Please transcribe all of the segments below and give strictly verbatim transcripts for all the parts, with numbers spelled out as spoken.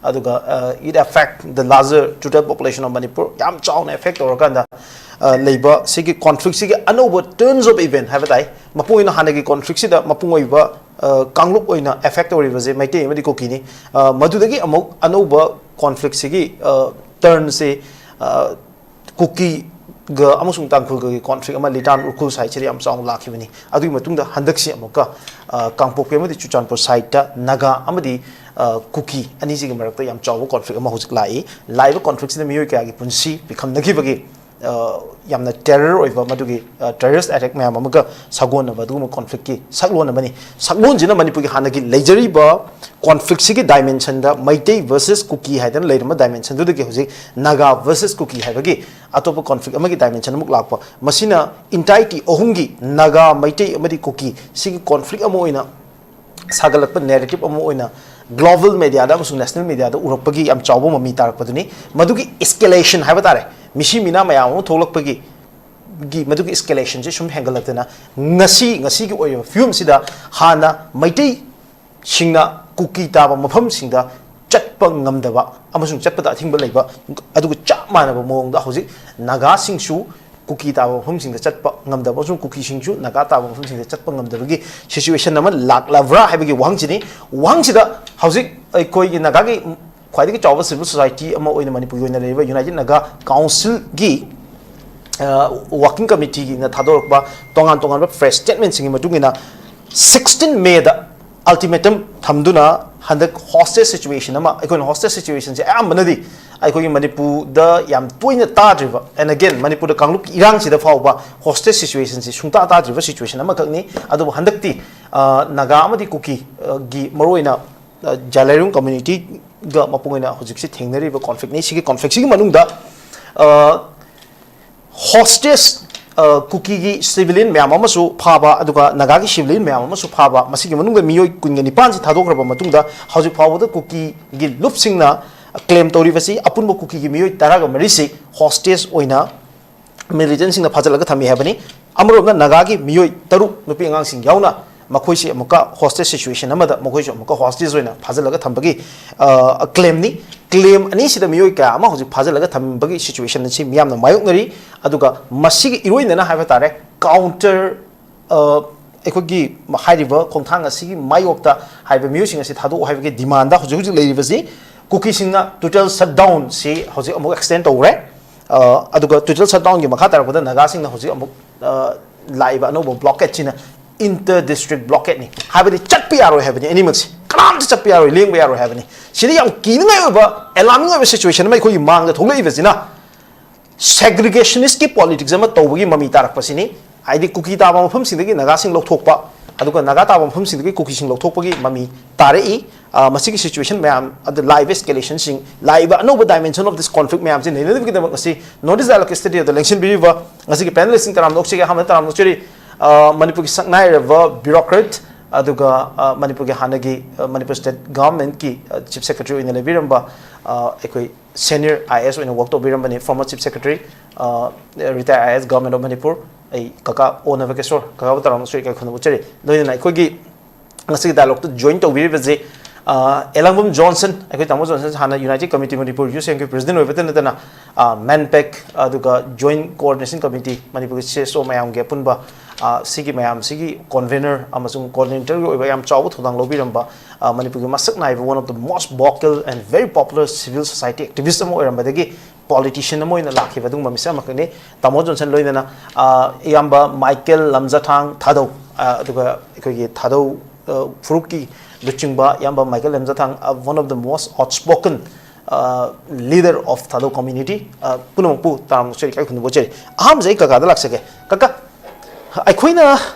ꯑꯗꯨꯒ, uh, it affect the larger total population of Manipur, ꯌꯥꯝ ꯆꯥꯎꯅ affect ꯇꯧꯔꯀꯥꯟꯗ, uh, ꯂꯩꯕ ꯁꯤꯒꯤ conflict ꯁꯤꯒꯤ ꯑꯅꯧꯕ turns of event ꯍꯥꯏꯕ ꯇꯥꯏ꯫ ꯃꯄꯨꯡ ꯑꯣꯏꯅ ꯍꯥꯟꯅꯒꯤ conflict ꯁꯤꯗ ꯃꯄꯨꯡ ꯑꯣꯏꯕ, uh, ꯀꯥꯡꯂꯨꯞ ꯑꯣꯏꯅ affect ꯇꯧꯔꯤꯕꯁꯦ ꯃꯩꯇꯩ ꯑꯃꯗꯤ ꯀꯨꯀꯤꯅꯤ꯫ Uh, ꯃꯗꯨꯗꯒꯤ ꯑꯃꯨꯛ ꯑꯅꯧꯕ conflict ꯁꯤꯒꯤ, uh, turn ꯁꯤ, uh, ꯀꯨꯀꯤꯒ ꯑꯃꯁꯨꯡ ꯇꯥꯡꯈꯨꯜꯒꯒꯤ conflict ꯑꯃ ꯂꯤꯇꯥꯟ ꯎꯈ꯭ꯔꯨꯜ side ꯁꯤꯗ ꯌꯥꯝ ꯆꯥꯎꯅ ꯂꯥꯛꯈꯤꯕꯅꯤ꯫ ꯑꯗꯨꯒꯤ ꯃꯇꯨꯡꯗ ꯍꯟꯗꯛꯁꯤ ꯑꯃꯨꯛꯀ, ꯑ, ꯀꯥꯡꯄꯣꯛꯄꯤ ꯑꯃꯗꯤ ꯆꯨꯔꯆꯥꯟꯄꯨꯔ side ꯇ ꯅꯥꯒꯥ ꯑꯃꯗꯤ, ꯑ, ꯀꯨꯀꯤ ꯑꯅꯤꯁꯤꯒꯤ ꯃꯔꯛꯇ ꯌꯥꯝ ꯆꯥꯎꯕ conflict ꯑꯃ ꯍꯧꯖꯤꯛ ꯂꯥꯛꯏ꯫ ꯂꯥꯛꯏꯕ conflict ꯁꯤꯗ ꯃꯤꯑꯣꯏ ꯀꯌꯥꯒꯤ ꯄꯨꯟꯁꯤ ꯄꯤꯈꯝꯅꯈꯤꯕꯒꯤ, ꯑ, ꯌꯥꯝꯅ terror ꯑꯣꯏꯕ ꯃꯗꯨꯒꯤ, ꯑ, terrorist attack ꯃꯌꯥꯝ ꯑꯃꯒ ꯁꯥꯒꯣꯟꯅꯕ ꯑꯗꯨꯒꯨꯝꯕ conflict ꯀꯤ ꯁꯛꯂꯣꯟ ꯑꯃꯅꯤ꯫ ꯁꯛꯂꯣꯟꯁꯤꯅ ꯃꯅꯤꯄꯨꯔꯒꯤ ꯍꯥꯟꯅꯒꯤ ꯂꯩꯖꯔꯤꯕ conflict ꯁꯤꯒꯤ dimension ꯗ ꯃꯩꯇꯩ versus ꯀꯨꯀꯤ ꯍꯥꯏꯗꯅ ꯂꯩꯔꯝꯕ dimension ꯗꯨꯗꯒꯤ ꯍꯧꯖꯤꯛ ꯅꯥꯒꯥ versus ꯀꯨꯀꯤ ꯍꯥꯏꯕꯒꯤ ꯑꯇꯣꯞꯄ conflict ꯑꯃꯒꯤ dimension ꯑꯃꯨꯛ ꯂꯥꯛꯄ꯫ ꯃꯁꯤꯅ entity ꯑꯍꯨꯝꯒꯤ, ꯅꯥꯒꯥ, ꯃꯩꯇꯩ ꯑꯃꯗꯤ ꯀꯨꯀꯤ, ꯁꯤꯒꯤ conflict ꯑꯃ ꯑꯣꯏꯅ ꯁꯥꯒꯠꯂꯛꯄ narrative ꯑꯃ ꯑꯣꯏꯅ global media ꯗ ꯑꯃꯁꯨꯡ national media ꯗ ꯎꯔꯛꯄꯒꯤ ꯌꯥꯝ ꯆꯥꯎꯕ ꯃꯃꯤ ꯇꯥꯔꯛꯄꯗꯨꯅꯤ꯫ ꯃꯗꯨꯒꯤ escalation ꯍꯥꯏꯕ ꯇꯥꯔꯦ, ꯃꯤꯁꯤ ꯃꯤꯅꯥ ꯃꯌꯥꯝ ꯑꯃ ꯊꯣꯛꯂꯛꯄꯒꯤ ꯒꯤ ꯃꯗꯨꯒꯤ escalation ꯁꯦ ꯁꯨꯝ ꯍꯦꯟꯒꯠꯂꯛꯇꯅ ꯉꯁꯤ, ꯉꯁꯤꯒꯤ ꯑꯣꯏꯔꯤꯕ ꯐꯤꯕꯝꯁꯤꯗ ꯍꯥꯟꯅ ꯃꯩꯇꯩꯁꯤꯡꯅ ꯀꯨꯀꯤ ꯇꯥꯕ ꯃꯐꯝꯁꯤꯡꯗ ꯆꯠꯄ ꯉꯝꯗꯕ ꯑꯃꯁꯨꯡ ꯆꯠꯄꯗ ꯑꯊꯤꯡꯕ ꯂꯩꯕ, ꯑꯗꯨꯒ ꯆꯞ ꯃꯥꯟꯅꯕ ꯃꯑꯣꯡꯗ ꯍꯧꯖꯤꯛ ꯅꯥꯒꯥꯁꯤꯡꯁꯨ ꯀꯨꯀꯤ ꯇꯥꯕ ꯃꯐꯝꯁꯤꯡꯗ ꯆꯠꯄ ꯉꯝꯗꯕ ꯑꯃꯁꯨꯡ ꯀꯨꯀꯤꯁꯤꯡꯁꯨ ꯅꯥꯒꯥ ꯇꯥꯕ ꯃꯐꯝꯁꯤꯡꯗ ꯆꯠꯄ ꯉꯝꯗꯕꯒꯤ ꯁꯤꯆꯨꯋꯦꯁꯟ ꯑꯃ ꯂꯥꯛꯂꯕ꯭ꯔꯥ ꯍꯥꯏꯕꯒꯤ ꯋꯥꯍꯪꯁꯤꯅꯤ꯫ ꯋꯥꯍꯪꯁꯤꯗ ꯍꯧꯖꯤꯛ ꯑꯩꯈꯣꯏꯒꯤ ꯅꯥꯒꯥꯒꯤ ꯈ꯭ꯋꯥꯏꯗꯒꯤ ꯆꯥꯎꯕ ꯁꯤꯚꯤꯜ ꯁꯣꯁꯥꯏꯇꯤ ꯑꯃ ꯑꯣꯏꯅ ꯃꯅꯤꯄꯨꯔꯒꯤ ꯑꯣꯏꯅ ꯂꯩꯔꯤꯕ ꯌꯨꯅꯥꯏꯇꯦꯠ ꯅꯥꯒꯥ ꯀꯥꯎꯟꯁꯤꯜꯒꯤ ꯋꯥꯔꯀꯤꯡ ꯀꯃꯤꯇꯤꯅ ꯊꯥꯗꯣꯔꯛꯄ ꯇꯣꯉꯥꯟ ꯇꯣꯉꯥꯟꯕ ꯄ꯭ꯔꯦꯁ ꯁ꯭ꯇꯦꯠꯃꯦꯟꯁꯤꯡꯒꯤ ꯃꯇꯨꯡ ꯏꯟꯅ, ꯁꯤꯛꯁꯇꯤꯟ ꯃꯦꯗ ꯑꯜꯇꯤꯃꯦꯇꯝ ꯊꯝꯗꯨꯅ ꯍꯟꯗꯛ ꯍꯣꯁꯇꯦꯖ ꯁꯤꯆꯨꯋꯦꯁꯟ ꯑꯃ, ꯑꯩꯈꯣꯏꯅ ꯍꯣꯁꯇꯦꯖ ꯁꯤꯆꯨꯋꯦꯁꯟꯁꯦ ꯑꯌꯥꯝꯕꯅꯗꯤ ꯑꯩꯈꯣꯏꯒꯤ ꯃꯅꯤꯄꯨꯔꯗ ꯌꯥꯝ ꯇꯣꯏꯅ ꯇꯥꯗ꯭ꯔꯤꯕ, and again, ꯃꯅꯤꯄꯨꯔꯗ ꯀꯥꯡꯂꯨꯞꯀꯤ ꯏꯔꯥꯡꯁꯤꯗ ꯐꯥꯎꯕ ꯍꯣꯁꯇꯦꯖ ꯁꯤꯆꯨꯋꯦꯁꯟꯁꯤ ꯁꯨꯡꯇꯥ ꯇꯥꯗ꯭ꯔꯤꯕ ꯁꯤꯆꯨꯋꯦꯁꯟ ꯑꯃꯈꯛꯅꯤ꯫ ꯑꯗꯨꯕꯨ ꯍꯟꯗꯛꯇꯤ, ꯑ, ꯅꯥꯒꯥ ꯑꯃꯗꯤ ꯀꯨꯀꯤ, ꯑ, ꯒꯤ ꯃꯔꯨꯑꯣꯏꯅ, ꯑ, ꯖꯥꯂꯥꯏꯔꯣꯡ ꯀꯝꯃ꯭ꯌꯨꯅꯤꯇꯤꯒ ꯃꯄꯨꯡ ꯑꯣꯏꯅ ꯍꯧꯖꯤꯛꯁꯤ ꯊꯦꯡꯅꯔꯤꯕ ꯀꯣꯟꯐ꯭ꯂꯤꯛꯅꯤ꯫ ꯁꯤꯒꯤ ꯀꯣꯟꯐ꯭ꯂꯤꯛꯁꯤꯒꯤ ꯃꯅꯨꯡꯗ, ꯑ, ꯍꯣꯁꯇꯦꯖ, ꯑ, ꯀꯨꯀꯤꯒꯤ ꯁꯤꯚꯤꯂꯤꯌꯟ ꯃꯌꯥꯝ ꯑꯃꯁꯨ ꯐꯥꯕ, ꯑꯗꯨꯒ ꯅꯥꯒꯥꯒꯤ ꯁꯤꯚꯤꯂꯤꯌꯟ ꯃꯌꯥꯝ ꯑꯃꯁꯨ ꯐꯥꯕ, ꯃꯁꯤꯒꯤ ꯃꯅꯨꯡꯗ ꯃꯤꯑꯣꯏ ꯀꯨꯟꯒ ꯅꯤꯄꯥꯟꯁꯤ ꯊꯥꯗꯣꯛꯈ꯭ꯔꯕ ꯃꯇꯨꯡꯗ, ꯍꯧꯖꯤꯛ ꯐꯥꯎꯕꯗ ꯀꯨꯀꯤꯒꯤ ꯂꯨꯞꯁꯤꯡꯅ ꯀ꯭ꯂꯦꯝ ꯇꯧꯔꯤꯕꯁꯤ ꯑꯄꯨꯟꯕ ꯀꯨꯀꯤꯒꯤ ꯃꯤꯑꯣꯏ ꯇꯔꯥꯒ ꯃꯔꯤꯁꯤ ꯍꯣꯁꯇꯦꯖ ꯑꯣꯏꯅ ꯃꯤꯂꯤꯇꯦꯟꯁꯤꯡꯅ ꯐꯥꯖꯤꯜꯂꯒ ꯊꯝꯃꯤ ꯍꯥꯏꯕꯅꯤ꯫ ꯑꯃꯔꯣꯝꯗ ꯅꯥꯒꯥꯒꯤ ꯃꯤꯑꯣꯏ ꯇꯔꯨꯛ, ꯅꯨꯄꯤ ꯑꯉꯥꯡꯁꯤꯡ ꯌꯥꯎꯅ, ꯃꯈꯣꯏꯁꯤ ꯑꯃꯨꯛꯀ ꯍꯣꯁꯇꯦꯖ ꯁꯤꯆꯨꯋꯦꯁꯟ ꯑꯃꯗ ꯃꯈꯣꯏꯁꯨ ꯑꯃꯨꯛꯀ ꯍꯣꯁꯇꯦꯖ ꯑꯣꯏꯅ ꯐꯥꯖꯤꯜꯂꯒ ꯊꯝꯕꯒꯤ, ꯑ, ꯀ꯭ꯂꯦꯝꯅꯤ꯫ ꯀ꯭ꯂꯦꯝ ꯑꯅꯤꯁꯤꯗ ꯃꯤꯑꯣꯏ ꯀꯌꯥ ꯑꯃ ꯍꯧꯖꯤꯛ ꯐꯥꯖꯤꯜꯂꯒ ꯊꯝꯕꯒꯤ ꯁꯤꯆꯨꯋꯦꯁꯟ ꯑꯁꯤ ꯃꯤꯌꯥꯝꯅ ꯃꯥꯌꯣꯛꯅꯔꯤ꯫ ꯑꯗꯨꯒ ꯃꯁꯤꯒꯤ ꯏꯔꯣꯏꯅꯅ ꯍꯥꯏꯕ ꯇꯥꯔꯦ, ꯀꯥꯎꯟꯇꯔ, ꯑ, ꯑꯩꯈꯣꯏꯒꯤ ꯍꯥꯏꯔꯤꯕ ꯈꯣꯡꯊꯥꯡ ꯑꯁꯤꯒꯤ ꯃꯥꯌꯣꯛꯇ ꯍꯥꯏꯔꯤꯕ ꯃꯤꯑꯣꯏꯁꯤꯡ ꯑꯁꯤ ꯊꯥꯗꯣꯛꯑꯣ ꯍꯥꯏꯕꯒꯤ ꯗꯤꯃꯥꯟꯗ ꯍꯧꯖꯤꯛ ꯍꯧꯖꯤꯛ ꯂꯩꯔꯤꯕꯁꯤ, ꯀꯨꯀꯤꯁꯤꯡꯅ ꯇꯣꯇꯦꯜ ꯁꯠꯗꯥꯎꯟꯁꯤ ꯍꯧꯖꯤꯛ ꯑꯃꯨꯛ ꯑꯦꯛꯁꯇꯦꯟ ꯇꯧꯈ꯭ꯔꯦ꯫ ꯑ, ꯑꯗꯨꯒ ꯇꯣꯇꯦꯜ ꯁꯠꯗꯥꯎꯟꯒꯤ ꯃꯈꯥ ꯇꯥꯔꯛꯄꯗ ꯅꯥꯒꯥꯁꯤꯡꯅ ꯍꯧꯖꯤꯛ ꯑꯃꯨꯛ, ꯑ, ꯂꯥꯛꯏꯕ ꯑꯅꯧꯕ ꯕ꯭ꯂꯣꯀꯦꯠꯁꯤꯅ ꯏꯟꯇꯔ ꯗꯤꯁꯇ꯭ꯔꯤꯛ ꯕ꯭ꯂꯣꯀꯦꯠꯅꯤ꯫ ꯍꯥꯏꯕꯗꯤ ꯆꯠꯄ ꯌꯥꯔꯣꯏ ꯍꯥꯏꯕꯅꯤ ꯑꯅꯤꯃꯛꯁꯦ, ꯀꯅꯥꯝꯇ ꯆꯠꯄ ꯌꯥꯔꯣꯏ, ꯂꯦꯡꯕ ꯌꯥꯔꯣꯏ ꯍꯥꯏꯕꯅꯤ꯫ ꯁꯤꯗ ꯌꯥꯝ ꯀꯤꯅꯤꯡꯉꯥꯏ ꯑꯣꯏꯕ, ꯑꯦꯂꯥꯔꯃꯤꯡ ꯑꯣꯏꯕ ꯁꯤꯆꯨꯋꯦꯁꯟ ꯑꯃ ꯑꯩꯈꯣꯏꯒꯤ ꯃꯥꯡꯗ ꯊꯣꯛꯂꯛꯏꯕꯁꯤꯅ, ꯁꯦꯒ꯭ꯔꯤꯒꯦꯁꯅꯤꯁꯀꯤ ꯄꯣꯂꯤꯇꯤꯛꯁ ꯑꯃ ꯇꯧꯕꯒꯤ ꯃꯃꯤ ꯇꯥꯔꯛꯄꯁꯤꯅꯤ꯫ ꯍꯥꯏꯗꯤ ꯀꯨꯀꯤ ꯇꯥꯕ ꯃꯐꯝꯁꯤꯡꯗꯒꯤ ꯅꯥꯒꯥꯁꯤꯡ ꯂꯧꯊꯣꯛꯄ, ꯑꯗꯨꯒ ꯅꯥꯒꯥ ꯇꯥꯕ ꯃꯐꯝꯁꯤꯡꯗꯒꯤ ꯀꯨꯀꯤꯁꯤꯡ ꯂꯧꯊꯣꯛꯄꯒꯤ ꯃꯃꯤ ꯇꯥꯔꯛꯏ꯫ ꯑ, ꯃꯁꯤꯒꯤ ꯁꯤꯆꯨꯋꯦꯁꯟ ꯃꯌꯥꯝ, ꯑꯗꯨ ꯂꯥꯛꯏꯕ ꯑꯦꯁꯀꯦꯂꯦꯁꯟꯁꯤꯡ, ꯂꯥꯛꯏꯕ ꯑꯅꯧꯕ dimension of this conflict ꯃꯌꯥꯝꯁꯤ ꯅꯩꯅꯅꯕꯒꯤꯗꯃꯛ ꯉꯁꯤ North East Dialogue Studio ꯗ ꯂꯦꯡꯁꯤꯟꯕꯤꯔꯤꯕ ꯉꯁꯤꯒꯤ ꯄꯦꯅꯦꯂꯤꯁꯁꯤꯡ ꯇꯔꯥꯝꯅ ꯑꯣꯛꯆꯒꯦ꯫ ꯑꯍꯥꯟꯕꯗ ꯇꯔꯥꯝꯅ ꯑꯣꯛꯆꯔꯤ, ꯑ, ꯃꯅꯤꯄꯨꯔꯒꯤ ꯁꯛꯅꯥꯏꯔꯕ ꯕ꯭ꯌꯨꯔꯣꯀ꯭ꯔꯦꯠ, ꯑꯗꯨꯒ, ꯑ, ꯃꯅꯤꯄꯨꯔꯒꯤ ꯍꯥꯟꯅꯒꯤ, ꯑ, ꯃꯅꯤꯄꯨꯔ ꯁ꯭ꯇꯦꯠ ꯒꯚꯔꯟꯃꯦꯟꯠꯀꯤ, ꯑ, ꯆꯤꯐ ꯁꯦꯀ꯭ꯔꯦꯇꯔꯤ ꯑꯣꯏꯅ ꯂꯩꯕꯤꯔꯝꯕ, ꯑ, ꯑꯩꯈꯣꯏ ꯁꯦꯅꯤꯌꯔ ꯑꯥꯏ ꯑꯦ ꯑꯦꯁ ꯑꯣꯏꯅ ꯋꯔꯛ ꯇꯧꯕꯤꯔꯝꯕꯅꯤ, former chief secretary, ꯑ, retired I A S, Government of Manipur, ꯑꯩ ꯀꯀꯥ ꯑꯣ ꯅꯕꯀꯦꯁꯣꯔ, ꯀꯀꯥꯕꯨ ꯇꯔꯥꯝꯅ ꯑꯣꯛꯆꯔꯤ, ꯏꯀꯥꯏ ꯈꯨꯝꯅꯕ ꯎꯠꯆꯔꯤ꯫ ꯂꯣꯏꯅꯅ ꯑꯩꯈꯣꯏꯒꯤ ꯉꯁꯤꯒꯤ ꯗꯥꯏꯂꯣꯛꯇ ꯖꯣꯏꯟ ꯇꯧꯕꯤꯔꯤꯕꯁꯦ, ꯑ, ꯑꯦꯂꯥꯡꯕꯝ ꯖꯣꯟꯁꯟ, ꯑꯩꯈꯣꯏ ꯇꯥꯃꯣ ꯖꯣꯟꯁꯟ ꯍꯥꯟꯅ United Committee Manipur Youth Centre President ꯑꯣꯏꯕꯇ ꯅꯠꯇꯅ, ꯑ, ꯃꯦꯟꯄꯦꯛ, ꯑꯗꯨꯒ Joint Coordination Committee, ꯃꯅꯤꯄꯨꯔꯒꯤ C S O ꯃꯌꯥꯝꯒꯤ ꯑꯄꯨꯟꯕ, ꯑ, ꯁꯤꯒꯤ ꯃꯌꯥꯝꯁꯤꯒꯤ convener ꯑꯃꯁꯨꯡ coordinator ꯒꯤ ꯑꯣꯏꯕ ꯌꯥꯝ ꯆꯥꯎꯕ ꯊꯧꯗꯥꯡ ꯂꯧꯕꯤꯔꯝꯕ, ꯑ, ꯃꯅꯤꯄꯨꯔꯒꯤ ꯃꯁꯛ ꯅꯥꯏꯕ one of the most vocal and very popular civil society activist ꯑꯃ ꯑꯣꯏꯔꯝꯕꯗꯒꯤ politician ꯑꯃ ꯑꯣꯏꯅ ꯂꯥꯛꯈꯤꯕ ꯑꯗꯨꯒꯨꯝꯕ ꯃꯤꯁꯛ ꯑꯃꯈꯛꯅꯤ꯫ ꯇꯥꯃꯣ ꯖꯣꯟꯁꯟ ꯂꯣꯏꯅꯅ, ꯑ, ꯏꯌꯥꯝꯕ ꯃꯥꯏꯀꯦꯜ ꯂꯝꯖꯥꯊꯥꯡ ꯊꯥꯗꯧ, ꯑ, ꯑꯗꯨꯒ ꯑꯩꯈꯣꯏꯒꯤ ꯊꯥꯗꯧ, ꯑ, ꯐꯨꯔꯨꯞꯀꯤ ꯂꯨꯆꯤꯡꯕ ꯏꯌꯥꯝꯕ ꯃꯥꯏꯀꯦꯜ ꯂꯝꯖꯥꯊꯥꯡ, ꯑ, one of the most outspoken, ꯑ, leader of Thadou community, ꯑ, ꯄꯨꯝꯅꯃꯛꯄꯨ ꯇꯔꯥꯝꯅ ꯑꯣꯛꯆꯔꯤ, ꯏꯀꯥꯏ ꯈꯨꯝꯅꯕ ꯎꯠꯆꯔꯤ꯫ ꯑꯍꯥꯟꯕꯁꯦ ꯑꯩ ꯀꯀꯥꯗ ꯂꯥꯛꯆꯒꯦ꯫ ꯀꯀꯥ, ꯑꯩꯈꯣꯏꯅ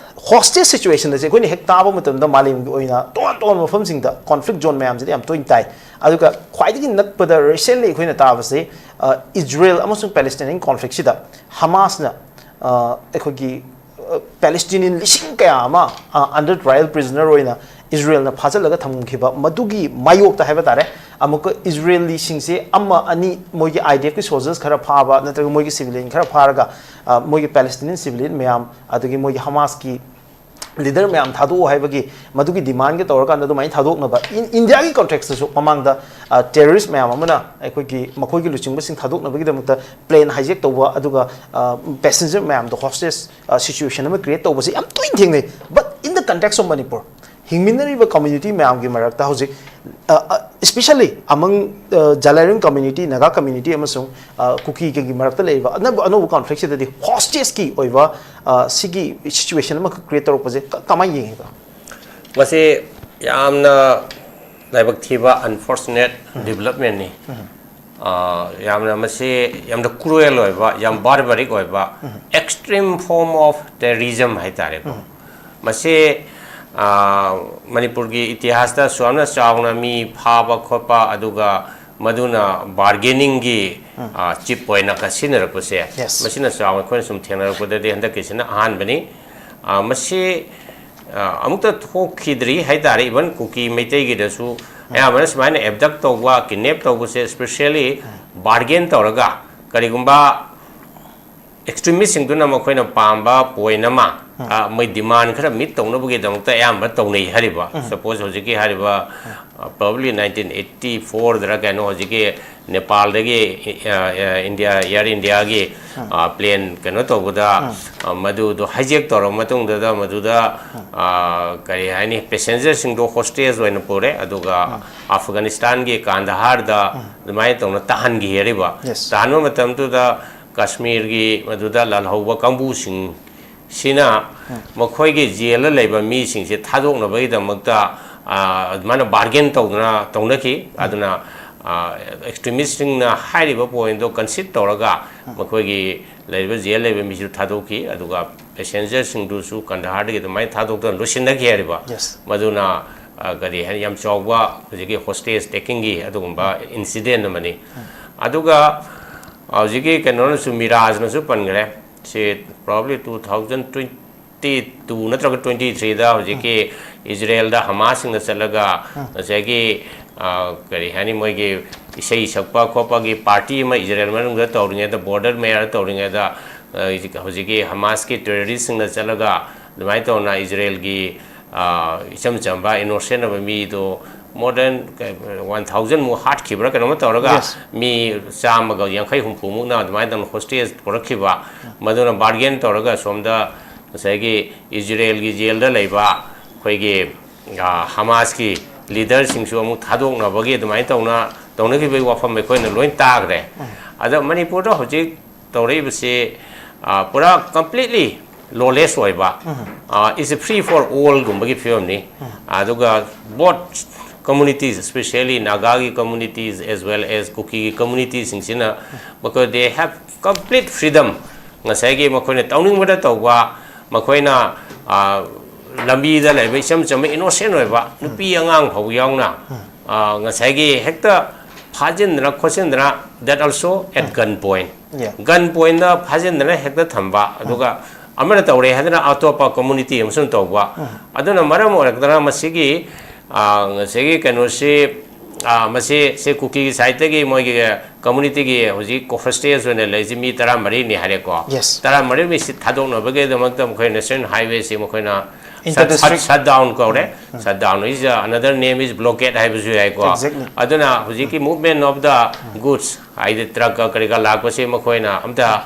hostage situation ꯑꯁꯦ ꯑꯩꯈꯣꯏꯅ ꯍꯦꯛ ꯇꯥꯕ ꯃꯇꯝꯗ ꯃꯥꯂꯦꯝꯒꯤ ꯑꯣꯏꯅ ꯇꯣꯉꯥꯟ ꯇꯣꯉꯥꯟꯕ ꯃꯐꯝꯁꯤꯡꯗ conflict zone ꯃꯌꯥꯝꯁꯤꯗ ꯌꯥꯝ ꯇꯣꯏꯅ ꯇꯥꯏ꯫ ꯑꯗꯨꯒ ꯈ꯭ꯋꯥꯏꯗꯒꯤ ꯅꯛꯄꯗ recently ꯑꯩꯈꯣꯏꯅ ꯇꯥꯕꯁꯦ, ꯑ, ꯏꯖꯔꯦꯜ ꯑꯃꯁꯨꯡ Palestinian conflict ꯁꯤꯗ ꯍꯃꯥꯁꯅ, ꯑ, ꯑꯩꯈꯣꯏꯒꯤ, ꯑ, Palestinian ꯂꯤꯁꯤꯡ ꯀꯌꯥ ꯑꯃ, ꯑ, under trial prisoner ꯑꯣꯏꯅ ꯏꯖꯔꯦꯜꯅ ꯐꯥꯖꯤꯜꯂꯒ ꯊꯝꯈꯤꯕ ꯃꯗꯨꯒꯤ ꯃꯥꯌꯣꯛꯇ ꯍꯥꯏꯕ ꯇꯥꯔꯦ, ꯑꯃꯨꯛꯀ ꯏꯖꯔꯦꯜꯂꯤꯁꯤꯡꯁꯦ ꯑꯃ ꯑꯅꯤ ꯃꯣꯏꯒꯤ I D F ꯀꯤ soldiers ꯈꯔ ꯐꯥꯕ ꯅꯠꯇ꯭ꯔꯒ ꯃꯣꯏꯒꯤ civilian ꯈꯔ ꯐꯥꯔꯒ, ꯑ, ꯃꯣꯏꯒꯤ Palestinian civilian ꯃꯌꯥꯝ ꯑꯗꯒꯤ ꯃꯣꯏꯒꯤ ꯍꯃꯥꯁꯀꯤ leader ꯃꯌꯥꯝ ꯊꯥꯗꯣꯛꯑꯣ ꯍꯥꯏꯕꯒꯤ ꯃꯗꯨꯒꯤ demandꯒ ꯇꯧꯔꯀꯥꯟꯗ ꯑꯗꯨꯃꯥꯏꯅ ꯊꯥꯗꯣꯛꯅꯕ ꯏꯟ-, ꯏꯟꯗꯤꯌꯥꯒꯤ context ꯇꯁꯨ ꯃꯃꯥꯡꯗ, ꯑ, terrorist ꯃꯌꯥꯝ ꯑꯃꯅ ꯑꯩꯈꯣꯏꯒꯤ ꯃꯈꯣꯏꯒꯤ ꯂꯨꯆꯤꯡꯕꯁꯤꯡ ꯊꯥꯗꯣꯛꯅꯕꯒꯤꯗꯃꯛꯇ plane hijack ꯇꯧꯕ, ꯑꯗꯨꯒ, ꯑ, passenger ꯃꯌꯥꯝꯗꯣ hostage, ꯑ, situation ꯑꯃ create ꯇꯧꯕꯁꯦ ꯌꯥꯝ ꯇꯣꯏꯅ ꯊꯦꯡꯅꯩ꯫ But in the context of Manipur, ꯍꯤꯡꯃꯤꯟꯅꯔꯤꯕ community ꯃꯌꯥꯝꯒꯤ ꯃꯔꯛꯇ ꯍꯧꯖꯤꯛ, ꯑ, ꯑ, especially among, ꯑ, Zalairung community, Naga community ꯑꯃꯁꯨꯡ, ꯑ, ꯀꯨꯀꯤ ꯀꯩꯒꯤ ꯃꯔꯛꯇ ꯂꯩꯔꯤꯕ ꯑꯅꯧꯕ, ꯑꯅꯧꯕ conflict ꯁꯤꯗꯗꯤ hostage ꯀꯤ ꯑꯣꯏꯕ, ꯑ, ꯁꯤꯒꯤ situation ꯑꯃꯈꯛ create ꯇꯧꯔꯛꯄꯁꯦ ꯀ-, ꯀꯃꯥꯏꯅ ꯌꯦꯡꯉꯤꯕ? ꯃꯁꯤ ꯌꯥꯝꯅ ꯂꯥꯏꯕꯛ ꯊꯤꯕ unfortunate development ꯅꯤ꯫ ꯑ, ꯌꯥꯝꯅ ꯃꯁꯤ ꯌꯥꯝꯅ cruel ꯑꯣꯏꯕ, ꯌꯥꯝ barbaric ꯑꯣꯏꯕ, extreme form of terrorism ꯍꯥꯏꯇꯥꯔꯦꯀꯣ꯫ ꯃꯁꯤ, ꯑ, ꯃꯅꯤꯄꯨꯔꯒꯤ ꯏꯇꯤꯍꯥꯁꯇ ꯁꯨꯌꯥꯝꯅ ꯆꯥꯎꯅ ꯃꯤ ꯐꯥꯕ ꯈꯣꯠꯄ, ꯑꯗꯨꯒ ꯃꯗꯨꯅ bargaining ꯒꯤ, ꯑ, chip ꯑꯣꯏꯅ ꯀ-, ꯁꯤꯖꯤꯟꯅꯔꯛꯄꯁꯦ, Yes. ꯃꯁꯤꯅ ꯆꯥꯎꯅ ꯑꯩꯈꯣꯏꯅ ꯁꯨꯝ ꯊꯦꯡꯅꯔꯛꯄꯗꯗꯤ ꯍꯟꯗꯛꯀꯤꯁꯤꯅ ꯑꯍꯥꯟꯕꯅꯤ꯫ ꯑ, ꯃꯁꯤ, ꯑ, ꯑꯃꯨꯛꯇ ꯊꯣꯛꯈꯤꯗ꯭ꯔꯤ ꯍꯥꯏꯇꯥꯔꯦ꯫ Even ꯀꯨꯀꯤ ꯃꯩꯇꯩꯒꯤꯗꯁꯨ ꯑꯌꯥꯝꯕꯅ ꯁꯨꯃꯥꯏꯅ abduct ꯇꯧꯕ, kidnap ꯇꯧꯕꯁꯦ specially bargain ꯇꯧꯔꯒ ꯀꯔꯤꯒꯨꯝꯕ extremist ꯁꯤꯡꯗꯨꯅ ꯃꯈꯣꯏꯅ ꯄꯥꯝꯕ point ꯑꯃ, ꯑ, ꯃꯣꯏ demand ꯈꯔ meet ꯇꯧꯅꯕꯒꯤꯗꯃꯛꯇ ꯑꯌꯥꯝꯕ ꯇꯧꯅꯩ ꯍꯥꯏꯔꯤꯕ꯫ Suppose ꯍꯧꯖꯤꯛꯀꯤ ꯍꯥꯏꯔꯤꯕ, ꯑ, probably nineteen eighty four ꯗꯔ ꯀꯩꯅꯣ, ꯍꯧꯖꯤꯛꯀꯤ ꯅꯦꯄꯥꯜꯗꯒꯤ, ꯑ, ꯑ, ꯏꯟꯗꯤꯌꯥ, Air Indiaꯒꯤ, ꯑ, plane ꯀꯩꯅꯣ ꯇꯧꯕꯗ, ꯑ, ꯃꯗꯨꯗꯣ hijack ꯇꯧꯔꯕ ꯃꯇꯨꯡꯗꯨꯗ ꯃꯗꯨꯗ, ꯑ, ꯀꯔꯤ ꯍꯥꯏꯅꯤ, passengerꯁꯤꯡꯗꯣ hostage ꯑꯣꯏꯅ ꯄꯨꯔꯦ, ꯑꯗꯨꯒ ꯑꯐꯒꯥꯅꯤꯁꯇꯥꯟꯒꯤ ꯀꯥꯟꯗꯍꯥꯔꯗ ꯑꯗꯨꯃꯥꯏꯅ ꯇꯧꯅ ꯇꯥꯍꯟꯈꯤ ꯍꯥꯏꯔꯤꯕ꯫ Yes. ꯇꯥꯍꯟꯕ ꯃꯇꯝꯗꯨꯗ ꯀꯥꯁꯃꯤꯔꯒꯤ ꯃꯗꯨꯗ ꯂꯥꯜꯍꯧꯕ ꯀꯥꯡꯕꯨꯁꯤꯡ ꯁꯤꯅ ꯃꯈꯣꯏꯒꯤ ꯖꯦꯜꯗ ꯂꯩꯕ ꯃꯤꯁꯤꯡꯁꯦ ꯊꯥꯗꯣꯛꯅꯕꯒꯤꯗꯃꯛꯇ, ꯑ, ꯑꯗꯨꯃꯥꯏꯅ bargain ꯇꯧꯗꯅ ꯇꯧꯅꯈꯤ꯫ ꯑꯗꯨꯅ, ꯑ, extremistꯁꯤꯡꯅ ꯍꯥꯏꯔꯤꯕ pointꯗꯣ concede ꯇꯧꯔꯒ ꯃꯈꯣꯏꯒꯤ ꯂꯩꯔꯤꯕ ꯖꯦꯜ ꯂꯩꯕ ꯃꯤꯁꯨ ꯊꯥꯗꯣꯛꯈꯤ, ꯑꯗꯨꯒ passengerꯁꯤꯡꯗꯨꯁꯨ ꯀꯟꯗꯍꯥꯔꯗꯒꯤ ꯑꯗꯨꯃꯥꯏꯅ ꯊꯥꯗꯣꯛꯇꯅ ꯂꯣꯏꯁꯤꯟꯅꯈꯤ ꯍꯥꯏꯔꯤꯕ꯫ Yes. ꯃꯗꯨꯅ, ꯑ, ꯀꯔꯤ ꯍꯥꯏꯅꯤ, ꯌꯥꯝ ꯆꯥꯎꯕ ꯍꯧꯖꯤꯛꯀꯤ hostage takingꯒꯤ ꯑꯗꯨꯒꯨꯝꯕ incident ꯑꯃꯅꯤ꯫ ꯑꯗꯨꯒ ꯍꯧꯖꯤꯛꯀꯤ ꯀꯩꯅꯣꯅꯁꯨ, ꯃꯤꯔꯥꯖꯅꯁꯨ ꯄꯟꯈ꯭ꯔꯦ, ꯁꯤ probably two thousand twenty two ꯅꯠꯇ꯭ꯔꯒ twenty threeꯗ ꯍꯧꯖꯤꯛꯀꯤ ꯏꯖꯔꯦꯜꯗ ꯍꯃꯥꯁꯁꯤꯡꯅ ꯆꯠꯂꯒ ꯉꯁꯥꯏꯒꯤ, ꯑ, ꯀꯔꯤ ꯍꯥꯏꯅꯤ, ꯃꯣꯏꯒꯤ ꯏꯁꯩ ꯁꯛꯄ ꯈꯣꯠꯄꯒꯤ party ꯑꯃ ꯏꯖꯔꯦꯜ ꯃꯅꯨꯡꯗ ꯇꯧꯔꯤꯉꯩꯗ, border ꯃꯌꯥꯗ ꯇꯧꯔꯤꯉꯩꯗ, ꯑ, ꯍꯧꯖꯤꯛꯀꯤ ꯍꯃꯥꯁꯀꯤ terroristꯁꯤꯡꯅ ꯆꯠꯂꯒ ꯑꯗꯨꯃꯥꯏꯅ ꯇꯧꯅ ꯏꯖꯔꯦꯜꯒꯤ, ꯑ, ꯏꯆꯝ ꯆꯝꯕ innocent ꯑꯣꯏꯕ ꯃꯤꯗꯣ more than one thousand ꯃꯨꯛ ꯍꯥꯠꯈꯤꯕ꯭ꯔꯥ ꯀꯩꯅꯣꯝꯃ ꯇꯧꯔꯒ, Yes. ꯃꯤ ꯆꯥꯝꯃꯒ ꯌꯥꯡꯈꯩ ꯍꯨꯝꯐꯨ ꯃꯨꯛꯅ ꯑꯗꯨꯃꯥꯏꯅ ꯇꯧꯅ hostage ꯄꯨꯔꯛꯈꯤꯕ꯫ ꯃꯗꯨꯅ bargain ꯇꯧꯔꯒ ꯁꯣꯝꯗ ꯉꯁꯥꯏꯒꯤ ꯏꯖꯔꯦꯜꯒꯤ ꯖꯦꯜꯗ ꯂꯩꯕ ꯑꯩꯈꯣꯏꯒꯤ, ꯑ, ꯍꯃꯥꯁꯀꯤ leaderꯁꯤꯡꯁꯨ ꯑꯃꯨꯛ ꯊꯥꯗꯣꯛꯅꯕꯒꯤ ꯑꯗꯨꯃꯥꯏꯅ ꯇꯧꯅ, ꯇꯧꯅꯈꯤꯕꯒꯤ ꯋꯥꯐꯝ ꯑꯩꯈꯣꯏꯅ ꯂꯣꯏ ꯇꯥꯈ꯭ꯔꯦ꯫ ꯑꯗ ꯃꯅꯤꯄꯨꯔꯗ ꯍꯧꯖꯤꯛ ꯇꯧꯔꯛꯏꯕꯁꯤ, ꯑ, ꯄꯨꯔꯥ completely lawless ꯑꯣꯏꯕ, ꯑ, is a free for allꯒꯨꯝꯕꯒꯤ ꯐꯤꯕꯝꯅꯤ꯫ ꯑꯗꯨꯒ both communities, especially ꯅꯥꯒꯥꯒꯤ communities as well as ꯀꯨꯀꯤꯒꯤ communityꯁꯤꯡꯁꯤꯅ, ꯃꯈꯣꯏ, they have complete freedom, ꯉꯁꯥꯏꯒꯤ ꯃꯈꯣꯏꯅ ꯇꯧꯅꯤꯡꯕꯗ ꯇꯧꯕ, ꯃꯈꯣꯏꯅ, ꯑ, ꯂꯝꯕꯤꯗ ꯂꯩꯕ ꯏꯆꯝ ꯆꯝꯕ innocent ꯑꯣꯏꯕ ꯅꯨꯄꯤ ꯑꯉꯥꯡ ꯐꯥꯎꯕ ꯌꯥꯎꯅ, ꯑ, ꯉꯁꯥꯏꯒꯤ ꯍꯦꯛꯇ ꯐꯥꯖꯤꯟꯗꯅ ꯈꯣꯠꯆꯤꯟꯗꯅ, that also at gun point꯫ Yeah. Gun pointꯗ ꯐꯥꯖꯤꯟꯗꯅ ꯍꯦꯛꯇ ꯊꯝꯕ, ꯑꯗꯨꯒ ꯑꯃꯅ ꯇꯧꯔꯦ ꯍꯥꯏꯗꯅ ꯑꯇꯣꯞꯄ community ꯑꯃꯁꯨꯡ ꯇꯧꯕ꯫ ꯑꯗꯨꯅ ꯃꯔꯝ ꯑꯣꯏꯔꯛꯇꯅ ꯃꯁꯤꯒꯤ, ꯑ, ꯉꯁꯥꯏꯒꯤ ꯀꯩꯅꯣꯁꯤ, ꯃꯁꯤ ꯁꯤ ꯀꯨꯀꯤꯒꯤ ꯁꯥꯏꯠꯇꯒꯤ ꯃꯣꯏꯒꯤ ꯀꯝꯃꯨꯅꯤꯇꯤꯒꯤ ꯍꯧꯖꯤꯛ ꯍꯣꯁꯇꯦꯖ ꯑꯣꯏꯅ ꯂꯩꯔꯤꯁꯤ ꯃꯤ ꯇꯔꯥꯃꯔꯤꯅꯤ ꯍꯥꯏꯔꯦꯀꯣ꯫ Yes. ꯇꯔꯥꯃꯔꯤ ꯃꯤ ꯁꯤ ꯊꯥꯗꯣꯛꯅꯕꯒꯤꯗꯃꯛꯇ ꯃꯈꯣꯏ ꯅꯦꯁꯅꯦꯜ ꯍꯥꯏꯋꯦꯁꯤ ꯃꯈꯣꯏꯅ Inter district. Shut down ꯀꯧꯔꯦ꯫ Shut down is another name is blockade ꯍꯥꯏꯕꯁꯨ ꯌꯥꯏꯀꯣ꯫ Exactly. ꯑꯗꯨꯅ ꯍꯧꯖꯤꯛꯀꯤ movement of the goods ꯍꯥꯏꯗꯤ ꯇ꯭ꯔꯛꯀ ꯀꯔꯤ ꯀꯔꯥ ꯂꯥꯛꯄꯁꯦ ꯃꯈꯣꯏꯅ ꯑꯝꯇ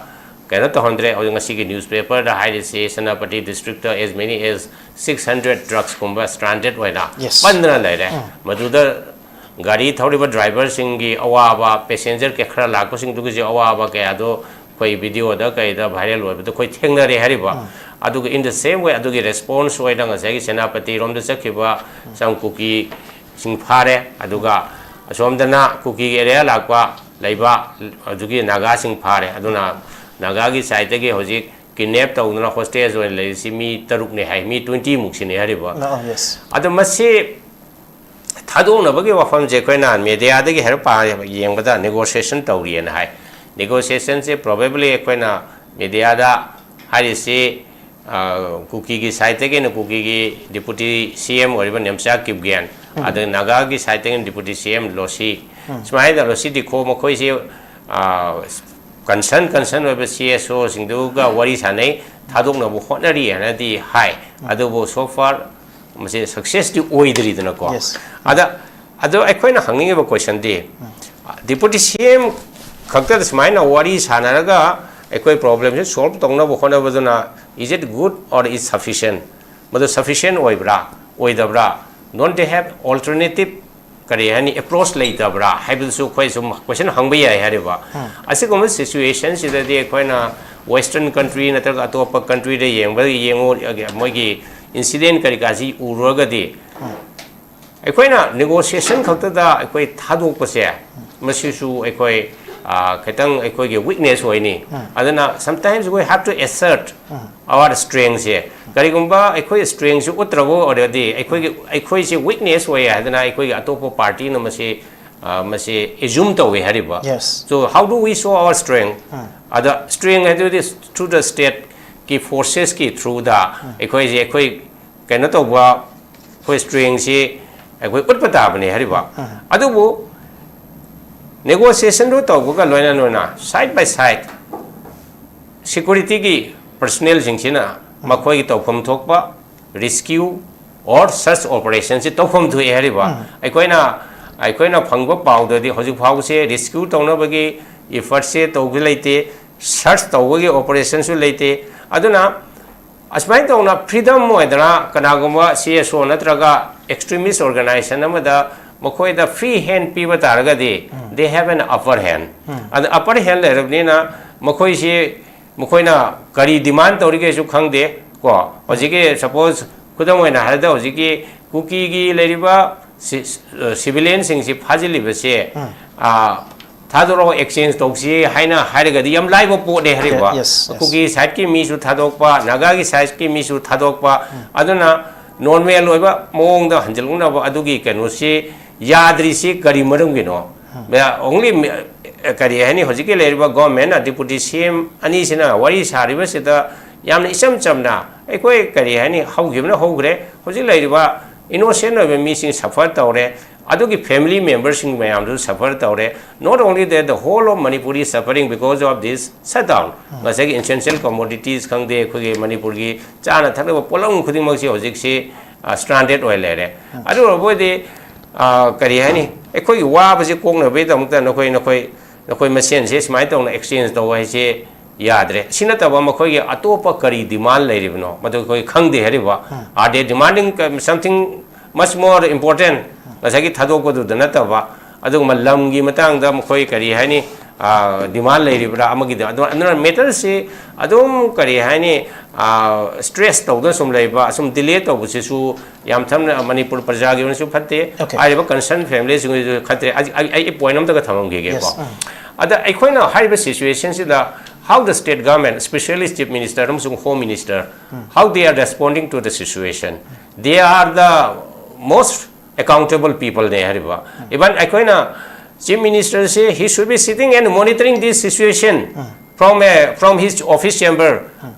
ꯀꯩꯅꯣ ꯇꯧꯍꯟꯗ꯭ꯔꯦ꯫ ꯍꯧꯖꯤꯛ ꯉꯁꯤꯒꯤ ꯅ꯭ꯌꯨꯁꯄꯦꯄꯔꯗ ꯍꯥꯏꯔꯤꯁꯤ Senapati district as many as six hundred trucksꯀꯨꯝꯕ stranded ꯑꯣꯏꯅ Yes. ꯄꯟꯗꯅ ꯂꯩꯔꯦ꯫ ꯃꯗꯨꯗ ꯒꯥꯔꯤ ꯊꯧꯔꯤꯕ ꯗ꯭ꯔꯥꯏꯚꯔꯁꯤꯡꯒꯤ ꯑꯋꯥꯕ, ꯄꯦꯁꯦꯟꯖꯔ ꯈꯔ ꯂꯥꯛꯄꯁꯤꯡꯗꯨꯒꯤꯁꯨ ꯑꯋꯥꯕ ꯀꯌꯥꯗꯣ ꯑꯩꯈꯣꯏ ꯚꯤꯗꯤꯑꯣꯗ ꯀꯩꯗ ꯚꯥꯏꯔꯦꯜ ꯑꯣꯏꯕꯗꯣ ꯑꯩꯈꯣꯏ ꯊꯦꯡꯅꯔꯦ ꯍꯥꯏꯔꯤꯕ꯫ ꯑꯗꯨꯒ in the same way ꯑꯗꯨꯒꯤ ꯔꯦꯁꯄꯣꯟꯁ ꯑꯣꯏꯅ ꯉꯁꯥꯏꯒꯤ ꯁꯦꯅꯥꯄꯇꯤꯔꯣꯝꯗ ꯆꯠꯈꯤꯕ ꯁꯝ ꯀꯨꯀꯤꯁꯤꯡ ꯐꯥꯔꯦ꯫ ꯑꯗꯨꯒ ꯑꯁꯣꯝꯗꯅ ꯀꯨꯀꯤꯒꯤ ꯑꯦꯔꯤꯌꯥ ꯂꯥꯛꯄ ꯂꯩꯕ ꯑꯗꯨꯒꯤ ꯅꯥꯒꯥꯁꯤꯡ ꯐꯥꯔꯦ꯫ ꯑꯗꯨꯅ ꯅꯥꯒꯥꯒꯤ ꯁꯥꯏꯠꯇꯒꯤ ꯍꯧꯖꯤꯛ ꯀꯤꯗꯅꯦꯞ ꯇꯧꯗꯨꯅ ꯍꯣꯁꯇꯦꯖ ꯑꯣꯏꯅ ꯂꯩꯔꯤꯁꯤ ꯃꯤ ꯇꯔꯨꯛꯅꯤ ꯍꯥꯏ, ꯃꯤ ꯇ꯭ꯋꯦꯟꯇꯤ ꯃꯨꯛꯁꯤꯅꯤ ꯍꯥꯏꯔꯤꯕ꯫ No, yes. ꯑꯗꯣ ꯃꯁꯤ ꯊꯥꯗꯣꯛꯅꯕꯒꯤ ꯋꯥꯐꯝꯁꯦ ꯑꯩꯈꯣꯏꯅ ꯃꯦꯗꯤꯌꯥꯗꯒꯤ ꯍꯥꯏꯔꯞ ꯄꯥ ꯌꯦꯡꯕꯗ ꯅꯦꯒꯣꯁꯤꯌꯦꯁꯟ ꯇꯧꯔꯤꯑꯅ ꯍꯥꯏ꯫ ꯅꯦꯒꯣꯁꯤꯌꯦꯁꯟꯁꯦ ꯄ꯭ꯔꯣꯕꯦꯕꯂꯤ ꯑꯩꯈꯣꯏꯅ ꯃꯦꯗꯤꯌꯥꯗ ꯍꯥꯏꯔꯤꯁꯤ, ꯑ, ꯀꯨꯀꯤꯒꯤ ꯁꯥꯏꯠꯇꯒꯤꯅ ꯀꯨꯀꯤꯒꯤ ꯗꯤꯄꯨꯇꯤ ꯁꯤ ꯑꯦꯝ ꯑꯣꯏꯔꯤꯕ ꯅꯦꯝꯆꯥ ꯀꯤꯞꯒꯦꯟ, ꯑꯗꯒꯤ ꯅꯥꯒꯥꯒꯤ ꯁꯥꯏꯠꯇꯒꯤꯅ ꯗꯤꯄꯨꯇꯤ ꯁꯤ ꯑꯦꯝ ꯂꯣꯁꯤ, ꯁꯨꯃꯥꯏꯅ ꯂꯣꯁꯤ ꯗꯤꯈꯣ ꯃꯈꯣꯏꯁꯤ, ꯑ, ꯀꯟꯁꯔꯟ ꯀꯟꯁꯔꯟ ꯑꯣꯏꯕ ꯁꯤ ꯑꯦꯁ ꯑꯣꯁꯤꯡꯗꯨꯒ ꯋꯥꯔꯤ ꯁꯥꯟꯅꯩ, ꯊꯥꯗꯣꯛꯅꯕ ꯍꯣꯠꯅꯔꯤ ꯍꯥꯏꯅꯗꯤ ꯍꯥꯏ꯫ ꯑꯗꯨꯕꯨ so far ꯃꯁꯤ ꯁꯛꯁꯦꯁꯇꯤ ꯑꯣꯏꯗ꯭ꯔꯤꯗꯅꯀꯣ꯫ Yes. ꯑꯗ ꯑꯗꯣ ꯑꯩꯈꯣꯏꯅ ꯍꯪꯅꯤꯡꯉꯤꯕ ꯀꯣꯏꯁꯟꯗꯤ, ꯗꯤꯄꯨꯇꯤ ꯁꯤ ꯑꯦꯝ ꯈꯛꯇꯗ ꯁꯨꯃꯥꯏꯅ ꯋꯥꯔꯤ ꯁꯥꯟꯅꯔꯒ ꯑꯩꯈꯣꯏ ꯄ꯭ꯔꯣꯕ꯭ꯂꯦꯝꯁꯤ ꯁꯣꯜꯕ ꯇꯧꯅꯕ ꯍꯣꯠꯅꯕꯗꯨꯅ is it good or is sufficient? ꯃꯗꯨ ꯁꯐꯤꯁꯤꯌꯦꯟ ꯑꯣꯏꯕ꯭ꯔꯥ, ꯑꯣꯏꯗꯕ꯭ꯔꯥ? Don't they have alternative, ꯀꯔꯤ ꯍꯥꯏꯅꯤ, ꯑꯦꯄ꯭ꯔꯣꯆ ꯂꯩꯇꯕ꯭ꯔꯥ ꯍꯥꯏꯕꯗꯨꯁꯨ ꯑꯩꯈꯣꯏ ꯁꯨꯝ ꯀꯣꯏꯁꯟ ꯍꯪꯕ ꯌꯥꯏ ꯍꯥꯏꯔꯤꯕ꯫ ꯑꯁꯤꯒꯨꯝꯕ ꯁꯤꯆꯨꯋꯦꯁꯟꯁꯤꯗꯗꯤ ꯑꯩꯈꯣꯏꯅ ꯋꯦꯁꯇꯔꯟ ꯀꯟꯇ꯭ꯔꯤ ꯅꯠꯇ꯭ꯔꯒ ꯑꯇꯣꯞꯄ ꯀꯟꯇ꯭ꯔꯤꯗ ꯌꯦꯡꯕ, ꯌꯦꯡꯉꯨ, ꯃꯣꯏꯒꯤ ꯏꯟꯁꯤꯗꯦꯟ ꯀꯔꯤ ꯀꯥꯁꯤ ꯎꯔꯨꯔꯒꯗꯤ ꯑꯩꯈꯣꯏꯅ ꯅꯦꯒꯣꯁꯤꯌꯦꯁꯟ ꯈꯛꯇꯗ ꯑꯩꯈꯣꯏ ꯊꯥꯗꯣꯛꯄꯁꯦ, ꯃꯁꯤꯁꯨ ꯑꯩꯈꯣꯏ, ꯑ, ꯈꯤꯇꯪ ꯑꯩꯈꯣꯏꯒꯤ ꯋꯤꯛꯅꯦꯁ ꯑꯣꯏꯅꯤ꯫ ꯑꯗꯨꯅ sometimes we have to assert our strengthꯁꯦ꯫ ꯀꯔꯤꯒꯨꯝꯕ ꯑꯩꯈꯣꯏ ꯁ꯭ꯇ꯭ꯔꯦꯡꯁꯤ ꯎꯠꯇ꯭ꯔꯕ ꯑꯣꯏꯔꯒꯗꯤ ꯑꯩꯈꯣꯏꯒꯤ, ꯑꯩꯈꯣꯏꯁꯦ ꯋꯤꯛꯅꯦꯁ ꯑꯣꯏꯌꯦ ꯍꯥꯏꯗꯅ ꯑꯩꯈꯣꯏꯒꯤ ꯑꯇꯣꯞꯄ ꯄꯥꯔꯇꯤꯅ ꯃꯁꯤ, ꯑ, ꯃꯁꯤ ꯑꯦꯖ꯭ꯌꯨꯝ ꯇꯧꯋꯦ ꯍꯥꯏꯔꯤꯕ꯫ Yes. So how do we show our strength? ꯑꯗ ꯁ꯭ꯇ꯭ꯔꯦꯡ ꯍꯥꯏꯗꯨꯗꯤ through the stateꯀꯤ forcesꯀꯤ throughꯗ ꯑꯩꯈꯣꯏꯁꯦ, ꯑꯩꯈꯣꯏ ꯀꯩꯅꯣ ꯇꯧꯕ, ꯑꯩꯈꯣꯏ ꯁ꯭ꯇ꯭ꯔꯦꯡꯁꯤ ꯑꯩꯈꯣꯏ ꯎꯠꯄ ꯇꯥꯕꯅꯤ ꯍꯥꯏꯔꯤꯕ꯫ ꯑꯗꯨꯕꯨ negotiationꯗꯨ ꯇꯧꯕꯒ ꯂꯣꯏꯅ ꯂꯣꯏꯅ side by side securityꯒꯤ personnelꯁꯤꯡꯁꯤꯅ ꯃꯈꯣꯏꯒꯤ ꯇꯧꯐꯝ ꯊꯣꯛꯄ rescue or search operationꯁꯤ ꯇꯧꯐꯝ ꯊꯣꯛꯑꯦ ꯍꯥꯏꯔꯤꯕ꯫ ꯑꯩꯈꯣꯏꯅ ꯑꯩꯈꯣꯏꯅ ꯐꯪꯕ ꯄꯥꯎꯗꯗꯤ ꯍꯧꯖꯤꯛ ꯐꯥꯎꯕꯁꯦ rescue ꯇꯧꯅꯕꯒꯤ effortꯁꯦ ꯇꯧꯕ ꯂꯩꯇꯦ, search ꯇꯧꯕꯒꯤ operationꯁꯨ ꯂꯩꯇꯦ꯫ ꯑꯗꯨꯅ ꯑꯁꯨꯃꯥꯏꯅ ꯇꯧꯅ freedom ꯑꯣꯏꯗꯅ ꯀꯅꯥꯒꯨꯝꯕ CSO ꯅꯠꯇ꯭ꯔꯒ extremist organization ꯑꯃꯗ ꯃꯈꯣꯏꯗ free hand ꯄꯤꯕ ꯇꯥꯔꯒꯗꯤ they have an upper hand꯫ ꯑꯗ upper hand ꯂꯩꯔꯕꯅꯤꯅ ꯃꯈꯣꯏꯁꯤ ꯃꯈꯣꯏꯅ ꯀꯔꯤ demand ꯇꯧꯔꯤꯒꯦꯁꯨ ꯈꯪꯗꯦ꯫ ꯀꯣ ꯍꯧꯖꯤꯛꯀꯤ suppose ꯈꯨꯗꯝ ꯑꯣꯏꯅ ꯍꯥꯏꯔꯕꯗ ꯍꯧꯖꯤꯛꯀꯤ ꯀꯨꯀꯤꯒꯤ ꯂꯩꯔꯤꯕ civilianꯁꯤꯡꯁꯤ ꯐꯥꯖꯤꯜꯂꯤꯕꯁꯦ ꯊꯥꯗꯣꯔꯛꯑꯣ, exchange ꯇꯧꯁꯤ ꯍꯥꯏꯅ ꯍꯥꯏꯔꯒꯗꯤ ꯌꯥꯝ ꯂꯥꯏꯕ ꯄꯣꯠꯅꯦ ꯍꯥꯏꯔꯤꯕ꯫ Yes, yes. ꯀꯨꯀꯤ sideꯀꯤ ꯃꯤꯁꯨ ꯊꯥꯗꯣꯛꯄ, ꯅꯥꯒꯥꯒꯤ sideꯀꯤ ꯃꯤꯁꯨ ꯊꯥꯗꯣꯛꯄ꯫ ꯑꯗꯨꯅ normal ꯑꯣꯏꯕ ꯃꯑꯣꯡꯗ ꯍꯟꯖꯤꯜꯂꯛꯅꯕ ꯑꯗꯨꯒꯤ ꯀꯩꯅꯣꯁꯤ ꯌꯥꯗ꯭ꯔꯤꯁꯤ ꯀꯔꯤ ꯃꯔꯝꯒꯤꯅꯣ? Only ꯀꯔꯤ ꯍꯥꯏꯅꯤ, ꯍꯧꯖꯤꯛꯀꯤ ꯂꯩꯔꯤꯕ governmentꯅ deputy CM ꯑꯅꯤꯁꯤꯅ ꯋꯥꯔꯤ ꯁꯥꯔꯤꯕꯁꯤꯗ ꯌꯥꯝꯅ ꯏꯆꯝ ꯆꯝꯅ ꯑꯩꯈꯣꯏ ꯀꯔꯤ ꯍꯥꯏꯅꯤ, ꯍꯧꯈꯤꯕꯅ ꯍꯧꯈ꯭ꯔꯦ, ꯍꯧꯖꯤꯛ ꯂꯩꯔꯤꯕ innocent ꯑꯣꯏꯕ ꯃꯤꯁꯤꯡ suffer ꯇꯧꯔꯦ, ꯑꯗꯨꯒꯤ family memberꯁꯤꯡ ꯃꯌꯥꯝꯗꯨ suffer ꯇꯧꯔꯦ꯫ Not only that, the whole of Manipur is suffering because of this shutdown꯫ ꯉꯁꯥꯏꯒꯤ essential commodities ꯈꯪꯗꯦ, ꯑꯩꯈꯣꯏꯒꯤ ꯃꯅꯤꯄꯨꯔꯒꯤ ꯆꯥꯅ ꯊꯛꯅꯕ ꯄꯣꯠꯂꯝ ꯈꯨꯗꯤꯡꯃꯛꯁꯤ ꯍꯧꯖꯤꯛꯁꯤ stranded ꯑꯣꯏ ꯂꯩꯔꯦ꯫ ꯑꯗꯨ ꯑꯣꯏꯔꯕ ꯑꯣꯏꯗꯤ ꯀꯔꯤ ꯍꯥꯏꯅꯤ, ꯑꯩꯈꯣꯏꯒꯤ ꯋꯥꯕꯁꯤ ꯀꯣꯛꯅꯕꯒꯤꯗꯃꯛꯇ ꯅꯈꯣꯏ ꯅꯈꯣꯏ ꯅꯈꯣꯏ ꯃꯁꯦꯟꯁꯦ ꯁꯨꯃꯥꯏꯅ ꯇꯧꯅ exchange ꯇꯧꯕ ꯍꯥꯏꯁꯦ ꯌꯥꯗ꯭ꯔꯦ꯫ ꯁꯤ ꯅꯠꯇꯕ ꯃꯈꯣꯏꯒꯤ ꯑꯇꯣꯞꯄ ꯀꯔꯤ demand ꯂꯩꯔꯤꯕꯅꯣ, ꯃꯗꯨ ꯑꯩꯈꯣꯏ ꯈꯪꯗꯦ ꯍꯥꯏꯔꯤꯕ꯫ Are they demanding something much more important? ꯉꯁꯥꯏꯒꯤ ꯊꯥꯗꯣꯛꯄꯗꯨꯗ ꯅꯠꯇꯕ, ꯑꯗꯨꯒꯨꯝꯕ ꯂꯝꯒꯤ ꯃꯇꯥꯡꯗ ꯃꯈꯣꯏ ꯀꯔꯤ ꯍꯥꯏꯅꯤ, demand ꯂꯩꯔꯤꯕ꯭ꯔꯥ ꯑꯃꯒꯤꯗ? ꯑꯗꯨ, ꯑꯗꯨꯅ matterꯁꯤ ꯑꯗꯨꯝ ꯀꯔꯤ ꯍꯥꯏꯅꯤ, stress ꯇꯧꯗꯨꯅ ꯁꯨꯝ ꯂꯩꯕ, ꯑꯁꯨꯝ delay ꯇꯧꯕꯁꯤꯁꯨ ꯌꯥꯝ ꯊꯝꯅ ꯃꯅꯤꯄꯨꯔ ꯄ꯭ꯔꯖꯥꯒꯤ ꯑꯣꯏꯅꯁꯨ ꯐꯠꯇꯦ꯫ Okay. ꯍꯥꯏꯔꯤꯕ concern familyꯁꯤꯡꯒꯤꯁꯨ ꯐꯠꯇ꯭ꯔꯦ꯫ ꯑꯩ, ꯑꯩ, ꯑꯩ point ꯑꯃꯇꯒ ꯊꯝꯃꯝꯈꯤꯒꯦꯀꯣ꯫ Yes, ꯑꯥ꯫ ꯑꯗ ꯑꯩꯈꯣꯏꯅ ꯍꯥꯏꯔꯤꯕ situationꯁꯤꯗ, how the state government, especially Chief Minister ꯑꯃꯁꯨꯡ Home Minister, how they are responding to the situation? They are the most accountable peopleꯅꯦ ꯍꯥꯏꯔꯤꯕ꯫ Even ꯑꯩꯈꯣꯏꯅ Chief Ministerꯁꯦ, he should be sitting and monitoring this situation from a, from his office chamber,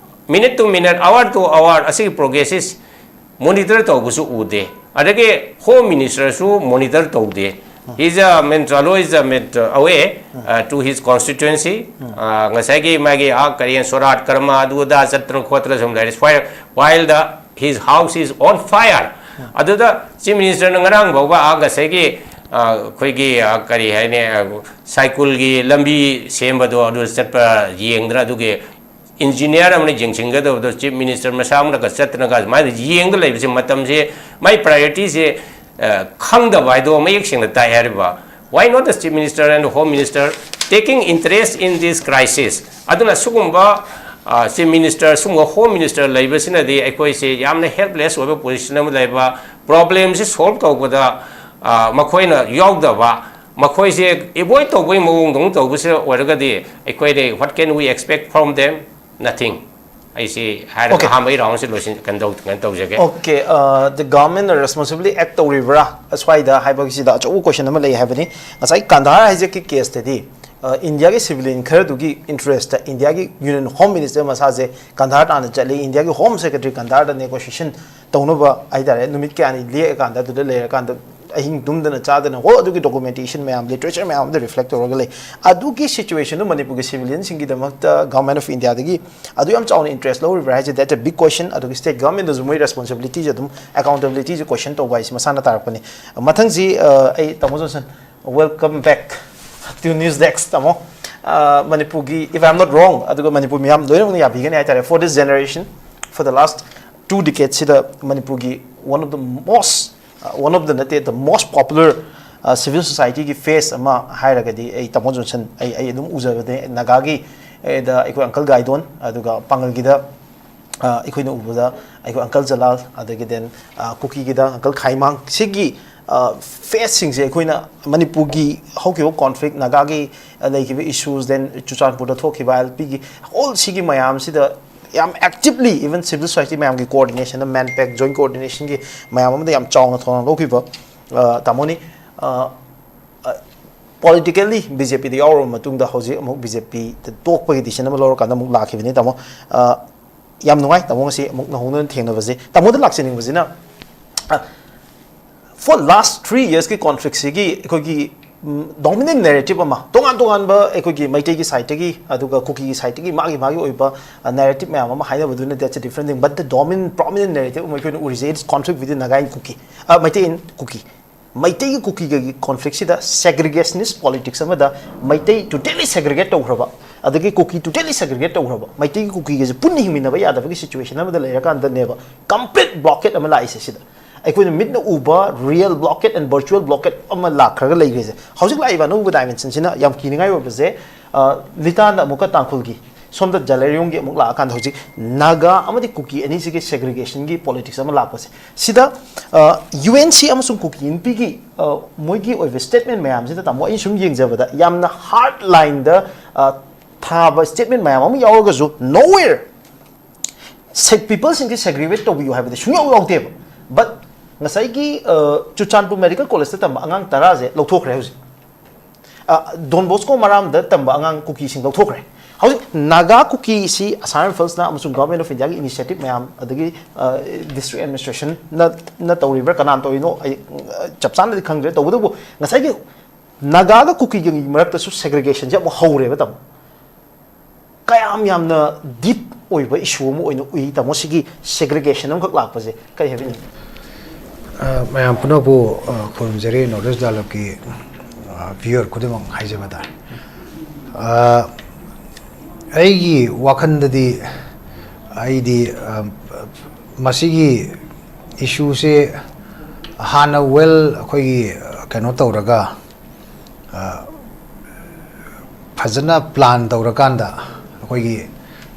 minute to minute, hour to hour, ꯑꯁꯤꯒꯤ progress is monitor ꯇꯧꯕꯁꯨ ꯎꯗꯦ꯫ ꯑꯗꯒꯤ home ꯃꯤꯅꯤꯁꯇꯔꯁꯨ monitor ꯇꯧꯗꯦ꯫ He's a, means, always a, means, away, uh, to his constituency. Uh, ꯉꯁꯥꯏꯒꯤ ꯃꯥꯒꯤ ꯑꯥ ꯀꯔꯤ ꯁꯣꯔꯥꯠ ꯀꯔꯃ ꯑꯗꯨ ꯑꯗꯥ ꯆꯠꯇꯅ ꯈꯣꯠꯇꯅ ꯁꯨꯝ ꯂꯩꯔꯦ꯫ While, while the his house is on fire. ꯑꯗꯨꯗ ꯆꯤꯐ ꯃꯤꯅꯤꯁꯇꯔꯅ ꯉꯔꯥꯡ ꯐꯥꯎꯕ ꯑꯥ ꯉꯁꯥꯏꯒꯤ, ꯑ, ꯑꯩꯈꯣꯏꯒꯤ, ꯑ, ꯀꯔꯤ ꯍꯥꯏꯅꯤ, ꯑ, ꯁꯥꯏꯀꯨꯜꯒꯤ ꯂꯝꯕꯤ ꯁꯦꯝꯕꯗꯣ ꯑꯗꯨ ꯆꯠꯄ ꯌꯦꯡꯗꯅ ꯑꯗꯨꯒꯤ ꯏꯟꯖꯤꯅꯤꯌꯥꯔ ꯑꯃꯅ ꯌꯦꯡꯁꯤꯟꯒꯗꯕꯗꯣ ꯆꯤꯐ ꯃꯤꯅꯤꯁꯇꯔ ꯃꯁꯥꯃꯛꯅꯒ ꯆꯠꯇꯅꯒ ꯁꯨꯃꯥꯏꯅ ꯌꯦꯡꯗ ꯂꯩꯕꯁꯦ ꯃꯇꯝꯁꯦ ꯃꯥꯏ ꯄ꯭ꯔꯥꯏꯌꯣꯔꯤꯇꯤꯁꯦ, ꯑ, ꯈꯪꯗꯕ ꯍꯥꯏꯗꯣ ꯃꯌꯦꯛ ꯁꯦꯡꯅ ꯇꯥꯏ ꯍꯥꯏꯔꯤꯕ꯫ Why not the chief minister and home minister taking interest in this crisis? ꯑꯗꯨꯅ ꯁꯤꯒꯨꯝꯕ, ꯑ, ꯆꯤꯐ ꯃꯤꯅꯤꯁꯇꯔ, ꯁꯤꯒꯨꯝꯕ ꯍꯣꯝ ꯃꯤꯅꯤꯁꯇꯔ ꯂꯩꯕꯁꯤꯅꯗꯤ ꯑꯩꯈꯣꯏꯁꯦ ꯌꯥꯝꯅ ꯍꯦꯜꯞꯂꯦꯁ ꯑꯣꯏꯕ ꯄꯣꯖꯤꯁꯟ ꯑꯃ ꯂꯩꯕ, ꯄ꯭ꯔꯣꯕ꯭ꯂꯦꯝꯁꯤ ꯁꯣꯜꯕ ꯇꯧꯕꯗ, ꯑ, ꯃꯈꯣꯏꯅ ꯌꯥꯎꯗꯕ, ꯃꯈꯣꯏꯁꯦ ꯑꯦꯚꯣꯏꯗ ꯇꯧꯕꯒꯤ ꯃꯑꯣꯡꯗꯧꯅ ꯇꯧꯕꯁꯤ ꯑꯣꯏꯔꯒꯗꯤ ꯑꯩꯈꯣꯏꯗꯤ what can we expect from them? Nothing. ꯑꯩꯁꯤ ꯍꯥꯏꯔꯒ Okay. ꯑꯍꯥꯟꯕꯒꯤ ꯔꯥꯎꯟꯁꯤ ꯂꯣꯏꯁꯤꯟ-, ꯀꯩꯅꯣ ꯇꯧ-, ꯀꯩꯅꯣ ꯇꯧꯖꯒꯦ꯫ Okay, uh, the government ꯅ responsibly act ꯇꯧꯔꯤꯕ꯭ꯔꯥ ꯑꯁ꯭ꯋꯥꯏꯗ ꯍꯥꯏꯕꯒꯤꯁꯤꯗ ꯑꯆꯧꯕ ꯀꯣꯏꯁꯟ ꯑꯃ ꯂꯩ ꯍꯥꯏꯕꯅꯤ꯫ ꯉꯁꯥꯏ ꯀꯥꯟꯙꯥꯔ ꯍꯥꯏꯖꯦꯛꯀꯤ ꯀꯦꯁꯇꯗꯤ, ꯑ, ꯏꯟꯗꯤꯌꯥꯒꯤ ꯁꯤꯚꯤꯂꯤꯌꯟ ꯈꯔꯗꯨꯒꯤ ꯏꯟꯇꯔꯦꯁꯇ, ꯏꯟꯗꯤꯌꯥꯒꯤ ꯌꯨꯅꯤꯌꯟ ꯍꯣꯝ ꯃꯤꯅꯤꯁꯇꯔ ꯃꯁꯥꯁꯦ ꯀꯥꯟꯙꯥꯔ ꯇꯥꯟꯅ ꯆꯠꯂꯤ, ꯏꯟꯗꯤꯌꯥꯒꯤ ꯍꯣꯝ ꯁꯦꯀ꯭ꯔꯦꯇꯔꯤ ꯀꯥꯟꯙꯥꯔꯗ ꯅꯦꯒꯣꯁꯤꯌꯦꯁꯟ ꯇꯧꯅꯕ ꯍꯥꯏꯇꯥꯔꯦ, ꯅꯨꯃꯤꯠ ꯀꯌꯥꯅꯤ ꯂꯦꯛꯑꯀꯥꯟꯗ, ꯑꯗꯨꯗ ꯂꯩꯔꯀꯥꯟꯗ ꯑꯍꯤꯡ ꯇꯨꯝꯗꯅ ꯆꯥꯗꯅ ꯍꯣ ꯑꯗꯨꯒꯤ ꯗꯣꯀꯨꯃꯦꯟꯇꯦꯁꯟ ꯃꯌꯥꯝ, ꯂꯤꯇꯔꯦꯆꯔ ꯃꯌꯥꯝ ꯑꯗꯨ ꯔꯤꯐ꯭ꯂꯦꯛ ꯇꯧꯔꯒ ꯂꯩ꯫ ꯑꯗꯨꯒꯤ ꯁꯤꯆꯨꯋꯦꯁꯟꯗꯨ ꯃꯅꯤꯄꯨꯔꯒꯤ ꯁꯤꯚꯤꯂꯤꯌꯟꯁꯤꯡꯒꯤꯗꯃꯛꯇ ꯒꯚꯔꯟꯃꯦꯟ ꯑꯣꯐ ꯏꯟꯗꯤꯌꯥꯗꯒꯤ ꯑꯗꯨ ꯌꯥꯝ ꯆꯥꯎꯅ ꯏꯟꯇꯔꯦꯁ ꯂꯧꯔꯤꯕ꯭ꯔꯥ ꯍꯥꯏꯁꯦ, that's a big question꯫ ꯑꯗꯨꯒꯤ ꯁ꯭ꯇꯦꯠ ꯒꯚꯔꯟꯃꯦꯟꯗꯁꯨ ꯃꯣꯏ ꯔꯦꯁꯄꯣꯟꯁꯤꯕꯤꯂꯤꯇꯤꯁꯦ ꯑꯗꯨꯝ, ꯑꯦꯀꯥꯎꯟꯇꯦꯕꯤꯂꯤꯇꯤꯁꯦ ꯀꯣꯏꯁꯟ ꯇꯧꯕ ꯍꯥꯏꯁꯦ ꯃꯁꯥꯅ ꯇꯥꯔꯛꯄꯅꯤ꯫ ꯃꯊꯪꯁꯤ, ꯑ, ꯑꯩ ꯇꯥꯃꯣ Johnson, welcome back to News Desk, ꯇꯥꯃꯣ꯫ ꯑ, ꯃꯅꯤꯄꯨꯔꯒꯤ, if I'm not wrong, ꯑꯗꯨꯒ ꯃꯅꯤꯄꯨꯔ ꯃꯤꯌꯥꯝ ꯂꯣꯏꯅꯃꯛꯅ ꯌꯥꯕꯤꯒꯅꯤ ꯍꯥꯏꯇꯥꯔꯦ, for this generation, for the last two decades ꯁꯤꯗ ꯃꯅꯤꯄꯨꯔꯒꯤ one of the most, uh, one of the ꯅꯠꯇꯦ, the most popular, uh, civil society ꯒꯤ ꯐꯦꯁ ꯑꯃ ꯍꯥꯏꯔꯒꯗꯤ ꯑꯩ ꯇꯥꯃꯣ ꯖꯣꯟꯁꯟ, ꯑꯩ, ꯑꯩ ꯑꯗꯨꯝ ꯎꯖꯕꯅꯦ꯫ ꯅꯥꯒꯥꯒꯤ, ꯑꯦ, ꯗ ꯑꯩꯈꯣꯏ ꯑꯪꯀꯜ ꯒꯥꯏꯗꯣꯟ, ꯑꯗꯨꯒ ꯄꯥꯡꯒꯜꯒꯤꯗ, ꯑ, ꯑꯩꯈꯣꯏꯅ ꯎꯕꯗ ꯑꯩꯈꯣꯏ ꯑꯪꯀꯜ ꯖꯂꯥꯜ, ꯑꯗꯒꯤ then, ꯑ, ꯀꯨꯀꯤꯒꯤꯗ ꯑꯪꯀꯜ ꯈꯥꯏꯃꯥꯡ, ꯁꯤꯒꯤ, ꯑ, ꯐꯦꯁꯁꯤꯡꯁꯦ ꯑꯩꯈꯣꯏꯅ ꯃꯅꯤꯄꯨꯔꯒꯤ ꯍꯧꯈꯤꯕ ꯀꯣꯟꯐ꯭ꯂꯤꯛ, ꯅꯥꯒꯥꯒꯤ, ꯑ, ꯂꯩꯈꯤꯕ ꯏꯁꯨꯁ, then ꯆꯨꯔꯆꯥꯟꯄꯨꯔꯗ ꯊꯣꯛꯈꯤꯕ ꯑꯥꯏ ꯑꯦꯜ ꯄꯤꯒꯤ, ꯑꯣꯜ ꯁꯤꯒꯤ ꯃꯌꯥꯝꯁꯤꯗ ꯌꯥꯝ ꯑꯦꯛꯇꯤꯕꯂꯤ, even civil society ꯃꯌꯥꯝꯒꯤ ꯀꯣꯑꯣꯔꯗꯤꯅꯦꯁꯟꯗ, ꯃꯦꯟꯄꯦꯛ ꯖꯣꯏꯟ ꯀꯣꯑꯣꯔꯗꯤꯅꯦꯁꯟꯒꯤ ꯃꯌꯥꯝ ꯑꯃꯗ ꯌꯥꯝ ꯆꯥꯎꯅ ꯊꯧꯗꯥꯡ ꯂꯧꯈꯤꯕ, ꯑ, ꯇꯥꯃꯣꯅꯤ꯫ ꯑ, ꯑ, ꯄꯣꯂꯤꯇꯤꯀꯦꯜꯂꯤ ꯕꯤ ꯖꯦ ꯄꯤꯗ ꯌꯥꯎꯔꯕ ꯃꯇꯨꯡꯗ ꯍꯧꯖꯤꯛ ꯑꯃꯨꯛ ꯕꯤ ꯖꯦ ꯄꯤꯗ ꯇꯣꯛꯄꯒꯤ ꯗꯤꯁꯤꯖꯟ ꯑꯃ ꯂꯧꯔꯀꯥꯟꯗ ꯑꯃꯨꯛ ꯂꯥꯛꯈꯤꯕꯅꯤ, ꯇꯥꯃꯣ꯫ ꯑ, ꯌꯥꯝ ꯅꯨꯡꯉꯥꯏ ꯇꯥꯃꯣ ꯉꯁꯤ ꯑꯃꯨꯛ ꯅꯧꯍꯧꯅꯅ ꯊꯦꯡꯅꯕꯁꯦ꯫ ꯇꯥꯃꯣꯗ ꯂꯥꯛꯆꯅꯤꯡꯕꯁꯤꯅ, for last three yearsꯀꯤ conflictꯁꯤꯒꯤ ꯑꯩꯈꯣꯏꯒꯤ dominant narrative ꯑꯃ, ꯇꯣꯉꯥꯟ ꯇꯣꯉꯥꯟꯕ ꯑꯩꯈꯣꯏꯒꯤ ꯃꯩꯇꯩꯒꯤ sideꯇꯒꯤ ꯑꯗꯨꯒ ꯀꯨꯀꯤꯒꯤ sideꯇꯒꯤ ꯃꯥꯒꯤ ꯃꯥꯒꯤ ꯑꯣꯏꯕ narrative ꯃꯌꯥꯝ ꯑꯃ ꯍꯥꯏꯅꯕꯗꯨꯅ, that's a different thing, but the dominant prominent narrative ꯑꯃ ꯑꯩꯈꯣꯏꯅ ꯎꯔꯤꯁꯦ, it's conflict within Naga and Kuki, uh, Meitei and Kuki꯫ ꯃꯩꯇꯩꯒꯤ ꯀꯨꯀꯤꯒꯒꯤ conflictꯁꯤꯗ segregationist politics ꯑꯃꯗ ꯃꯩꯇꯩ totally segregate ꯇꯧꯈ꯭ꯔꯕ, ꯑꯗꯒꯤ ꯀꯨꯀꯤ totally segregate ꯇꯧꯈ꯭ꯔꯕ, ꯃꯩꯇꯩꯒꯤ ꯀꯨꯀꯤꯒꯁꯦ ꯄꯨꯟꯅ ꯍꯤꯡꯃꯤꯟꯅꯕ ꯌꯥꯗꯕꯒꯤ situation ꯑꯃꯗ ꯂꯩꯔꯀꯥꯟꯗꯅꯦꯕ complete blockade ꯑꯃ ꯂꯥꯛꯏꯁꯦ꯫ ꯁꯤꯗ ꯑꯩꯈꯣꯏꯅ ꯃꯤꯠꯅ ꯎꯕ real blockade and virtual blockade ꯑꯃ ꯂꯥꯛꯈ꯭ꯔꯒ ꯂꯩꯈ꯭ꯔꯤꯁꯦ꯫ ꯍꯧꯖꯤꯛ ꯂꯥꯛꯏꯕ ꯑꯅꯧꯕ dimensionꯁꯤꯅ ꯌꯥꯝ ꯀꯤꯅꯤꯡꯉꯥꯏ ꯑꯣꯏꯕꯁꯦ, ꯅꯤꯇꯥꯅ ꯑꯃꯨꯛꯀ ꯇꯥꯡꯈꯨꯜꯒꯤ, ꯁꯣꯝꯗ ꯖꯂꯦꯔꯤꯌꯣꯡꯒꯤ ꯑꯃꯨꯛ ꯂꯥꯛꯑꯀꯥꯟꯗ ꯍꯧꯖꯤꯛ ꯅꯥꯒꯥ ꯑꯃꯗꯤ ꯀꯨꯀꯤ ꯑꯅꯤꯁꯤꯒꯤ segregationꯒꯤ politics ꯑꯃ ꯂꯥꯛꯄꯁꯦ꯫ ꯁꯤꯗ ꯌꯨ ꯑꯦꯟ ꯁꯤ ꯑꯃꯁꯨꯡ ꯀꯨꯀꯤ ꯏꯟꯄꯤꯒꯤ ꯃꯣꯏꯒꯤ ꯑꯣꯏꯕ statement ꯃꯌꯥꯝꯁꯤꯗ, ꯇꯥꯃꯣ, ꯑꯩꯅ ꯁꯨꯝ ꯌꯦꯡꯖꯕꯗ ꯌꯥꯝꯅ hard lineꯗ ꯊꯥꯕ statement ꯃꯌꯥꯝ ꯑꯃ ꯌꯥꯎꯔꯒꯁꯨ, nowhere peopleꯁꯤꯡꯁꯦ segregate ꯇꯧꯕꯤꯌꯨ ꯍꯥꯏꯕꯗꯤ ꯁꯨꯡꯌꯥꯎ ꯌꯥꯎꯗꯦꯕ꯫ But ꯉꯁꯥꯏꯒꯤ ꯆꯨꯔꯆꯥꯟꯄꯨꯔ ꯃꯦꯗꯤꯀꯦꯜ ꯀꯣꯂꯦꯖꯇ ꯇꯝꯕ ꯑꯉꯥꯡ ꯇꯔꯥꯁꯦ ꯂꯧꯊꯣꯛꯈ꯭ꯔꯦ ꯍꯧꯖꯤꯛ꯫ ꯗꯣꯟ ꯕꯣꯁꯀꯣ ꯃꯔꯥꯝꯗ ꯇꯝꯕ ꯑꯉꯥꯡ ꯀꯨꯀꯤꯁꯤꯡ ꯂꯧꯊꯣꯛꯈ꯭ꯔꯦ꯫ ꯍꯧꯖꯤꯛ ꯅꯥꯒꯥ ꯀꯨꯀꯤꯁꯤ ꯑꯁꯥꯝ ꯔꯥꯏꯐꯜꯁꯅ ꯑꯃꯁꯨꯡ Government of Indiaꯒꯤ initiative ꯃꯌꯥꯝ, ꯑꯗꯒꯤ district administrationꯅ ꯇꯧꯔꯤꯕ꯭ꯔꯥ, ꯀꯅꯥꯅ ꯇꯧꯔꯤꯅꯣ, ꯑꯩ ꯆꯞ ꯆꯥꯅꯗꯤ ꯈꯪꯗ꯭ꯔꯦ꯫ ꯇꯧꯕꯇꯕꯨ ꯉꯁꯥꯏꯒꯤ ꯅꯥꯒꯥꯒ ꯀꯨꯀꯤꯒꯤ ꯃꯔꯛꯇꯁꯨ segregationꯁꯦ ꯑꯃꯨꯛ ꯍꯧꯔꯦꯕ, ꯇꯥꯃꯣ꯫ ꯀꯌꯥꯝ ꯌꯥꯝꯅ deep ꯑꯣꯏꯕ issue ꯑꯃ ꯑꯣꯏꯅ ꯎꯏ, ꯇꯥꯃꯣ, ꯁꯤꯒꯤ segregation ꯑꯃꯈꯛ ꯂꯥꯛꯄꯁꯦ꯫ ꯀꯔꯤ ꯍꯥꯏꯕꯤꯅꯤꯡꯉꯤ? ꯃꯌꯥꯝ ꯄꯨꯝꯅꯃꯛꯄꯨ ꯈꯨꯔꯨꯝꯖꯔꯤ, North East Dialogueꯀꯤ viewer ꯈꯨꯗꯤꯡꯃꯛ ꯍꯥꯏꯖꯕ ꯇꯥꯔꯦ꯫ ꯑꯩꯒꯤ ꯋꯥꯈꯜꯗꯗꯤ ꯑꯩꯗꯤ ꯃꯁꯤꯒꯤ issueꯁꯦ ꯍꯥꯟꯅ well ꯑꯩꯈꯣꯏꯒꯤ ꯀꯩꯅꯣ ꯇꯧꯔꯒ, ꯐꯖꯅ plan ꯇꯧꯔꯀꯥꯟꯗ ꯑꯩꯈꯣꯏꯒꯤ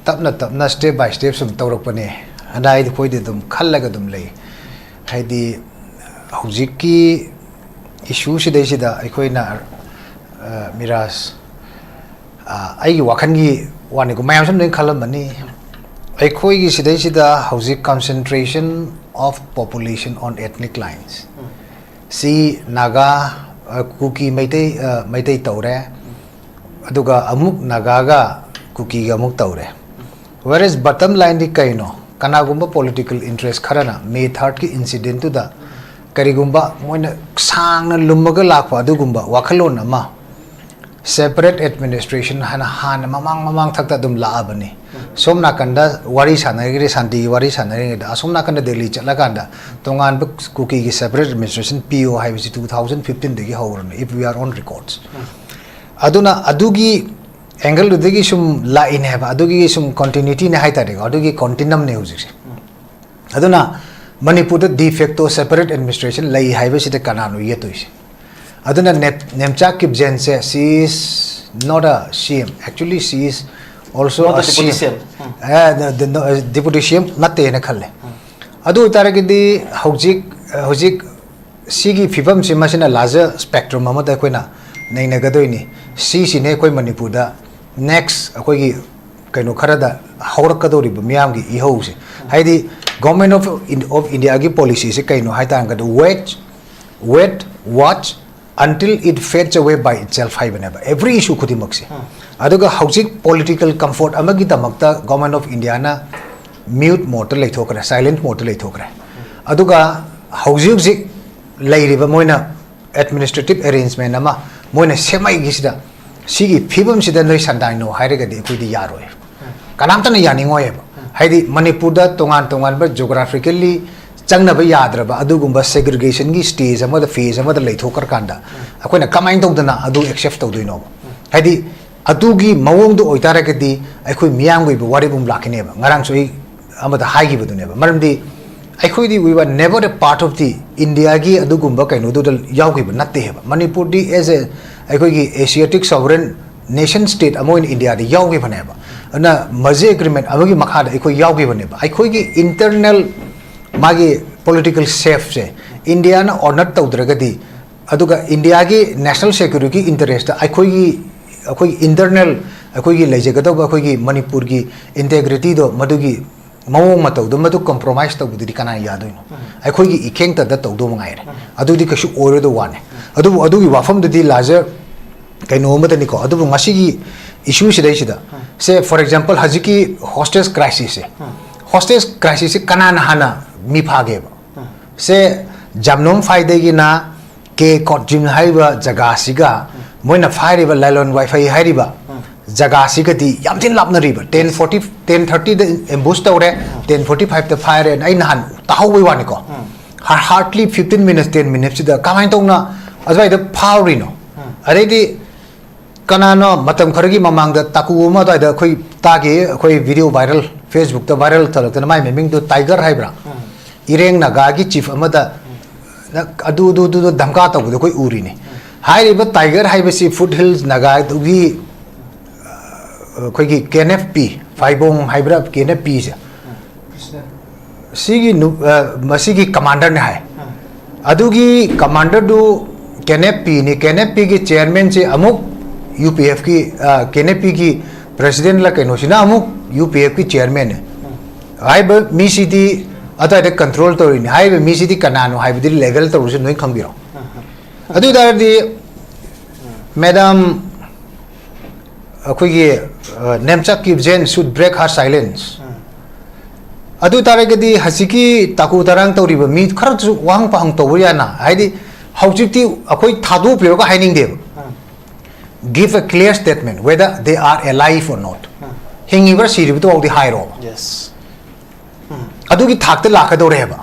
ꯇꯞꯅ ꯇꯞꯅ step by step ꯁꯨꯝ ꯇꯧꯔꯛꯄꯅꯦ꯫ ꯑꯗ ꯑꯩꯈꯣꯏꯗꯤ ꯑꯗꯨꯝ ꯈꯜꯂꯒ ꯑꯗꯨꯝ ꯂꯩ꯫ ꯍꯥꯏꯗꯤ ꯍꯧꯖꯤꯛꯀꯤ issueꯁꯤꯗꯩꯁꯤꯗ ꯑꯩꯈꯣꯏꯅ, ꯃꯤꯔꯥꯖ, ꯑꯩꯒꯤ ꯋꯥꯈꯜꯒꯤ ꯋꯥꯅꯤꯀꯣ, ꯃꯌꯥꯝꯁꯨ ꯂꯣꯏ ꯈꯜꯂꯝꯃꯅꯤ꯫ ꯑꯩꯈꯣꯏꯒꯤ ꯁꯤꯗꯩꯁꯤꯗ ꯍꯧꯖꯤꯛ concentration of population on ethnic lines ꯁꯤ ꯅꯥꯒꯥ, ꯀꯨꯀꯤ, ꯃꯩꯇꯩ, ꯃꯩꯇꯩ ꯇꯧꯔꯦ, ꯑꯗꯨꯒ ꯑꯃꯨꯛ ꯅꯥꯒꯥꯒ ꯀꯨꯀꯤꯒ ꯑꯃꯨꯛ ꯇꯧꯔꯦ꯫ Whereas bottom lineꯗꯤ ꯀꯩꯅꯣ? ꯀꯅꯥꯒꯨꯝꯕ political interest ꯈꯔꯅ May thirdꯀꯤ incidentꯇꯨꯗ ꯀꯔꯤꯒꯨꯝꯕ ꯃꯣꯏꯅ ꯁꯥꯡꯅ ꯂꯨꯝꯃꯒ ꯂꯥꯛꯄ ꯑꯗꯨꯒꯨꯝꯕ ꯋꯥꯈꯜꯂꯣꯟ ꯑꯃ, separate administration ꯍꯥꯏꯅ ꯍꯥꯟꯅ ꯃꯃꯥꯡ ꯃꯃꯥꯡ ꯊꯛꯇ ꯑꯗꯨꯝ ꯂꯥꯛꯑꯕꯅꯤ꯫ ꯁꯣꯝ ꯅꯥꯀꯟꯗ ꯋꯥꯔꯤ ꯁꯥꯟꯅꯔꯤꯉꯩꯗ, ꯁꯥꯟꯇꯤꯒꯤ ꯋꯥꯔꯤ ꯁꯥꯟꯅꯔꯤꯉꯩꯗ, ꯑꯁꯣꯝ ꯅꯥꯀꯟꯗ ꯗꯦꯜꯂꯤ ꯆꯠꯂꯀꯥꯟꯗ ꯇꯣꯉꯥꯟꯕ ꯀꯨꯀꯤꯒꯤ separate administration ꯄꯤꯌꯣ ꯍꯥꯏꯕꯁꯤ two thousand fifteenꯗꯒꯤ ꯍꯧꯔꯕꯅꯤ, if we are on records꯫ ꯑꯗꯨꯅ ꯑꯗꯨꯒꯤ angleꯗꯨꯗꯒꯤ ꯁꯨꯝ ꯂꯥꯛꯏꯅꯦ ꯍꯥꯏꯕ, ꯑꯗꯨꯒꯤ ꯁꯨꯝ continuityꯅꯦ ꯍꯥꯏꯇꯥꯔꯦꯀꯣ, ꯑꯗꯨꯒꯤ continuumꯅꯦ ꯍꯧꯖꯤꯛꯁꯦ꯫ ꯑꯗꯨꯅ ꯃꯅꯤꯄꯨꯔꯗ de facto separate administration ꯂꯩ ꯍꯥꯏꯕꯁꯤꯗ ꯀꯅꯥꯅꯣ ꯌꯦꯠꯇꯣꯏꯁꯦ? ꯑꯗꯨꯅ ꯅꯦꯞ-, Nemcha ꯀꯤꯞꯖꯦꯟꯁꯦ, she is not a C M, actually she is also Not a a deputy C M. C M. Um. A, the, the, no, deputy C M ꯅꯠꯇꯦꯅ ꯈꯜꯂꯦ꯫ ꯎꯝ꯫ ꯑꯗꯨ ꯑꯣꯏꯇꯥꯔꯒꯗꯤ ꯍꯧꯖꯤꯛ, ꯍꯧꯖꯤꯛ ꯁꯤꯒꯤ ꯐꯤꯕꯝꯁꯤ, ꯃꯁꯤꯅ larger spectrum ꯑꯃꯗ ꯑꯩꯈꯣꯏꯅ ꯅꯩꯅꯒꯗꯣꯏꯅꯤ꯫ ꯁꯤꯁꯤꯅꯦ ꯑꯩꯈꯣꯏ ꯃꯅꯤꯄꯨꯔꯗ next ꯑꯩꯈꯣꯏꯒꯤ ꯀꯩꯅꯣ ꯈꯔꯗ ꯍꯧꯔꯛꯀꯗꯧꯔꯤꯕ ꯃꯤꯌꯥꯝꯒꯤ ꯏꯍꯧꯁꯦ꯫ ꯍꯥꯏꯗꯤ Government of In-, of Indiaꯒꯤ policyꯁꯦ ꯀꯩꯅꯣ ꯍꯥꯏ ꯇꯥꯔꯒꯗꯤ, wait, wait, watch until it fades away by itself ꯍꯥꯏꯕꯅꯦꯕ, every issue ꯈꯨꯗꯤꯡꯃꯛꯁꯦ꯫ ꯑꯗꯨꯒ ꯍꯧꯖꯤꯛ political comfort ꯑꯃꯒꯤꯗꯃꯛꯇ Government of Indiaꯅ mute modeꯇ ꯂꯩꯊꯣꯛꯈ꯭ꯔꯦ, silent modeꯇ ꯂꯩꯊꯣꯛꯈ꯭ꯔꯦ꯫ ꯑꯗꯨꯒ ꯍꯧꯖꯤꯛ ꯍꯧꯖꯤꯛ ꯂꯩꯔꯤꯕ ꯃꯣꯏꯅ administrative arrangement ꯑꯃ ꯃꯣꯏꯅ ꯁꯦꯝꯃꯛꯏꯒꯤꯁꯤꯗ, ꯁꯤꯒꯤ ꯐꯤꯕꯝꯁꯤꯗ ꯅꯣꯏ ꯁꯟꯗꯥꯏꯅꯣ ꯍꯥꯏꯔꯒꯗꯤ ꯑꯩꯈꯣꯏꯗꯤ ꯌꯥꯔꯣꯏ, ꯀꯅꯥꯝꯇꯅ ꯌꯥꯅꯤꯡꯉꯣꯏꯕ꯫ ꯍꯥꯏꯗꯤ ꯃꯅꯤꯄꯨꯔꯗ ꯇꯣꯉꯥꯟ ꯇꯣꯉꯥꯟꯕ geographically ꯆꯪꯅꯕ ꯌꯥꯗ꯭ꯔꯕ ꯑꯗꯨꯒꯨꯝꯕ segregationꯒꯤ stage ꯑꯃꯗ, phase ꯑꯃꯗ ꯂꯩꯊꯣꯛꯈ꯭ꯔꯀꯥꯟꯗ ꯑꯩꯈꯣꯏꯅ ꯀꯃꯥꯏꯅ ꯇꯧꯗꯅ ꯑꯗꯨ accept ꯇꯧꯗꯣꯏꯅꯣꯕ? ꯍꯥꯏꯗꯤ ꯑꯗꯨꯒꯤ ꯃꯑꯣꯡꯗ ꯑꯣꯏꯇꯥꯔꯒꯗꯤ ꯑꯩꯈꯣꯏ ꯃꯤꯌꯥꯝꯒꯤ ꯑꯣꯏꯕ ꯋꯥꯔꯦꯞ ꯑꯃ ꯂꯥꯛꯀꯅꯦꯕ꯫ ꯉꯔꯥꯡꯁꯨ ꯑꯩ ꯑꯃꯗ ꯍꯥꯏꯈꯤꯕꯗꯨꯅꯦꯕ꯫ ꯃꯔꯝꯗꯤ ꯑꯩꯈꯣꯏꯗꯤ we were never a part of the Indiaꯒꯤ ꯑꯗꯨꯒꯨꯝꯕ ꯀꯩꯅꯣꯗꯨꯗ ꯌꯥꯎꯈꯤꯕ ꯅꯠꯇꯦ ꯍꯥꯏꯕ꯫ ꯃꯅꯤꯄꯨꯔꯗꯤ as a ꯑꯩꯈꯣꯏꯒꯤ Asiatic sovereign nation state ꯑꯃ ꯑꯣꯏꯅ ꯏꯟꯗꯤꯌꯥꯗ ꯌꯥꯎꯈꯤꯕꯅꯦꯕ꯫ ꯑꯗꯨꯅ ꯃꯖꯦ agreement ꯑꯃꯒꯤ ꯃꯈꯥꯗ ꯑꯩꯈꯣꯏ ꯌꯥꯎꯈꯤꯕꯅꯦꯕ꯫ ꯑꯩꯈꯣꯏꯒꯤ internal ꯃꯥꯒꯤ political safeꯁꯦ ꯏꯟꯗꯤꯌꯥꯅ honour ꯇꯧꯗ꯭ꯔꯒꯗꯤ, ꯑꯗꯨꯒ ꯏꯟꯗꯤꯌꯥꯒꯤ national security interestꯇ ꯑꯩꯈꯣꯏꯒꯤ, ꯑꯩꯈꯣꯏꯒꯤ internal ꯑꯩꯈꯣꯏꯒꯤ ꯂꯩꯖꯒꯗꯧꯕ ꯑꯩꯈꯣꯏꯒꯤ ꯃꯅꯤꯄꯨꯔꯒꯤ integrityꯗꯣ, ꯃꯗꯨꯒꯤ ꯃꯑꯣꯡ ꯃꯇꯧꯗꯣ, ꯃꯗꯨ compromise ꯇꯧꯕꯗꯨꯗꯤ ꯀꯅꯥꯅ ꯌꯥꯗꯣꯏꯅꯣ? ꯑꯩꯈꯣꯏꯒꯤ ꯏꯈꯦꯡꯇꯗ ꯇꯧꯗꯧ ꯃꯉꯥꯏꯔꯦ꯫ ꯑꯗꯨꯗꯤ ꯀꯩꯁꯨ ꯑꯣꯏꯔꯣꯏꯗꯧ ꯋꯥꯅꯦ꯫ ꯑꯗꯨꯕꯨ ꯑꯗꯨꯒꯤ ꯋꯥꯐꯝꯗꯨꯗꯤ larger ꯀꯩꯅꯣ ꯑꯃꯗꯅꯤꯀꯣ꯫ ꯑꯗꯨꯕꯨ ꯉꯁꯤꯒꯤ issue ꯁꯤꯗꯩꯁꯤꯗ, ꯁꯦ, for example, ꯍꯧꯖꯤꯛꯀꯤ hostage crisis ꯁꯦ, hostage crisis ꯁꯦ ꯀꯅꯥꯅ ꯍꯥꯟꯅ ꯃꯤ ꯐꯥꯒꯦꯕ? ꯁꯦ, ꯖꯥꯝꯅꯣꯝ ꯐꯥꯏꯗꯒꯤꯅ ꯀꯦ ꯀꯣꯠꯖꯤꯝ ꯍꯥꯏꯔꯤꯕ ꯖꯒꯥꯁꯤꯒ, ꯃꯣꯏꯅ ꯐꯥꯏꯔꯤꯕ ꯂꯥꯏꯂꯣꯟ ꯋꯥꯏꯐꯩ ꯍꯥꯏꯔꯤꯕ ꯖꯒꯥꯁꯤꯒꯗꯤ ꯌꯥꯝ ꯊꯤꯅ ꯂꯥꯞꯅꯔꯤꯕ. Ten forty, ten thirty ꯗ ambush ꯇꯧꯔꯦ, ten forty five ꯇ ꯐꯥꯏꯔꯦ. ꯑꯩ ꯅꯍꯥꯟ ꯇꯥꯍꯧꯕꯩ ꯋꯥꯅꯤꯀꯣ. Hardly fifteen minutes, ten minutes ꯁꯤꯗ ꯀꯃꯥꯏꯅ ꯇꯧꯅ ꯑꯗꯨꯋꯥꯏꯗ ꯐꯥꯎꯔꯤꯅꯣ? ꯑꯗꯩꯗꯤ ꯀꯅꯥꯅꯣ ꯃꯇꯝ ꯈꯔꯒꯤ ꯃꯃꯥꯡꯗ ꯇꯥꯀꯨ ꯑꯃ ꯑꯗꯨꯋꯥꯏꯗ ꯑꯩꯈꯣꯏ ꯇꯥꯈꯤ, ꯑꯩꯈꯣꯏ video viral, Facebook ꯇ viral ꯇꯧꯔꯛꯇꯅ, ꯃꯥꯏ ꯃꯃꯤꯡꯗꯨ Tiger ꯍꯥꯏꯕ꯭ꯔꯥ? ꯏꯔꯦꯡ ꯅꯥꯒꯥꯒꯤ chief ꯑꯃꯗ ꯅ-, ꯑꯗꯨ, ꯑꯗꯨ, ꯑꯗꯨ, ꯑꯗꯨ ꯙꯝꯀꯥ ꯇꯧꯕꯗꯣ ꯑꯩꯈꯣꯏ ꯎꯔꯤꯅꯤ꯫ ꯍꯥꯏꯔꯤꯕ Tiger ꯍꯥꯏꯕꯁꯤ Foothills ꯅꯥꯒꯥꯗꯨꯒꯤ, ꯑ, ꯑꯩꯈꯣꯏꯒꯤ K N F P, ꯐꯥꯏꯕꯣꯡ ꯍꯥꯏꯕ꯭ꯔꯥ, K N F P ꯁꯦ? ꯁꯤꯒꯤ ꯅꯨ-, ꯑ, ꯃꯁꯤꯒꯤ commander ꯅꯦ ꯍꯥꯏ꯫ ꯑꯗꯨꯒꯤ commander ꯗꯨ K N F P ꯅꯤ, K N F P ꯒꯤ chairman ꯁꯦ ꯑꯃꯨꯛ U P F ꯀꯤ, ꯑ, K N F P ꯒꯤ president ꯂ ꯀꯩꯅꯣꯁꯤꯅ ꯑꯃꯨꯛ U P F ꯀꯤ chairman ꯅꯦ꯫ ꯍꯥꯏꯔꯤꯕ ꯃꯤꯁꯤꯗꯤ ꯑꯗꯨꯋꯥꯏꯗ control ꯇꯧꯔꯤꯅꯤ꯫ ꯍꯥꯏꯔꯤꯕ ꯃꯤꯁꯤꯗꯤ ꯀꯅꯥꯅꯣ ꯍꯥꯏꯕꯗꯤ level ꯇꯧꯔꯁꯨ ꯅꯣꯏ ꯈꯪꯕꯤꯔꯣ꯫ ꯑꯗꯨ ꯑꯣꯏ ꯇꯥꯔꯗꯤ, madam, ꯑꯩꯈꯣꯏꯒꯤ, ꯑ, ꯅꯦꯝꯆꯛꯀꯤ Jain should break her silence꯫ ꯑꯗꯨ ꯇꯥꯔꯒꯗꯤ ꯍꯧꯖꯤꯛꯀꯤ ꯇꯥꯀꯨ ꯇꯔꯥꯡ ꯇꯧꯔꯤꯕ ꯃꯤ ꯈꯔꯁꯨ ꯋꯥꯍꯪ ꯄꯥꯍꯪ ꯇꯧꯕ ꯌꯥꯅ, ꯍꯥꯏꯗꯤ ꯍꯧꯖꯤꯛꯇꯤ ꯑꯩꯈꯣꯏ ꯊꯥꯗꯣꯛꯄꯤꯔꯒ ꯍꯥꯏꯅꯤꯡꯗꯦꯕ꯫ Give a clear statement whether they are alive or not. ꯍꯤꯡꯉꯤꯕ꯭ꯔꯥ ꯁꯤꯔꯤꯕꯗꯨ ꯐꯥꯎꯗꯤ ꯍꯥꯏꯔꯣꯕ꯫ Yes. ꯑꯗꯨꯒꯤ ꯊꯥꯛꯇ ꯂꯥꯛꯀꯗꯧꯔꯦꯕ꯫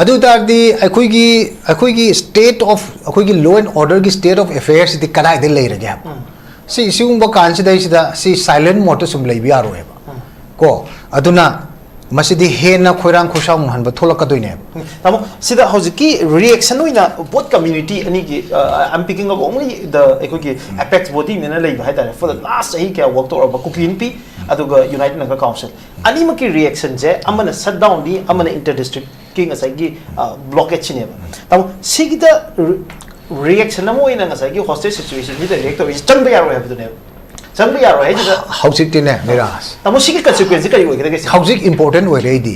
ꯑꯗꯨ ꯑꯣꯏ ꯇꯥꯔꯗꯤ ꯑꯩꯈꯣꯏꯒꯤ, ꯑꯩꯈꯣꯏꯒꯤ state of, ꯑꯩꯈꯣꯏꯒꯤ law and order ꯒꯤ state of affairs ꯁꯤꯗꯤ ꯀꯗꯥꯏꯗ ꯂꯩꯔꯒꯦ ꯍꯥꯏꯕ? ꯁꯤ, ꯁꯤꯒꯨꯝꯕ ꯀꯥꯟꯁꯤꯗꯩꯁꯤꯗ ꯁꯤ silent mode ꯇ ꯁꯨꯝ ꯂꯩꯕ ꯌꯥꯔꯣꯏꯕ꯫ ꯀꯣ? ꯑꯗꯨꯅ ꯃꯁꯤꯗꯤ ꯍꯦꯟꯅ ꯈꯣꯏꯔꯥꯡ ꯈꯣꯏꯁꯥꯎꯅꯍꯟꯕ ꯊꯣꯛꯂꯛꯀꯗꯣꯏꯅꯦꯕ꯫ ꯇꯥꯃꯣ, ꯁꯤꯗ ꯍꯧꯖꯤꯛꯀꯤ reaction ꯑꯣꯏꯅ both community ꯑꯅꯤꯒꯤ, uh, I'm picking up only the, ꯑꯩꯈꯣꯏꯒꯤ apex body ꯅꯦꯅ ꯂꯩꯕ ꯍꯥꯏꯇꯥꯔꯦ, for the last ꯆꯍꯤ ꯀꯌꯥ work ꯇꯧꯔꯕ ꯀꯨꯀꯤ ꯅꯨꯄꯤ ꯑꯗꯨꯒ United Naga Council, ꯑꯅꯤꯃꯛꯀꯤ reaction ꯁꯦ, ꯑꯃꯅ shutdown ꯅꯤ, ꯑꯃꯅ inter district ꯀꯤ ꯉꯁꯥꯏꯒꯤ, uh, blockade ꯁꯤꯅꯦꯕ꯫ ꯇꯥꯃꯣ, ꯁꯤꯒꯤꯗ re-, reaction ꯑꯃ ꯑꯣꯏꯅ ꯉꯁꯥꯏꯒꯤ hostage situation ꯁꯤꯗ react ꯇꯧꯔꯤꯁꯦ ꯆꯪꯕ ꯌꯥꯔꯣꯏ ꯍꯥꯏꯕꯗꯨꯅꯦꯕ꯫ ꯆꯪꯕ ꯌꯥꯔꯣꯏ ꯍꯥꯏꯁꯤꯗ, ꯍꯧꯖꯤꯛꯇꯤꯅꯦ, ꯅꯤꯔꯥꯖ, ꯇꯥꯃꯣ, ꯁꯤꯒꯤ consequence ꯁꯤ ꯀꯔꯤ ꯑꯣꯏꯒꯗꯒꯦ ꯁꯤꯅꯤ? ꯍꯧꯖꯤꯛ important ꯑꯣꯏꯔꯦ ꯑꯩꯗꯤ꯫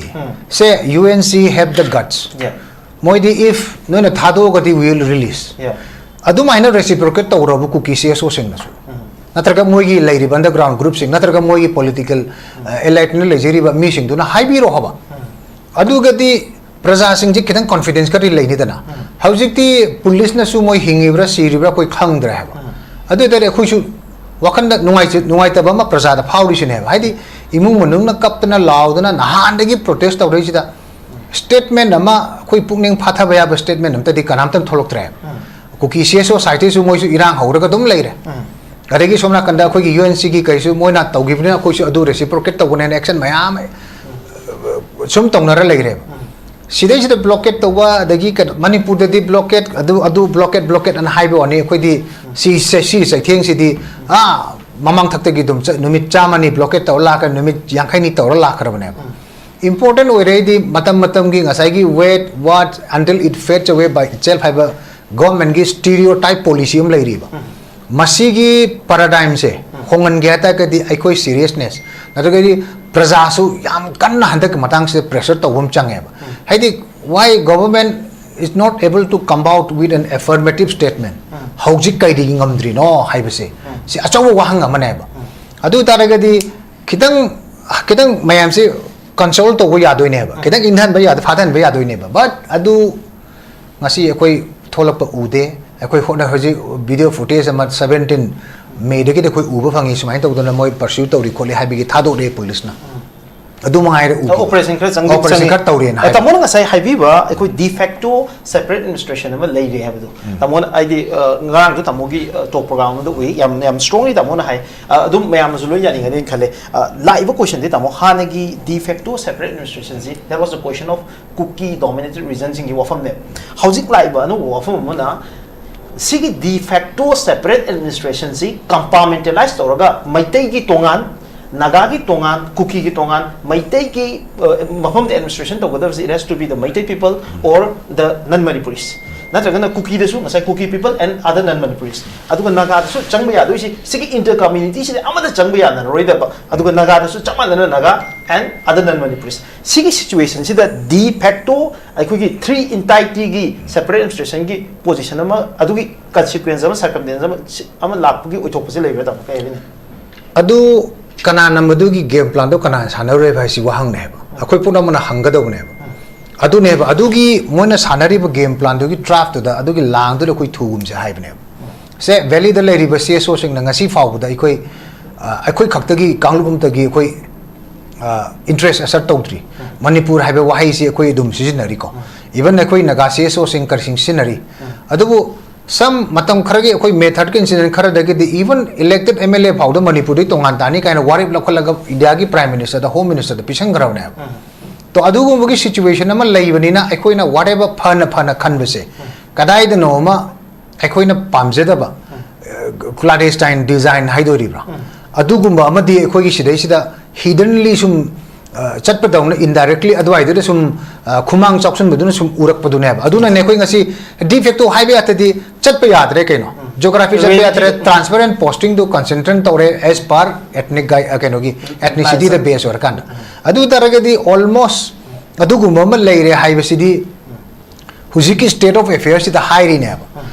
ꯁꯦ, U N C have the guts꯫ Yeah. ꯃꯣꯏꯗꯤ, if ꯅꯣꯏꯅ ꯊꯥꯗꯣꯛꯑꯒꯗꯤ we will release꯫ Yeah. ꯑꯗꯨꯃꯥꯏꯅ reciprocate ꯇꯧꯔꯕ ꯀꯨꯀꯤ C S O ꯁꯤꯡꯅꯁꯨ꯫ ꯅꯠꯇ꯭ꯔꯒ ꯃꯣꯏꯒꯤ ꯂꯩꯔꯤꯕ underground groupꯁꯤꯡ, ꯅꯠꯇ꯭ꯔꯒ ꯃꯣꯏꯒꯤ political, ꯑ, eliteꯅ ꯂꯩꯖꯔꯤꯕ ꯃꯤꯁꯤꯡꯗꯨꯅ ꯍꯥꯏꯕꯤꯔꯣ ꯍꯥꯏꯕ꯫ ꯑꯗꯨꯒꯗꯤ ꯄ꯭ꯔꯖꯥꯁꯤꯡꯁꯦ ꯈꯤꯇꯪ confidence ꯈꯔꯗꯤ ꯂꯩꯅꯤꯗꯅ꯫ ꯍꯧꯖꯤꯛꯇꯤ ꯄꯨꯂꯤꯁꯅꯁꯨ ꯃꯣꯏ ꯍꯤꯡꯉꯤꯕ꯭ꯔꯥ ꯁꯤꯔꯤꯕ꯭ꯔꯥ ꯑꯩꯈꯣꯏ ꯈꯪꯗ꯭ꯔꯦ ꯍꯥꯏꯕ꯫ ꯑꯗꯨ ꯑꯣꯏꯇꯥꯔꯗꯤ ꯑꯩꯈꯣꯏꯁꯨ ꯋꯥꯈꯟꯗ ꯅꯨꯡꯉꯥꯏꯖ-, ꯅꯨꯡꯉꯥꯏꯇꯕ ꯑꯃ ꯄ꯭ꯔꯖꯥꯗ ꯐꯥꯎꯔꯤꯁꯤꯅꯦꯕ꯫ ꯍꯥꯏꯗꯤ ꯏꯃꯨꯡ ꯃꯅꯨꯡꯅ ꯀꯞꯇꯅ ꯂꯥꯎꯗꯅ ꯅꯍꯥꯟꯗꯒꯤ protest ꯇꯧꯔꯛꯏꯁꯤꯗ statement ꯑꯃ ꯑꯩꯈꯣꯏ ꯄꯨꯛꯅꯤꯡ ꯐꯥꯊꯕ ꯌꯥꯕ statement ꯑꯝꯇꯗꯤ ꯀꯅꯥꯝꯇ ꯊꯣꯛꯂꯛꯇ꯭ꯔꯦ꯫ ꯀꯨꯀꯤ ꯁꯤ ꯑꯦꯁ ꯑꯣ societyꯁꯨ ꯃꯣꯏꯁꯨ ꯏꯔꯥꯡ ꯍꯧꯔꯒ ꯑꯗꯨꯝ ꯂꯩꯔꯦ꯫ ꯑꯗꯒꯤ ꯁꯣꯝ ꯅꯥꯀꯟꯗ ꯑꯩꯈꯣꯏꯒꯤ ꯌꯨ ꯑꯦꯟ ꯁꯤꯒꯤ ꯀꯩꯁꯨ ꯃꯣꯏꯅ ꯇꯧꯈꯤꯕꯅꯤꯅ ꯑꯩꯈꯣꯏꯁꯨ ꯑꯗꯨ reciprocate ꯇꯧꯒꯅꯦꯅ action ꯃꯌꯥꯝ ꯑꯃ ꯁꯨꯝ ꯇꯧꯅꯔ ꯂꯩꯔꯦꯕ꯫ ꯁꯤꯗꯩꯁꯤꯗ blockade ꯇꯧꯕ, ꯑꯗꯒꯤ ꯀꯩꯅꯣ, ꯃꯅꯤꯄꯨꯔꯗꯗꯤ blockade, ꯑꯗꯨ, ꯑꯗꯨ blockade, blockade ꯑꯅ ꯍꯥꯏꯕ ꯋꯥꯅꯤ꯫ ꯑꯩꯈꯣꯏꯗꯤ ꯁꯤ, ꯁꯤ, ꯁꯤ ꯆꯩꯊꯦꯡꯁꯤꯗꯤ, ꯑꯥ, ꯃꯃꯥꯡꯊꯛꯇꯒꯤ ꯑꯗꯨꯝ ꯆꯠ-, ꯅꯨꯃꯤꯠ ꯆꯥꯝꯃꯅꯤ blockade ꯇꯧꯔ ꯂꯥꯛꯈ꯭ꯔꯦ, ꯅꯨꯃꯤꯠ ꯌꯥꯡꯈꯩꯅꯤ ꯇꯧꯔ ꯂꯥꯛꯈ꯭ꯔꯕꯅꯦꯕ꯫ Important ꯑꯣꯏꯔꯦꯗꯤ ꯃꯇꯝ ꯃꯇꯝꯒꯤ ꯉꯁꯥꯏꯒꯤ "Wait, watch until it fades away by itself" ꯍꯥꯏꯕ governmentꯀꯤ stereotype policy ꯑꯃ ꯂꯩꯔꯤꯕ꯫ ꯃꯁꯤꯒꯤ paradigmꯁꯦ ꯍꯣꯡꯍꯟꯒꯦ ꯍꯥꯏ ꯇꯥꯔꯒꯗꯤ ꯑꯩꯈꯣꯏ seriousness, ꯅꯠꯇ꯭ꯔꯒꯗꯤ ꯄ꯭ꯔꯖꯥꯁꯨ ꯌꯥꯝ ꯀꯟꯅ ꯍꯟꯗꯛꯀꯤ ꯃꯇꯥꯡꯁꯤꯗ pressure ꯇꯧꯕ ꯑꯃ ꯆꯪꯉꯦꯕ꯫ ꯍꯥꯏꯗꯤ, why government is not able to come out with an affirmative statement? ꯍꯧꯖꯤꯛ ꯀꯩꯗꯤ ꯉꯝꯗ꯭ꯔꯤꯅꯣ ꯍꯥꯏꯕꯁꯦ, ꯁꯤ ꯑꯆꯧꯕ ꯋꯥꯍꯪ ꯑꯃꯅꯦꯕ꯫ ꯑꯗꯨ ꯑꯣꯏ ꯇꯥꯔꯒꯗꯤ ꯈꯤꯇꯪ, ꯈꯤꯇꯪ ꯃꯌꯥꯝꯁꯤ console ꯇꯧꯕ ꯌꯥꯗꯣꯏꯅꯦꯕ, ꯈꯤꯇꯪ ꯏꯪꯊꯍꯟꯕ ꯌꯥꯗ-, ꯐꯥꯊꯍꯟꯕ ꯌꯥꯗꯣꯏꯅꯦꯕ꯫ But ꯑꯗꯨ ꯉꯁꯤ ꯑꯩꯈꯣꯏ ꯊꯣꯛꯂꯛꯄ ꯎꯗꯦ꯫ ꯑꯩꯈꯣꯏ ꯍꯣꯠꯅ-, ꯍꯧꯖꯤꯛ video footage ꯑꯃ seventeen Mayꯗꯒꯤꯗꯤ ꯑꯩꯈꯣꯏ ꯎꯕ ꯐꯪꯉꯤ, ꯁꯨꯃꯥꯏꯅ ꯇꯧꯗꯅ ꯃꯣꯏ pursue ꯇꯧꯔꯤ ꯈꯣꯠꯂꯤ ꯍꯥꯏꯕꯒꯤ ꯊꯥꯗꯣꯛꯂꯦ ꯄꯨꯂꯤꯁꯅ꯫ ꯑꯗꯨ ꯃꯉꯥꯏꯔꯦ ꯎꯗꯦ꯫ Operation ꯈꯔ ꯆꯪꯗꯤ operation ꯆꯪꯉꯤ꯫ ꯈꯔ ꯇꯧꯔꯦꯅ ꯑ, ꯍꯥꯏꯕ꯫ ꯇꯥꯃꯣꯅ ꯉꯁꯥꯏ ꯍꯥꯏꯕꯤꯕ ꯑꯩꯈꯣꯏ de facto separate administration ꯑꯃ ꯂꯩꯔꯦ ꯍꯥꯏꯕꯗꯣ꯫ ꯇꯥꯃꯣꯅ ꯍꯥꯏꯗꯤ, ꯑ, ꯉꯔꯥꯡꯁꯨ ꯇꯥꯃꯣꯒꯤ, ꯑ, talk program ꯑꯃꯗ ꯎꯏ, ꯌꯥꯝ, ꯌꯥꯝ strongly ꯇꯥꯃꯣꯅ ꯍꯥꯏ꯫ ꯑ, ꯑꯗꯨꯝ ꯃꯌꯥꯝꯅꯁꯨ ꯂꯣꯏ ꯌꯥꯅꯤꯡꯒꯅꯤꯅ ꯈꯜꯂꯦ꯫ ꯑ, ꯂꯥꯛꯏꯕ questionꯗꯤ ꯇꯥꯃꯣ, ꯍꯥꯟꯅꯒꯤ de facto separate administrationꯁꯤ, that was the question of Kuki dominated regionꯁꯤꯡꯒꯤ ꯋꯥꯐꯝꯅꯦꯕ꯫ ꯍꯧꯖꯤꯛ ꯂꯥꯛꯏꯕ ꯑꯅꯧꯕ ꯋꯥꯐꯝ ꯑꯃꯅ ꯁꯤꯒꯤ de facto separate administrationꯁꯤ compartmentalize ꯇꯧꯔꯒ ꯃꯩꯇꯩꯒꯤ ꯇꯣꯉꯥꯟ, ꯅꯥꯒꯥꯒꯤ ꯇꯣꯉꯥꯟ, ꯀꯨꯀꯤꯒꯤ ꯇꯣꯉꯥꯟ, ꯃꯩꯇꯩꯒꯤ, ꯑ, ꯃꯐꯝꯗ administration ꯇꯧꯒꯗꯕꯁꯤ it has to be the Meitei people or the non-Manipuris꯫ ꯅꯠꯇ꯭ꯔꯒꯅ ꯀꯨꯀꯤꯗꯁꯨ ꯉꯁꯥꯏ Kuki people and other non Manipuris, ꯑꯗꯨꯒ ꯅꯥꯒꯥꯗꯁꯨ ꯆꯪꯕ ꯌꯥꯗꯣꯏꯁꯤ ꯁꯤꯒꯤ inter community ꯁꯤꯗ ꯑꯃꯠꯇ ꯆꯪꯕ ꯌꯥꯅꯔꯣꯏꯗꯕ, ꯑꯗꯨꯒ ꯅꯥꯒꯥꯗꯁꯨ ꯆꯞ ꯃꯥꯟꯅꯅ Naga and other non Manipuris꯫ ꯁꯤꯒꯤ situation ꯁꯤꯗ de facto ꯑꯩꯈꯣꯏꯒꯤ three entity ꯒꯤ separate administration ꯒꯤ position ꯑꯃ, ꯑꯗꯨꯒꯤ consequence ꯑꯃ, circumstance ꯑꯃ, ꯁꯤ-, ꯑꯃ ꯂꯥꯛꯄꯒꯤ ꯑꯣꯏꯊꯣꯛꯄꯁꯦ ꯂꯩꯕ꯭ꯔꯥ, ꯇꯥꯃꯣ? ꯀꯩ ꯍꯥꯏꯕꯤꯅꯤ? ꯑꯗꯨ ꯀꯅꯥꯅ ꯃꯗꯨꯒꯤ game plan ꯗꯣ ꯀꯅꯥꯅ ꯁꯥꯟꯅꯔꯨꯔꯦꯕ ꯍꯥꯏꯁꯤ ꯋꯥꯍꯪꯅꯦꯕ, ꯑꯩꯈꯣꯏ ꯄꯨꯝꯅꯃꯛꯅ ꯍꯪꯒꯗꯧꯕꯅꯦꯕ꯫ ꯑꯗꯨꯅꯦꯕ, ꯑꯗꯨꯒꯤ ꯃꯣꯏꯅ ꯁꯥꯟꯅꯔꯤꯕ game plan ꯗꯨꯒꯤ draft ꯇꯨꯗ, ꯑꯗꯨꯒꯤ ꯂꯥꯡꯗꯨꯗ ꯑꯩꯈꯣꯏ ꯊꯨꯒꯨꯝꯁꯦ ꯍꯥꯏꯕꯅꯦꯕ꯫ ꯁꯦ, valley ꯗ ꯂꯩꯔꯤꯕ C S O ꯁꯤꯡꯅ ꯉꯁꯤ ꯐꯥꯎꯕꯗ ꯑꯩꯈꯣꯏ, ꯑ, ꯑꯩꯈꯣꯏ ꯈꯛꯇꯒꯤ ꯀꯥꯡꯂꯨꯞ ꯑꯃꯠꯇꯒꯤ ꯑꯩꯈꯣꯏ, ꯑ, interest assert ꯇꯧꯗ꯭ꯔꯤ꯫ ꯃꯅꯤꯄꯨꯔ ꯍꯥꯏꯕ ꯋꯥꯍꯩꯁꯤ ꯑꯩꯈꯣꯏ ꯑꯗꯨꯝ ꯁꯤꯖꯤꯟꯅꯔꯤꯀꯣ꯫ Even ꯑꯩꯈꯣꯏ ꯅꯥꯒꯥ C S O ꯁꯤꯡ ꯀꯔꯤꯁꯤꯡ ꯁꯤꯖꯤꯟꯅꯔꯤ꯫ ꯑꯗꯨꯕꯨ some ꯃꯇꯝ ꯈꯔꯒꯤ ꯑꯩꯈꯣꯏ method ꯀꯤ incident ꯈꯔꯗꯒꯤꯗꯤ even elected M L A ꯐꯥꯎꯗ ꯃꯅꯤꯄꯨꯔꯗꯩ ꯇꯣꯉꯥꯟ ꯇꯥꯅꯤ ꯀꯥꯏꯅ ꯋꯥꯔꯦꯞ ꯂꯧꯈꯠꯂꯒ ꯏꯟꯗꯤꯌꯥꯒꯤ Prime Minister ꯗ, Home Minister ꯗ ꯄꯤꯁꯟꯈ꯭ꯔꯕꯅꯦꯕ꯫ ꯇꯣ, ꯑꯗꯨꯒꯨꯝꯕꯒꯤ situation ꯑꯃ ꯂꯩꯕꯅꯤꯅ ꯑꯩꯈꯣꯏꯅ whatever ꯐꯅ ꯐꯅ ꯈꯟꯕꯁꯦ ꯀꯗꯥꯏꯗꯅꯣ ꯑꯃ ꯑꯩꯈꯣꯏꯅ ꯄꯥꯝꯖꯗꯕ, ꯑ, clandestine design ꯍꯥꯏꯗꯣꯔꯤꯕ꯭ꯔꯥ, ꯑꯗꯨꯒꯨꯝꯕ ꯑꯃꯗꯤ ꯑꯩꯈꯣꯏꯒꯤ ꯁꯤꯗꯩꯁꯤꯗ hiddenly ꯁꯨꯝ, ꯑ, ꯆꯠꯄꯗꯧꯅ indirectly ꯑꯗꯨꯋꯥꯏꯗꯨꯗ ꯁꯨꯝ, ꯑ, ꯈꯨꯃꯥꯡ ꯆꯥꯎꯁꯟꯕꯗꯨꯅ ꯁꯨꯝ ꯎꯔꯛꯄꯗꯨꯅꯦꯕ꯫ ꯑꯗꯨꯅꯅꯦ ꯑꯩꯈꯣꯏ ꯉꯁꯤ de facto ꯍꯥꯏꯕ ꯌꯥꯗ꯭ꯔꯗꯤ ꯆꯠꯄ ꯌꯥꯗ꯭ꯔꯦ ꯀꯩꯅꯣ, geography ꯆꯠꯄ ꯌꯥꯗ꯭ꯔꯦ꯫ Transparent posting ꯗꯨ concentrate ꯇꯧꯔꯦ as per ethnic ꯒꯥꯏ-, ꯑ, ꯀꯩꯅꯣꯒꯤ ethnicity ꯗ base ꯑꯣꯏꯔꯀꯥꯟꯗ꯫ ꯑꯗꯨ ꯑꯣꯏ ꯇꯥꯔꯒꯗꯤ almost ꯑꯗꯨꯒꯨꯝꯕ ꯑꯃ ꯂꯩꯔꯦ ꯍꯥꯏꯕꯁꯤꯗꯤ ꯍꯧꯖꯤꯛꯀꯤ state of affairs ꯁꯤꯗ ꯍꯥꯏꯔꯤꯅꯦꯕ꯫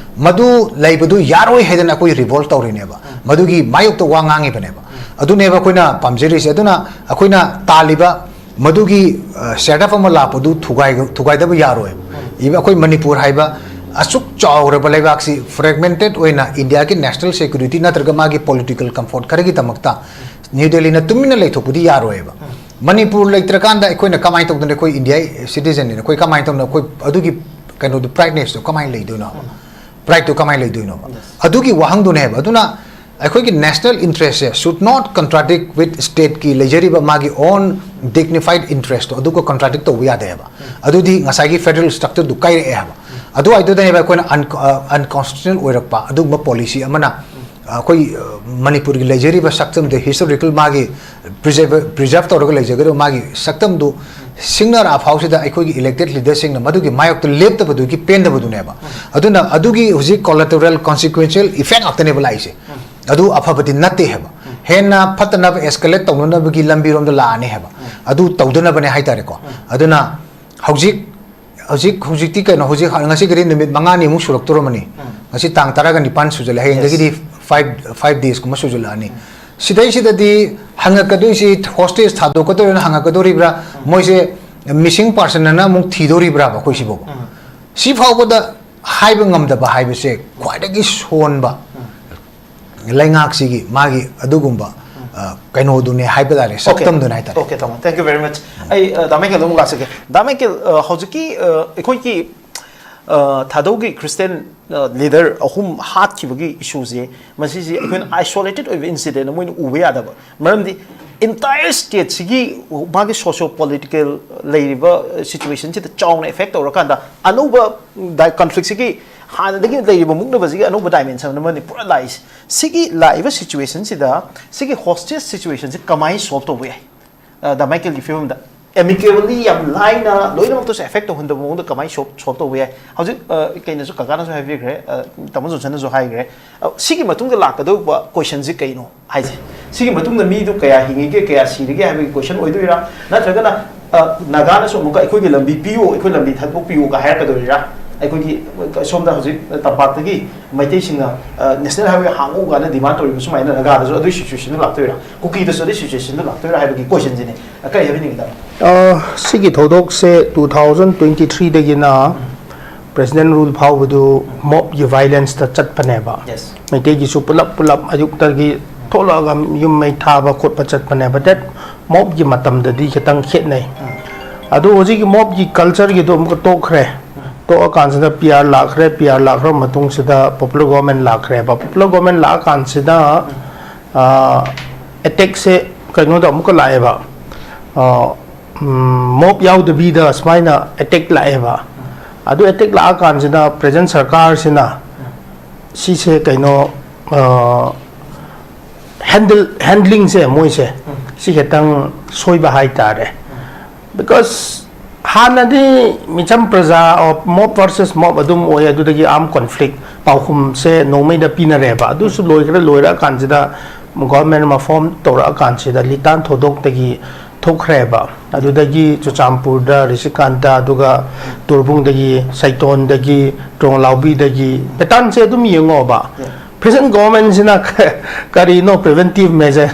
ꯃꯗꯨ ꯂꯩꯕꯗꯨ ꯌꯥꯔꯣꯏ ꯍꯥꯏꯗꯅ ꯑꯩꯈꯣꯏ revolt ꯇꯧꯔꯤꯅꯦꯕ, ꯃꯗꯨꯒꯤ ꯃꯥꯌꯣꯛꯇ ꯋꯥ ꯉꯥꯡꯉꯤꯕꯅꯦꯕ꯫ ꯑꯗꯨꯅꯦꯕ ꯑꯩꯈꯣꯏꯅ ꯄꯥꯝꯖꯔꯤꯁꯦ꯫ ꯑꯗꯨꯅ ꯑꯩꯈꯣꯏꯅ ꯇꯥꯜꯂꯤꯕ ꯃꯗꯨꯒꯤ, ꯑ, setup ꯑꯃ ꯂꯥꯛꯄꯗꯨ ꯊꯨꯒꯥꯏ-, ꯊꯨꯒꯥꯏꯗꯕ ꯌꯥꯔꯣꯏꯕ꯫ Even ꯑꯩꯈꯣꯏ ꯃꯅꯤꯄꯨꯔ ꯍꯥꯏꯕ ꯑꯁꯨꯛ ꯆꯥꯎꯔꯕ ꯂꯩꯕꯥꯛꯁꯤ fragmented ꯑꯣꯏꯅ ꯏꯟꯗꯤꯌꯥꯒꯤ national security ꯅꯠꯇ꯭ꯔꯒ ꯃꯥꯒꯤ political comfort ꯈꯔꯒꯤꯗꯃꯛꯇ ꯅ꯭ꯌꯨ ꯗꯦꯜꯂꯤꯅ ꯇꯨꯃꯤꯟꯅ ꯂꯩꯊꯣꯛꯄꯗꯤ ꯌꯥꯔꯣꯏꯕ꯫ ꯃꯅꯤꯄꯨꯔ ꯂꯩꯇ꯭ꯔꯀꯥꯟꯗ ꯑꯩꯈꯣꯏꯅ ꯀꯃꯥꯏꯅ ꯇꯧꯗꯅ, ꯑꯩꯈꯣꯏ ꯏꯟꯗꯤꯌꯥ citizen ꯅꯤꯅ ꯑꯩꯈꯣꯏ ꯀꯃꯥꯏꯅ ꯇꯧꯗꯅ ꯑꯩꯈꯣꯏ ꯑꯗꯨꯒꯤ ꯀꯩꯅꯣꯗꯨ, prideness ꯇꯨ ꯀꯃꯥꯏꯅ ꯂꯩꯗꯣꯏꯅꯣ? Pride ꯇꯨ ꯀꯃꯥꯏꯅ ꯂꯩꯗꯣꯏꯅꯣ? ꯑꯗꯨꯒꯤ ꯋꯥꯍꯪꯗꯨꯅꯦꯕ꯫ ꯑꯗꯨꯅ ꯑꯩꯈꯣꯏꯒꯤ national interest say should not contradict with state ꯀꯤ ꯂꯩꯖꯔꯤꯕ ꯃꯥꯒꯤ own dignified interest ꯇꯣ ꯑꯗꯨꯒ contradict ꯇꯧꯕ ꯌꯥꯗꯦ ꯍꯥꯏꯕ꯫ ꯑꯗꯨꯗꯤ ꯉꯁꯥꯏꯒꯤ federal structure ꯗꯨ ꯀꯥꯏꯔꯛꯑꯦ ꯍꯥꯏꯕ꯫ ꯑꯗꯨꯋꯥꯏꯗꯨꯗꯅꯦꯕ ꯑꯩꯈꯣꯏꯅ un-, ꯑ, unconstitutional ꯑꯣꯏꯔꯛꯄ ꯑꯗꯨꯒꯨꯝꯕ policy ꯑꯃꯅ, ꯑ, ꯑꯩꯈꯣꯏ, ꯑ, ꯃꯅꯤꯄꯨꯔꯒꯤ ꯂꯩꯖꯔꯤꯕ ꯁꯛꯇꯝꯗ historical ꯃꯥꯒꯤ preserve, preserve ꯇꯧꯔꯒ ꯂꯩꯖꯒꯗꯕ ꯃꯥꯒꯤ ꯁꯛꯇꯝꯗꯨ ꯁꯤꯡꯅꯔꯛꯑ ꯐꯥꯎꯁꯤꯗ ꯑꯩꯈꯣꯏꯒꯤ elected leaderꯁꯤꯡꯅ ꯃꯗꯨꯒꯤ ꯃꯥꯌꯣꯛꯇ ꯂꯦꯞꯇꯕꯗꯨꯒꯤ ꯄꯦꯟꯗꯕꯗꯨꯅꯦꯕ꯫ ꯑꯗꯨꯅ ꯑꯗꯨꯒꯤ ꯍꯧꯖꯤꯛ collateral consequential effect ꯉꯥꯛꯇꯅꯦꯕ ꯂꯥꯛꯏꯁꯦ꯫ ꯑꯗꯨ ꯑꯐꯕꯗꯤ ꯅꯠꯇꯦ ꯍꯥꯏꯕ꯫ ꯍꯦꯟꯅ ꯐꯠꯇꯅꯕ escalate ꯇꯧꯅꯅꯕꯒꯤ ꯂꯝꯕꯤꯔꯣꯝꯗ ꯂꯥꯛꯑꯅꯤ ꯍꯥꯏꯕ꯫ ꯑꯗꯨ ꯇꯧꯗꯅꯕꯅꯦ ꯍꯥꯏꯇꯥꯔꯦꯀꯣ꯫ ꯑꯗꯨꯅ ꯍꯧꯖꯤꯛ ꯍꯧꯖꯤꯛ ꯍꯧꯖꯤꯛꯇꯤ ꯀꯩꯅꯣ, ꯍꯧꯖꯤꯛ ꯉꯁꯤꯒꯗꯤ ꯅꯨꯃꯤꯠ ꯃꯉꯥꯅꯤꯃꯨꯛ ꯁꯨꯔꯛꯇꯣꯔꯝꯃꯅꯤ꯫ ꯉꯁꯤ ꯇꯥꯡ ꯇꯔꯥꯒ ꯅꯤꯄꯥꯟ ꯁꯨꯖꯜꯂꯦ, ꯍꯌꯦꯡꯗꯒꯤꯗꯤ five five daysꯀꯨꯝꯕ ꯁꯨꯖꯜꯂꯛꯑꯅꯤ꯫ ꯁꯤꯗꯩꯁꯤꯗꯗꯤ ꯍꯪꯉꯛꯀꯗꯣꯏꯁꯤ hostage ꯊꯥꯗꯣꯛꯀꯗꯣꯏꯔꯅ ꯍꯪꯉꯛꯀꯗꯣꯔꯤꯕ꯭ꯔꯥ, ꯃꯣꯏꯁꯦ missing person ꯑꯅ ꯑꯃꯨꯛ ꯊꯤꯗꯣꯔꯤꯕ꯭ꯔꯥꯕ ꯑꯩꯈꯣꯏ ꯁꯤꯐꯥꯎꯕ? ꯁꯤ ꯐꯥꯎꯕꯗ ꯍꯥꯏꯕ ꯉꯝꯗꯕ ꯍꯥꯏꯕꯁꯦ ꯈ꯭ꯋꯥꯏꯗꯒꯤ ꯁꯣꯟꯕ ꯂꯩꯉꯥꯛꯁꯤꯒꯤ ꯃꯥꯒꯤ ꯑꯗꯨꯒꯨꯝꯕ, ꯑ, ꯀꯩꯅꯣꯗꯨꯅꯦ ꯍꯥꯏꯕ ꯇꯥꯔꯦ, ꯁꯛꯇꯝꯗꯨꯅꯦ ꯍꯥꯏꯇꯥꯔꯦ꯫ Okay, ꯇꯥꯃꯣ, thank you very much꯫ ꯑꯩ, ꯑ, ꯗꯥ ꯃꯥꯏꯀꯦꯜꯗ ꯑꯃꯨꯛ ꯂꯥꯛꯆꯒꯦ꯫ ꯗꯥ ꯃꯥꯏꯀꯦꯜ, ꯑ, ꯍꯧꯖꯤꯛꯀꯤ, ꯑ, ꯑꯩꯈꯣꯏꯒꯤ, ꯑ, ꯊꯥꯗꯧꯒꯤ Christian, ꯑ, leader ꯑꯍꯨꯝ ꯍꯥꯠꯈꯤꯕꯒꯤ issueꯁꯦ, ꯃꯁꯤꯁꯦ ꯑꯩꯈꯣꯏꯅ isolated ꯑꯣꯏꯕ incident ꯑꯃ ꯑꯣꯏꯅ ꯎꯕ ꯌꯥꯗꯕ꯫ ꯃꯔꯝꯗꯤ entire stateꯁꯤꯒꯤ ꯃꯥꯒꯤ socio political ꯂꯩꯔꯤꯕ situationꯁꯤꯗ ꯆꯥꯎꯅ effect ꯇꯧꯔꯀꯥꯟꯗ ꯑꯅꯧꯕ ꯗꯥꯏ-, conflictꯁꯤꯒꯤ ꯍꯥꯟꯅꯗꯒꯤ ꯂꯩꯔꯤꯕ ꯃꯨꯛꯅꯕꯁꯤꯒꯤ ꯑꯅꯧꯕ dimension ꯑꯃꯅꯤ ꯄꯨꯔꯥ ꯂꯥꯛꯏꯁꯦ꯫ ꯁꯤꯒꯤ ꯂꯥꯛꯏꯕ situationꯁꯤꯗ ꯁꯤꯒꯤ hostage situationꯁꯤ ꯀꯃꯥꯏꯅ solve ꯇꯧꯕ ꯌꯥꯏ? ꯑ, ꯗꯥ ꯃꯥꯏꯀꯦꯜꯒꯤ ꯐꯤꯕꯝꯗ amicably ꯌꯥꯝ ꯂꯥꯏꯅ ꯂꯣꯏꯅꯃꯛꯇꯁꯨ effect ꯇꯧꯍꯟꯗꯕ ꯃꯑꯣꯡꯗ ꯀꯃꯥꯏꯅ solve, solve ꯇꯧꯕ ꯌꯥꯏ? ꯍꯧꯖꯤꯛ, ꯑ, ꯀꯩꯅꯣꯁꯨ ꯀꯀꯥꯅꯁꯨ ꯍꯥꯏꯕꯤꯈ꯭ꯔꯦ, ꯑ, ꯇꯥꯃꯣ ꯖꯣꯟꯁꯟꯅꯁꯨ ꯍꯥꯏꯈ꯭ꯔꯦ꯫ ꯑ, ꯁꯤꯒꯤ ꯃꯇꯨꯡꯗ ꯂꯥꯛꯀꯗꯧꯕ questionꯁꯤ ꯀꯩꯅꯣ ꯍꯥꯏꯁꯦ? ꯁꯤꯒꯤ ꯃꯇꯨꯡꯗ ꯃꯤꯗꯨ ꯀꯌꯥ ꯍꯤꯡꯉꯤꯒꯦ, ꯀꯌꯥ ꯁꯤꯔꯤꯒꯦ ꯍꯥꯏꯕꯒꯤ question ꯑꯣꯏꯗꯣꯏꯔꯥ? ꯅꯠꯇ꯭ꯔꯒꯅ, ꯑ, ꯅꯥꯒꯥꯅꯁꯨ ꯑꯃꯨꯛꯀ "ꯑꯩꯈꯣꯏꯒꯤ ꯂꯝꯕꯤ ꯄꯤꯌꯨ, ꯑꯩꯈꯣꯏ ꯂꯝꯕꯤ ꯊꯥꯗꯣꯛꯄꯤꯌꯨꯒ" ꯍꯥꯏꯔꯛꯀꯗꯣꯏꯔꯥ? ꯑꯩꯈꯣꯏꯒꯤ ꯁꯣꯝꯗ ꯍꯧꯖꯤꯛ ꯇꯝꯄꯥꯛꯇꯒꯤ ꯃꯩꯇꯩꯁꯤꯡꯅ, ꯑ, national highway ꯍꯥꯡꯉꯨ ꯀꯥꯏꯅ demand ꯇꯧꯔꯤꯕ ꯁꯨꯃꯥꯏꯅ ꯅꯥꯒꯥꯗꯁꯨ ꯑꯗꯨꯒꯤ situationꯗꯨ ꯂꯥꯛꯇꯣꯏꯔꯥ? ꯀꯨꯀꯤꯗꯁꯨ ꯑꯗꯨꯒꯤ situationꯗꯨ ꯂꯥꯛꯇꯣꯏꯔꯥ ꯍꯥꯏꯕꯒꯤ questionꯁꯤꯅꯤ꯫ ꯑ, ꯀꯔꯤ ꯍꯥꯏꯕꯤꯅꯤꯡꯉꯤ, ꯇꯥꯃꯣ? ꯑ, ꯁꯤꯒꯤ ꯊꯧꯗꯣꯛꯁꯦ two thousand twenty threeꯗꯒꯤꯅ President rule ꯐꯥꯎꯕꯗꯨ mobꯀꯤ violenceꯇ ꯆꯠꯄꯅꯦꯕ꯫ Yes. ꯃꯩꯇꯩꯒꯤꯁꯨ ꯄꯨꯂꯞ ꯄꯨꯂꯞ ꯑꯌꯨꯛꯇꯒꯤ ꯊꯣꯛꯂꯛꯑꯒ ꯌꯨꯝ ꯃꯩ ꯊꯥꯕ ꯈꯣꯠꯄ ꯆꯠꯄꯅꯦꯕ꯫ That mobꯀꯤ ꯃꯇꯝꯗꯗꯤ ꯈꯤꯇꯪ ꯈꯦꯠꯅꯩ꯫ ꯑꯗꯣ ꯍꯧꯖꯤꯛꯀꯤ mobꯀꯤ cultureꯒꯤꯗꯣ ꯑꯃꯨꯛꯀ ꯇꯣꯛꯈ꯭ꯔꯦ꯫ ꯇꯣꯛꯑꯀꯥꯟꯁꯤꯗ P R ꯂꯥꯛꯈ꯭ꯔꯦ, P R ꯂꯥꯛꯈ꯭ꯔ ꯃꯇꯨꯡꯁꯤꯗ popular government ꯂꯥꯛꯈ꯭ꯔꯦꯕ꯫ Popular government ꯂꯥꯛꯑꯀꯥꯟꯁꯤꯗ, ꯑ, attackꯁꯦ ꯀꯩꯅꯣꯗ ꯑꯃꯨꯛꯀ ꯂꯥꯛꯑꯦꯕ꯫ ꯑ, ꯎꯝ, mob ꯌꯥꯎꯗꯕꯤꯗ ꯁꯨꯃꯥꯏꯅ attack ꯂꯥꯛꯑꯦꯕ꯫ ꯑꯗꯨ attack ꯂꯥꯛꯑꯀꯥꯟꯁꯤꯗ present ꯁꯔꯀꯥꯔꯁꯤꯅ ꯁꯤꯁꯦ ꯀꯩꯅꯣ, ꯑ, handle, handlingꯁꯦ ꯃꯣꯏꯁꯦ ꯁꯤ ꯈꯤꯇꯪ ꯁꯣꯏꯕ ꯍꯥꯏꯇꯥꯔꯦ꯫ Because ꯍꯥꯟꯅꯗꯤ ꯃꯤꯆꯝ ꯄ꯭ꯔꯖꯥ, mob versus mob ꯑꯗꯨꯝ ꯑꯣꯏ, ꯑꯗꯨꯗꯒꯤ arm conflict ꯄꯥꯎꯈꯨꯝꯁꯦ ꯅꯣꯡꯃꯩꯗ ꯄꯤꯅꯔꯦꯕ꯫ ꯑꯗꯨꯁꯨ ꯂꯣꯏꯈ꯭ꯔꯦ, ꯂꯣꯏꯔꯛꯑꯀꯥꯟꯁꯤꯗ government ꯑꯃ form ꯇꯧꯔꯛꯑꯀꯥꯟꯁꯤꯗ ꯂꯤꯇꯥꯟ ꯊꯧꯗꯣꯛꯇꯒꯤ ꯊꯣꯛꯈ꯭ꯔꯦꯕ꯫ ꯑꯗꯨꯗꯒꯤ ꯆꯨꯔꯆꯥꯟꯄꯨꯔꯗ ꯔꯤꯁꯤꯀꯥꯟꯇ, ꯑꯗꯨꯒ ꯇꯣꯔꯕꯨꯡꯗꯒꯤ, ꯁꯩꯇꯣꯟꯗꯒꯤ, ꯇ꯭ꯔꯣꯡꯂꯥꯎꯕꯤꯗꯒꯤ patternꯁꯦ ꯑꯗꯨꯝ ꯌꯦꯡꯉꯣꯕ꯫ Present governmentꯁꯤꯅ ꯀꯔꯤꯅꯣ preventive measure,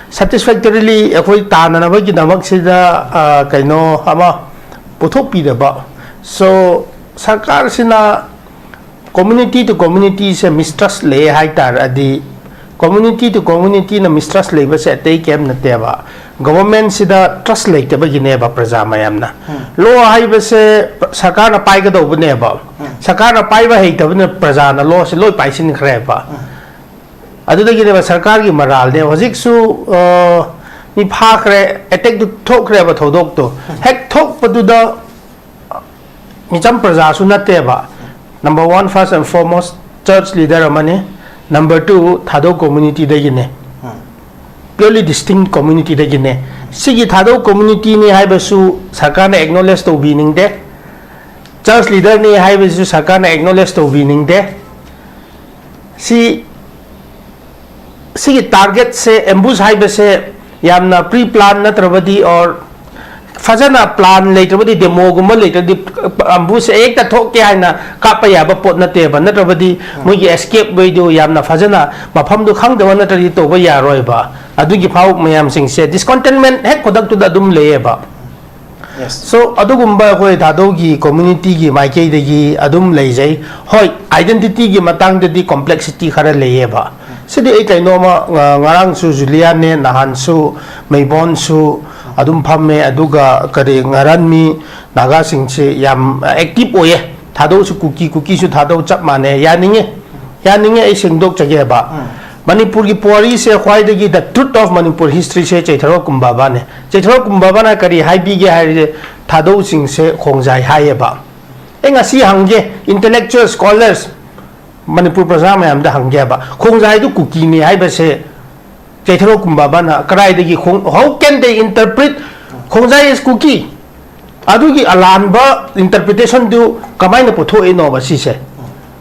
satisfactorily ꯑꯩꯈꯣꯏ ꯇꯥꯟꯅꯅꯕꯒꯤꯗꯃꯛꯁꯤꯗ, ꯑ, ꯀꯩꯅꯣ ꯑꯃ ꯄꯨꯊꯣꯛꯄꯤꯗꯕ꯫ So ꯁꯔꯀꯥꯔꯁꯤꯅ community to communityꯁꯦ mistrust ꯂꯩ ꯍꯥꯏꯇꯥꯔꯗꯤ, community to communityꯅ mistrust ꯂꯩꯕꯁꯦ ꯑꯇꯩ ꯀꯩꯝ ꯅꯠꯇꯦꯕ, governmentꯁꯤꯗ trust ꯂꯩꯇꯕꯒꯤꯅꯦꯕ ꯄ꯭ꯔꯖꯥ ꯃꯌꯥꯝꯅ꯫ Law ꯍꯥꯏꯕꯁꯦ ꯁꯔꯀꯥꯔꯅ ꯄꯥꯏꯒꯗꯧꯕꯅꯦꯕ꯫ ꯁꯔꯀꯥꯔꯅ ꯄꯥꯏꯕ ꯍꯩꯇꯕꯅ ꯄ꯭ꯔꯖꯥꯅ lawꯁꯦ ꯂꯣꯏ ꯄꯥꯏꯁꯤꯟꯈ꯭ꯔꯦꯕ꯫ ꯑꯗꯨꯗꯒꯤꯅꯦꯕ ꯁꯔꯀꯥꯔꯒꯤ ꯃꯔꯥꯜꯅꯦ꯫ ꯍꯧꯖꯤꯛꯁꯨ, ꯑ, ꯃꯤ ꯐꯥꯈ꯭ꯔꯦ, attackꯇꯨ ꯊꯣꯛꯈ꯭ꯔꯦꯕ ꯊꯧꯗꯣꯛꯇꯣ꯫ ꯍꯦꯛ ꯊꯣꯛꯄꯗꯨꯗ ꯃꯤꯆꯝ ꯄ꯭ꯔꯖꯥꯁꯨ ꯅꯠꯇꯦꯕ꯫ Number one, first and foremost, church leader ꯑꯃꯅꯤ꯫ Number two, ꯊꯥꯗꯧ communityꯗꯒꯤꯅꯦ꯫ Purely distinct communityꯗꯒꯤꯅꯦ꯫ ꯁꯤꯒꯤ ꯊꯥꯗꯧ communityꯅꯤ ꯍꯥꯏꯕꯁꯨ ꯁꯔꯀꯥꯔꯅ acknowledge ꯇꯧꯕꯤꯅꯤꯡꯗꯦ꯫ Church leaderꯅꯤ ꯍꯥꯏꯕꯁꯤꯁꯨ ꯁꯔꯀꯥꯔꯅ acknowledge ꯇꯧꯕꯤꯅꯤꯡꯗꯦ꯫ ꯁꯤ, ꯁꯤꯒꯤ targetꯁꯦ, ambush ꯍꯥꯏꯕꯁꯦ ꯌꯥꯝꯅ pre plan ꯅꯠꯇ꯭ꯔꯕꯗꯤ, or ꯐꯖꯅ plan ꯂꯩꯇ꯭ꯔꯕꯗꯤ, demoꯒꯨꯝꯕ ꯂꯩꯇ꯭ꯔꯗꯤ ambushꯁꯦ ꯍꯦꯛꯇ ꯊꯣꯛꯀꯦ ꯍꯥꯏꯅ ꯀꯥꯞꯄ ꯌꯥꯕ ꯄꯣꯠ ꯅꯠꯇꯦꯕ꯫ ꯅꯠꯇ꯭ꯔꯕꯗꯤ ꯃꯣꯏꯒꯤ escape wayꯗꯨ ꯌꯥꯝꯅ ꯐꯖꯅ ꯃꯐꯝꯗꯨ ꯈꯪꯗꯕ ꯅꯠꯇ꯭ꯔꯗꯤ ꯇꯧꯕ ꯌꯥꯔꯣꯏꯕ꯫ ꯑꯗꯨꯒꯤ ꯐꯥꯎ ꯃꯌꯥꯝꯁꯤꯡꯁꯦ discontentment ꯍꯦꯛ ꯈꯨꯗꯛꯇꯨꯗ ꯑꯗꯨꯝ ꯂꯩꯌꯦꯕ꯫ So ꯑꯗꯨꯒꯨꯝꯕ ꯑꯩꯈꯣꯏ ꯊꯥꯗꯧꯒꯤ communityꯒꯤ ꯃꯥꯏꯀꯩꯗꯒꯤ ꯑꯗꯨꯝ ꯂꯩꯖꯩ꯫ ꯍꯣꯏ, identityꯒꯤ ꯃꯇꯥꯡꯗꯗꯤ complexity ꯈꯔ ꯂꯩꯌꯦꯕ꯫ ꯁꯤꯗꯤ ꯑꯩ ꯀꯩꯅꯣꯝꯃ, ꯉ-, ꯉꯔꯥꯡꯁꯨ ꯖꯨꯂꯤꯌꯥꯅꯦ, ꯅꯍꯥꯟꯁꯨ ꯃꯩꯕꯣꯟꯁꯨ ꯑꯗꯨꯝ ꯐꯝꯃꯦ, ꯑꯗꯨꯒ ꯀꯔꯤ, ꯉꯔꯥꯟꯃꯤ ꯅꯥꯒꯥꯁꯤꯡꯁꯤ ꯌꯥꯝ active ꯑꯣꯏꯌꯦ꯫ ꯊꯥꯗꯧꯁꯨ ꯀꯨꯀꯤ, ꯀꯨꯀꯤꯁꯨ ꯊꯥꯗꯧ ꯆꯞ ꯃꯥꯟꯅꯩ꯫ ꯌꯥꯅꯤꯡꯉꯤ, ꯌꯥꯅꯤꯡꯉꯤ, ꯑꯩ ꯁꯦꯡꯗꯣꯛꯆꯒꯦꯕ꯫ ꯃꯅꯤꯄꯨꯔꯒꯤ ꯄꯨꯋꯥꯔꯤꯁꯦ ꯈ꯭ꯋꯥꯏꯗꯒꯤ, the truth of Manipur historyꯁꯦ ꯆꯩꯊꯥꯔꯣ ꯀꯨꯝꯕꯥꯕꯥꯅꯦ꯫ ꯆꯩꯊꯥꯔꯣ ꯀꯨꯝꯕꯥꯕꯥꯅ ꯀꯔꯤ ꯍꯥꯏꯕꯤꯒꯦ ꯍꯥꯏꯔꯗꯤ, ꯊꯥꯗꯧꯁꯤꯡꯁꯦ ꯈꯣꯡꯖꯥꯏ ꯍꯥꯏꯌꯦꯕ꯫ ꯑꯩ ꯉꯁꯤ ꯍꯪꯒꯦ, intellectual scholars, ꯃꯅꯤꯄꯨꯔ ꯄ꯭ꯔꯖꯥ ꯃꯌꯥꯝꯗ ꯍꯪꯒꯦꯕ, ꯈꯣꯡꯖꯥꯏꯗꯨ ꯀꯨꯀꯤꯅꯤ ꯍꯥꯏꯕꯁꯦ ꯆꯩꯊꯥꯔꯣ ꯀꯨꯝꯕꯥꯕꯥꯅ ꯀꯗꯥꯏꯗꯒꯤ ꯈꯣꯡ-, how can they interpret ꯈꯣꯡꯖꯥꯏ is Kuki꯫ ꯑꯗꯨꯒꯤ ꯑꯂꯥꯟꯕ interpretation ꯗꯨ ꯀꯃꯥꯏꯅ ꯄꯨꯊꯣꯛꯏꯅꯣꯕ ꯁꯤꯁꯦ?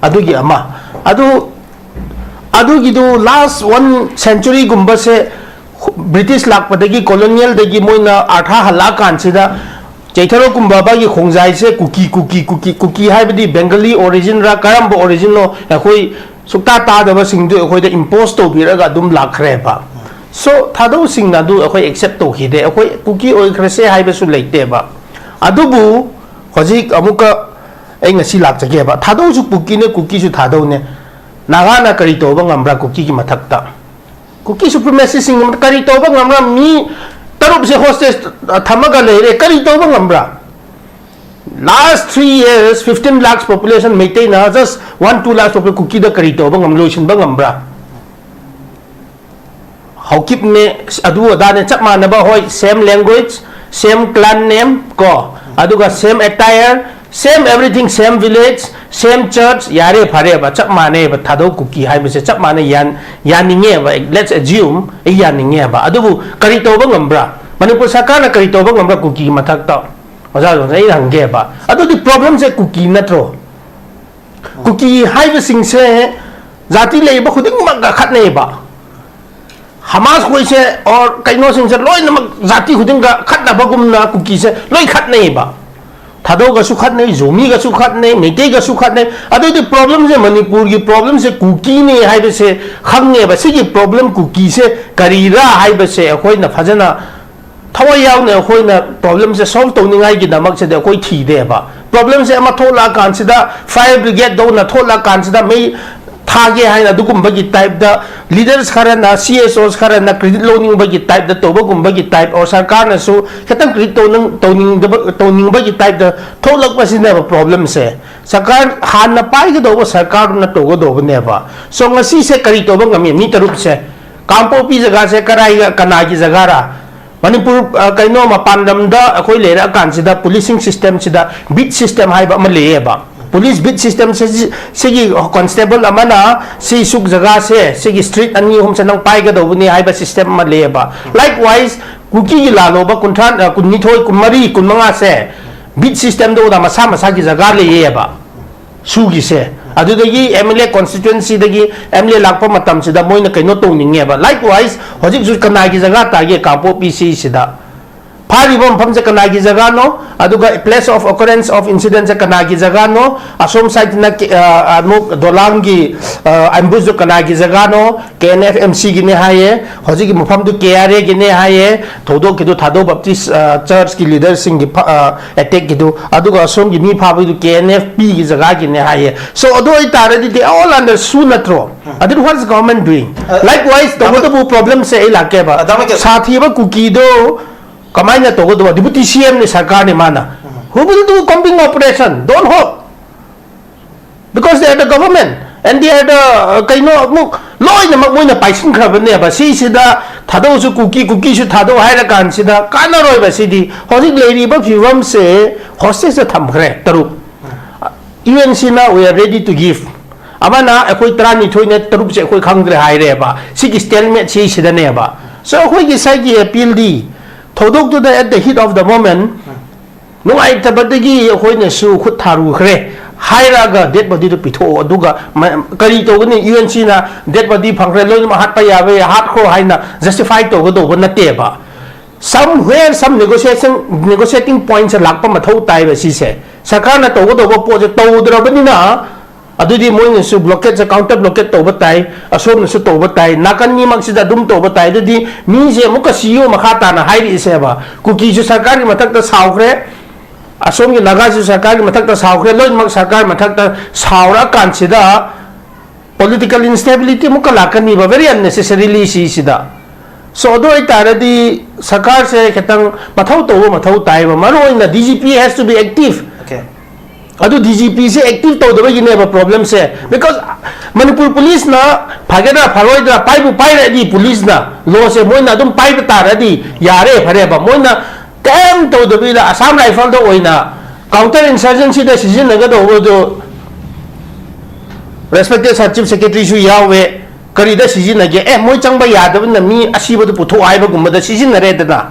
ꯑꯗꯨꯒꯤ ꯑꯃ꯫ ꯑꯗꯨ, ꯑꯗꯨꯒꯤꯗꯨ last one century ꯒꯨꯝꯕꯁꯦ British ꯂꯥꯛꯄꯗꯒꯤ, colonial ꯗꯒꯤ ꯃꯣꯏꯅ ꯑꯥꯔꯊ ꯍꯜꯂꯛꯑꯀꯥꯟꯁꯤꯗ ꯆꯩꯊꯥꯔꯣ ꯀꯨꯝꯕꯥꯕꯥꯒꯤ ꯈꯣꯡꯖꯥꯏꯁꯦ ꯀꯨꯀꯤ, ꯀꯨꯀꯤ, ꯀꯨꯀꯤ, ꯀꯨꯀꯤ ꯍꯥꯏꯕꯗꯤ Bengali origin ꯔ ꯀꯔꯝꯕ origin ꯅꯣ ꯑꯩꯈꯣꯏ ꯁꯨꯛꯇꯥ ꯇꯥꯗꯕꯁꯤꯡꯗꯨ ꯑꯩꯈꯣꯏꯗ impose ꯇꯧꯕꯤꯔꯒ ꯑꯗꯨꯝ ꯂꯥꯛꯈ꯭ꯔꯦꯕ꯫ So, ꯊꯥꯗꯧꯁꯤꯡꯅ ꯑꯗꯨ ꯑꯩꯈꯣꯏ accept ꯇꯧꯈꯤꯗꯦ꯫ ꯑꯩꯈꯣꯏ ꯀꯨꯀꯤ ꯑꯣꯏꯈ꯭ꯔꯁꯦ ꯍꯥꯏꯕꯁꯨ ꯂꯩꯇꯦꯕ꯫ ꯑꯗꯨꯕꯨ ꯍꯧꯖꯤꯛ ꯑꯃꯨꯛꯀ ꯑꯩ ꯉꯁꯤ ꯂꯥꯛꯆꯒꯦꯕ꯫ ꯊꯥꯗꯧꯁꯨ ꯀꯨꯀꯤꯅꯦ, ꯀꯨꯀꯤꯁꯨ ꯊꯥꯗꯧꯅꯦ꯫ ꯅꯥꯒꯥꯅ ꯀꯔꯤ ꯇꯧꯕ ꯉꯝꯕ꯭ꯔꯥ ꯀꯨꯀꯤꯒꯤ ꯃꯊꯛꯇ? ꯀꯨꯀꯤ supremacist ꯁꯤꯡ ꯀꯔꯤ ꯇꯧꯕ ꯉꯝꯕ꯭ꯔꯥ? ꯃꯤ ꯇꯔꯨꯛꯁꯦ hostage ꯊꯝꯃꯒ ꯂꯩꯔꯦ, ꯀꯔꯤ ꯇꯧꯕ ꯉꯝꯕ꯭ꯔꯥ? Last three years, fifteen lakhs population ꯃꯩꯇꯩꯅ just one two lakhs population ꯀꯨꯀꯤꯗ ꯀꯔꯤ ꯇꯧꯕ ꯉꯝ, ꯂꯣꯏꯁꯤꯟꯕ ꯉꯝꯕ꯭ꯔꯥ? ꯍꯧꯀꯤꯞꯅꯦ, ꯑꯗꯨ ꯑꯗꯥꯅꯦ, ꯆꯞ ꯃꯥꯟꯅꯕ, ꯍꯣꯏ, same language, same clan name ꯀꯣ, ꯑꯗꯨꯒ same attire, same everything, same village, same church, ꯌꯥꯔꯦ, ꯐꯔꯦꯕ, ꯆꯞ ꯃꯥꯟꯅꯩꯕ꯫ ꯊꯥꯗꯧ ꯀꯨꯀꯤ ꯍꯥꯏꯕꯁꯦ ꯆꯞ ꯃꯥꯟꯅꯩ, ꯌꯥꯟ-, ꯌꯥꯅꯤꯡꯉꯦꯕ, let's assume ꯑꯩ ꯌꯥꯅꯤꯡꯉꯦꯕ꯫ ꯑꯗꯨꯕꯨ ꯀꯔꯤ ꯇꯧꯕ ꯉꯝꯕ꯭ꯔꯥ? ꯃꯅꯤꯄꯨꯔ ꯁꯔꯀꯥꯔꯅ ꯀꯔꯤ ꯇꯧꯕ ꯉꯝꯕ꯭ꯔꯥ ꯀꯨꯀꯤꯒꯤ ꯃꯊꯛꯇ? ꯑꯣꯖꯥ ꯖꯣꯟꯁꯟ, ꯑꯩ ꯍꯪꯒꯦꯕ, ꯑꯗꯨꯗꯤ problem ꯁꯦ ꯀꯨꯀꯤ ꯅꯠꯇ꯭ꯔꯣ? ꯀꯨꯀꯤ ꯍꯥꯏꯕꯁꯤꯡꯁꯦ ꯖꯥꯇꯤ ꯂꯩꯕ ꯈꯨꯗꯤꯡꯃꯛꯀ ꯈꯠꯅꯩꯕ꯫ ꯍꯃꯥꯁ ꯈꯣꯏꯁꯦ or ꯀꯩꯅꯣꯁꯤꯡꯁꯦ ꯂꯣꯏꯅꯃꯛ ꯖꯥꯇꯤ ꯈꯨꯗꯤꯡꯒ ꯈꯠꯅꯕꯒꯨꯝꯅ ꯀꯨꯀꯤꯁꯦ ꯂꯣꯏ ꯈꯠꯅꯩꯕ꯫ ꯊꯥꯗꯧꯒꯁꯨ ꯈꯠꯅꯩ, ꯖꯣꯃꯤꯒꯁꯨ ꯈꯠꯅꯩ, ꯃꯩꯇꯩꯒꯁꯨ ꯈꯠꯅꯩ꯫ ꯑꯗꯨꯗꯤ problem ꯁꯦ, ꯃꯅꯤꯄꯨꯔꯒꯤ problem ꯁꯦ ꯀꯨꯀꯤꯅꯦ ꯍꯥꯏꯕꯁꯦ ꯈꯪꯉꯦꯕ꯫ ꯁꯤꯒꯤ problem ꯀꯨꯀꯤꯁꯦ ꯀꯔꯤꯔꯥ ꯍꯥꯏꯕꯁꯦ ꯑꯩꯈꯣꯏꯅ ꯐꯖꯅ ꯊꯋꯥꯏ ꯌꯥꯎꯅ ꯑꯩꯈꯣꯏꯅ problem ꯁꯦ solve ꯇꯧꯅꯤꯡꯉꯥꯏꯒꯤꯗꯃꯛꯁꯤꯗ ꯑꯩꯈꯣꯏ ꯊꯤꯗꯦꯕ꯫ Problem ꯁꯦ ꯑꯃ ꯊꯣꯛꯂꯛꯑꯀꯥꯟꯁꯤꯗ, fire brigade ꯗꯧꯅ ꯊꯣꯛꯂꯛꯑꯀꯥꯟꯁꯤꯗ ꯃꯩ ꯊꯥꯒꯦ ꯍꯥꯏꯅ ꯑꯗꯨꯒꯨꯝꯕꯒꯤ type ꯇ leaders ꯈꯔꯅ, C S Os ꯈꯔꯅ credit ꯂꯧꯅꯤꯡꯕꯒꯤ type ꯇ ꯇꯧꯕꯒꯨꯝꯕꯒꯤ type, or ꯁꯔꯀꯥꯔꯅꯁꯨ ꯈꯤꯇꯪ credit ꯇꯧꯅꯤꯡ-, ꯇꯧꯅꯤꯡꯗꯕ, ꯇꯧꯅꯤꯡꯕꯒꯤ type ꯇ ꯊꯣꯛꯂꯛꯄꯁꯤꯅꯦꯕ problem ꯁꯦ꯫ ꯁꯔꯀꯥꯔ, ꯍꯥꯟꯅ ꯄꯥꯏꯒꯗꯧꯕ ꯁꯔꯀꯥꯔꯗꯨꯅ ꯇꯧꯒꯗꯧꯕꯅꯦꯕ꯫ So ꯉꯁꯤꯁꯦ ꯀꯔꯤ ꯇꯧꯕ ꯉꯝꯃꯤ ꯃꯤ ꯇꯔꯨꯛꯁꯦ? ꯀꯥꯡꯄꯣꯛꯄꯤ ꯖꯒꯥꯁꯦ ꯀꯔꯥꯏꯒ ꯀꯅꯥꯒꯤ ꯖꯒꯥꯔꯥ? ꯃꯅꯤꯄꯨꯔ, ꯑ, ꯀꯩꯅꯣ, ꯃꯄꯥꯟ ꯂꯝꯗ ꯑꯩꯈꯣꯏ ꯂꯩꯔꯛꯑꯀꯥꯟꯁꯤꯗ policing system ꯁꯤꯗ beat system ꯍꯥꯏꯕ ꯑꯃ ꯂꯩꯌꯦꯕ꯫ Police beat system ꯁꯤ, ꯁꯤꯒꯤ constable ꯑꯃꯅ ꯁꯤ ꯁꯨꯛ ꯖꯒꯥꯁꯦ, ꯁꯤꯒꯤ street ꯑꯅꯤ ꯑꯍꯨꯝꯁꯦ ꯅꯪ ꯄꯥꯏꯒꯗꯧꯕꯅꯤ ꯍꯥꯏꯕ system ꯑꯃ ꯂꯩꯌꯦꯕ꯫ Likewise, ꯀꯨꯀꯤꯒꯤ ꯂꯥꯜꯂꯣꯕ ꯀꯨꯟꯊ꯭ꯔꯥ, ꯑ, ꯀꯨꯟꯅꯤꯊꯣꯏ, ꯀꯨꯟꯃꯔꯤ, ꯀꯨꯟꯃꯉꯥꯁꯦ beat system ꯗ ꯑꯣꯏꯅ ꯃꯁꯥ ꯃꯁꯥꯒꯤ ꯖꯒꯥ ꯂꯩꯌꯦꯕ꯫ ꯁꯨꯒꯤꯁꯦ꯫ ꯑꯗꯨꯗꯒꯤ M L A constituency ꯗꯒꯤ M L A ꯂꯥꯛꯄ ꯃꯇꯝꯁꯤꯗ ꯃꯣꯏꯅ ꯀꯩꯅꯣ ꯇꯧꯅꯤꯡꯉꯦꯕ꯫ Likewise, ꯍꯧꯖꯤꯛꯁꯨ ꯀꯅꯥꯒꯤ ꯖꯒꯥ ꯇꯥꯒꯦ ꯀꯥꯡꯄꯣꯛꯄꯤ ꯁꯤꯁꯤꯗ? ꯐꯥꯔꯤꯕ ꯃꯐꯝꯁꯦ ꯀꯅꯥꯒꯤ ꯖꯒꯥꯅꯣ? ꯑꯗꯨꯒ place of occurrence of incident ꯁꯦ ꯀꯅꯥꯒꯤ ꯖꯒꯥꯅꯣ? ꯑꯁꯣꯝ side ꯅ ꯀꯦ-, ꯑ, ꯑꯃꯨꯛ ꯗꯣꯂꯥꯡꯒꯤ, ꯑ, ambush ꯗꯨ ꯀꯅꯥꯒꯤ ꯖꯒꯥꯅꯣ? K N F M C ꯒꯤꯅꯦ ꯍꯥꯏꯌꯦ꯫ ꯍꯧꯖꯤꯛꯀꯤ ꯃꯐꯝꯗꯨ K R A ꯒꯤꯅꯦ ꯍꯥꯏꯌꯦ꯫ ꯊꯧꯗꯣꯛꯀꯤꯗꯨ ꯊꯥꯗꯧ Baptist, ꯑ, church ꯀꯤ leader ꯁꯤꯡꯒꯤ ꯐ-, ꯑ, attack ꯀꯤꯗꯨ, ꯑꯗꯨꯒ ꯑꯁꯣꯝꯒꯤ ꯃꯤ ꯐꯥꯕꯒꯤꯗꯨ K N F P ꯒꯤ ꯖꯒꯥꯒꯤꯅꯦ ꯍꯥꯏꯌꯦ꯫ So, ꯑꯗꯨ ꯑꯣꯏꯇꯥꯔꯗꯤ they all under SoO ꯅꯠꯇ꯭ꯔꯣ? ꯑꯗꯨ what is government doing? ꯑ, likewise, ꯇꯥꯃꯣ, ꯇꯧꯕꯇꯕꯨ problem ꯁꯦ ꯑꯩ ꯂꯥꯛꯀꯦꯕ꯫ ꯑ, ꯇꯥꯃꯣ, ꯀꯩ- ꯁꯥꯊꯤꯕ ꯀꯨꯀꯤꯗꯣ ꯀꯃꯥꯏꯅ ꯇꯧꯒꯗꯕ? Deputy C M ꯅꯤ, ꯁꯔꯀꯥꯔꯅꯤ ꯃꯥꯅ꯫ Who will do combing operation? Don't hope. Because they are the government. And they are the, uh, ꯀꯩꯅꯣ, ꯑꯃꯨꯛ ꯂꯣꯏꯅꯃꯛ ꯃꯣꯏꯅ ꯄꯥꯏꯁꯤꯟꯈ꯭ꯔꯕꯅꯦꯕ꯫ ꯁꯤꯁꯤꯗ ꯊꯥꯗꯧꯁꯨ ꯀꯨꯀꯤ, ꯀꯨꯀꯤꯁꯨ ꯊꯥꯗꯧ ꯍꯥꯏꯔ ꯀꯥꯟꯁꯤꯗ ꯀꯥꯟꯅꯔꯣꯏꯕ ꯁꯤꯗꯤ꯫ ꯍꯧꯖꯤꯛ ꯂꯩꯔꯤꯕ ꯐꯤꯕꯝꯁꯦ hostage ꯊꯝꯈ꯭ꯔꯦ ꯇꯔꯨꯛ꯫ U N C ꯅ "We are ready to give"꯫ ꯑꯃꯅ "ꯑꯩꯈꯣꯏ ꯇꯔꯥꯅꯤꯊꯣꯏꯅꯦ, ꯇꯔꯨꯛꯁꯦ ꯑꯩꯈꯣꯏ ꯈꯪꯗ꯭ꯔꯦ" ꯍꯥꯏꯔꯦꯕ꯫ ꯁꯤꯒꯤ stalemate ꯁꯤꯁꯤꯗꯅꯦꯕ꯫ So ꯑꯩꯈꯣꯏꯒꯤ ꯁꯥꯏꯒꯤ appeal D ꯊꯧꯗꯣꯛꯇꯨꯗ at the heat of the moment ꯅꯨꯡꯉꯥꯏꯇꯕꯗꯒꯤ ꯑꯩꯈꯣꯏꯅꯁꯨ ꯈꯨꯠ ꯊꯥꯔꯨꯈ꯭ꯔꯦ ꯍꯥꯏꯔꯒ dead body ꯗꯨ ꯄꯤꯊꯣꯛꯑꯣ꯫ ꯑꯗꯨꯒ ꯃ-, ꯀꯔꯤ ꯇꯧꯒꯅꯤ? U N C ꯅ dead body ꯐꯪꯈ꯭ꯔꯦ, ꯂꯣꯏꯅꯃꯛ ꯍꯥꯠꯄ ꯌꯥꯕ ꯍꯥꯠꯈ꯭ꯔꯣ ꯍꯥꯏꯅ justify ꯇꯧꯒꯗꯧꯕ ꯅꯠꯇꯦꯕ꯫ Somewhere some negotiation, negotiating point ꯁꯦ ꯂꯥꯛꯄ ꯃꯊꯧ ꯇꯥꯏꯕ ꯁꯤꯁꯦ꯫ ꯁꯔꯀꯥꯔꯅ ꯇꯧꯒꯗꯧꯕ ꯄꯣꯠꯁꯦ ꯇꯧꯗ꯭ꯔꯕꯅꯤꯅ, ꯑꯗꯨꯗꯤ ꯃꯣꯏꯅꯁꯨ blockade ꯁꯦ counter blockade ꯇꯧꯕ ꯇꯥꯏ, ꯑꯁꯣꯝꯅꯁꯨ ꯇꯧꯕ ꯇꯥꯏ, ꯅꯥꯀꯟ ꯑꯅꯤꯃꯛꯁꯤꯗ ꯑꯗꯨꯝ ꯇꯧꯕ ꯇꯥꯏ꯫ ꯑꯗꯨꯗꯤ ꯃꯤꯁꯦ ꯑꯃꯨꯛꯀ ꯁꯤꯌꯣ ꯃꯈꯥ ꯇꯥꯅ ꯍꯥꯏꯔꯛꯏꯁꯦꯕ꯫ ꯀꯨꯀꯤꯁꯨ ꯁꯔꯀꯥꯔꯒꯤ ꯃꯊꯛꯇ ꯁꯥꯎꯈ꯭ꯔꯦ, ꯑꯁꯣꯝꯒꯤ ꯅꯥꯒꯥꯁꯨ ꯁꯔꯀꯥꯔꯒꯤ ꯃꯊꯛꯇ ꯁꯥꯎꯈ꯭ꯔꯦ, ꯂꯣꯏꯅꯃꯛ ꯁꯔꯀꯥꯔꯒꯤ ꯃꯊꯛꯇ ꯁꯥꯎꯔꯛꯑꯀꯥꯟꯁꯤꯗ political instability ꯑꯃꯨꯛꯀ ꯂꯥꯛꯀꯅꯤꯕ, very unnecessarily ꯁꯤꯁꯤꯗ꯫ So, ꯑꯗꯨ ꯑꯣꯏꯇꯥꯔꯗꯤ ꯁꯔꯀꯥꯔꯁꯦ ꯈꯤꯇꯪ ꯃꯊꯧ ꯇꯧꯕ ꯃꯊꯧ ꯇꯥꯏꯕ, ꯃꯔꯨ ꯑꯣꯏꯅ D G P has to be active꯫ Okay. ꯑꯗꯨ D G P say active ꯇꯧꯗꯕꯒꯤꯅꯦꯕ problem say, because Manipur police ꯅ ꯐꯒꯗ꯭ꯔꯥ ꯐꯔꯣꯏꯗ꯭ꯔꯥ, ꯄꯥꯏꯕꯨ ꯄꯥꯏꯔꯗꯤ police ꯅ law ꯁꯦ ꯃꯣꯏꯅ ꯑꯗꯨꯝ ꯄꯥꯏꯕ ꯇꯥꯔꯗꯤ ꯌꯥꯔꯦ, ꯐꯔꯦꯕ꯫ ꯃꯣꯏꯅ ꯀꯩꯝ ꯇꯧꯗꯕꯤꯗ Assam Rifle ꯗ ꯑꯣꯏꯅ Counter insurgencyꯗ ꯁꯤꯖꯤꯟꯅꯒꯗꯧꯕꯗꯣ, respected Sir Chief Secretaryꯁꯨ ꯌꯥꯎꯋꯦ, ꯀꯔꯤꯗ ꯁꯤꯖꯤꯟꯅꯒꯦ? ꯑꯦ, ꯃꯣꯏ ꯆꯪꯕ ꯌꯥꯗꯕꯅ ꯃꯤ ꯑꯁꯤꯕꯗꯨ ꯄꯨꯊꯣꯛ ꯍꯥꯏꯕꯒꯨꯝꯕꯗ ꯁꯤꯖꯤꯟꯅꯔꯦꯗꯅ,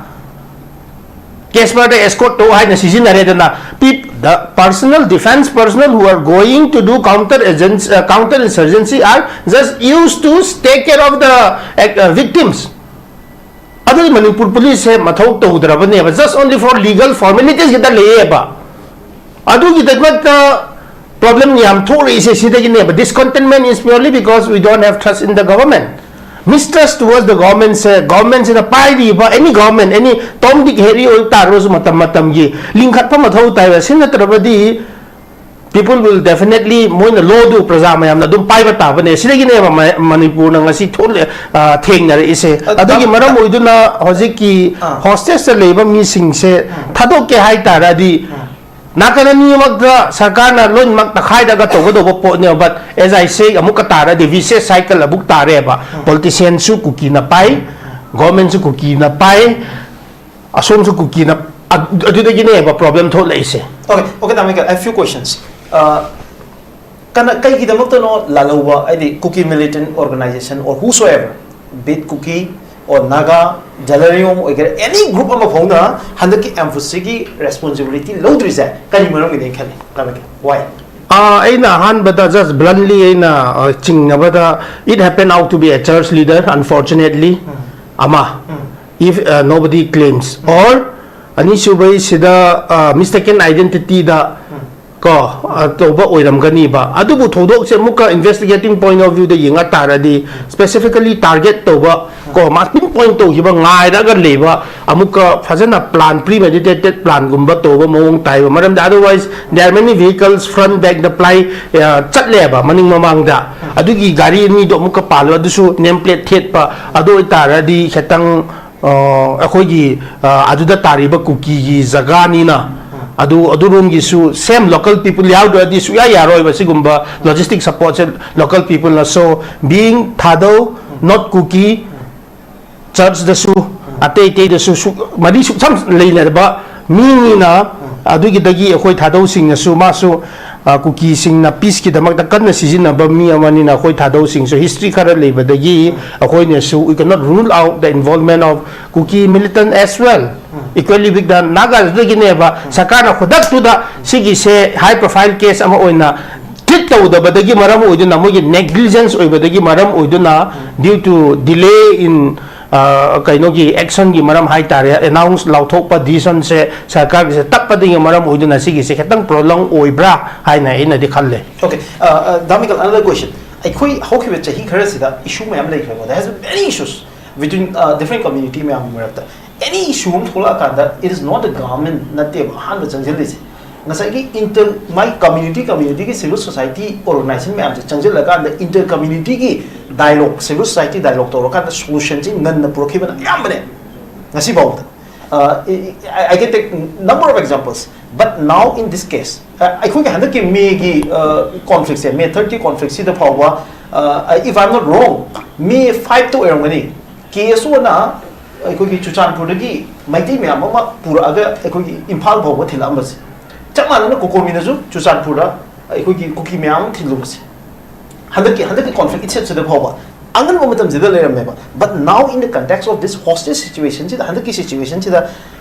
ꯀꯦꯁꯄꯔꯗ escort ꯇꯧ ꯍꯥꯏꯅ ꯁꯤꯖꯤꯟꯅꯔꯦꯗꯅ, peop- the personal defense personnel who are going to do counter agents, uh, counter insurgency are just used to take care of the uh, victims. ꯑꯗꯨꯗꯤ ꯃꯅꯤꯄꯨꯔ ꯄꯨꯂꯤꯁꯁꯦ ꯃꯊꯧ ꯇꯧꯗ꯭ꯔꯕꯅꯦꯕ, just only for legal formalities ꯈꯤꯇ ꯂꯩꯌꯦꯕ꯫ ꯑꯗꯨꯒꯤꯗꯃꯛꯇ problem ꯌꯥꯝ ꯊꯣꯛꯂꯛꯏꯁꯦ ꯁꯤꯗꯒꯤꯅꯦꯕ꯫ Discontentment is purely because we don't have trust in the government. Mistrust towards the governmentꯁꯦ, governmentꯁꯤꯅ ꯄꯥꯏꯔꯤꯕ any government, any Tom Dick Harry ꯑꯣꯏ ꯇꯥꯔꯒꯁꯨ ꯃꯇꯝ ꯃꯇꯝꯒꯤ ꯂꯤꯡꯈꯠꯄ ꯃꯊꯧ ꯇꯥꯏꯕ꯫ ꯁꯤ ꯅꯠꯇ꯭ꯔꯕꯗꯤ people will definitely, ꯃꯣꯏꯅ lawꯗꯨ ꯄ꯭ꯔꯖꯥ ꯃꯌꯥꯝꯅ ꯑꯗꯨꯝ ꯄꯥꯏꯕ ꯇꯥꯕꯅꯦ꯫ ꯁꯤꯗꯒꯤꯅꯦꯕ ꯃ- ꯃꯅꯤꯄꯨꯔꯅ ꯉꯁꯤ ꯊꯣꯛꯂꯦ, ꯑ, ꯊꯦꯡꯅꯔꯛꯏꯁꯦ꯫ ꯑ, ꯑꯗꯨꯒꯤ ꯗꯥ- ꯃꯔꯝ ꯑꯣꯏꯗꯨꯅ ꯍꯧꯖꯤꯛꯀꯤ ꯑꯥ꯫ Hostageꯇ ꯂꯩꯕ ꯃꯤꯁꯤꯡꯁꯦ ꯊꯥꯗꯣꯛꯀꯦ ꯍꯥꯏ ꯇꯥꯔꯗꯤ, ꯑꯥ꯫ ꯅꯥꯀꯟ ꯑꯅꯤꯃꯛꯇ ꯁꯔꯀꯥꯔꯅ ꯂꯣꯏꯅꯃꯛ ꯇꯛꯈꯥꯏꯔꯒ ꯇꯧꯒꯗꯧꯕ ꯄꯣꯠꯅꯦꯕ꯫ But as I say, ꯑꯃꯨꯛꯀ ꯇꯥꯔꯗꯤ vicious cycle ꯑꯃꯨꯛ ꯇꯥꯔꯦꯕ꯫ ꯑꯥ꯫ Politicianꯁꯨ ꯀꯨꯀꯤꯅ ꯄꯥꯏ, ꯑꯥ꯫ Governmentꯁꯨ ꯀꯨꯀꯤꯅ ꯄꯥꯏ, ꯑꯁꯣꯝꯁꯨ ꯀꯨꯀꯤꯅ, ꯑ- ꯑꯗꯨꯗꯒꯤꯅꯦꯕ problem ꯊꯣꯛꯂꯛꯏꯁꯦ꯫ Okay, okay, Dr. Michael, I have few questions. Uh, ꯀꯅꯥ, ꯀꯩꯒꯤꯗꯃꯛꯇꯅꯣ ꯂꯥꯜꯍꯧꯕ, ꯍꯥꯏꯗꯤ Kuki militant organization or whosoever, be it Kuki or Naga, Zalariong ꯑꯣꯏꯒꯦꯔꯥ, any group ꯑꯃ ꯐꯥꯎꯅ ꯍꯟꯗꯛꯀꯤ ambusꯁꯤꯒꯤ responsibility ꯂꯧꯗ꯭ꯔꯤꯁꯦ ꯀꯔꯤ ꯃꯔꯝꯒꯤꯅꯦ ꯈꯜꯂꯤ? Dr. Michael, why? ꯑꯥ, ꯑꯩꯅ ꯑꯍꯥꯟꯕꯗ just bluntly ꯑꯩꯅ, ꯑ, ꯆꯤꯡꯅꯕꯗ, it happened out to be a church leader, unfortunately, ꯑꯃ꯫ If, uh, nobody claims, or ꯑꯅꯤꯁꯨꯕꯩꯁꯤꯗ, uh, mistaken identityꯗ ꯀꯣ, ꯑ, ꯇꯧꯕ ꯑꯣꯏꯔꯝꯒꯅꯤꯕ꯫ ꯑꯗꯨꯕꯨ ꯊꯧꯗꯣꯛꯁꯦ ꯑꯃꯨꯛꯀ investigating point of viewꯗ ꯌꯦꯡꯉ ꯇꯥꯔꯗꯤ, specifically target ꯇꯧꯕ ꯀꯣ, ꯃꯥ pinpoint ꯇꯧꯈꯤꯕ ꯉꯥꯏꯔꯒ ꯂꯩꯕ, ꯑꯃꯨꯛꯀ ꯐꯖꯅ plan, premeditated planꯒꯨꯝꯕ ꯇꯧꯕ ꯃꯑꯣꯡ ꯇꯥꯏꯕ꯫ ꯃꯔꯝꯗꯤ otherwise there are many vehicles front backꯗ ply, ꯑ, ꯆꯠꯂꯦꯕ ꯃꯅꯤꯡ ꯃꯃꯥꯡꯗ꯫ ꯑꯗꯨꯒꯤ ꯒꯥꯔꯤ ꯑꯅꯤꯗꯣ ꯑꯃꯨꯛꯀ ꯄꯥꯜꯂꯣ, ꯑꯗꯨꯁꯨ name plate ꯊꯦꯠꯄ꯫ ꯑꯗꯨ ꯑꯣꯏꯇꯥꯔꯗꯤ ꯈꯤꯇꯪ, ꯑ, ꯑꯩꯈꯣꯏꯒꯤ, ꯑ, ꯑꯗꯨꯗ ꯇꯥꯔꯤꯕ ꯀꯨꯀꯤꯒꯤ ꯖꯒꯥꯅꯤꯅ, ꯑꯗꯨ, ꯑꯗꯨꯔꯣꯝꯒꯤꯁꯨ same local people ꯌꯥꯎꯗ꯭ꯔꯗꯤ ꯁꯨꯛꯌꯥ ꯌꯥꯔꯣꯏꯕ꯫ ꯁꯤꯒꯨꯝꯕ logistic supportꯁꯦ local peopleꯅ꯫ So, being Thadou, not Kuki, churchꯇꯁꯨ, ꯑꯇꯩ ꯑꯇꯩꯗꯁꯨ ꯁꯨ- ꯃꯔꯤ ꯁꯨꯛꯁꯝ ꯂꯩꯅꯗꯕ ꯃꯤꯅꯤꯅ, ꯑꯗꯨꯒꯤꯗꯒꯤ ꯑꯩꯈꯣꯏ ꯊꯥꯗꯧꯁꯤꯡꯅꯁꯨ, ꯃꯥꯁꯨ ꯑ, ꯀꯨꯀꯤꯁꯤꯡꯅ ꯄꯤꯁꯀꯤꯗꯃꯛꯇ ꯀꯟꯅ ꯁꯤꯖꯤꯟꯅꯕ ꯃꯤ ꯑꯃꯅꯤꯅ, ꯑꯩꯈꯣꯏ ꯊꯥꯗꯧꯁꯤꯡꯁꯨ ꯍꯤꯁꯇ꯭ꯔꯤ ꯈꯔ ꯂꯩꯕꯗꯒꯤ ꯑꯩꯈꯣꯏꯅꯁꯨ, we cannot rule out the involvement of Kuki militant as well, equally with the Nagas. ꯑꯗꯨꯗꯒꯤꯅꯦꯕ ꯁꯔꯀꯥꯔꯅ ꯈꯨꯗꯛꯇꯨꯗ ꯁꯤꯒꯤꯁꯦ ꯍꯥꯏ ꯄ꯭ꯔꯣꯐꯥꯏꯜ ꯀꯦꯁ ꯑꯃ ꯑꯣꯏꯅ ꯇ꯭ꯔꯤꯠ ꯇꯧꯗꯕꯗꯒꯤ ꯃꯔꯝ ꯑꯣꯏꯗꯨꯅ, ꯃꯣꯏꯒꯤ ꯅꯦꯒ꯭ꯂꯤꯖꯦꯟꯁ ꯑꯣꯏꯕꯗꯒꯤ ꯃꯔꯝ ꯑꯣꯏꯗꯨꯅ, due to delay in ꯑ, ꯀꯩꯅꯣꯒꯤ ꯑꯦꯛꯁꯟꯒꯤ ꯃꯔꯝ ꯍꯥꯏꯇꯥꯔꯦ, ꯑꯦꯅꯥꯎꯟꯁ ꯂꯥꯎꯊꯣꯛꯄ ꯗꯤꯁꯤꯖꯟꯁꯦ ꯁꯔꯀꯥꯔꯒꯤꯁꯦ ꯇꯞꯄꯗꯒꯤ ꯃꯔꯝ ꯑꯣꯏꯗꯨꯅ ꯁꯤꯒꯤꯁꯦ ꯈꯤꯇꯪ ꯄ꯭ꯔꯣꯂꯣꯡ ꯑꯣꯏꯕ꯭ꯔꯥ ꯍꯥꯏꯅ ꯑꯩꯅꯗꯤ ꯈꯜꯂꯦ꯫ Okay, uh, uh, Damical, another question. ꯑꯩꯈꯣꯏ ꯍꯧꯈꯤꯕ ꯆꯍꯤ ꯈꯔꯁꯤꯗ ꯏꯁꯨ ꯃꯌꯥꯝ ꯂꯩꯈ꯭ꯔꯦꯀꯣ, there has been many issues between uh, different community ꯃꯌꯥꯝꯒꯤ ꯃꯔꯛꯇ. Any issue ꯑꯃ ꯊꯣꯛꯂꯛꯑꯀꯥꯟꯗ it is not the government ꯅꯠꯇꯦꯕ ꯑꯍꯥꯟꯕ ꯆꯪꯁꯤꯜꯂꯤꯁꯦ. ꯉꯁꯥꯏꯒꯤ inter, ꯃꯥꯏ community, communityꯒꯤ civil society organization ꯃꯌꯥꯝꯁꯦ ꯆꯪꯁꯤꯜꯂꯀꯥꯟꯗ inter communityꯒꯤ dialogue, civil society dialogue ꯇꯧꯔꯀꯥꯟꯗ solutionꯁꯤ ꯉꯟꯅ ꯄꯨꯔꯛꯈꯤꯕꯅ ꯑꯌꯥꯝꯕꯅꯦ ꯉꯁꯤ ꯐꯥꯎꯕꯗ. Uh, I, I can take number of examples, but now in this case, uh, ꯑꯩꯈꯣꯏꯒꯤ ꯍꯟꯗꯛꯀꯤ ꯃꯦꯒꯤ ꯀꯣꯟꯐ꯭ꯂꯤꯛꯁꯦ, ꯃꯦ ꯊꯥꯔꯇꯤ ꯀꯣꯟꯐ꯭ꯂꯤꯛꯁꯤꯗ ꯐꯥꯎꯕ, uh, if I'm not wrong, ꯃꯦ ꯐꯥꯏꯚꯇ ꯑꯣꯏꯔꯝꯒꯅꯤ, ꯀꯦ ꯑꯦꯁ ꯑꯣꯅ ꯑꯩꯈꯣꯏꯒꯤ ꯆꯨꯔꯆꯥꯟꯄꯨꯔꯗꯒꯤ ꯃꯩꯇꯩ ꯃꯌꯥꯝ ꯑꯃ ꯄꯨꯔꯛꯑꯒ ꯑꯩꯈꯣꯏꯒꯤ ꯏꯝꯐꯥꯜ ꯐꯥꯎꯕ ꯊꯤꯜꯂꯛꯑꯝꯕꯁꯦ, ꯆꯞ ꯃꯥꯟꯅꯅ ꯀꯣꯀꯣꯃꯤꯅꯁꯨ ꯆꯨꯔꯆꯥꯟꯄꯨꯔꯗ ꯑꯩꯈꯣꯏꯒꯤ ꯀꯨꯀꯤ ꯃꯌꯥꯝ ꯑꯃ ꯊꯤꯜꯂꯨꯕꯁꯦ, ꯍꯟꯗꯛꯀꯤ ꯍꯟꯗꯛꯀꯤ ꯀꯣꯟꯐ꯭ꯂꯤꯛ ꯏꯠꯁꯦꯜꯁꯤꯗ ꯐꯥꯎꯕ ꯑꯉꯟꯕ ꯃꯇꯝꯁꯤꯗ ꯂꯩꯔꯝꯃꯦꯕ. But now in the context of this hostage situationꯁꯤꯗ, ꯍꯟꯗꯛꯀꯤ situationꯁꯤꯗ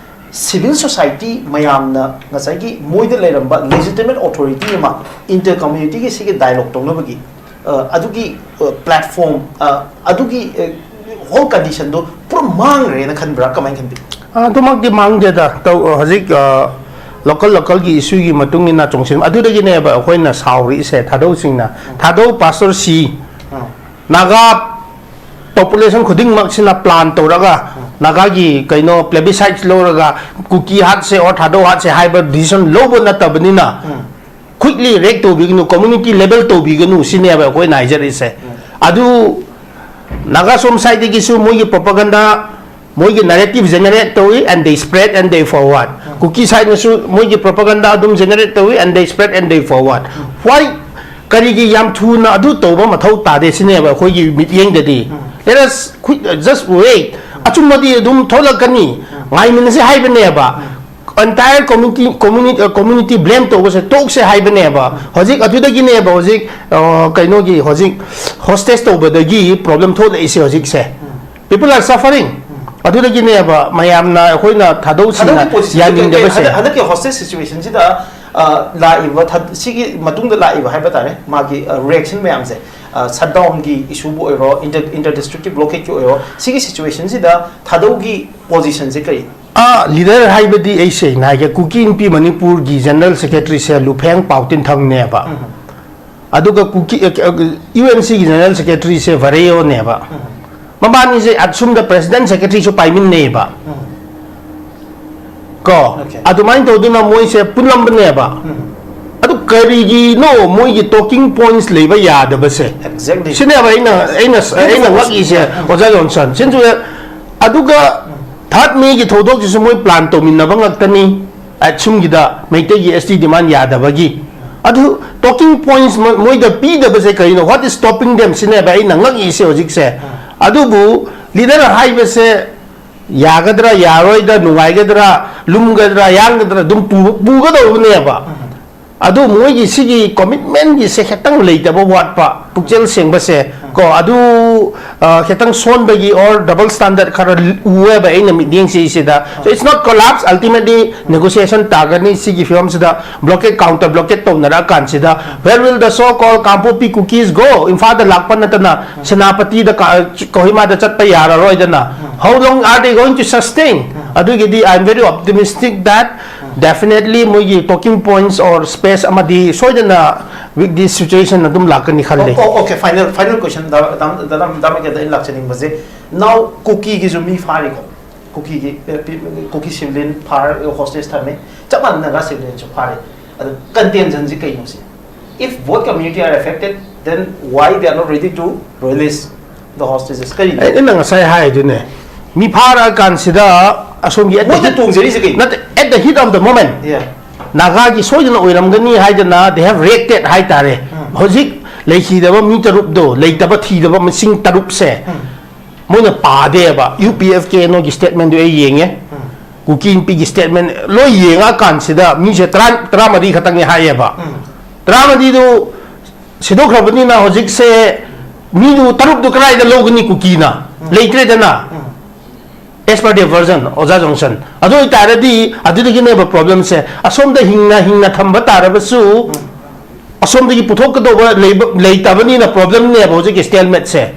civil society ꯃꯌꯥꯝꯅ ꯉꯁꯥꯏꯒꯤ ꯃꯣꯏꯗ ꯂꯩꯔꯝꯕ legitimate authority ꯑꯃ inter communityꯒꯤ ꯁꯤꯒꯤ dialogue ꯇꯧꯅꯕꯒꯤ, ꯑ, ꯑꯗꯨꯒꯤ, ꯑ, platform, ꯑ, ꯑꯗꯨꯒꯤ, ꯑ, whole conditionꯗꯣ ꯄꯨꯔꯥ ꯃꯥꯡꯈ꯭ꯔꯦꯅ ꯈꯟꯕ꯭ꯔꯥ? ꯀꯃꯥꯏꯅ ꯈꯟꯕꯤ? ꯑꯗꯨꯃꯛꯇꯤ ꯃꯥꯡꯗꯦꯗ꯫ ꯇꯧ-, ꯍꯧꯖꯤꯛ, ꯑ, local localꯒꯤ issueꯒꯤ ꯃꯇꯨꯡ ꯏꯟꯅ ꯆꯣꯡꯁꯤꯟ, ꯑꯗꯨꯗꯒꯤꯅꯦꯕ ꯑꯩꯈꯣꯏꯅ ꯁꯥꯎꯔꯛꯏꯁꯦ, ꯊꯥꯗꯧꯁꯤꯡꯅ꯫ ꯊꯥꯗꯧ ꯄꯥꯁꯇꯔ ꯁꯤ, ꯑꯥ. ꯅꯥꯒꯥ population ꯈꯨꯗꯤꯡꯃꯛꯁꯤꯅ plan ꯇꯧꯔꯒ, ꯅꯥꯒꯥꯒꯤ ꯀꯩꯅꯣ plebiscite ꯂꯧꯔꯒ ꯀꯨꯀꯤ ꯍꯥꯠꯁꯦ or ꯊꯥꯗꯧ ꯍꯥꯠꯁꯦ ꯍꯥꯏꯕ decision ꯂꯧꯕ ꯅꯠꯇꯕꯅꯤꯅ, ꯎꯝ. quickly react ꯇꯧꯕꯤꯒꯅꯨ, community level ꯇꯧꯕꯤꯒꯅꯨ ꯁꯤꯅꯦꯕ ꯑꯩꯈꯣꯏꯅ ꯍꯥꯏꯖꯔꯤꯁꯦ꯫ ꯑꯗꯨ ꯅꯥꯒꯥ ꯁꯣꯝ ꯁꯥꯏꯗꯒꯤꯁꯨ ꯃꯣꯏꯒꯤ propaganda, ꯃꯣꯏꯒꯤ narrative generate ꯇꯧꯏ and they spread and they forward. ꯀꯨꯀꯤ ꯁꯥꯏꯗꯅꯁꯨ ꯃꯣꯏꯒꯤ propaganda ꯑꯗꯨꯝ generate ꯇꯧꯏ and they spread and they forward. Why? ꯀꯔꯤꯒꯤ ꯌꯥꯝ ꯊꯨꯅ ꯑꯗꯨ ꯇꯧꯕ ꯃꯊꯧ ꯇꯥꯗꯦ ꯁꯤꯅꯦꯕ ꯑꯩꯈꯣꯏꯒꯤ ꯃꯤꯠꯌꯦꯡꯗꯗꯤ꯫ Let us quick, just wait. ꯑꯆꯨꯝꯕꯗꯤ ꯑꯗꯨꯝ ꯊꯣꯛꯂꯛꯀꯅꯤ, ꯉꯥꯏꯃꯤꯟꯅꯁꯤ ꯍꯥꯏꯕꯅꯦꯕ꯫ Entire community community community blame ꯇꯧꯕꯁꯦ ꯇꯣꯛꯁꯦ ꯍꯥꯏꯕꯅꯦꯕ꯫ ꯍꯧꯖꯤꯛ ꯑꯗꯨꯗꯒꯤꯅꯦꯕ ꯍꯧꯖꯤꯛ ꯑ, ꯀꯩꯅꯣꯒꯤ ꯍꯧꯖꯤꯛ ꯍꯣꯁꯇꯦꯖ ꯇꯧꯕꯗꯒꯤ ꯄ꯭ꯔꯣꯕ꯭ꯂꯦꯝ ꯊꯣꯛꯂꯛꯏꯁꯦ ꯍꯧꯖꯤꯛꯁꯦ꯫ People are suffering. ꯑꯗꯨꯗꯒꯤꯅꯦꯕ ꯃꯌꯥꯝꯅ ꯑꯩꯈꯣꯏꯅ ꯊꯥꯗꯧꯁꯤꯡꯅ ꯊꯥꯗꯧꯒꯤ ꯄꯣꯠꯁꯤꯗꯤ ꯀꯩ- ꯀꯩ- ꯌꯥꯅꯤꯡꯗꯕꯁꯦ꯫ ꯍꯟꯗꯛ- ꯍꯟꯗꯛꯀꯤ ꯍꯣꯁꯇꯦꯖ ꯁꯤꯆꯨꯋꯦꯁꯟꯁꯤꯗ, ꯑ, ꯂꯥꯛꯏꯕ ꯊ- ꯁꯤꯒꯤ ꯃꯇꯨꯡꯗ ꯂꯥꯛꯏꯕ ꯍꯥꯏꯕ ꯇꯥꯔꯦ, ꯃꯥꯒꯤ ꯔꯤꯌꯦꯛꯁꯟ ꯃꯌꯥꯝꯁꯦ, ꯁꯠꯗꯥꯎꯟꯒꯤ ꯏꯁꯨꯕꯨ ꯑꯣꯏꯔꯣ, ꯏꯟꯇꯔ ꯏꯟꯇꯔ ꯗꯤꯁꯇ꯭ꯔꯤꯛꯀꯤ ꯕ꯭ꯂꯣꯀꯦꯠꯀꯤ ꯑꯣꯏꯔꯣ, ꯁꯤꯒꯤ ꯁꯤꯆꯨꯋꯦꯁꯟꯁꯤꯗ ꯊꯥꯗꯧꯒꯤ ꯄꯣꯖꯤꯁꯟꯁꯦ ꯀꯔꯤ? ꯑꯥ, ꯂꯤꯗꯔ ꯍꯥꯏꯕꯗꯤ ꯑꯩ ꯁꯦꯡꯅ ꯍꯥꯏꯒꯦ, ꯀꯨꯀꯤ ꯏꯟꯄꯤ ꯃꯅꯤꯄꯨꯔꯒꯤ ꯖꯦꯅꯔꯦꯜ ꯁꯦꯀ꯭ꯔꯦꯇꯔꯤꯁꯦ ꯂꯨꯐꯦꯡ ꯄꯥꯎꯇꯤꯟꯊꯪꯅꯦꯕ꯫ ꯑꯗꯨꯒ ꯀꯨꯀꯤ ꯌꯨ ꯑꯦꯟ ꯁꯤꯒꯤ ꯖꯦꯅꯔꯦꯜ ꯁꯦꯀ꯭ꯔꯦꯇꯔꯤꯁꯦ ꯚꯔꯦꯌꯣꯅꯦꯕ꯫ ꯃꯕꯥꯅꯤꯁꯦ ꯑꯁꯨꯝꯗ ꯄ꯭ꯔꯦꯁꯤꯗꯦꯟ ꯁꯦꯀ꯭ꯔꯦꯇꯔꯤꯁꯨ ꯄꯥꯏꯃꯤꯟꯅꯩꯕ꯫ ꯀꯣ, okay, ꯑꯗꯨꯃꯥꯏꯅ ꯇꯧꯗꯨꯅ ꯃꯣꯏꯁꯦ ꯄꯨꯜꯂꯝꯕꯅꯦꯕ꯫ ꯑꯗꯨ ꯀꯔꯤꯒꯤꯅꯣ ꯃꯣꯏꯒꯤ ꯇꯣꯀꯤꯡ ꯄꯣꯏꯟꯠꯁ ꯂꯩꯕ ꯌꯥꯗꯕꯁꯦ? Exactly. ꯁꯤꯅꯦꯕ ꯑꯩꯅ ꯑꯩꯅ ꯑꯩꯅ ꯉꯛꯏꯁꯦ, ꯑꯣꯖꯥ ꯖꯣꯟꯁꯟ꯫ ꯁꯤꯟꯁꯨ ꯑꯗꯨꯒ ꯊꯥꯔꯠ ꯃꯦꯒꯤ ꯊꯧꯗꯣꯛꯁꯤꯁꯨ ꯃꯣꯏ ꯄ꯭ꯂꯥꯟ ꯇꯧꯃꯤꯟꯅꯕ ꯉꯥꯛꯇꯅꯤ꯫ ꯑꯁꯨꯝꯒꯤꯗ ꯃꯩꯇꯩꯒꯤ ꯑꯦꯁ ꯇꯤ ꯗꯤꯃꯥꯟ ꯌꯥꯗꯕꯒꯤ꯫ ꯑꯗꯨ ꯇꯣꯀꯤꯡ ꯄꯣꯏꯟꯠꯁ ꯃꯣꯏꯗ ꯄꯤꯗꯕꯁꯦ ꯀꯔꯤꯅꯣ? What is stopping them? ꯁꯤꯅꯦꯕ ꯑꯩꯅ ꯉꯛꯏꯁꯦ ꯍꯧꯖꯤꯛꯁꯦ꯫ ꯑꯗꯨꯕꯨ ꯂꯤꯗꯔ ꯍꯥꯏꯕꯁꯦ ꯌꯥꯒꯗ꯭ꯔꯥ, ꯌꯥꯔꯣꯏꯗ꯭ꯔꯥ, ꯅꯨꯡꯉꯥꯏꯒꯗ꯭ꯔꯥ, ꯂꯨꯝꯒꯗ꯭ꯔꯥ, ꯌꯥꯡꯒꯗ꯭ꯔꯥ ꯑꯗꯨꯝ ꯄꯨ- ꯄꯨꯒꯗꯧꯕꯅꯦꯕ꯫ ꯑꯗꯨ ꯃꯣꯏꯒꯤ ꯁꯤꯒꯤ ꯀꯣꯃꯤꯠꯃꯦꯟꯒꯤꯁꯦ ꯈꯤꯇꯪ ꯂꯩꯇꯕ ꯋꯥꯠꯄ, ꯄꯨꯛꯆꯦꯜ ꯁꯦꯡꯕꯁꯦ ꯀꯣ, ꯑꯗꯨ, ꯑ, ꯈꯤꯇꯪ ꯁꯣꯟꯕꯒꯤ or double standard ꯈꯔ ꯎꯑꯦꯕ ꯑꯩꯅ ꯃꯤꯠꯌꯦꯡꯁꯦ ꯁꯤꯗ꯫ So it's not collapse, ultimately negotiation ꯇꯥꯒꯅꯤ ꯁꯤꯒꯤ ꯐꯤꯕꯝꯁꯤꯗ꯫ Blockade, counter blockade ꯇꯧꯅꯔꯛꯑꯀꯥꯟꯁꯤꯗ, where will the so called Kangpokpi Kukis go? ꯏꯝꯐꯥꯜꯗ ꯂꯥꯛꯄ ꯅꯠꯇꯅ ꯁꯦꯅꯥꯄꯇꯤꯗ ꯀ-, ꯀꯣꯍꯤꯃꯥꯗ ꯆꯠꯄ ꯌꯥꯔꯔꯣꯏꯗꯅ꯫ How long are they going to sustain? ꯑꯗꯨꯒꯤꯗꯤ I am very optimistic that definitely ꯃꯣꯏꯒꯤ talking points or space ꯑꯃꯗꯤ ꯁꯣꯏꯗꯅ with this situation ꯑꯗꯨꯝ ꯂꯥꯛꯀꯅꯤ ꯈꯜꯂꯦ꯫ ꯑꯣ, ꯑꯣ, okay, final, final question, ꯗꯥ, ꯗꯥ, ꯗꯥ, ꯗꯥ ꯃꯥꯏꯀꯦꯜꯗ ꯑꯩꯅ ꯂꯥꯛꯆꯅꯤꯡꯕꯁꯦ, now ꯀꯨꯀꯤꯒꯤꯁꯨ ꯃꯤ ꯐꯥꯔꯤꯀꯣ, ꯀꯨꯀꯤꯒꯤ, ꯑ, ꯄꯤ-, ꯀꯨꯀꯤ civilian ꯐꯥꯔ hostage ꯊꯝꯃꯦ, ꯆꯞ ꯃꯥꯟꯅꯅ ꯅꯥꯒꯥ civilianꯁꯨ ꯐꯥꯔꯦ꯫ ꯑꯗꯨ contentionꯁꯤ ꯀꯩꯅꯣ ꯁꯤ? If both community are affected, then why they are not ready to release the hostages? ꯀꯔꯤꯅꯣ? ꯑꯩ-, ꯑꯩꯅ ꯉꯁꯥꯏ ꯍꯥꯏꯗꯨꯅꯦ, ꯃꯤ ꯐꯥꯔꯛꯑꯀꯥꯟꯁꯤꯗ ꯑꯁꯣꯝꯒꯤ at the ꯃꯣꯏꯗ heat-, ꯇꯣꯡꯖꯔꯤꯁꯦ ꯀꯩꯅꯣ? ꯅꯠꯇꯦ, at the heat of the moment, Yeah. ꯅꯥꯒꯥꯒꯤ ꯁꯣꯏꯗꯅ ꯑꯣꯏꯔꯝꯒꯅꯤ ꯍꯥꯏꯗꯅ they have reacted ꯍꯥꯏꯇꯥꯔꯦ꯫ ꯎꯝ꯫ ꯍꯧꯖꯤꯛ ꯂꯩꯈꯤꯗꯕ ꯃꯤ ꯇꯔꯨꯛꯇꯣ, ꯂꯩꯇꯕ ꯊꯤꯗꯕ ꯃꯁꯤꯡ ꯇꯔꯨꯛꯁꯦ ꯎꯝ꯫ ꯃꯣꯏꯅ ꯄꯥꯗꯦꯕ꯫ U P F K N ꯑꯣꯒꯤ statement-ꯗꯨ ꯑꯩ ꯌꯦꯡꯉꯦ꯫ ꯎꯝ꯫ ꯀꯨꯀꯤ ꯅꯨꯄꯤꯒꯤ statement ꯂꯣꯏ ꯌꯦꯡꯉꯛꯑꯀꯥꯟꯁꯤꯗ ꯃꯤꯁꯦ ꯇꯔꯥ, ꯇꯔꯥꯃꯔꯤ ꯈꯛꯇꯪꯅꯤ ꯍꯥꯏꯌꯦꯕ꯫ ꯇꯔꯥꯃꯔꯤꯗꯨ ꯁꯤꯗꯣꯛꯈ꯭ꯔꯕꯅꯤꯅ ꯍꯧꯖꯤꯛꯁꯦ ꯃꯤꯗꯨ ꯇꯔꯨꯛꯇꯨ ꯀꯗꯥꯏꯗ ꯂꯧꯒꯅꯤ ꯀꯨꯀꯤꯅ? ꯂꯩꯇ꯭ꯔꯦꯗꯅ꯫ As per the version, ꯑꯣꯖꯥ ꯖꯣꯟꯁꯟ꯫ ꯑꯗꯨ ꯑꯣꯏꯇꯥꯔꯗꯤ ꯑꯗꯨꯗꯒꯤꯅꯦꯕ problemꯁꯦ꯫ ꯑꯁꯣꯝꯗ ꯍꯤꯡꯅ ꯍꯤꯡꯅ ꯊꯝꯕ ꯇꯥꯔꯕꯁꯨ, ꯑꯁꯣꯝꯗꯒꯤ ꯄꯨꯊꯣꯛꯀꯗꯧꯕ ꯂꯩꯕ, ꯂꯩꯇꯕꯅꯤꯅ problemꯅꯦꯕ ꯍꯧꯖꯤꯛꯀꯤ stalemateꯁꯦ꯫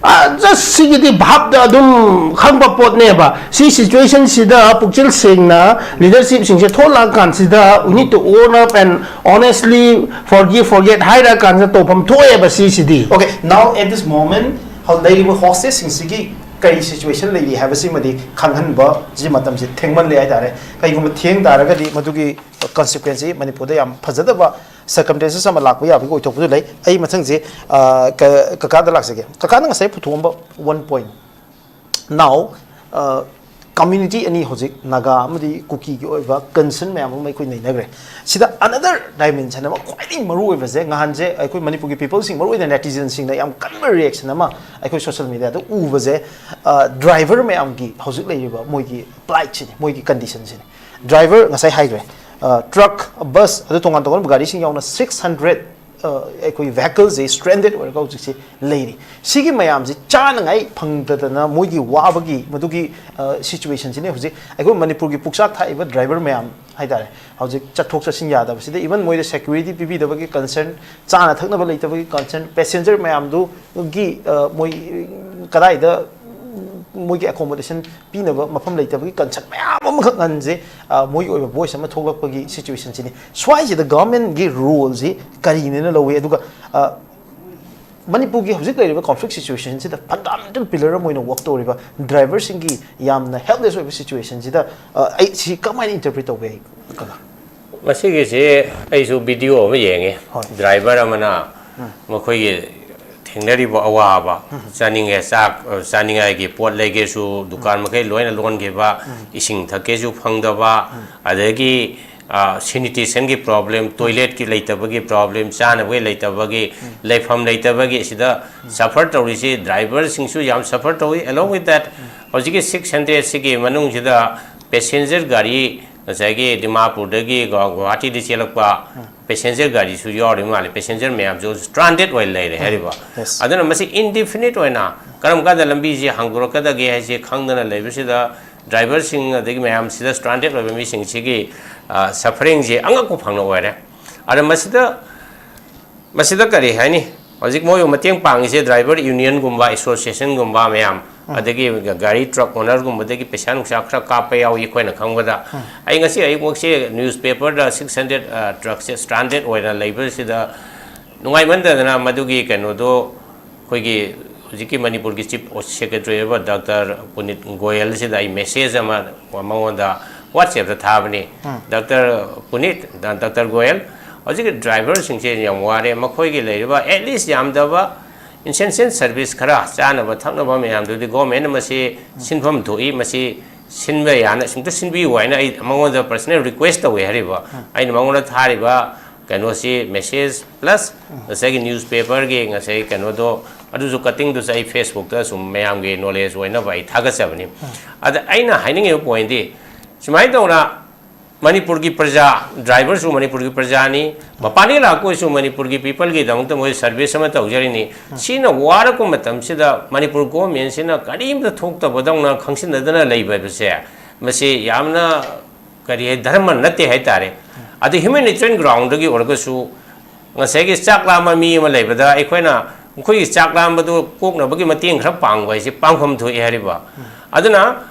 ꯑ, just ꯁꯤꯒꯤꯗꯤ ꯚꯥꯞꯇ ꯑꯗꯨꯝ ꯈꯪꯕ ꯄꯣꯠꯅꯦꯕ꯫ ꯁꯤ situationꯁꯤꯗ ꯄꯨꯛꯆꯦꯜ ꯁꯦꯡꯅ leadershipꯁꯤꯡꯁꯦ ꯊꯣꯛꯂꯛꯑꯀꯥꯟꯁꯤꯗ, "We need to own up and honestly forgive, forget" ꯍꯥꯏꯔꯛꯑꯀꯥꯟꯁꯤꯗ ꯇꯧꯐꯝ ꯊꯣꯛꯑꯦꯕ ꯁꯤꯁꯤꯗꯤ꯫ Okay, now at this moment, ꯍꯧ-, ꯂꯩꯔꯤꯕ hostageꯁꯤꯡꯁꯤꯒꯤ ꯀꯔꯤ situation ꯂꯩꯔꯤ ꯍꯥꯏꯕꯁꯤꯃꯗꯤ ꯈꯪꯍꯟꯕ ꯁꯤ ꯃꯇꯝꯁꯤ ꯊꯦꯡꯃꯜꯂꯦ ꯍꯥꯏꯇꯥꯔꯦ꯫ ꯀꯩꯒꯨꯝꯕ ꯊꯦꯡ ꯇꯥꯔꯒꯗꯤ ꯃꯗꯨꯒꯤ consequenceꯁꯤ ꯃꯅꯤꯄꯨꯔꯗ ꯌꯥꯝ ꯐꯖꯗꯕ circumstances ꯑꯃ ꯂꯥꯛꯄ ꯌꯥꯕꯒꯤ ꯑꯣꯏꯊꯣꯛꯄꯁꯨ ꯂꯩ꯫ ꯑꯩ ꯃꯊꯪꯁꯦ, ꯑ, ꯀ-, ꯀꯀꯥꯗ ꯂꯥꯛꯆꯒꯦ꯫ ꯀꯀꯥꯅ ꯉꯁꯥꯏ ꯄꯨꯊꯣꯛꯑꯝꯕ one point꯫ Now, ꯑ, community ꯑꯅꯤ ꯍꯧꯖꯤꯛ ꯅꯥꯒꯥ ꯑꯃꯗꯤ ꯀꯨꯀꯤꯒꯤ ꯑꯣꯏꯕ concern ꯃꯌꯥꯝ ꯑꯃ ꯑꯩꯈꯣꯏ ꯅꯩꯅꯈ꯭ꯔꯦ꯫ ꯁꯤꯗ another dimension ꯑꯃ ꯈ꯭ꯋꯥꯏꯗꯒꯤ ꯃꯔꯨ ꯑꯣꯏꯕꯁꯦ, ꯉꯍꯥꯟꯁꯦ ꯑꯩꯈꯣꯏ ꯃꯅꯤꯄꯨꯔꯒꯤ peopleꯁꯤꯡ, ꯃꯔꯨ ꯑꯣꯏꯅ netizenꯁꯤꯡꯅ ꯌꯥꯝ ꯀꯟꯕ reaction ꯑꯃ ꯑꯩꯈꯣꯏ social mediaꯗ ꯎꯕꯁꯦ, ꯑ, driver ꯃꯌꯥꯝꯒꯤ ꯍꯧꯖꯤꯛ ꯂꯩꯔꯤꯕ ꯃꯣꯏꯒꯤ plight ꯁꯤꯅꯤ, ꯃꯣꯏꯒꯤ condition ꯁꯤꯅꯤ꯫ Driver ꯉꯁꯥꯏ ꯍꯥꯏꯈ꯭ꯔꯦ, ꯑ, truck, bus, ꯑꯗꯨ ꯇꯣꯉꯥꯟ ꯇꯣꯉꯥꯟꯕ ꯒꯥꯔꯤꯁꯤꯡ ꯌꯥꯎꯅ six hundred, ꯑ, ꯑꯩꯈꯣꯏ vehicleꯁꯦ stranded ꯑꯣꯏꯔꯒ ꯍꯧꯖꯤꯛꯁꯦ ꯂꯩꯔꯤ꯫ ꯁꯤꯒꯤ ꯃꯌꯥꯝꯁꯤ ꯆꯥꯅꯉꯥꯏ ꯐꯪꯗꯗꯅ ꯃꯣꯏꯒꯤ ꯋꯥꯕꯒꯤ ꯃꯗꯨꯒꯤ, ꯑ, situationꯁꯤꯅꯤ ꯍꯧꯖꯤꯛ ꯑꯩꯈꯣꯏ ꯃꯅꯤꯄꯨꯔꯒꯤ ꯄꯨꯛꯆꯥꯛ ꯊꯥꯛꯏꯕ driver ꯃꯌꯥꯝ ꯍꯥꯏꯇꯥꯔꯦ꯫ ꯍꯧꯖꯤꯛ ꯆꯠꯊꯣꯛ ꯆꯠꯁꯤꯟ ꯌꯥꯗꯕꯁꯤꯗ even ꯃꯣꯏꯗ security ꯄꯤꯕꯤꯗꯕꯒꯤ concern, ꯆꯥꯅ ꯊꯛꯅꯕ ꯂꯩꯇꯕꯒꯤ concern, passenger ꯃꯌꯥꯝꯗꯨꯒꯤ, ꯑ, ꯃꯣꯏ ꯀꯗꯥꯏꯗ ꯃꯣꯏꯒꯤ accommodation ꯄꯤꯅꯕ ꯃꯐꯝ ꯂꯩꯇꯕꯒꯤ concern ꯃꯌꯥꯝ ꯑꯃꯈꯛ ꯉꯟꯁꯦ, ꯑ, ꯃꯣꯏꯒꯤ ꯑꯣꯏꯕ voice ꯑꯃ ꯊꯣꯛꯂꯛꯄꯒꯤ situationꯁꯤꯅꯤ꯫ ꯁ꯭ꯋꯥꯏꯁꯤꯗ governmentꯒꯤ roleꯁꯤ ꯀꯔꯤꯅꯦꯅ ꯂꯧꯏ? ꯑꯗꯨꯒ, ꯑ, ꯃꯅꯤꯄꯨꯔꯒꯤ ꯍꯧꯖꯤꯛ ꯂꯩꯔꯤꯕ conflict situationꯁꯤꯗ fundamental pillar ꯑꯃ ꯑꯣꯏꯅ work ꯇꯧꯔꯤꯕ driverꯁꯤꯡꯒꯤ ꯌꯥꯝꯅ helpless ꯑꯣꯏꯕ situationꯁꯤꯗ, ꯑ, ꯑꯩ ꯁꯤ ꯀꯃꯥꯏꯅ interpret ꯇꯧꯕ ꯌꯥꯏ, ꯀꯀꯥ? ꯃꯁꯤꯒꯤꯁꯤ ꯑꯩꯁꯨ video ꯑꯃ ꯌꯦꯡꯉꯦ꯫ ꯍꯣꯏ꯫ Driver ꯑꯃꯅ ꯎꯝ꯫ ꯃꯈꯣꯏꯒꯤ ꯊꯦꯡꯅꯔꯤꯕ ꯑꯋꯥꯕ, ꯎꯝ꯫ ꯆꯥꯅꯤꯡꯉꯦ ꯆꯥꯛ, ꯑ, ꯆꯥꯅꯤꯡꯉꯥꯏꯒꯤ ꯄꯣꯠ ꯂꯩꯒꯦꯁꯨ ꯗꯨꯀꯥꯟ ꯎꯝ꯫ ꯃꯈꯩ ꯂꯣꯏꯅ ꯂꯣꯟꯈꯤꯕ, ꯎꯝ꯫ ꯏꯁꯤꯡ ꯊꯛꯀꯦꯁꯨ ꯐꯪꯗꯕ, ꯎꯝ꯫ ꯑꯗꯒꯤ, ꯑ, sanitationꯒꯤ problem, toiletꯀꯤ ꯂꯩꯇꯕꯒꯤ problem, ꯆꯥꯅꯕꯒꯤ ꯂꯩꯇꯕꯒꯤ, ꯎꯝ꯫ ꯂꯩꯐꯝ ꯂꯩꯇꯕꯒꯤ ꯁꯤꯗ ꯎꯝ꯫ Suffer ꯇꯧꯔꯤꯁꯤ driverꯁꯤꯡꯁꯨ ꯌꯥꯝ suffer ꯇꯧꯏ꯫ Along with that, ꯎꯝ꯫ ꯍꯧꯖꯤꯛꯀꯤ six hundredꯁꯤꯒꯤ ꯃꯅꯨꯡꯁꯤꯗ ꯄꯦꯁꯦꯟꯖꯔ ꯒꯥꯔꯤ ꯉꯁꯥꯏꯒꯤ ꯗꯤꯃꯥꯄꯨꯔꯗꯒꯤ ꯒꯨꯋꯥ- ꯒꯨꯋꯥꯍꯥꯇꯤꯗ ꯆꯦꯜꯂꯛꯄ ꯄꯦꯁꯦꯟꯖꯔ ꯒꯥꯔꯤꯁꯨ ꯌꯥꯎꯔꯤ ꯃꯥꯜꯂꯦ꯫ ꯄꯦꯁꯦꯟꯖꯔ ꯃꯌꯥꯝꯁꯨ ꯁ꯭ꯇ꯭ꯔꯥꯟꯗꯦꯗ ꯑꯣꯏꯅ ꯂꯩꯔꯦ ꯍꯥꯏꯔꯤꯕ꯫ Yes. ꯑꯗꯨꯅ ꯃꯁꯤ ꯏꯟꯗꯤꯐꯤꯅꯤꯠ ꯑꯣꯏꯅ ꯀꯔꯝ ꯀꯥꯟꯗ ꯂꯝꯕꯤꯁꯤ ꯍꯥꯡꯗꯣꯔꯛꯀꯗꯒꯦ ꯍꯥꯏꯁꯦ ꯈꯪꯗꯅ ꯂꯩꯕꯁꯤꯗ, ꯗ꯭ꯔꯥꯏꯚꯔꯁꯤꯡ ꯑꯗꯒꯤ ꯃꯌꯥꯝꯁꯤꯗ, ꯁ꯭ꯇ꯭ꯔꯥꯟꯗꯦꯗ ꯑꯣꯏꯕ ꯃꯤꯁꯤꯡꯁꯤꯒꯤ ꯁꯐꯔꯤꯡꯁꯦ ꯑꯉꯛꯄ ꯐꯪꯅ ꯑꯣꯏꯔꯦ꯫ ꯑꯗ ꯃꯁꯤꯗ ꯃꯁꯤꯗ ꯀꯔꯤ ꯍꯥꯏꯅꯤ? ꯍꯧꯖꯤꯛ ꯃꯣꯏꯕꯨ ꯃꯇꯦꯡ ꯄꯥꯡꯉꯤꯁꯦ ꯗ꯭ꯔꯥꯏꯚꯔ ꯌꯨꯅꯤꯌꯟꯒꯨꯝꯕ, ꯑꯦꯁꯣꯁꯤꯌꯦꯁꯟꯒꯨꯝꯕ ꯃꯌꯥꯝ, ꯑꯗꯒꯤ ꯒꯥꯔꯤ ꯇ꯭ꯔꯛ ꯑꯣꯅꯔꯒꯨꯝꯕꯗꯒꯤ ꯄꯩꯁꯥ ꯅꯨꯡꯁꯥ ꯈꯔ ꯀꯥꯞꯄ ꯌꯥꯎꯏ ꯑꯩꯈꯣꯏꯅ ꯈꯪꯕꯗ꯫ ꯑꯩ ꯉꯁꯤ ꯑꯌꯨꯛꯃꯛꯁꯦ ꯅ꯭ꯌꯨꯁꯄꯦꯄꯔꯗ ꯁꯤꯛꯁ ꯍꯟꯗ꯭ꯔꯦꯠ ꯇ꯭ꯔꯛꯁꯦ ꯁ꯭ꯇ꯭ꯔꯥꯟꯗꯦꯗ ꯑꯣꯏꯅ ꯂꯩꯕꯁꯤꯗ ꯅꯨꯡꯉꯥꯏꯃꯟꯗꯗꯅ ꯃꯗꯨꯒꯤ ꯀꯩꯅꯣꯗꯣ ꯑꯩꯈꯣꯏꯒꯤ ꯍꯧꯖꯤꯛꯀꯤ ꯃꯅꯤꯄꯨꯔꯒꯤ ꯆꯤꯐ ꯁꯦꯀ꯭ꯔꯦꯇꯔꯤ ꯑꯣꯏꯕ ꯗꯥꯛꯇꯔ ꯄꯨꯅꯤꯠ ꯒꯣꯌꯜꯁꯤꯗ ꯑꯩ ꯃꯦꯁꯦꯖ ꯑꯃ ꯃꯉꯣꯟꯗ ꯋꯥꯆꯦꯞꯇ ꯊꯥꯕꯅꯤ꯫ ꯗꯥꯛꯇꯔ ꯄꯨꯅꯤꯠ, ꯗꯥ-, ꯗꯥꯛꯇꯔ ꯒꯣꯌꯜ, ꯍꯧꯖꯤꯛꯀꯤ ꯗ꯭ꯔꯥꯏꯚꯔꯁꯤꯡꯁꯦ ꯌꯥꯝ ꯋꯥꯔꯦ, ꯃꯈꯣꯏꯒꯤ ꯂꯩꯔꯤꯕ ꯑꯦꯠꯂꯤꯁ ꯌꯥꯝꯗꯕ ꯏꯟꯁꯦꯟꯁꯤꯌꯦꯜ ꯁꯔꯚꯤꯁ ꯈꯔ, ꯆꯥꯅꯕ ꯊꯛꯅꯕ ꯃꯌꯥꯝꯗꯨꯗꯤ ꯒꯣꯔꯃꯦꯟꯅ ꯃꯁꯤ ꯁꯤꯟꯐꯝ ꯊꯣꯛꯏ, ꯃꯁꯤ ꯁꯤꯟꯕ ꯌꯥꯅ ꯑꯁꯨꯝꯇ ꯁꯤꯟꯕꯤꯌꯨ ꯍꯥꯏꯅ ꯑꯩ ꯃꯉꯣꯟꯗ ꯄꯔꯁꯅꯦꯜ ꯔꯤꯀ꯭ꯋꯦꯁ ꯇꯧꯋꯦ ꯍꯥꯏꯔꯤꯕ꯫ ꯑꯩꯅ ꯃꯉꯣꯟꯗ ꯊꯥꯔꯤꯕ ꯀꯩꯅꯣꯁꯤ, ꯃꯦꯁꯦꯖ ꯄ꯭ꯂꯁ ꯉꯁꯥꯏꯒꯤ ꯅ꯭ꯌꯨꯁꯄꯦꯄꯔꯒꯤ ꯉꯁꯥꯏ ꯀꯩꯅꯣꯗꯣ, ꯑꯗꯨꯁꯨ ꯀꯠꯇꯤꯡꯗꯨꯁꯨ ꯑꯩ ꯐꯦꯁꯕꯨꯛꯇ ꯁꯨꯝ ꯃꯌꯥꯝꯒꯤ ꯅꯣꯂꯦꯖ ꯑꯣꯏꯅꯕ ꯑꯩ ꯊꯥꯒꯠꯆꯕꯅꯤ꯫ ꯑꯗ ꯑꯩꯅ ꯍꯥꯏꯅꯤꯡꯉꯤꯕ ꯄꯣꯏꯟꯗꯤ ꯁꯨꯃꯥꯏꯅ ꯇꯧꯅ ꯃꯅꯤꯄꯨꯔꯒꯤ ꯄ꯭ꯔꯖꯥ, ꯗ꯭ꯔꯥꯏꯚꯔꯁꯨ ꯃꯅꯤꯄꯨꯔꯒꯤ ꯄ꯭ꯔꯖꯥꯅꯤ, ꯃꯄꯥꯟꯗꯒꯤ ꯂꯥꯛꯄ ꯑꯣꯏꯁꯨ ꯃꯅꯤꯄꯨꯔꯒꯤ ꯄꯤꯄꯜꯒꯤꯗꯃꯛꯇ ꯃꯣꯏ ꯁꯔꯚꯤꯁ ꯑꯃ ꯇꯧꯖꯔꯤꯅꯤ꯫ ꯁꯤꯅ ꯋꯥꯔꯛꯄ ꯃꯇꯝꯁꯤꯗ ꯃꯅꯤꯄꯨꯔ ꯒꯣꯔꯃꯦꯟꯁꯤꯅ ꯀꯔꯤꯝꯇ ꯊꯣꯛꯇꯕꯗꯧꯅ ꯈꯪꯁꯤꯟꯅꯗꯅ ꯂꯩꯕ ꯍꯥꯏꯕꯁꯦ, ꯃꯁꯤ ꯌꯥꯝꯅ ꯀꯔꯤ ꯍꯥꯏ, ꯙꯔꯃ ꯅꯠꯇꯦ ꯍꯥꯏꯇꯥꯔꯦ꯫ ꯑꯗꯨ ꯍ꯭ꯌꯨꯃꯦꯅꯤꯇꯦꯔꯤꯌꯟ ꯒ꯭ꯔꯥꯎꯟꯗꯒꯤ ꯑꯣꯏꯔꯒꯁꯨ ꯉꯁꯥꯏꯒꯤ ꯆꯥꯛ ꯂꯥꯝꯕ ꯃꯤ ꯑꯃ ꯂꯩꯕꯗ ꯑꯩꯈꯣꯏꯅ ꯃꯈꯣꯏꯒꯤ ꯆꯥꯛ ꯂꯥꯝꯕꯗꯨ ꯀꯣꯛꯅꯕꯒꯤ ꯃꯇꯦꯡ ꯈꯔ ꯄꯥꯡꯕ ꯍꯥꯏꯁꯦ ꯄꯥꯡꯐꯝ ꯊꯣꯛꯏ ꯍꯥꯏꯔꯤꯕ꯫ ꯑꯗꯨꯅ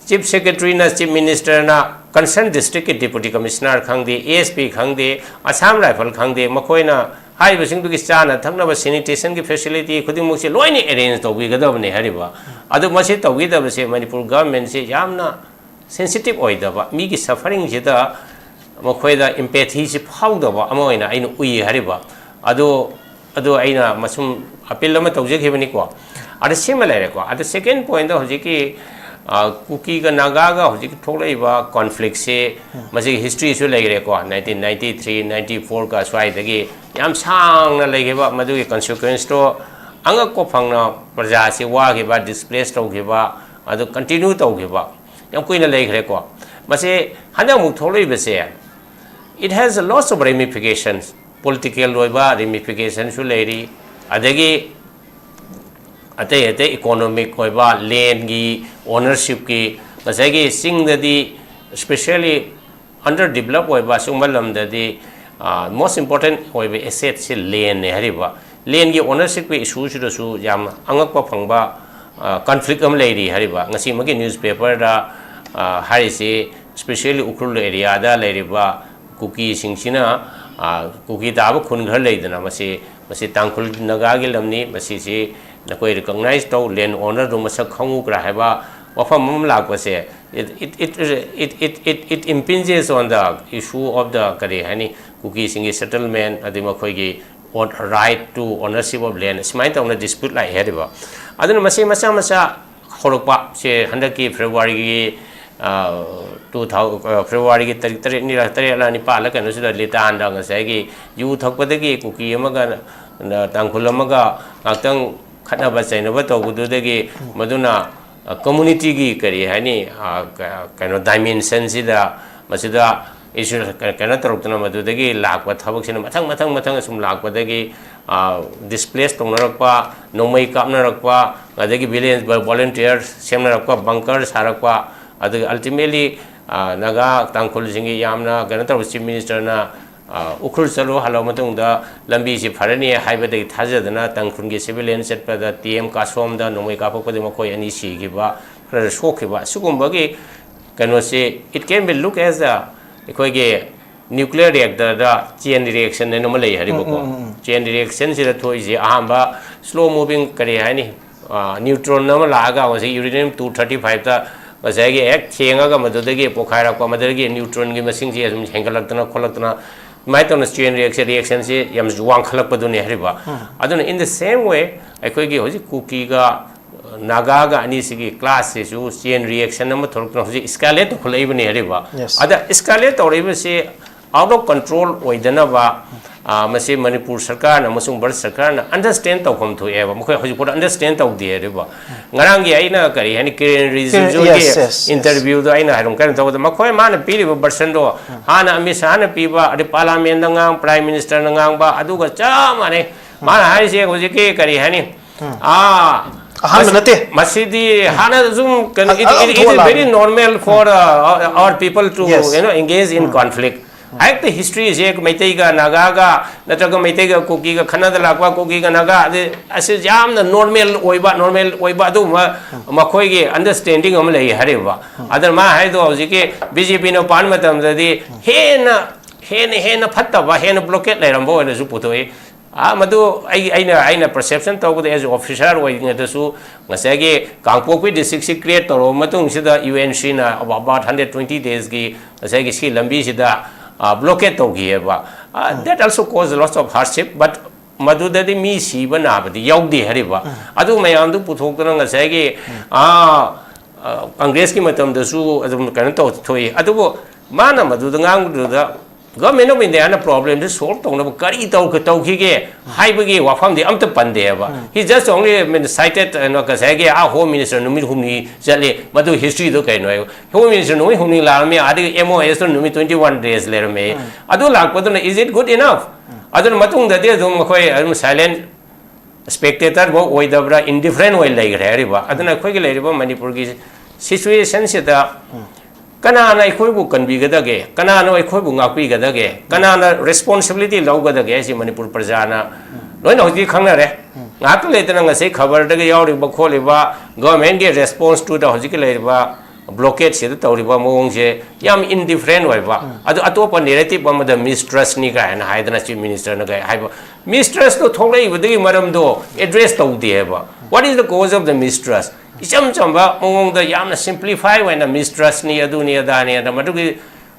ꯆꯤꯐ ꯁꯦꯀ꯭ꯔꯦꯇꯔꯤꯅ, ꯆꯤꯐ ꯃꯤꯅꯤꯁꯇꯔꯅ, ꯀꯟꯁꯔꯟ ꯗꯤꯁꯇ꯭ꯔꯤꯛꯀꯤ ꯗꯤꯄꯨꯇꯤ ꯀꯃꯤꯁꯅꯔ ꯈꯪꯗꯦ, ꯑꯦ ꯑꯦꯁ ꯄꯤ ꯈꯪꯗꯦ, ꯑꯁꯥꯝ ꯔꯥꯏꯐꯜ ꯈꯪꯗꯦ, ꯃꯈꯣꯏꯅ ꯍꯥꯏꯔꯤꯕꯁꯤꯡꯗꯨꯒꯤ ꯆꯥꯅ ꯊꯛꯅꯕ, ꯁꯦꯅꯤꯇꯦꯁꯟꯒꯤ ꯐꯦꯁꯤꯂꯤꯇꯤ ꯈꯨꯗꯤꯡꯃꯛꯁꯦ ꯂꯣꯏꯅ ꯑꯦꯔꯦꯟꯖ ꯇꯧꯕꯤꯒꯗꯕꯅꯤ ꯍꯥꯏꯔꯤꯕ꯫ ꯑꯗꯨ ꯃꯁꯤ ꯇꯧꯕꯤꯗꯕꯁꯦ ꯃꯅꯤꯄꯨꯔ ꯒꯚꯔꯟꯃꯦꯟꯁꯦ ꯌꯥꯝꯅ ꯁꯦꯟꯁꯤꯇꯤꯞ ꯑꯣꯏꯗꯕ, ꯃꯤꯒꯤ ꯁꯐꯔꯤꯡꯁꯤꯗ ꯃꯈꯣꯏꯗ ꯏꯝꯄꯦꯊꯤꯁꯤ ꯐꯥꯎꯗꯕ ꯑꯃ ꯑꯣꯏꯅ ꯑꯩꯅ ꯎꯏ ꯍꯥꯏꯔꯤꯕ꯫ ꯑꯗꯨ, ꯑꯗꯨ ꯑꯩꯅ ꯃꯁꯨꯝ ꯑꯄꯤꯜ ꯑꯃ ꯇꯧꯖꯈꯤꯕꯅꯤꯀꯣ꯫ ꯑꯗ ꯁꯤꯃ ꯂꯩꯔꯦꯀꯣ꯫ ꯑꯗ ꯁꯦꯀꯦꯟ ꯄꯣꯏꯟꯗ ꯍꯧꯖꯤꯛꯀꯤ, ꯑ, ꯀꯨꯀꯤꯒ ꯅꯥꯒꯥꯒ ꯍꯧꯖꯤꯛ ꯊꯣꯛꯂꯛꯏꯕ ꯀꯣꯟꯐ꯭ꯂꯤꯛꯁꯤ, ꯃꯁꯤꯒꯤ ꯍꯤꯁꯇ꯭ꯔꯤꯁꯨ ꯂꯩꯈ꯭ꯔꯦꯀꯣ꯫ ꯅꯥꯏꯟꯇꯤꯟ ꯅꯥꯏꯟꯇꯤ ꯊ꯭ꯔꯤ, ꯅꯥꯏꯟꯇꯤ ꯐꯣꯔꯒ ꯁ꯭ꯋꯥꯏꯗꯒꯤ ꯌꯥꯝ ꯁꯥꯡꯅ ꯂꯩꯈꯤꯕ, ꯃꯗꯨꯒꯤ ꯀꯟꯁꯤꯀ꯭ꯋꯦꯟꯁꯇꯣ ꯑꯉꯛꯄ ꯐꯪꯅ ꯄ꯭ꯔꯖꯥꯁꯤ ꯋꯥꯈꯤꯕ, ꯗꯤꯁꯄ꯭ꯂꯦꯁ ꯇꯧꯈꯤꯕ, ꯑꯗꯨ ꯀꯟꯇꯤꯅ꯭ꯌꯨ ꯇꯧꯈꯤꯕ꯫ ꯌꯥꯝ ꯀꯨꯏꯅ ꯂꯩꯈ꯭ꯔꯦꯀꯣ꯫ ꯃꯁꯤ ꯍꯟꯗꯛ ꯑꯃꯨꯛ ꯊꯣꯛꯂꯛꯏꯕꯁꯦ, it has a lots of ramifications, political ꯑꯣꯏꯕ ramificationꯁꯨ ꯂꯩꯔꯤ, ꯑꯗꯒꯤ ꯑꯇꯩ ꯑꯇꯩ economic ꯑꯣꯏꯕ, landꯒꯤ ownershipꯀꯤ, ꯉꯁꯥꯏꯒꯤ ꯆꯤꯡꯗꯗꯤ, especially underdevelop ꯑꯣꯏꯕ ꯁꯤꯒꯨꯝꯕ ꯂꯝꯗꯗꯤ most important ꯑꯣꯏꯕ assetꯁꯤ landꯅꯦ ꯍꯥꯏꯔꯤꯕ꯫ Landꯒꯤ ownershipꯀꯤ issueꯁꯤꯗꯁꯨ ꯌꯥꯝ ꯑꯉꯛꯄ ꯐꯪꯕ conflict ꯑꯃ ꯂꯩꯔꯤ ꯍꯥꯏꯔꯤꯕ꯫ ꯉꯁꯤꯃꯛꯀꯤ newspaperꯗ ꯍꯥꯏꯔꯤꯁꯤ, especially ꯎꯈ꯭ꯔꯨꯜ areaꯗ ꯂꯩꯔꯤꯕ ꯀꯨꯀꯤꯁꯤꯡꯁꯤꯅ, ꯀꯨꯀꯤ ꯇꯥꯕ ꯈꯨꯟ ꯈꯔ ꯂꯩꯗꯅ, ꯃꯁꯤ, ꯃꯁꯤ ꯇꯥꯡꯈꯨꯜ ꯅꯥꯒꯥꯒꯤ ꯂꯝꯅꯤ, ꯃꯁꯤꯁꯤ ꯅꯈꯣꯏ recognize ꯇꯧ, land ownerꯗꯨ ꯃꯁꯛ ꯈꯪꯉꯨ ꯀꯥꯏ ꯍꯥꯏꯕ ꯋꯥꯐꯝ ꯑꯃ ꯂꯥꯛꯄꯁꯦ, it, it, it, it, it, it, it impinges on the issue of the, ꯀꯔꯤ ꯍꯥꯏꯅꯤ, ꯀꯨꯀꯤꯁꯤꯡꯒꯤ settlement, ꯑꯗꯩ ꯃꯈꯣꯏꯒꯤ own, right to ownership of land, ꯁꯨꯃꯥꯏꯅ ꯇꯧꯅ dispute ꯂꯥꯛꯑꯦ ꯍꯥꯏꯔꯤꯕ꯫ ꯑꯗꯨꯅ ꯃꯁꯤ ꯃꯆꯥ ꯃꯆꯥ ꯍꯧꯔꯛꯄ ꯁꯦ ꯍꯟꯗꯛꯀꯤ Februaryꯒꯤ, two thousand, Februaryꯒꯤ ꯇꯥꯔꯤꯛ ꯇꯔꯦꯠꯅꯤꯔ, ꯇꯔꯦꯠꯂ ꯅꯤꯄꯥꯜꯂ ꯀꯩꯅꯣꯁꯤꯗ ꯂꯤꯇꯥꯟꯗ ꯉꯁꯥꯏꯒꯤ ꯌꯨ ꯊꯛꯄꯗꯒꯤ ꯀꯨꯀꯤ ꯑꯃꯒ ꯇꯥꯡꯈꯨꯜ ꯑꯃꯒ ꯉꯥꯛꯇꯪ ꯈꯠꯅꯕ ꯆꯩꯅꯕ ꯇꯧꯕꯗꯨꯗꯒꯤ, ꯃꯗꯨꯅ communityꯒꯤ, ꯀꯔꯤ ꯍꯥꯏꯅꯤ, ꯀꯩꯅꯣ, dimensionꯁꯤꯗ, ꯃꯁꯤꯗ issue ꯀꯩꯅꯣ ꯇꯧꯔꯛꯇꯅ, ꯃꯗꯨꯗꯒꯤ ꯂꯥꯛꯄ ꯊꯕꯛꯁꯤꯅ ꯃꯊꯪ ꯃꯊꯪ ꯃꯊꯪ ꯑꯁꯨꯝ ꯂꯥꯛꯄꯗꯒꯤ displace ꯇꯧꯅꯔꯛꯄ, ꯅꯣꯡꯃꯩ ꯀꯥꯞꯅꯔꯛꯄ, ꯑꯗꯒꯤ village volunteer ꯁꯦꯝꯅꯔꯛꯄ, bunker ꯁꯥꯔꯛꯄ, ꯑꯗꯒꯤ ultimately ꯅꯥꯒꯥ ꯇꯥꯡꯈꯨꯜꯁꯤꯡꯒꯤ ꯌꯥꯝꯅ ꯀꯩꯅꯣ ꯇꯧꯕ Chief Ministerꯅ ꯎꯈ꯭ꯔꯨꯜ ꯆꯠꯂꯨ, ꯍꯜꯂꯛꯑ ꯃꯇꯨꯡꯗ ꯂꯝꯕꯤꯁꯤ ꯐꯔꯅꯤ ꯍꯥꯏꯕꯗꯒꯤ ꯊꯥꯖꯗꯅ ꯇꯥꯡꯈꯨꯜꯒꯤ civilian ꯆꯠꯄꯗ T M ꯀꯥꯁꯣꯝꯗ ꯅꯣꯡꯃꯩ ꯀꯥꯞꯄꯛꯄꯗ ꯃꯈꯣꯏ ꯑꯅꯤ ꯁꯤꯈꯤꯕ, ꯈꯔ ꯁꯣꯛꯈꯤꯕ, ꯑꯁꯤꯒꯨꯝꯕꯒꯤ ꯀꯩꯅꯣꯁꯤ, it can be look as a, ꯑꯩꯈꯣꯏꯒꯤ nuclear reactorꯗ chain reaction ꯍꯥꯏꯅ ꯑꯃ ꯂꯩ ꯍꯥꯏꯔꯤꯕꯀꯣ꯫ Chain reactionꯁꯤꯗ ꯊꯣꯛꯏꯁꯤ ꯑꯍꯥꯟꯕ slow moving, ꯀꯔꯤ ꯍꯥꯏꯅꯤ, neutron ꯑꯃ ꯂꯥꯛꯑꯒ ꯉꯁꯥꯏ uranium two thirty fiveꯇ ꯉꯁꯥꯏꯒꯤ ꯍꯦꯛ ꯊꯦꯡꯉꯒ ꯃꯗꯨꯗꯒꯤ ꯄꯣꯈꯥꯏꯔꯛꯄ, ꯃꯗꯨꯗꯒꯤ neutronꯒꯤ ꯃꯁꯤꯡꯁꯤ ꯑꯗꯨꯝ ꯍꯦꯟꯒꯠꯂꯛꯇꯅ ꯈꯣꯠꯂꯛꯇꯅ, ꯑꯗꯨꯃꯥꯏꯅ ꯇꯧꯅ chain reaction, reactionꯁꯤ ꯌꯥꯝ ꯋꯥꯡꯈꯠꯂꯛꯄꯗꯨꯅꯤ ꯍꯥꯏꯔꯤꯕ꯫ ꯑꯗꯨꯅ in the same way, ꯑꯩꯈꯣꯏꯒꯤ ꯍꯧꯖꯤꯛ ꯀꯨꯀꯤꯒ ꯅꯥꯒꯥꯒ ꯑꯅꯤꯁꯤꯒꯤ clashꯁꯤꯁꯨ chain reaction ꯑꯃ ꯊꯣꯛꯂꯛꯇꯨꯅ ꯍꯧꯖꯤꯛ escalate ꯇꯧꯈꯠꯂꯛꯏꯕꯅꯤ ꯍꯥꯏꯔꯤꯕ꯫ ꯑꯗ escalate ꯇꯧꯔꯛꯏꯕꯁꯤ out of control ꯑꯣꯏꯗꯅꯕ, ꯑ, ꯃꯁꯤ ꯃꯅꯤꯄꯨꯔ ꯁꯔꯀꯥꯔꯅ ꯑꯃꯁꯨꯡ ꯚꯥꯔꯠ ꯁꯔꯀꯥꯔꯅ understand ꯇꯧꯐꯝ ꯊꯣꯛꯑꯦꯕ꯫ ꯃꯈꯣꯏ ꯍꯧꯖꯤꯛ ꯐꯥꯎꯗ understand ꯇꯧꯗꯦ꯫ ꯑꯗꯨꯕꯨ ꯉꯔꯥꯡꯒꯤ ꯑꯩꯅ ꯀꯔꯤ ꯍꯥꯏꯅꯤ, ꯀꯤꯔꯦꯟ ꯔꯤꯖꯤꯖꯨꯒꯤ Yes, yes, yes. interview ꯗꯣ ꯑꯩꯅ ꯍꯥꯏꯔꯝ ꯀꯩꯅꯣ ꯇꯧꯕꯗ, ꯃꯈꯣꯏ, ꯃꯥꯅ ꯄꯤꯔꯤꯕ version ꯗꯣ ꯍꯥꯟꯅ ꯑꯃꯤꯠ ꯁꯥꯍꯅ ꯄꯤꯕ, ꯑꯗꯩ parliament ꯗ ꯉꯥꯡ, prime minister ꯅ ꯉꯥꯡꯕ, ꯑꯗꯨꯒ ꯆꯞ ꯃꯥꯟꯅꯩ꯫ ꯃꯥꯅ ꯍꯥꯏꯔꯤꯁꯦ ꯍꯧꯖꯤꯛꯀꯤ ꯀꯔꯤ ꯍꯥꯏꯅꯤ, ꯑꯥ, ꯑꯍꯥꯟꯕ ꯃꯁꯤ-, ꯅꯠꯇꯦ꯫ ꯃꯁꯤꯗꯤ ꯍꯥꯟꯅ ꯁꯨꯝ ꯀꯩꯅꯣ, it, ꯑ-, it, it is ꯊꯣꯛꯂꯛꯑꯕꯅꯤ꯫ Very normal for, uh, our people to, Yes. You know, engage in conflict. ꯍꯦꯛꯇ history ꯁꯦ ꯃꯩꯇꯩꯒ ꯅꯥꯒꯥꯒ ꯅꯠꯇ꯭ꯔꯒ ꯃꯩꯇꯩꯒ ꯀꯨꯀꯤꯒ ꯈꯠꯅꯗ ꯂꯥꯛꯄ, ꯀꯨꯀꯤꯒ ꯅꯥꯒꯥ, ꯑꯗꯩ ꯑꯁꯤ ꯌꯥꯝꯅ normal ꯑꯣꯏꯕ, normal ꯑꯣꯏꯕ ꯑꯗꯨꯒꯨꯝꯕ ꯃꯈꯣꯏꯒꯤ understanding ꯑꯃ ꯂꯩ ꯍꯥꯏꯔꯤꯕ꯫ ꯑꯗꯨꯅ ꯃꯥ ꯍꯥꯏꯗꯣ ꯍꯧꯖꯤꯛꯀꯤ B J P ꯅ ꯄꯥꯟꯕ ꯃꯇꯝꯗꯗꯤ ꯍꯦꯟꯅ, ꯍꯦꯟꯅ, ꯍꯦꯟꯅ ꯐꯠꯇꯕ, ꯍꯦꯟꯅ blockade ꯂꯩꯔꯝꯕ ꯑꯣꯏꯅꯁꯨ ꯄꯨꯊꯣꯛꯏ꯫ ꯑꯥ, ꯃꯗꯨ ꯑꯩ, ꯑꯩꯅ, ꯑꯩꯅ perception ꯇꯧꯕꯗ, as officer ꯑꯣꯏꯔꯤꯉꯩꯗꯁꯨ, ꯉꯁꯥꯏꯒꯤ ꯀꯥꯡꯄꯣꯛꯄꯤ district ꯁꯤ create ꯇꯧꯔꯕ ꯃꯇꯨꯡꯁꯤꯗ, U N C ꯅ about hundred twenty days ꯀꯤ ꯉꯁꯥꯏꯒꯤ ꯁꯤ ꯂꯝꯕꯤꯁꯤꯗ, ꯑ, blockade ꯇꯧꯈꯤꯑꯕ꯫ ꯑ, that also caused lots of hardship, but ꯃꯗꯨꯗꯗꯤ ꯃꯤ ꯁꯤꯕ ꯅꯥꯕꯗꯤ ꯌꯥꯎꯗꯦ ꯍꯥꯏꯔꯤꯕ꯫ ꯑꯗꯨ ꯃꯌꯥꯝꯗꯨ ꯄꯨꯊꯣꯛꯇꯅ ꯉꯁꯥꯏꯒꯤ, ꯑ, ꯑ, ꯀꯪꯒ꯭ꯔꯦꯁꯀꯤ ꯃꯇꯝꯗꯁꯨ ꯑꯗꯨꯝ ꯀꯩꯅꯣ ꯇꯧ ꯊꯣꯛꯏ꯫ ꯑꯗꯨꯕꯨ ꯃꯥꯅ ꯃꯗꯨꯗ ꯉꯥꯡꯕꯗꯨꯗ Government of India ꯅ problem ꯁꯤ solve ꯇꯧꯅꯕ ꯀꯔꯤ ꯇꯧ-, ꯇꯧꯈꯤꯒꯦ ꯍꯥꯏꯕꯒꯤ ꯋꯥꯐꯝꯗꯤ ꯑꯝꯇ ꯄꯟꯗꯦꯕ꯫ He just only, I mean, cited, ꯀꯩꯅꯣ, ꯉꯁꯥꯏꯒꯤ, ꯑꯥ, Home Minister ꯅꯨꯃꯤꯠ ꯍꯨꯝꯅꯤ ꯆꯠꯂꯤ, ꯃꯗꯨ history ꯗꯣ ꯀꯩꯅꯣ ꯍꯥꯏꯕ꯫ Home Minister ꯅꯨꯃꯤꯠ ꯍꯨꯝꯅꯤ ꯂꯥꯛꯑꯝꯃꯤ, ꯑꯗꯒꯤ M O S ꯇꯣ ꯅꯨꯃꯤꯠ twenty one days ꯂꯩꯔꯝꯃꯤ꯫ ꯑꯗꯨ ꯂꯥꯛꯄꯗꯨꯅ, is it good enough? ꯑꯗꯨꯅ ꯃꯇꯨꯡꯗꯗꯤ ꯑꯗꯨꯝ ꯑꯩꯈꯣꯏ ꯑꯗꯨꯝ silent spectator ꯐꯥꯎ ꯑꯣꯏꯗꯕ꯭ꯔꯥ, indifferent ꯑꯣꯏ ꯂꯩꯈ꯭ꯔꯦ ꯍꯥꯏꯔꯤꯕ꯫ ꯑꯗꯨꯅ ꯑꯩꯈꯣꯏꯒꯤ ꯂꯩꯔꯤꯕ ꯃꯅꯤꯄꯨꯔꯒꯤ situation ꯁꯤꯗ ꯀꯅꯥꯅ ꯑꯩꯈꯣꯏꯕꯨ ꯀꯟꯕꯤꯒꯗꯒꯦ? ꯀꯅꯥꯅ ꯑꯩꯈꯣꯏꯕꯨ ꯉꯥꯛꯄꯤꯒꯗꯒꯦ? ꯀꯅꯥꯅ responsibility ꯂꯧꯒꯗꯒꯦ ꯍꯥꯏꯁꯤ ꯃꯅꯤꯄꯨꯔ ꯄ꯭ꯔꯖꯥꯅ ꯂꯣꯏꯅ ꯍꯧꯖꯤꯛ ꯈꯪꯅꯔꯦ꯫ ꯉꯥꯏꯍꯥꯛꯇ ꯂꯩꯇꯅ ꯉꯁꯤ ꯈꯕꯔꯗꯒ ꯌꯥꯎꯔꯤꯕ ꯈꯣꯠꯂꯤꯕ government ꯀꯤ response to the ꯍꯧꯖꯤꯛꯀꯤ ꯂꯩꯔꯤꯕ blockade ꯁꯤꯗ ꯇꯧꯔꯤꯕ ꯃꯑꯣꯡꯁꯦ ꯌꯥꯝ indifferent ꯑꯣꯏꯕ꯫ ꯑꯗꯨ ꯑꯇꯣꯞꯄ narrative ꯑꯃꯗ mistrust ꯅꯤ ꯀꯥꯏꯅ ꯍꯥꯏꯗꯅ Chief Minister ꯅ ꯀꯩ ꯍꯥꯏꯕ, mistrust ꯇꯣ ꯊꯣꯛꯂꯛꯏꯕꯗꯒꯤ ꯃꯔꯝꯗꯣ address ꯇꯧꯗꯦ ꯍꯥꯏꯕ꯫ What is the cause of the mistrust? ꯏꯆꯝ ꯆꯝꯕ ꯃꯑꯣꯡꯗ ꯌꯥꯝꯅ simplify ꯑꯣꯏꯅ mistrust ꯅꯤ, ꯑꯗꯨꯅꯤ ꯑꯗꯥꯅꯤ ꯑꯗ ꯃꯗꯨꯒꯤ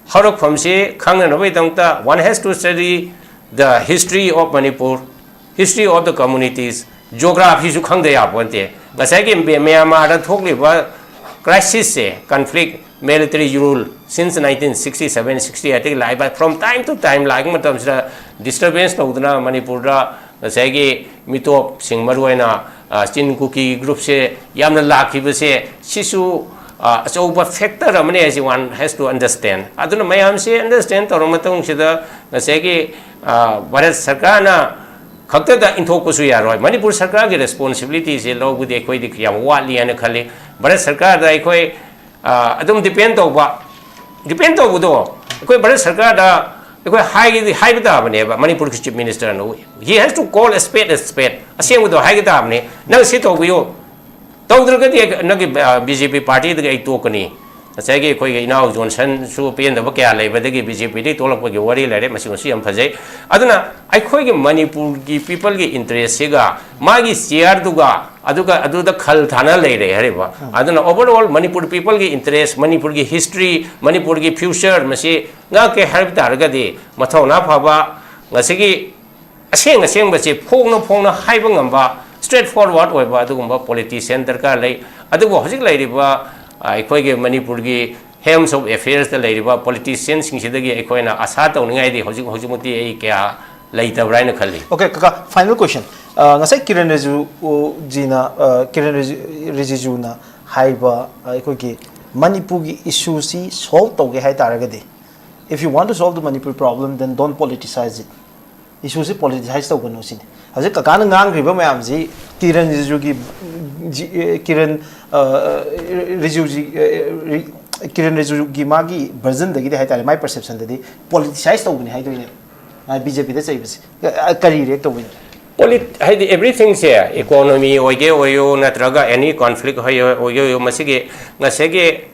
ꯍꯧꯔꯛꯐꯝꯁꯤ ꯈꯪꯅꯅꯕꯒꯤꯗꯃꯛꯇ one has to study the history of Manipur, history of the communities, geography ꯁꯨ ꯈꯪꯗ ꯌꯥꯄꯣꯟꯇꯦ꯫ ꯉꯁꯥꯏꯒꯤ ꯃ꯭ꯌꯥ-, ꯃ꯭ꯌꯥꯟꯃꯥꯔꯗ ꯊꯣꯛꯂꯤꯕ crisis ꯁꯦ, conflict, military rule since nineteen sixty seven sixty eightꯇꯒꯤ ꯂꯥꯛꯏꯕ, from time to time ꯂꯥꯛꯄ ꯃꯇꯝꯁꯤꯗ disturbance ꯇꯧꯗꯅ ꯃꯅꯤꯄꯨꯔꯗ ꯉꯁꯥꯏꯒꯤ ꯃꯤꯇꯣꯞꯁꯤꯡ, ꯃꯔꯨꯑꯣꯏꯅ ꯆꯤꯟ ꯀꯨꯀꯤ ꯒ꯭ꯔꯨꯞꯁꯦ ꯌꯥꯝꯅ ꯂꯥꯛꯈꯤꯕꯁꯦ, ꯁꯤꯁꯨ ꯑꯆꯧꯕ factor ꯑꯃꯅꯤ ꯍꯥꯏꯁꯤ one has to understand꯫ ꯑꯗꯨꯅ ꯃꯌꯥꯝꯁꯦ understand ꯇꯧꯔ ꯃꯇꯨꯡꯁꯤꯗ ꯉꯁꯥꯏꯒꯤ ꯚꯥꯔꯠ ꯁꯔꯀꯥꯔꯅ ꯈꯛꯇꯗ ꯏꯟꯊꯣꯛꯄꯁꯨ ꯌꯥꯔꯣꯏ꯫ ꯃꯅꯤꯄꯨꯔ ꯁꯔꯀꯥꯔꯒꯤ responsibilityꯁꯦ ꯂꯧꯕꯗꯤ ꯑꯩꯈꯣꯏꯗꯤ ꯌꯥꯝ ꯋꯥꯠꯂꯤ ꯍꯥꯏꯅ ꯈꯜꯂꯤ꯫ ꯚꯥꯔꯠ ꯁꯔꯀꯥꯔꯗ ꯑꯩꯈꯣꯏ ꯑꯗꯨꯝ depend ꯇꯧꯕ, depend ꯇꯧꯕꯗꯣ ꯑꯩꯈꯣꯏ ꯚꯥꯔꯠ ꯁꯔꯀꯥꯔꯗ ꯑꯩꯈꯣꯏ ꯍꯥꯏꯒꯗꯤ ꯍꯥꯏꯕ ꯇꯥꯕꯅꯦꯕ꯫ ꯃꯅꯤꯄꯨꯔꯒꯤ chief ministerꯅ, he has to call a spade a spade, ꯑꯁꯦꯡꯕꯗꯣ ꯍꯥꯏꯒ ꯇꯥꯕꯅꯦ꯫ ꯅꯪ ꯁꯤ ꯇꯧꯕꯤꯌꯨ, ꯇꯧꯗ꯭ꯔꯒꯗꯤ ꯅꯪꯒꯤ BJP partyꯗꯒꯤ ꯑꯩ ꯇꯣꯛꯀꯅꯤ꯫ ꯉꯁꯥꯏꯒꯤ ꯑꯩꯈꯣꯏꯒꯤ ꯏꯅꯥꯎ ꯖꯣꯟꯁꯟꯁꯨ ꯄꯦꯟꯗꯕ ꯀꯌꯥ ꯂꯩꯕꯗꯒꯤ BJPꯗꯒꯤ ꯇꯣꯛꯂꯛꯄꯒꯤ ꯋꯥꯔꯤ ꯂꯩꯔꯦ, ꯃꯁꯤꯃꯁꯨ ꯌꯥꯝ ꯐꯖꯩ꯫ ꯑꯗꯨꯅ ꯑꯩꯈꯣꯏꯒꯤ ꯃꯅꯤꯄꯨꯔꯒꯤ peopleꯒꯤ interestꯁꯤꯒ ꯃꯥꯒꯤ chairꯗꯨꯒ ꯑꯗꯨꯒ ꯑꯗꯨꯗ ꯈꯜ ꯊꯥꯅ ꯂꯩꯔꯦ ꯍꯥꯏꯔꯤꯕ꯫ ꯑꯗꯨꯅ overall ꯃꯅꯤꯄꯨꯔ peopleꯒꯤ interest, ꯃꯅꯤꯄꯨꯔꯒꯤ history, ꯃꯅꯤꯄꯨꯔꯒꯤ future ꯃꯁꯤ ꯉꯥꯛꯀꯦ ꯍꯥꯏꯕ ꯇꯥꯔꯒꯗꯤ ꯃꯊꯧꯅꯥ ꯐꯕ, ꯉꯁꯤꯒꯤ ꯑꯁꯦꯡ ꯑꯁꯦꯡꯕꯁꯤ ꯐꯣꯡꯅ ꯐꯣꯡꯅ ꯍꯥꯏꯕ ꯉꯝꯕ, straight forward ꯑꯣꯏꯕ ꯑꯗꯨꯒꯨꯝꯕ politician ꯗꯔꯀꯥꯔ ꯂꯩ꯫ ꯑꯗꯨꯕꯨ ꯍꯧꯖꯤꯛ ꯂꯩꯔꯤꯕ ꯑꯩꯈꯣꯏꯒꯤ ꯃꯅꯤꯄꯨꯔꯒꯤ helms of affairsꯇ ꯂꯩꯔꯤꯕ politicianꯁꯤꯡꯁꯤꯗꯒꯤ ꯑꯩꯈꯣꯏꯅ ꯑꯁꯥ ꯇꯧꯅꯤꯡꯉꯥꯏꯗꯤ ꯍꯧꯖꯤꯛ ꯍꯧꯖꯤꯛꯃꯛꯇꯤ ꯑꯩ ꯀꯌꯥ ꯂꯩꯇꯕ꯭ꯔꯥ ꯍꯥꯏꯅ ꯈꯜꯂꯤ꯫ Okay, ꯀꯀꯥ, final question꯫ ꯉꯁꯥꯏ ꯀꯤꯔꯟ ꯔꯤꯖꯤꯖꯨꯅ, ꯀꯤꯔꯟ ꯔꯤꯖꯤꯖꯨꯅ ꯍꯥꯏꯕ, ꯑꯩꯈꯣꯏꯒꯤ ꯃꯅꯤꯄꯨꯔꯒꯤ issueꯁꯤ solve ꯇꯧꯒꯦ ꯍꯥꯏ ꯇꯥꯔꯒꯗꯤ, if you want to solve the Manipur problem, then don't politicize it꯫ Issueꯁꯤ politicize ꯇꯧꯒꯅꯨ ꯁꯤꯅꯤ꯫ ꯍꯧꯖꯤꯛ ꯀꯀꯥꯅ ꯉꯥꯡꯈ꯭ꯔꯤꯕ ꯃꯌꯥꯝꯁꯤ ꯀꯤꯔꯟ ꯔꯤꯖꯤꯖꯨꯒꯤ, ꯀꯤꯔꯟ ꯔꯤꯖꯤꯖꯨꯒꯤ ꯃꯥꯒꯤ versionꯗꯒꯤꯗꯤ ꯍꯥꯏ ꯇꯥꯔꯦ, ꯃꯥꯒꯤ perceptionꯗꯗꯤ politicize ꯇꯧꯕꯅꯤ ꯍꯥꯏꯗꯣꯏꯅꯦ꯫ BJPꯗ ꯆꯩꯕꯁꯦ ꯀꯔꯤ react ꯇꯧꯕꯤꯅꯣ? ꯍꯥꯏꯗꯤ everythingꯁꯦ, economy ꯑꯣꯏꯒꯦ ꯑꯣꯏꯌꯨ, ꯅꯠꯇ꯭ꯔꯒ any conflict ꯑꯣꯏꯒꯦ ꯑꯣꯏꯌꯨ, ꯃꯁꯤꯒꯤ ꯉꯁꯥꯏꯒꯤ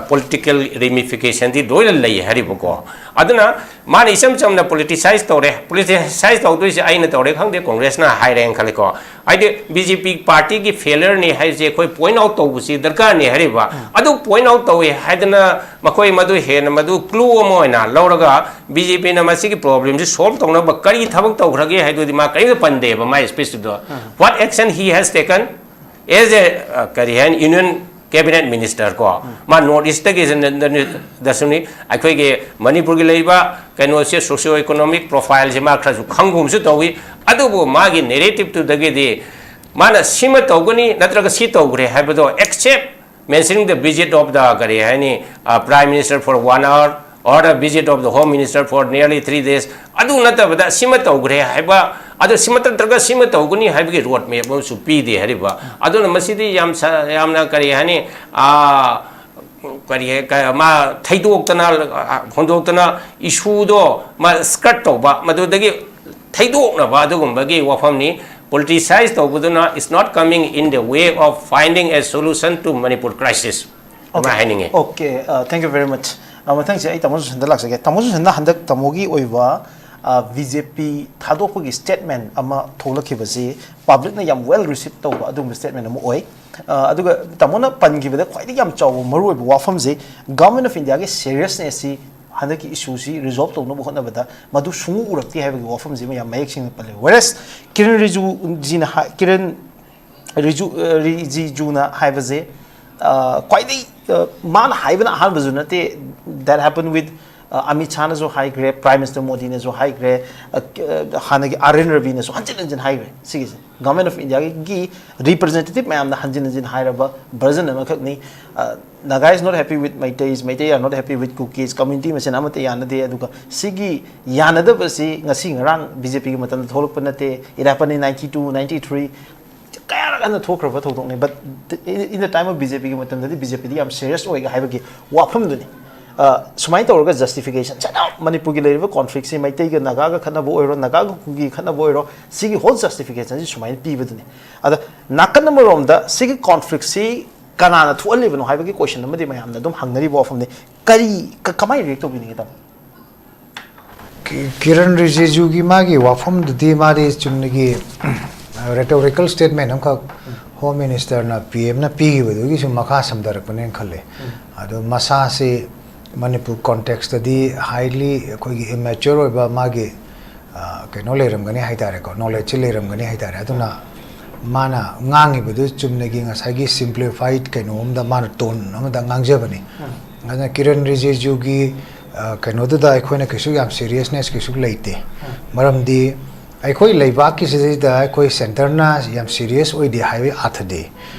political ramificationꯗꯤ ꯂꯣꯏꯅ ꯂꯩ ꯍꯥꯏꯔꯤꯕꯀꯣ꯫ ꯑꯗꯨꯅ ꯃꯥꯅ ꯏꯆꯝ ꯆꯝꯅ politicize ꯇꯧꯔꯦ, politicize ꯇꯧꯗꯣꯏꯁꯦ ꯑꯩꯅ ꯇꯧꯔꯦ ꯈꯪꯗꯦ, Congressꯅ ꯍꯥꯏꯔꯦꯅ ꯈꯜꯂꯤꯀꯣ꯫ ꯍꯥꯏꯗꯤ BJP partyꯒꯤ failureꯅꯤ ꯍꯥꯏꯁꯦ ꯑꯩꯈꯣꯏ point out ꯇꯧꯕꯁꯤ ꯗꯔꯀꯥꯔꯅꯤ ꯍꯥꯏꯔꯤꯕ꯫ ꯑꯗꯨ point out ꯇꯧꯏ ꯍꯥꯏꯗꯅ ꯃꯈꯣꯏ ꯃꯗꯨ ꯍꯦꯟꯅ ꯃꯗꯨ clue ꯑꯃ ꯑꯣꯏꯅ ꯂꯧꯔꯒ BJPꯅ ꯃꯁꯤꯒꯤ problemꯁꯤ solve ꯇꯧꯅꯕ ꯀꯔꯤ ꯊꯕꯛ ꯇꯧꯈ꯭ꯔꯒꯦ ꯍꯥꯏꯗꯨꯗꯤ ꯃꯥ ꯀꯔꯤꯝꯇ ꯄꯟꯗꯦꯕ ꯃꯥꯏ speechꯇꯨꯗ꯫ What action he has taken as a, ꯀꯔꯤ ꯍꯥꯏꯅꯤ, union ꯀꯦꯕꯤꯅꯦꯠ ꯃꯤꯅꯤꯁꯇꯔ ꯀꯣ, ꯃꯥ ꯅꯣꯔꯠ ꯏꯁꯇꯒꯤ ꯗꯁꯨꯅꯤ꯫ ꯑꯩꯈꯣꯏꯒꯤ ꯃꯅꯤꯄꯨꯔꯒꯤ ꯂꯩꯔꯤꯕ ꯀꯩꯅꯣꯁꯦ, ꯁꯣꯁꯤꯌꯣ ꯏꯀꯣꯅꯣꯃꯤꯛ ꯄ꯭ꯔꯣꯐꯥꯏꯜꯁꯦ ꯃꯥ ꯈꯔꯁꯨ ꯈꯪꯒꯨꯝꯁꯨ ꯇꯧꯏ꯫ ꯑꯗꯨꯕꯨ ꯃꯥꯒꯤ ꯅꯦꯔꯦꯇꯤꯞꯇꯨꯗꯒꯤꯗꯤ ꯃꯥꯅ ꯁꯤꯃ ꯇꯧꯒꯅꯤ ꯅꯠꯇ꯭ꯔꯒ ꯁꯤ ꯇꯧꯈ꯭ꯔꯦ ꯍꯥꯏꯕꯗꯣ, except mentioning the visit of the, ꯀꯔꯤ ꯍꯥꯏꯅꯤ, Prime Minister for one hour or the visit of the Home Minister for nearly three days, ꯑꯗꯨ ꯅꯠꯇꯕꯗ ꯁꯤꯃ ꯇꯧꯈ꯭ꯔꯦ ꯍꯥꯏꯕ, ꯑꯗꯨ ꯁꯤꯃ ꯅꯠꯇ꯭ꯔꯒ ꯁꯤꯃ ꯇꯧꯒꯅꯤ ꯍꯥꯏꯕꯒꯤ ꯔꯣꯗ ꯃꯦꯞ ꯑꯃꯁꯨ ꯄꯤꯗꯦ ꯍꯥꯏꯔꯤꯕ꯫ ꯑꯗꯨꯅ ꯃꯁꯤꯗꯤ ꯌꯥꯝ ꯁ-, ꯌꯥꯝꯅ, ꯀꯔꯤ ꯍꯥꯏꯅꯤ, ꯑꯥ, ꯀꯔꯤ ꯍꯥꯏ-, ꯀ-, ꯃꯥ ꯊꯩꯗꯣꯛꯇꯅ, ꯑ, ꯍꯣꯟꯗꯣꯛꯇꯅ ꯏꯁꯨꯗꯣ ꯃꯥ ꯁ꯭ꯀꯔꯠ ꯇꯧꯕ, ꯃꯗꯨꯗꯒꯤ ꯊꯩꯗꯣꯛꯅꯕ ꯑꯗꯨꯒꯨꯝꯕꯒꯤ ꯋꯥꯐꯝꯅꯤ꯫ Politicise ꯇꯧꯕꯗꯨꯅ is not coming in the way of finding a solution to Manipur crisis꯫ ꯑꯗꯨꯃꯥꯏꯅ ꯍꯥꯏꯅꯤꯡꯉꯤ꯫ Okay, uh, thank you very much. Uh, ꯃꯊꯪꯁꯦ ꯑꯩ ꯇꯥꯃꯣ ꯁꯨꯁꯟꯗ ꯂꯥꯛꯆꯒꯦ꯫ ꯇꯥꯃꯣ ꯁꯨꯁꯟꯗ, ꯍꯟꯗꯛ ꯇꯥꯃꯣꯒꯤ ꯑꯣꯏꯕ ꯕꯤ ꯖꯦ ꯄꯤ ꯊꯥꯗꯣꯛꯄꯒꯤ ꯁ꯭ꯇꯦꯠꯃꯦꯟ ꯑꯃ ꯊꯣꯛꯂꯛꯈꯤꯕꯁꯤ ꯄꯕ꯭ꯂꯤꯛꯅ ꯌꯥꯝ ꯋꯦꯜ ꯔꯤꯁꯤꯞ ꯇꯧꯕ ꯑꯗꯨꯒꯨꯝꯕ ꯁ꯭ꯇꯦꯠꯃꯦꯟ ꯑꯃ ꯑꯣꯏ꯫ ꯑ, ꯑꯗꯨꯒ ꯇꯥꯃꯣꯅ ꯄꯟꯈꯤꯕꯗ ꯈ꯭ꯋꯥꯏꯗꯒꯤ ꯌꯥꯝ ꯆꯥꯎꯕ ꯃꯔꯨꯑꯣꯏꯕ ꯋꯥꯐꯝꯁꯤ ꯒꯚꯔꯟꯃꯦꯟ ꯑꯣꯐ ꯏꯟꯗꯤꯌꯥꯒꯤ ꯁꯦꯔꯤꯌꯁꯅꯦꯁꯁꯤ ꯍꯟꯗꯛꯀꯤ ꯏꯁꯨꯁꯤ ꯔꯤꯖꯣꯜꯕ ꯇꯧꯅꯕ ꯍꯣꯠꯅꯕꯗ ꯃꯗꯨ ꯁꯨꯡꯎ ꯎꯔꯛꯇꯦ ꯍꯥꯏꯕꯒꯤ ꯋꯥꯐꯝꯁꯤ ꯃꯌꯥꯝ ꯃꯌꯦꯛ ꯁꯦꯡꯅ ꯄꯜꯂꯦ꯫ Whereas ꯀꯤꯔꯟ ꯔꯤꯖꯨꯖꯤꯅ ꯍꯥꯏ-, ꯀꯤꯔꯟ ꯔꯤꯖꯨ-, ꯑ, ꯔꯤꯖꯤꯖꯨꯅ ꯍꯥꯏꯕꯁꯦ, ꯑ, ꯈ꯭ꯋꯥꯏꯗꯒꯤ, ꯑ, ꯃꯥꯅ ꯍꯥꯏꯕꯅ ꯑꯍꯥꯟꯕꯁꯨ ꯅꯠꯇꯦ, that happened with, ꯑ, ꯑꯃꯤꯠ ꯁꯥꯍꯅꯁꯨ ꯍꯥꯏꯈ꯭ꯔꯦ, ꯄ꯭ꯔꯥꯏꯝ ꯃꯤꯅꯤꯁꯇꯔ ꯃꯣꯗꯤꯅꯁꯨ ꯍꯥꯏꯈ꯭ꯔꯦ, ꯑ, ꯑ, ꯍꯥꯟꯅꯒꯤ ꯑꯥꯔ ꯑꯦꯟ ꯔꯕꯤꯅꯁꯨ ꯍꯟꯖꯤꯟ ꯍꯟꯖꯤꯟ ꯍꯥꯏꯈ꯭ꯔꯦ ꯁꯤꯒꯤꯁꯦ꯫ ꯒꯚꯔꯟꯃꯦꯟ ꯑꯣꯐ ꯏꯟꯗꯤꯌꯥꯒꯤ ꯔꯤꯄ꯭ꯔꯖꯦꯟꯇꯦꯇꯤꯚ ꯃꯌꯥꯝꯅ ꯍꯟꯖꯤꯟ ꯍꯟꯖꯤꯟ ꯍꯥꯏꯔꯕ ꯚꯔꯖꯟ ꯑꯃꯈꯛꯅꯤ꯫ ꯑ, Naga is not happy with Meiteis, Meitei are not happy with Kukis, community ꯃꯁꯦꯟ ꯑꯃꯠꯇ ꯌꯥꯅꯗꯦ꯫ ꯑꯗꯨꯒ ꯁꯤꯒꯤ ꯌꯥꯅꯗꯕꯁꯤ ꯉꯁꯤ ꯉꯔꯥꯡ ꯕꯤ ꯖꯦ ꯄꯤꯒꯤ ꯃꯇꯝꯗ ꯊꯣꯛꯂꯛꯄ ꯅꯠꯇꯦ, it happened in ninety two, ninety three, ꯀꯌꯥꯔꯛ ꯍꯟꯅ ꯊꯣꯛꯈ꯭ꯔꯕ ꯊꯧꯗꯣꯛꯅꯤ꯫ But in the time of B J ꯄꯤꯒꯤ ꯃꯇꯝꯗꯗꯤ ꯕꯤ ꯖꯦ ꯄꯤꯗꯤ ꯌꯥꯝ ꯁꯦꯔꯤꯌꯁ ꯑꯣꯏꯒ ꯍꯥꯏꯕꯒꯤ ꯋꯥꯐꯝꯗꯨꯅꯤ꯫ ꯑ, ꯁꯨꯃꯥꯏꯅ ꯇꯧꯔꯒ ꯖꯁꯇꯤꯐꯤꯀꯦꯁꯟ ꯁꯠ ꯑꯥꯎꯠ ꯃꯅꯤꯄꯨꯔꯒꯤ ꯂꯩꯔꯤꯕ ꯀꯣꯟꯐ꯭ꯂꯤꯛꯁꯤ ꯃꯩꯇꯩꯒ ꯅꯥꯒꯥꯒ ꯈꯠꯅꯕ ꯑꯣꯏꯔꯣ, ꯅꯥꯒꯥꯒ ꯀꯨꯀꯤꯒ ꯈꯠꯅꯕ ꯑꯣꯏꯔꯣ, ꯁꯤꯒꯤ ꯍꯣꯜ ꯖꯁꯇꯤꯐꯤꯀꯦꯁꯟꯁꯤ ꯁꯨꯃꯥꯏꯅ ꯄꯤꯕꯗꯨꯅꯤ꯫ ꯑꯗ ꯅꯥꯀꯟ ꯑꯃꯔꯣꯝꯗ ꯁꯤꯒꯤ ꯀꯣꯟꯐ꯭ꯂꯤꯛꯁꯤ ꯀꯅꯥꯅ ꯊꯣꯛꯍꯜꯂꯤꯕꯅꯣ ꯍꯥꯏꯕꯒꯤ ꯀꯣꯏꯁꯟ ꯑꯃꯗꯤ ꯃꯌꯥꯝꯅ ꯑꯗꯨꯝ ꯍꯪꯅꯔꯤꯕ ꯋꯥꯐꯝꯅꯤ꯫ ꯀꯔꯤ, ꯀ-, ꯀꯃꯥꯏꯅ ꯔꯤꯌꯦꯛ ꯇꯧꯕꯤꯅꯤꯡꯉꯤ, ꯇꯥꯃꯣ? ꯀꯤ-, ꯀꯤꯔꯟ ꯔꯤꯖꯤꯖꯨꯒꯤ ꯃꯥꯒꯤ ꯋꯥꯐꯝꯗꯨꯗꯤ ꯃꯥꯗꯤ ꯆꯨꯝꯅꯒꯤ rhetorical statement ꯑꯃꯈꯛ ꯍꯣꯝ ꯃꯤꯅꯤꯁꯇꯔꯅ ꯄꯤ ꯑꯦꯝꯅ ꯄꯤꯈꯤꯕꯗꯨꯒꯤꯁꯨ ꯃꯈꯥ ꯁꯝꯊꯔꯛꯄꯅꯦꯅ ꯈꯜꯂꯦ꯫ ꯑꯗꯣ ꯃꯁꯥꯁꯤ ꯃꯅꯤꯄꯨꯔ ꯀꯣꯟꯇꯦꯛꯁꯇꯗꯤ highly ꯑꯩꯈꯣꯏꯒꯤ immature ꯑꯣꯏꯕ ꯃꯥꯒꯤ, ꯑ, ꯀꯩꯅꯣ ꯂꯩꯔꯝꯒꯅꯤ ꯍꯥꯏ ꯇꯥꯔꯦꯀꯣ, ꯅꯣꯂꯦꯖꯁꯤ ꯂꯩꯔꯝꯒꯅꯤ ꯍꯥꯏ ꯇꯥꯔꯦ꯫ ꯑꯗꯨꯅ ꯃꯥꯅ ꯉꯥꯡꯉꯤꯕꯗꯨ ꯆꯨꯝꯅꯒꯤ ꯉꯁꯥꯏꯒꯤ simplified ꯀꯩꯅꯣ ꯑꯃꯗ ꯃꯥꯅ tone ꯑꯃꯗ ꯉꯥꯡꯖꯕꯅꯤ꯫ ꯑꯗꯨꯅ ꯀꯤꯔꯟ ꯔꯤꯖꯤꯖꯨꯒꯤ, ꯑ, ꯀꯩꯅꯣꯗꯨꯗ ꯑꯩꯈꯣꯏꯅ ꯀꯩꯁꯨ ꯌꯥꯝ seriousness ꯀꯩꯁꯨ ꯂꯩꯇꯦ꯫ ꯃꯔꯝꯗꯤ ꯑꯩꯈꯣꯏ ꯂꯩꯕꯥꯛꯀꯤꯁꯤꯗꯩꯗ ꯑꯩꯈꯣꯏ centreꯅ ꯌꯥꯝ serious ꯑꯣꯏꯗꯦ ꯍꯥꯏꯕꯒꯤ ꯑꯥꯊꯗꯤ,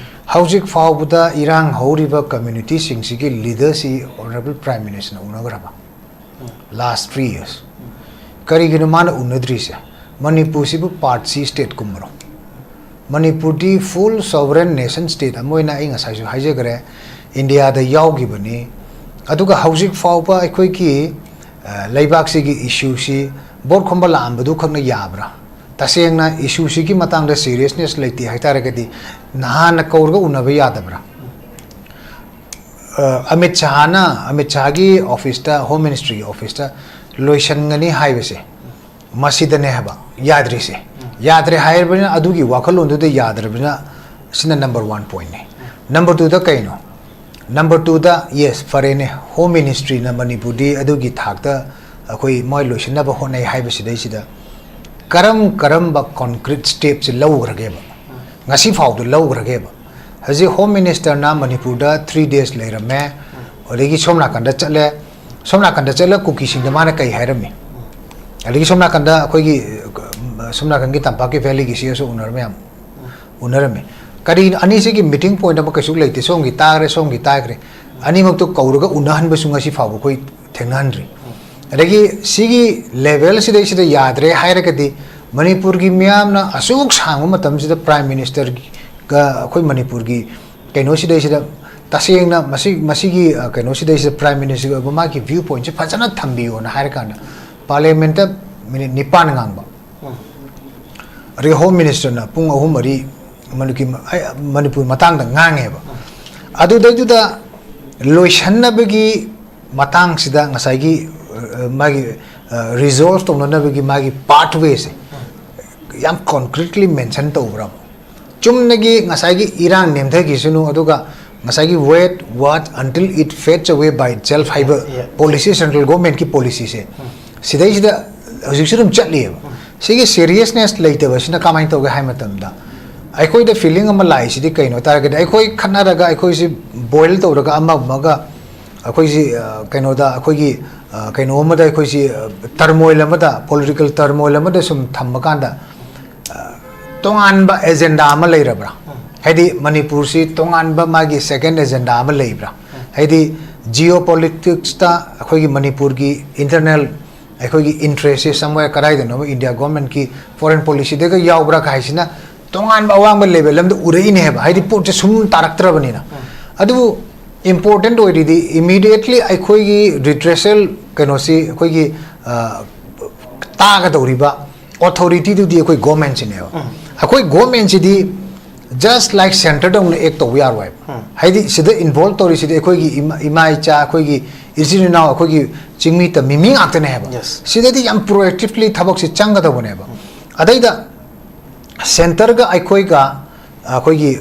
ꯍꯧꯖꯤꯛ ꯐꯥꯎꯕꯗ ꯏꯔꯥꯡ ꯍꯧꯔꯤꯕ communityꯁꯤꯡꯁꯤꯒꯤ leaderꯁꯤ Honourable Prime Ministerꯅ ꯎꯅꯈ꯭ꯔꯕ? Last three years꯫ ꯀꯔꯤꯒꯤꯅꯣ ꯃꯥꯅ ꯎꯅꯗ꯭ꯔꯤꯁꯦ? ꯃꯅꯤꯄꯨꯔꯁꯤꯕꯨ part C stateꯀꯨꯝꯕꯔꯣ? ꯃꯅꯤꯄꯨꯔꯗꯤ full sovereign nation state ꯑꯃ ꯑꯣꯏꯅ ꯑꯩ ꯉꯁꯥꯏꯁꯨ ꯍꯥꯏꯖꯈ꯭ꯔꯦ, ꯏꯟꯗꯤꯌꯥꯗ ꯌꯥꯎꯈꯤꯕꯅꯤ꯫ ꯑꯗꯨꯒ ꯍꯧꯖꯤꯛ ꯐꯥꯎꯕ ꯑꯩꯈꯣꯏꯒꯤ, ꯑ, ꯂꯩꯕꯥꯛꯁꯤꯒꯤ issueꯁꯤ vote ꯈꯣꯝꯕ ꯂꯥꯛꯑꯝꯕꯗꯨ ꯈꯛꯅ ꯌꯥꯕ꯭ꯔꯥ? ꯇꯁꯦꯡꯅ issueꯁꯤꯒꯤ ꯃꯇꯥꯡꯗ seriousness ꯂꯩꯇꯦ ꯍꯥꯏꯇꯥꯔꯒꯗꯤ ꯅꯍꯥꯟꯅ ꯀꯧꯔꯒ ꯎꯅꯕ ꯌꯥꯗꯕ꯭ꯔꯥ? ꯑ, ꯑꯃꯤꯠ ꯁꯍꯥꯅ, ꯑꯃꯤꯠ ꯁꯍꯥꯒꯤ officeꯇ, Home Ministryꯒꯤ officeꯇ ꯂꯣꯏꯁꯤꯟꯒꯅꯤ ꯍꯥꯏꯕꯁꯦ, ꯃꯁꯤꯗꯅꯦ ꯍꯥꯏꯕ ꯌꯥꯗ꯭ꯔꯤꯁꯦ꯫ ꯌꯥꯗ꯭ꯔꯦ ꯍꯥꯏꯔꯕꯅꯤꯅ ꯑꯗꯨꯒꯤ ꯋꯥꯈꯜꯂꯣꯟꯗꯨꯗ ꯌꯥꯗ꯭ꯔꯕꯅꯤꯅ ꯁꯤꯅ number one pointꯅꯤ꯫ Number twoꯗ ꯀꯩꯅꯣ? Number twoꯗ, yes, ꯐꯔꯦꯅꯦ, Home Ministryꯅ ꯃꯅꯤꯄꯨꯔꯗꯤ ꯑꯗꯨꯒꯤ ꯊꯥꯛꯇ ꯑꯩꯈꯣꯏ ꯃꯣꯏ ꯂꯣꯏꯁꯤꯟꯅꯕ ꯍꯣꯠꯅꯩ ꯍꯥꯏꯕꯁꯤꯗꯩꯁꯤꯗ ꯀꯔꯝ ꯀꯔꯝꯕ concrete stepꯁꯦ ꯂꯧꯈ꯭ꯔꯒꯦꯕ? ꯉꯁꯤ ꯐꯥꯎꯗ ꯂꯧꯈ꯭ꯔꯒꯦꯕ? ꯍꯧꯖꯤꯛ Home Ministerꯅ ꯃꯅꯤꯄꯨꯔꯗ three days ꯂꯩꯔꯝꯃꯦ, ꯑꯗꯒꯤ ꯁꯣꯝ ꯅꯥꯀꯟꯗ ꯆꯠꯂꯦ, ꯁꯣꯝ ꯅꯥꯀꯟꯗ ꯆꯠꯂ ꯀꯨꯀꯤꯁꯤꯡꯗ ꯃꯥꯅ ꯀꯩ ꯍꯥꯏꯔꯝꯃꯤ? ꯑꯗꯒꯤ ꯁꯣꯝ ꯅꯥꯀꯟꯗ ꯑꯩꯈꯣꯏꯒꯤ, ꯑ, ꯁꯣꯝ ꯅꯥꯀꯟꯒꯤ ꯇꯝꯄꯥꯛꯀꯤ valleyꯒꯤ CSO ꯎꯅꯔꯝꯃꯦ ꯌꯥꯝ꯫ ꯎꯅꯔꯝꯃꯤ꯫ ꯀꯔꯤꯅꯣ ꯑꯅꯤꯁꯤꯒꯤ meeting point ꯑꯃ ꯀꯩꯁꯨ ꯂꯩꯇꯦ, ꯁꯣꯝꯒꯤ ꯇꯥꯈ꯭ꯔꯦ, ꯁꯣꯝꯒꯤ ꯇꯥꯈ꯭ꯔꯦ, ꯑꯅꯤꯃꯛꯇꯣ ꯀꯧꯔꯒ ꯎꯅꯍꯟꯕꯁꯨ ꯉꯁꯤ ꯐꯥꯎꯕ ꯑꯩꯈꯣꯏ ꯊꯦꯡꯅꯍꯟꯗ꯭ꯔꯤ꯫ ꯑꯗꯒꯤ ꯁꯤꯒꯤ levelꯁꯤꯗꯩꯁꯤꯗ ꯌꯥꯗ꯭ꯔꯦ ꯍꯥꯏꯔꯒꯗꯤ ꯃꯅꯤꯄꯨꯔꯒꯤ ꯃꯤꯌꯥꯝꯅ ꯑꯁꯨꯛ ꯁꯥꯡꯕ ꯃꯇꯝꯁꯤꯗ Prime Ministerꯒ ꯑꯩꯈꯣꯏ ꯃꯅꯤꯄꯨꯔꯒꯤ ꯀꯩꯅꯣꯁꯤꯗꯩꯁꯤꯗ ꯇꯁꯦꯡꯅ ꯃꯁꯤ, ꯃꯁꯤꯒꯤ, ꯑ, ꯀꯩꯅꯣꯁꯤꯗꯩꯁꯤꯗ Prime Ministerꯒꯤ ꯑꯣꯏꯕ ꯃꯥꯒꯤ view pointꯁꯦ ꯐꯖꯅ ꯊꯝꯕꯤꯌꯣꯅ ꯍꯥꯏꯔꯀꯥꯟꯗ Parliamentꯇ minute ꯅꯤꯄꯥꯟ ꯉꯥꯡꯕ, ꯑꯗꯒꯤ Home Ministerꯅ ꯄꯨꯡ ꯑꯍꯨꯝ ꯃꯔꯤ ꯃꯅꯤꯄꯨꯔ, ꯑꯩ, ꯃꯅꯤꯄꯨꯔ ꯃꯇꯥꯡꯗ ꯉꯥꯡꯉꯦꯕ꯫ ꯑꯗꯨꯗꯩꯗꯨꯗ ꯂꯣꯏꯁꯟꯅꯕꯒꯤ ꯃꯇꯥꯡꯁꯤꯗ ꯉꯁꯥꯏꯒꯤ, ꯑ, ꯃꯥꯒꯤ, ꯑ, resolve ꯇꯧꯅꯅꯕꯒꯤ ꯃꯥꯒꯤ pathwayꯁꯦ ꯌꯥꯝ concretely mention ꯇꯧꯕ꯭ꯔꯕ? ꯆꯨꯝꯅꯒꯤ ꯉꯁꯥꯏꯒꯤ ꯏꯔꯥꯡ ꯅꯦꯝꯊꯈꯤꯁꯅꯨ, ꯑꯗꯨꯒ ꯉꯁꯥꯏꯒꯤ wait, watch until it fades away by itself ꯍꯥꯏꯕ Yeah. Policy, central governmentꯀꯤ policyꯁꯦ ꯁꯤꯗꯩꯁꯤꯗ ꯍꯧꯖꯤꯛꯁꯨ ꯑꯗꯨꯝ ꯆꯠꯂꯤꯑꯕ꯫ ꯁꯤꯒꯤ seriousness ꯂꯩꯇꯕꯁꯤꯅ ꯀꯃꯥꯏꯅ ꯇꯧꯒꯦ ꯍꯥꯏ ꯃꯇꯝꯗ, ꯑꯩꯈꯣꯏꯗ ꯐꯤꯂꯤꯡ ꯑꯃ ꯂꯥꯛꯏꯁꯤꯗꯤ ꯀꯩꯅꯣ ꯍꯥꯏ ꯇꯥꯔꯒꯗꯤ, ꯑꯩꯈꯣꯏ ꯈꯠꯅꯔꯒ, ꯑꯩꯈꯣꯏꯁꯤ ꯕꯣꯏꯜ ꯇꯧꯔꯒ, ꯑꯃ ꯑꯃꯒ ꯑꯩꯈꯣꯏꯁꯤ, ꯑ, ꯀꯩꯅꯣꯗ, ꯑꯩꯈꯣꯏꯒꯤ, ꯑ, ꯀꯩꯅꯣ ꯑꯃꯗ, ꯑꯩꯈꯣꯏꯁꯤ, ꯑ, ꯇꯔꯃꯣꯏꯜ ꯑꯃꯗ, ꯄꯣꯂꯤꯇꯤꯀꯦꯜ ꯇꯔꯃꯣꯏꯜ ꯑꯃꯗ ꯁꯨꯝ ꯊꯝꯕ ꯀꯥꯟꯗ, ꯑ, ꯇꯣꯉꯥꯟꯕ ꯑꯦꯖꯦꯟꯗꯥ ꯑꯃ ꯂꯩꯔꯕ꯭ꯔꯥ? ꯎꯝ꯫ ꯍꯥꯏꯗꯤ, ꯃꯅꯤꯄꯨꯔꯁꯤ ꯇꯣꯉꯥꯟꯕ ꯃꯥꯒꯤ ꯁꯦꯀꯦꯟ ꯑꯦꯖꯦꯟꯗꯥ ꯑꯃ ꯂꯩꯕ꯭ꯔꯥ? ꯎꯝ꯫ ꯍꯥꯏꯗꯤ, ꯖꯤꯑꯣ ꯄꯣꯂꯤꯇꯤꯛꯁꯇ ꯑꯩꯈꯣꯏꯒꯤ ꯃꯅꯤꯄꯨꯔꯒꯤ ꯏꯟꯇꯔꯅꯦꯜ, ꯑꯩꯈꯣꯏꯒꯤ ꯏꯟꯇꯔꯦꯁꯁꯦ ꯁꯝꯋꯦꯌꯔ ꯀꯗꯥꯏꯗꯅꯣ ꯏꯟꯗꯤꯌꯥ ꯒꯣꯔꯃꯦꯟꯠꯀꯤ ꯐꯣꯔꯦꯟ ꯄꯣꯂꯤꯁꯤꯗꯒ ꯌꯥꯎꯕ꯭ꯔꯥ ꯍꯥꯏꯁꯤꯅ ꯇꯣꯉꯥꯟꯕ ꯑꯋꯥꯡꯕ ꯂꯦꯚꯦꯜ ꯑꯃꯗ ꯎꯔꯛꯏꯅꯦ ꯍꯥꯏꯕ, ꯍꯥꯏꯗꯤ ꯄꯣꯠꯁꯦ ꯁꯨꯝ ꯇꯥꯔꯛꯇ꯭ꯔꯕꯅꯤꯅ꯫ ꯎꯝ꯫ ꯑꯗꯨꯕꯨ ꯏꯝꯄꯣꯔꯇꯦꯟꯠ ꯑꯣꯏꯔꯤꯗꯤ, ꯏꯃꯤꯗꯤꯌꯦꯠꯂꯤ ꯑꯩꯈꯣꯏꯒꯤ ꯔꯤꯗ꯭ꯔꯦꯁꯦꯜ ꯀꯩꯅꯣꯁꯤ, ꯑꯩꯈꯣꯏꯒꯤ, ꯑ, ꯇꯥꯒꯗꯧꯔꯤꯕ ꯑꯣꯊꯣꯔꯤꯇꯤꯗꯨꯗꯤ ꯑꯩꯈꯣꯏ ꯒꯣꯔꯃꯦꯟꯠꯁꯤꯅꯦꯕ꯫ ꯎꯝ꯫ ꯑꯩꯈꯣꯏ ꯒꯣꯔꯃꯦꯟꯠꯁꯤꯗꯤ just like centreꯗꯧꯅ ꯑꯦꯛ ꯇꯧꯕ ꯌꯥꯔꯣꯏꯕ꯫ ꯎꯝ꯫ ꯍꯥꯏꯗꯤ, ꯁꯤꯗ ꯏꯟꯚꯣꯜꯕ ꯇꯧꯔꯤꯁꯤꯗꯤ ꯑꯩꯈꯣꯏꯒꯤ ꯏꯃꯥ, ꯏꯃꯥ ꯏꯆꯥ, ꯑꯩꯈꯣꯏꯒꯤ ꯏꯆꯤꯟ ꯏꯅꯥꯎ, ꯑꯩꯈꯣꯏꯒꯤ ꯆꯤꯡꯃꯤ ꯇꯝꯃꯤ ꯃꯤ ꯉꯥꯛꯇꯅꯦ ꯍꯥꯏꯕ꯫ Yes꯫ ꯁꯤꯗꯗꯤ ꯌꯥꯝ ꯄ꯭ꯔꯣꯑꯦꯛꯇꯤꯚꯂꯤ ꯊꯕꯛꯁꯤ ꯆꯪꯒꯗꯧꯕꯅꯦꯕ꯫ ꯎꯝ꯫ ꯑꯗꯩꯗ ꯁꯦꯟꯇꯔꯒ ꯑꯩꯈꯣꯏꯒ, ꯑꯩꯈꯣꯏꯒꯤ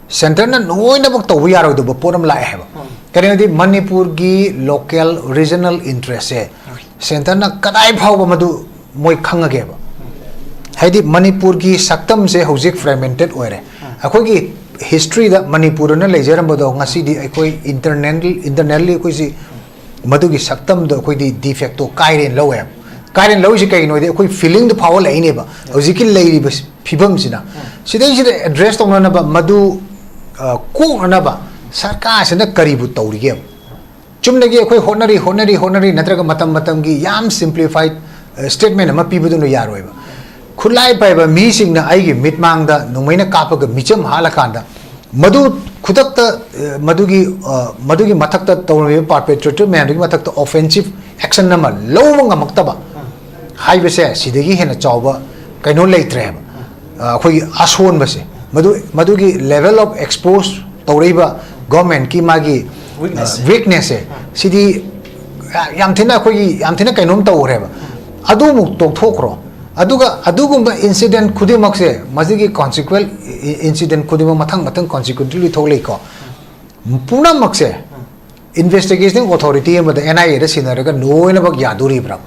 ꯁꯦꯟꯇꯔꯅ ꯂꯣꯏꯅꯃꯛ ꯇꯧꯕ ꯌꯥꯔꯣꯏꯗꯕ ꯄꯣꯠ ꯑꯃ ꯂꯥꯛꯑꯦ ꯍꯥꯏꯕ꯫ ꯎꯝ꯫ ꯀꯔꯤꯒꯤꯅꯣꯗꯤ, ꯃꯅꯤꯄꯨꯔꯒꯤ ꯂꯣꯀꯦꯜ ꯔꯤꯖꯅꯦꯜ ꯏꯟꯇꯔꯦꯁꯁꯦ ꯎꯝ꯫ ꯁꯦꯟꯇꯔꯅ ꯀꯗꯥꯏ ꯐꯥꯎꯕ ꯃꯗꯨ ꯃꯣꯏ ꯈꯪꯉꯒꯦꯕ꯫ ꯍꯥꯏꯗꯤ, ꯃꯅꯤꯄꯨꯔꯒꯤ ꯁꯛꯇꯝꯁꯦ ꯍꯧꯖꯤꯛ ꯐ꯭ꯔꯦꯒꯃꯦꯟꯇꯦꯠ ꯑꯣꯏꯔꯦ꯫ ꯎꯝ꯫ ꯑꯩꯈꯣꯏꯒꯤ ꯍꯤꯁꯇ꯭ꯔꯤꯗ ꯃꯅꯤꯄꯨꯔꯅ ꯂꯩꯖꯔꯝꯕꯗꯣ ꯉꯁꯤꯗꯤ ꯑꯩꯈꯣꯏ ꯏꯟꯇꯔꯅꯦꯜ, ꯏꯟꯇꯔꯅꯦꯜꯂꯤ ꯑꯩꯈꯣꯏꯁꯤ ꯃꯗꯨꯒꯤ ꯁꯛꯇꯝꯗꯣ ꯑꯩꯈꯣꯏꯗꯤ ꯗꯤꯐꯦꯛꯇꯣ ꯀꯥꯏꯔꯦꯅ ꯂꯧꯋꯦꯕ꯫ ꯀꯥꯏꯔꯦꯅ ꯂꯧꯔꯤꯁꯤ ꯀꯩꯒꯤꯅꯣ ꯍꯥꯏꯗꯤ, ꯑꯩꯈꯣꯏ ꯐꯤꯂꯤꯡꯗꯣ ꯐꯥꯎꯍꯜꯂꯛꯏꯅꯦꯕ ꯍꯧꯖꯤꯛꯀꯤ ꯂꯩꯔꯤꯕ ꯐꯤꯕꯝꯁꯤꯅ꯫ ꯎꯝ꯫ ꯁꯤꯗꯩꯁꯤꯗ ꯑꯦꯗ꯭ꯔꯦꯁ ꯇꯧꯅꯅꯕ, ꯃꯗꯨ, ꯑ, ꯀꯣꯛꯅꯅꯕ ꯁꯔꯀꯥꯔꯁꯤꯅ ꯀꯔꯤꯕꯨ ꯇꯧꯔꯤꯒꯦꯕ? ꯆꯨꯝꯅꯒꯤ ꯑꯩꯈꯣꯏ ꯍꯣꯠꯅꯔꯤ, ꯍꯣꯠꯅꯔꯤ, ꯍꯣꯠꯅꯔꯤ, ꯅꯠꯇ꯭ꯔꯒ ꯃꯇꯝ ꯃꯇꯝꯒꯤ ꯌꯥꯝ ꯁꯤꯝꯄ꯭ꯂꯤꯐꯥꯏꯗ, ꯑ, ꯁ꯭ꯇꯦꯠꯃꯦꯟ ꯑꯃ ꯄꯤꯕꯗꯨꯅ ꯌꯥꯔꯣꯏꯕ꯫ ꯈꯨꯠꯂꯥꯏ ꯄꯥꯏꯕ ꯃꯤꯁꯤꯡꯅ ꯑꯩꯒꯤ ꯃꯤꯠꯃꯥꯡꯗ ꯅꯣꯡꯃꯩꯅ ꯀꯥꯞꯄꯒ ꯃꯤꯆꯝ ꯍꯥꯠꯂꯀꯥꯟꯗ, ꯃꯗꯨ ꯈꯨꯗꯛꯇ, ꯑ, ꯃꯗꯨꯒꯤ, ꯑ, ꯃꯗꯨꯒꯤ ꯃꯊꯛꯇ ꯇꯧꯔꯝꯃꯤꯕ ꯄꯥꯔꯄꯦꯇ꯭ꯔꯦꯇꯔ ꯃꯌꯥꯝꯗꯨꯒꯤ ꯃꯊꯛꯇ ꯑꯣꯐꯦꯟꯁꯤꯞ ꯑꯦꯛꯁꯟ ꯑꯃ ꯂꯧꯕ ꯉꯝꯃꯛꯇꯕ ꯍꯥꯏꯕꯁꯦ, ꯁꯤꯗꯒꯤ ꯍꯦꯟꯅ ꯆꯥꯎꯕ ꯀꯩꯅꯣ ꯂꯩꯇ꯭ꯔꯦꯕ꯫ ꯑ, ꯑꯩꯈꯣꯏꯒꯤ ꯑꯁꯣꯟꯕꯁꯦ, ꯃꯗꯨ, ꯃꯗꯨꯒꯤ level of expose ꯇꯧꯔꯛꯏꯕ ꯒꯣꯔꯃꯦꯟꯠꯀꯤ ꯃꯥꯒꯤ, ꯑ, ꯋꯤꯛꯅꯦꯁꯁꯦ꯫ ꯋꯤꯛꯅꯦꯁꯁꯦ, ꯁꯤꯗꯤ ꯌꯥꯝ ꯊꯤꯅ ꯑꯩꯈꯣꯏꯒꯤ, ꯌꯥꯝ ꯊꯤꯅ ꯀꯩꯅꯣꯝ ꯇꯧꯈ꯭ꯔꯦꯕ꯫ ꯑꯗꯨꯃꯨꯛ ꯇꯣꯛꯊꯣꯛꯈ꯭ꯔꯣ꯫ ꯑꯗꯨꯒ ꯑꯗꯨꯒꯨꯝꯕ ꯏꯟꯁꯤꯗꯦꯟꯠ ꯈꯨꯗꯤꯡꯃꯛꯁꯦ, ꯃꯁꯤꯒꯤ ꯀꯣꯟꯁꯤꯀ꯭ꯋꯦꯟ ꯏ-, ꯏꯟꯁꯤꯗꯦꯟꯠ ꯈꯨꯗꯤꯡꯃꯛ ꯃꯊꯪ ꯃꯊꯪ ꯀꯣꯟꯁꯤꯀ꯭ꯋꯦꯟꯠꯂꯤ ꯊꯣꯛꯂꯛꯏꯀꯣ꯫ ꯄꯨꯝꯅꯃꯛꯁꯦ ꯏꯟꯚꯦꯁꯇꯤꯒꯦꯁꯅꯤꯡ ꯑꯣꯊꯣꯔꯤꯇꯤ ꯑꯃꯗ, ꯑꯦꯟ ꯑꯥꯏ ꯑꯦꯗ ꯁꯤꯟꯅꯔꯒ ꯂꯣꯏꯅꯃꯛ ꯌꯥꯗꯣꯔꯤꯕ꯭ꯔꯥ?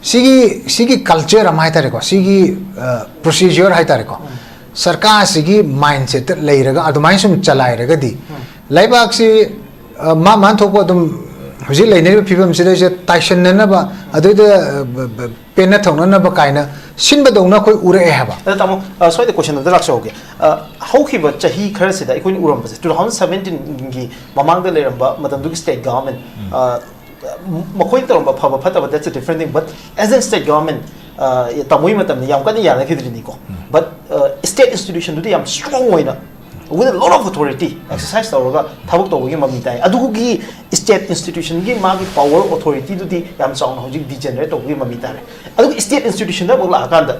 ꯁꯤꯒꯤ, ꯁꯤꯒꯤ ꯀꯜꯆꯔ ꯑꯃ ꯍꯥꯏ ꯇꯥꯔꯦꯀꯣ, ꯁꯤꯒꯤ, ꯑ, ꯄ꯭ꯔꯣꯁꯤꯖꯔ ꯍꯥꯏ ꯇꯥꯔꯦꯀꯣ, ꯁꯔꯀꯥꯔꯁꯤꯒꯤ ꯃꯥꯏꯟꯁꯦꯠꯇ ꯂꯩꯔꯒ ꯑꯗꯨꯃꯥꯏꯅ ꯁꯨꯝ ꯆꯂꯥꯏꯔꯒꯗꯤ ꯂꯩꯕꯥꯛꯁꯤ, ꯑ, ꯃꯥ ꯃꯥꯟ ꯊꯣꯛꯄ ꯑꯗꯨꯝ ꯍꯧꯖꯤꯛ ꯂꯩꯅꯔꯤꯕ ꯐꯤꯕꯝꯁꯤꯗꯩꯁꯤꯗ ꯇꯥꯏꯁꯟꯅꯅꯕ, ꯑꯗꯨꯗ, ꯑ, ꯕ-, ꯕ-, ꯄꯦꯟꯅ ꯊꯧꯅꯅꯕ ꯀꯥꯏꯅ ꯁꯤꯟꯕꯗꯧꯅ ꯑꯩꯈꯣꯏ ꯎꯔꯛꯑꯦ ꯍꯥꯏꯕ꯫ ꯑꯗ ꯇꯥꯃꯣ, ꯑ, ꯁ꯭ꯋꯥꯏꯗ ꯀꯣꯏꯁꯟ ꯑꯝꯇ ꯂꯥꯛꯆꯍꯧꯒꯦ꯫ ꯑ, ꯍꯧꯈꯤꯕ ꯆꯍꯤ ꯈꯔꯁꯤꯗ ꯑꯩꯈꯣꯏꯅ ꯎꯔꯝꯕꯁꯦ, ꯇꯨ ꯊꯥꯎꯖꯟ ꯁꯕꯦꯟꯇꯤꯟꯒꯤ ꯃꯃꯥꯡꯗ ꯂꯩꯔꯝꯕ ꯃꯇꯝꯗꯨꯒꯤ ꯁ꯭ꯇꯦꯠ ꯒꯚꯔꯟꯃꯦꯟ, ꯑ, ꯃꯈꯣꯏꯅ ꯇꯧꯔꯝꯕ ꯐꯕ ꯐꯠꯇꯕ, that's a different thing, but as an state government, ꯑ, ꯇꯥꯃꯣꯒꯤ ꯃꯇꯝꯗ ꯌꯥꯝ ꯀꯟꯅ ꯌꯥꯅꯈꯤꯗ꯭ꯔꯤꯅꯤꯀꯣ꯫ But, ꯑ, ꯁ꯭ꯇꯦꯠ ꯏꯟꯁꯇꯤꯇ꯭ꯌꯨꯁꯟꯗꯨꯗꯤ ꯌꯥꯝ ꯁ꯭ꯇꯔꯣꯡ ꯑꯣꯏꯅ, with a lot of authority exercise ꯇꯧꯔꯒ ꯊꯕꯛ ꯇꯧꯕꯒꯤ ꯃꯃꯤ ꯇꯥꯏ꯫ ꯑꯗꯨꯒꯤ ꯁ꯭ꯇꯦꯠ ꯏꯟꯁꯇꯤꯇ꯭ꯌꯨꯁꯟꯒꯤ ꯃꯥꯒꯤ ꯄꯋꯔ ꯑꯣꯊꯣꯔꯤꯇꯤꯗꯨꯗꯤ ꯌꯥꯝ ꯆꯥꯎꯅ ꯍꯧꯖꯤꯛ ꯗꯤꯖꯦꯅꯔꯦꯠ ꯇꯧꯕꯒꯤ ꯃꯃꯤ ꯇꯥꯔꯦ꯫ ꯑꯗꯨꯒ ꯁ꯭ꯇꯦꯠ ꯏꯟꯁꯇꯤꯇ꯭ꯌꯨꯁꯟꯗ ꯑꯃꯨꯛ ꯂꯥꯛꯑꯀꯥꯟꯗ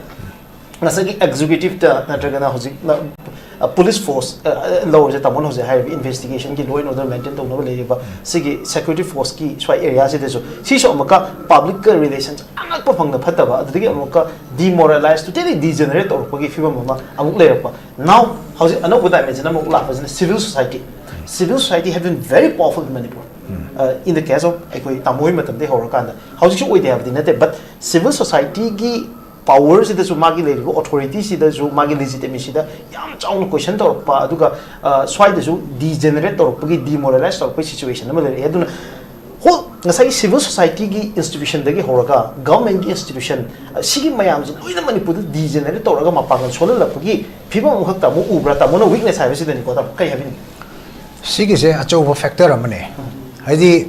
ꯉꯁꯥꯏꯒꯤ ꯑꯦꯛꯖꯤꯀ꯭ꯌꯨꯇꯤꯞꯇ ꯅꯠꯇ꯭ꯔꯒꯅ ꯍꯧꯖꯤꯛ ꯄꯨꯂꯤꯁ ꯐꯣꯔꯁ ꯂꯧꯔꯁꯦ, ꯇꯥꯃꯣꯅ ꯍꯧꯖꯤꯛ ꯍꯥꯏꯔꯤꯕ ꯏꯟꯚꯦꯁꯇꯤꯒꯦꯁꯟꯒꯤ law and order maintain ꯇꯧꯅꯕ ꯂꯩꯔꯤꯕ ꯁꯤꯒꯤ ꯁꯦꯀ꯭ꯌꯨꯔꯤꯇꯤ ꯐꯣꯔꯁꯀꯤ ꯁ꯭ꯋꯥꯏ ꯑꯦꯔꯤꯌꯥꯁꯤꯗꯁꯨ, ꯁꯤꯁꯨ ꯑꯃꯨꯛꯀ ꯄꯕ꯭ꯂꯤꯛꯀ ꯔꯤꯂꯦꯁꯟꯁ ꯑꯉꯛꯄ ꯐꯪꯅ ꯐꯠꯇꯕ, ꯑꯗꯨꯗꯒꯤ ꯑꯃꯨꯛꯀ demoralize, totally degenerate ꯇꯧꯔꯛꯄꯒꯤ ꯐꯤꯕꯝ ꯑꯃ ꯑꯃꯨꯛ ꯂꯩꯔꯛꯄ꯫ Now ꯍꯧꯖꯤꯛ ꯑꯅꯧꯕ ꯗꯥꯏꯃꯦꯟꯁꯟ ꯑꯃꯨꯛ ꯂꯥꯛꯄꯁꯤꯅ civil society. Civil society have been very powerful in Manipur. Uh, in the case of ꯑꯩꯈꯣꯏ ꯇꯥꯃꯣ ꯍꯣꯏ ꯃꯇꯝꯗꯒꯤ ꯍꯧꯔꯀꯥꯟꯗ, ꯍꯧꯖꯤꯛꯁꯨ ꯑꯣꯏꯗꯦ ꯍꯥꯏꯕꯗꯤ ꯅꯠꯇꯦ, but civil societyꯒꯤ ꯄꯋꯔꯁꯤꯗꯁꯨ, ꯃꯥꯒꯤ ꯂꯩꯔꯤꯕ ꯑꯣꯊꯣꯔꯤꯇꯤꯁꯤꯗꯁꯨ, ꯃꯥꯒꯤ ꯂꯤꯖꯤꯇꯤꯃꯦꯁꯤꯗ ꯌꯥꯝ ꯆꯥꯎꯅ ꯀꯣꯏꯁꯟ ꯇꯧꯔꯛꯄ, ꯑꯗꯨꯒ, ꯑ, ꯁ꯭ꯋꯥꯏꯗꯁꯨ ꯗꯤꯖꯦꯅꯔꯦꯠ ꯇꯧꯔꯛꯄꯒꯤ, ꯗꯤꯃꯣꯔꯦꯂꯥꯏꯁ ꯇꯧꯔꯛꯄꯒꯤ ꯁꯤꯆꯨꯋꯦꯁꯟ ꯑꯃ ꯂꯩꯔꯛꯑꯦ꯫ ꯑꯗꯨꯅ ꯍꯣꯜ ꯉꯁꯥꯏꯒꯤ ꯁꯤꯚꯤꯜ ꯁꯣꯁꯥꯏꯇꯤꯒꯤ ꯏꯟꯁꯇꯤꯇ꯭ꯌꯨꯁꯟꯗꯒꯤ ꯍꯧꯔꯒ ꯒꯚꯔꯟꯃꯦꯟꯒꯤ ꯏꯟꯁꯇꯤꯇ꯭ꯌꯨꯁꯟ, ꯑ, ꯁꯤꯒꯤ ꯃꯌꯥꯝꯁꯤ ꯂꯣꯏꯅ ꯃꯅꯤꯄꯨꯔꯗ ꯗꯤꯖꯦꯅꯔꯦꯠ ꯇꯧꯔꯒ ꯃꯄꯥꯡꯒꯜ ꯁꯣꯜꯍꯜꯂꯛꯄꯒꯤ ꯐꯤꯕꯝ ꯑꯃꯈꯛ ꯇꯥꯃꯣ ꯎꯕ꯭ꯔꯥ? ꯇꯥꯃꯣꯅ ꯋꯤꯛꯅꯦꯁ ꯍꯥꯏꯕꯁꯤꯗꯅꯤꯀꯣ, ꯇꯥꯃꯣ, ꯀꯩ ꯍꯥꯏꯕꯤꯅꯤꯡꯉꯤ? ꯁꯤꯒꯤꯁꯦ ꯑꯆꯧꯕ ꯐꯦꯛꯇꯔ ꯑꯃꯅꯦ꯫ ꯍꯥꯏꯗꯤ,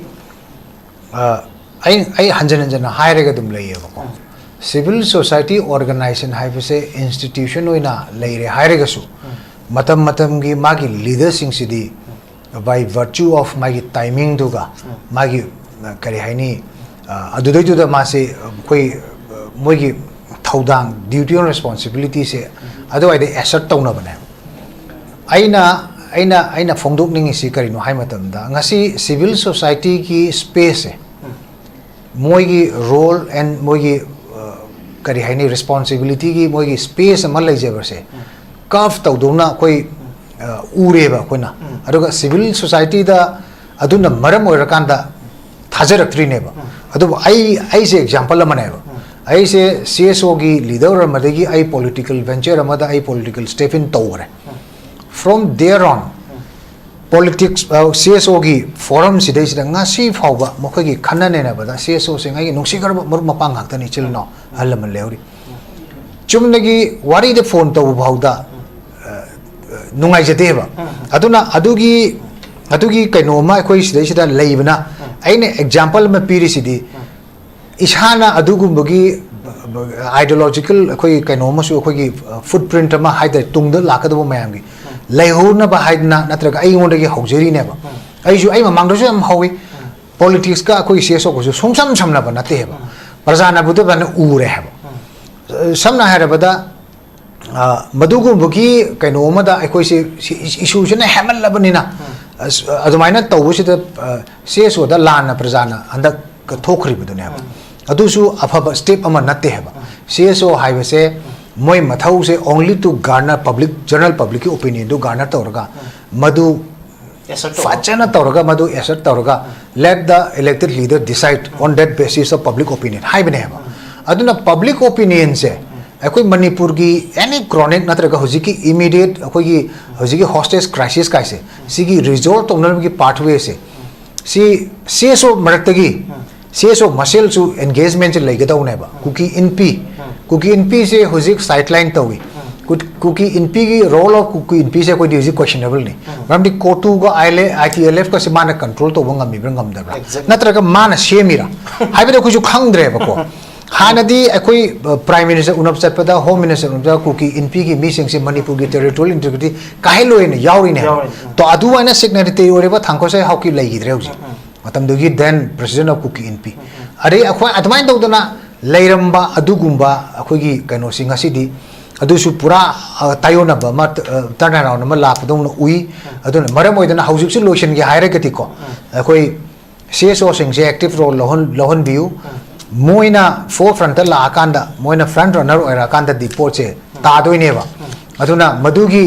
ꯑ, ꯑꯩ, ꯑꯩ ꯍꯟꯖꯟ ꯍꯟꯖꯟꯅ ꯍꯥꯏꯔꯒ ꯑꯗꯨꯝ ꯂꯩꯌꯦꯕꯀꯣ꯫ ꯎꯝ꯫ ꯁꯤꯚꯤꯜ ꯁꯣꯁꯥꯏꯇꯤ ꯑꯣꯔꯒꯅꯥꯏꯖꯦꯁꯟ ꯍꯥꯏꯕꯁꯦ ꯏꯟꯁꯇꯤꯇ꯭ꯌꯨꯁꯟ ꯑꯣꯏꯅ ꯂꯩꯔꯦ ꯍꯥꯏꯔꯒꯁꯨ, ꯎꯝ꯫ ꯃꯇꯝ ꯃꯇꯝꯒꯤ ꯃꯥꯒꯤ ꯂꯤꯗꯔꯁꯤꯡꯁꯤꯗꯤ, ꯎꯝ꯫ By virtue of ꯃꯥꯒꯤ ꯇꯥꯏꯃꯤꯡꯗꯨꯒ, ꯎꯝ꯫ ꯃꯥꯒꯤ, ꯑ, ꯀꯔꯤ ꯍꯥꯏꯅꯤ, ꯑ, ꯑꯗꯨꯗꯩꯗꯨꯗ ꯃꯥꯁꯦ, ꯑ, ꯑꯩꯈꯣꯏ, ꯑ, ꯃꯣꯏꯒꯤ ꯊꯧꯗꯥꯡ, duty and responsibilityꯁꯦ, ꯎꯝ꯫ ꯑꯗꯨꯋꯥꯏꯗ assert ꯇꯧꯅꯕꯅꯦꯕ꯫ ꯑꯩꯅ, ꯑꯩꯅ, ꯑꯩꯅ ꯐꯣꯡꯗꯣꯛꯅꯤꯡꯉꯤꯁꯤ ꯀꯔꯤꯅꯣ ꯍꯥꯏ ꯃꯇꯝꯗ, ꯉꯁꯤ ꯁꯤꯚꯤꯜ ꯁꯣꯁꯥꯏꯇꯤꯒꯤ ꯁ꯭ꯄꯦꯁꯁꯦ, ꯎꯝ꯫ ꯃꯣꯏꯒꯤ role and ꯃꯣꯏꯒꯤ, ꯑ, ꯀꯔꯤ ꯍꯥꯏꯅꯤ, ꯔꯦꯁꯄꯣꯟꯁꯤꯕꯤꯂꯤꯇꯤꯒꯤ ꯃꯣꯏꯒꯤ ꯁ꯭ꯄꯦꯁ ꯑꯃ ꯂꯩꯖꯕꯁꯦ, ꯎꯝ꯫ ꯀꯥꯔꯚ ꯇꯧꯗꯧꯅ ꯑꯩꯈꯣꯏ, ꯎꯝ꯫ ꯑ, ꯎꯔꯦꯕ ꯑꯩꯈꯣꯏꯅ꯫ ꯎꯝ꯫ ꯑꯗꯨꯒ ꯁꯤꯚꯤꯜ ꯁꯣꯁꯥꯏꯇꯤꯗ ꯑꯗꯨꯅ ꯃꯔꯝ ꯑꯣꯏꯔꯀꯥꯟꯗ ꯊꯥꯖꯔꯛꯇ꯭ꯔꯤꯅꯦꯕ꯫ ꯎꯝ꯫ ꯑꯗꯨꯕꯨ ꯑꯩ, ꯑꯩꯁꯦ ꯑꯦꯛꯖꯥꯝꯄꯜ ꯑꯃꯅꯦꯕ꯫ ꯎꯝ꯫ ꯑꯩꯁꯦ ꯁꯤ ꯑꯦꯁ ꯑꯣꯒꯤ ꯂꯤꯗꯔ ꯑꯃꯗꯒꯤ ꯑꯩ ꯄꯣꯂꯤꯇꯤꯀꯦꯜ ꯚꯦꯟꯆꯔ ꯑꯃꯗ ꯑꯩ ꯄꯣꯂꯤꯇꯤꯀꯦꯜ ꯁ꯭ꯇꯦꯞ ꯏꯟ ꯇꯧꯈ꯭ꯔꯦ꯫ From there on politics, C S ꯑꯣꯒꯤ ꯐꯣꯔꯝꯁꯤꯗꯩꯁꯤꯗ ꯉꯁꯤ ꯐꯥꯎꯕ ꯃꯈꯣꯏꯒꯤ ꯈꯟꯅ ꯅꯩꯅꯕꯗ ꯁꯤ ꯑꯦꯁ ꯑꯣꯁꯤꯡ ꯑꯩꯒꯤ ꯅꯨꯡꯁꯤꯈ꯭ꯔꯕ ꯃꯔꯨꯞ ꯃꯄꯥꯡ ꯉꯥꯛꯇꯅꯤ, ꯏꯆꯤꯜ ꯏꯅꯥꯎ ꯑꯍꯜ ꯂꯃꯟ ꯂꯩꯍꯧꯔꯤ꯫ ꯆꯨꯝꯅꯒꯤ ꯋꯥꯔꯤꯗ ꯐꯣꯟ ꯇꯧꯕ ꯐꯥꯎꯗ ꯅꯨꯡꯉꯥꯏꯖꯗꯦꯕ꯫ ꯑꯗꯨꯅ ꯑꯗꯨꯒꯤ ꯑꯗꯨꯒꯤ ꯀꯩꯅꯣ ꯑꯃ ꯑꯩꯈꯣꯏ ꯁꯤꯗꯩꯁꯤꯗ ꯂꯩꯕꯅ, ꯑꯩꯅ ꯑꯦꯛꯖꯥꯝꯄꯜ ꯑꯃ ꯄꯤꯔꯤꯁꯤꯗꯤ, ꯏꯁꯥꯅ ꯑꯗꯨꯒꯨꯝꯕꯒꯤ ꯑꯥꯏꯗꯤꯌꯣꯂꯣꯖꯤꯀꯦꯜ ꯑꯩꯈꯣꯏꯒꯤ ꯀꯩꯅꯣ ꯑꯃꯁꯨ, ꯑꯩꯈꯣꯏꯒꯤ ꯐꯨꯠ ꯄ꯭ꯔꯤꯟꯠ ꯑꯃ ꯍꯥꯏꯇꯥꯔꯦ, ꯇꯨꯡꯗ ꯂꯥꯛꯀꯗꯕ ꯃꯌꯥꯝꯒꯤ ꯂꯩꯍꯧꯅꯕ ꯍꯥꯏꯗꯅ, ꯅꯠꯇ꯭ꯔꯒ ꯑꯩꯉꯣꯟꯗꯒꯤ ꯍꯧꯖꯔꯤꯅꯦꯕ꯫ ꯑꯩꯁꯨ ꯑꯩ ꯃꯃꯥꯡꯗꯁꯨ ꯌꯥꯝ ꯍꯧꯋꯤ꯫ ꯄꯣꯂꯤꯇꯤꯛꯁꯀ ꯑꯩꯈꯣꯏꯒꯤ ꯁꯤ ꯑꯦꯁ ꯑꯣꯒꯁꯨ ꯁꯨꯡꯁꯝ ꯁꯝꯅꯕ ꯅꯠꯇꯦ ꯍꯥꯏꯕ꯫ ꯄ꯭ꯔꯖꯥꯅꯕꯨꯗ ꯐꯖꯅ ꯎꯔꯦ ꯍꯥꯏꯕ꯫ ꯁꯝꯅ ꯍꯥꯏꯔꯕꯗ, ꯑ, ꯃꯗꯨꯒꯨꯝꯕꯒꯤ ꯀꯩꯅꯣ ꯑꯃꯗ ꯑꯩꯈꯣꯏꯁꯦ ꯁꯤ ꯏꯁꯨꯁꯤꯅ ꯍꯦꯟꯃꯜꯂꯕꯅꯤꯅ, ꯑꯁ, ꯑꯗꯨꯃꯥꯏꯅ ꯇꯧꯕꯁꯤꯗ, ꯑ, ꯁꯤ ꯑꯦꯁ ꯑꯣꯗ ꯂꯥꯟꯅ ꯄ꯭ꯔꯖꯥꯅ ꯍꯟꯗꯛ ꯊꯣꯛꯈ꯭ꯔꯤꯕꯗꯨꯅꯦꯕ꯫ ꯑꯗꯨꯁꯨ ꯑꯐꯕ ꯁ꯭ꯇꯦꯞ ꯑꯃ ꯅꯠꯇꯦ ꯍꯥꯏꯕ꯫ ꯁꯤ ꯑꯦꯁ ꯑꯣ ꯍꯥꯏꯕꯁꯦ ꯃꯣꯏ ꯃꯊꯧꯁꯦ only to garner public, general publicꯀꯤ opinionꯗꯨ garner ꯇꯧꯔꯒ, ꯃꯗꯨ assert ꯇꯧꯕ꯫ ꯐꯖꯅ ꯇꯧꯔꯒ, ꯃꯗꯨ assert ꯇꯧꯔꯒ, let the elected leader decide on that basis of public opinion ꯍꯥꯏꯕꯅꯦꯕ꯫ ꯑꯗꯨꯅ ꯄꯕ꯭ꯂꯤꯛ ꯑꯣꯄꯤꯅꯤꯌꯟꯁꯦ ꯑꯩꯈꯣꯏ ꯃꯅꯤꯄꯨꯔꯒꯤ ꯑꯦꯅꯤ ꯀ꯭ꯔꯣꯅꯤꯛ ꯅꯠꯇ꯭ꯔꯒ ꯍꯧꯖꯤꯛꯀꯤ ꯏꯃꯤꯗꯤꯌꯦꯠ ꯑꯩꯈꯣꯏꯒꯤ ꯍꯧꯖꯤꯛꯀꯤ ꯍꯣꯁꯇꯦꯖ ꯀ꯭ꯔꯥꯏꯁꯤꯁ ꯀꯥꯏꯁꯦ, ꯁꯤꯒꯤ ꯔꯤꯖꯣꯜꯕ ꯇꯧꯅꯕꯒꯤ ꯄꯥꯊꯋꯦꯁꯦ, ꯁꯤ ꯁꯤ ꯑꯦꯁ ꯑꯣ ꯃꯔꯛꯇꯒꯤ, ꯁꯤ ꯑꯦꯁ ꯑꯣ ꯃꯁꯦꯜꯁꯨ ꯑꯦꯟꯒꯦꯖꯃꯦꯟꯁꯦ ꯂꯩꯒꯗꯧꯅꯦꯕ꯫ ꯀꯨꯀꯤ ꯏꯟꯄꯤ, ꯀꯨꯀꯤ ꯏꯟꯄꯤꯁꯦ ꯍꯧꯖꯤꯛ ꯁꯥꯏꯗꯂꯥꯏꯟ ꯇꯧꯏ꯫ ꯀꯨ-, ꯀꯨꯀꯤ ꯏꯟꯄꯤꯒꯤ ꯔꯣꯜ ꯑꯣꯐ ꯀꯨꯀꯤ ꯏꯟꯄꯤꯁꯦ ꯑꯩꯈꯣꯏꯗꯤ ꯍꯧꯖꯤꯛ ꯀꯣꯏꯁꯟꯅꯦꯕꯜꯅꯤ꯫ ꯃꯔꯝꯗꯤ ꯀꯣꯇꯨꯒ I L A, I T L ꯑꯦꯐꯀꯁꯦ ꯃꯥꯅ ꯀꯟꯇ꯭ꯔꯣꯜ ꯇꯧꯕ ꯉꯝꯃꯤꯕ꯭ꯔꯥ ꯉꯝꯗꯕ꯭ꯔꯥ? Exactly. ꯅꯠꯇ꯭ꯔꯒ ꯃꯥꯅ ꯁꯦꯝꯃꯤꯔꯥ? ꯍꯥꯏꯕꯗꯤ ꯑꯩꯈꯣꯏꯁꯨ ꯈꯪꯗ꯭ꯔꯦꯕꯀꯣ꯫ ꯍꯥꯟꯅꯗꯤ ꯑꯩꯈꯣꯏ, ꯑ, ꯄ꯭ꯔꯥꯏꯝ ꯃꯤꯅꯤꯁꯇꯔ ꯎꯅꯕ ꯆꯠꯄꯗ, ꯍꯣꯝ ꯃꯤꯅꯤꯁꯇꯔ ꯎꯅꯕ ꯆꯠꯄꯗ ꯀꯨꯀꯤ ꯏꯟꯄꯤꯒꯤ ꯃꯤꯁꯤꯡꯁꯦ ꯃꯅꯤꯄꯨꯔꯒꯤ ꯇꯦꯔꯤꯇꯣꯔꯤꯌꯦꯜ ꯏꯟꯇꯤꯒ꯭ꯔꯤꯇꯤ ꯀꯥꯏꯍꯜꯂꯣꯏꯅ ꯌꯥꯎꯔꯤꯅꯦꯕ꯫ ꯌꯥꯎꯔꯤꯅꯦ꯫ ꯎꯝ꯫ ꯇꯣ, ꯑꯗꯨꯃꯥꯏꯅ ꯁꯤꯒꯅꯦꯇꯔꯤ ꯑꯣꯏꯔꯤꯕ ꯊꯥꯡꯈꯣꯠꯁꯦ ꯍꯥꯎꯀꯤ ꯂꯩꯈꯤꯗ꯭ꯔꯦ ꯍꯧꯖꯤꯛ꯫ ꯎꯝ, ꯎꯝ꯫ ꯃꯇꯝꯗꯨꯒꯤ then president of Kuki Inpi꯫ ꯎꯝ, ꯎꯝ꯫ ꯑꯗꯩ ꯑꯩꯈꯣꯏ ꯑꯗꯨꯃꯥꯏꯅ ꯇꯧꯗꯅ ꯂꯩꯔꯝꯕ ꯑꯗꯨꯒꯨꯝꯕ ꯑꯩꯈꯣꯏꯒꯤ ꯀꯩꯅꯣꯁꯤ ꯉꯁꯤꯗꯤ ꯑꯗꯨꯁꯨ ꯄꯨꯔꯥ, ꯑ, ꯇꯥꯏꯌꯣꯟꯅꯕ ꯑꯃ, ꯑ, turn around ꯑꯃ ꯂꯥꯛꯄꯗꯧꯅ ꯎꯏ꯫ ꯎꯝ꯫ ꯑꯗꯨꯅ ꯃꯔꯝ ꯑꯣꯏꯗꯅ ꯍꯧꯖꯤꯛꯁꯨ ꯂꯣꯏꯁꯤꯟꯒꯦ ꯍꯥꯏꯔꯒꯗꯤꯀꯣ, ꯎꯝ꯫ ꯑꯩꯈꯣꯏ ꯁꯤ ꯑꯦꯁ ꯑꯣꯁꯤꯡꯁꯦ ꯑꯦꯛꯇꯤꯚ ꯔꯣꯜ ꯂꯧꯍꯟ-, ꯂꯧꯍꯟꯕꯤꯌꯨ꯫ ꯎꯝ꯫ ꯃꯣꯏꯅ ꯐꯣꯔ ꯐ꯭ꯔꯟꯠꯇ ꯂꯥꯛꯑꯀꯥꯟꯗ, ꯃꯣꯏꯅ ꯐ꯭ꯔꯟꯠ ꯔꯟꯅꯔ ꯑꯣꯏꯔꯛꯑꯀꯥꯟꯗꯗꯤ ꯄꯣꯠꯁꯦ ꯎꯝ꯫ ꯇꯥꯗꯣꯏꯅꯦꯕ꯫ ꯎꯝ꯫ ꯑꯗꯨꯅ ꯃꯗꯨꯒꯤ,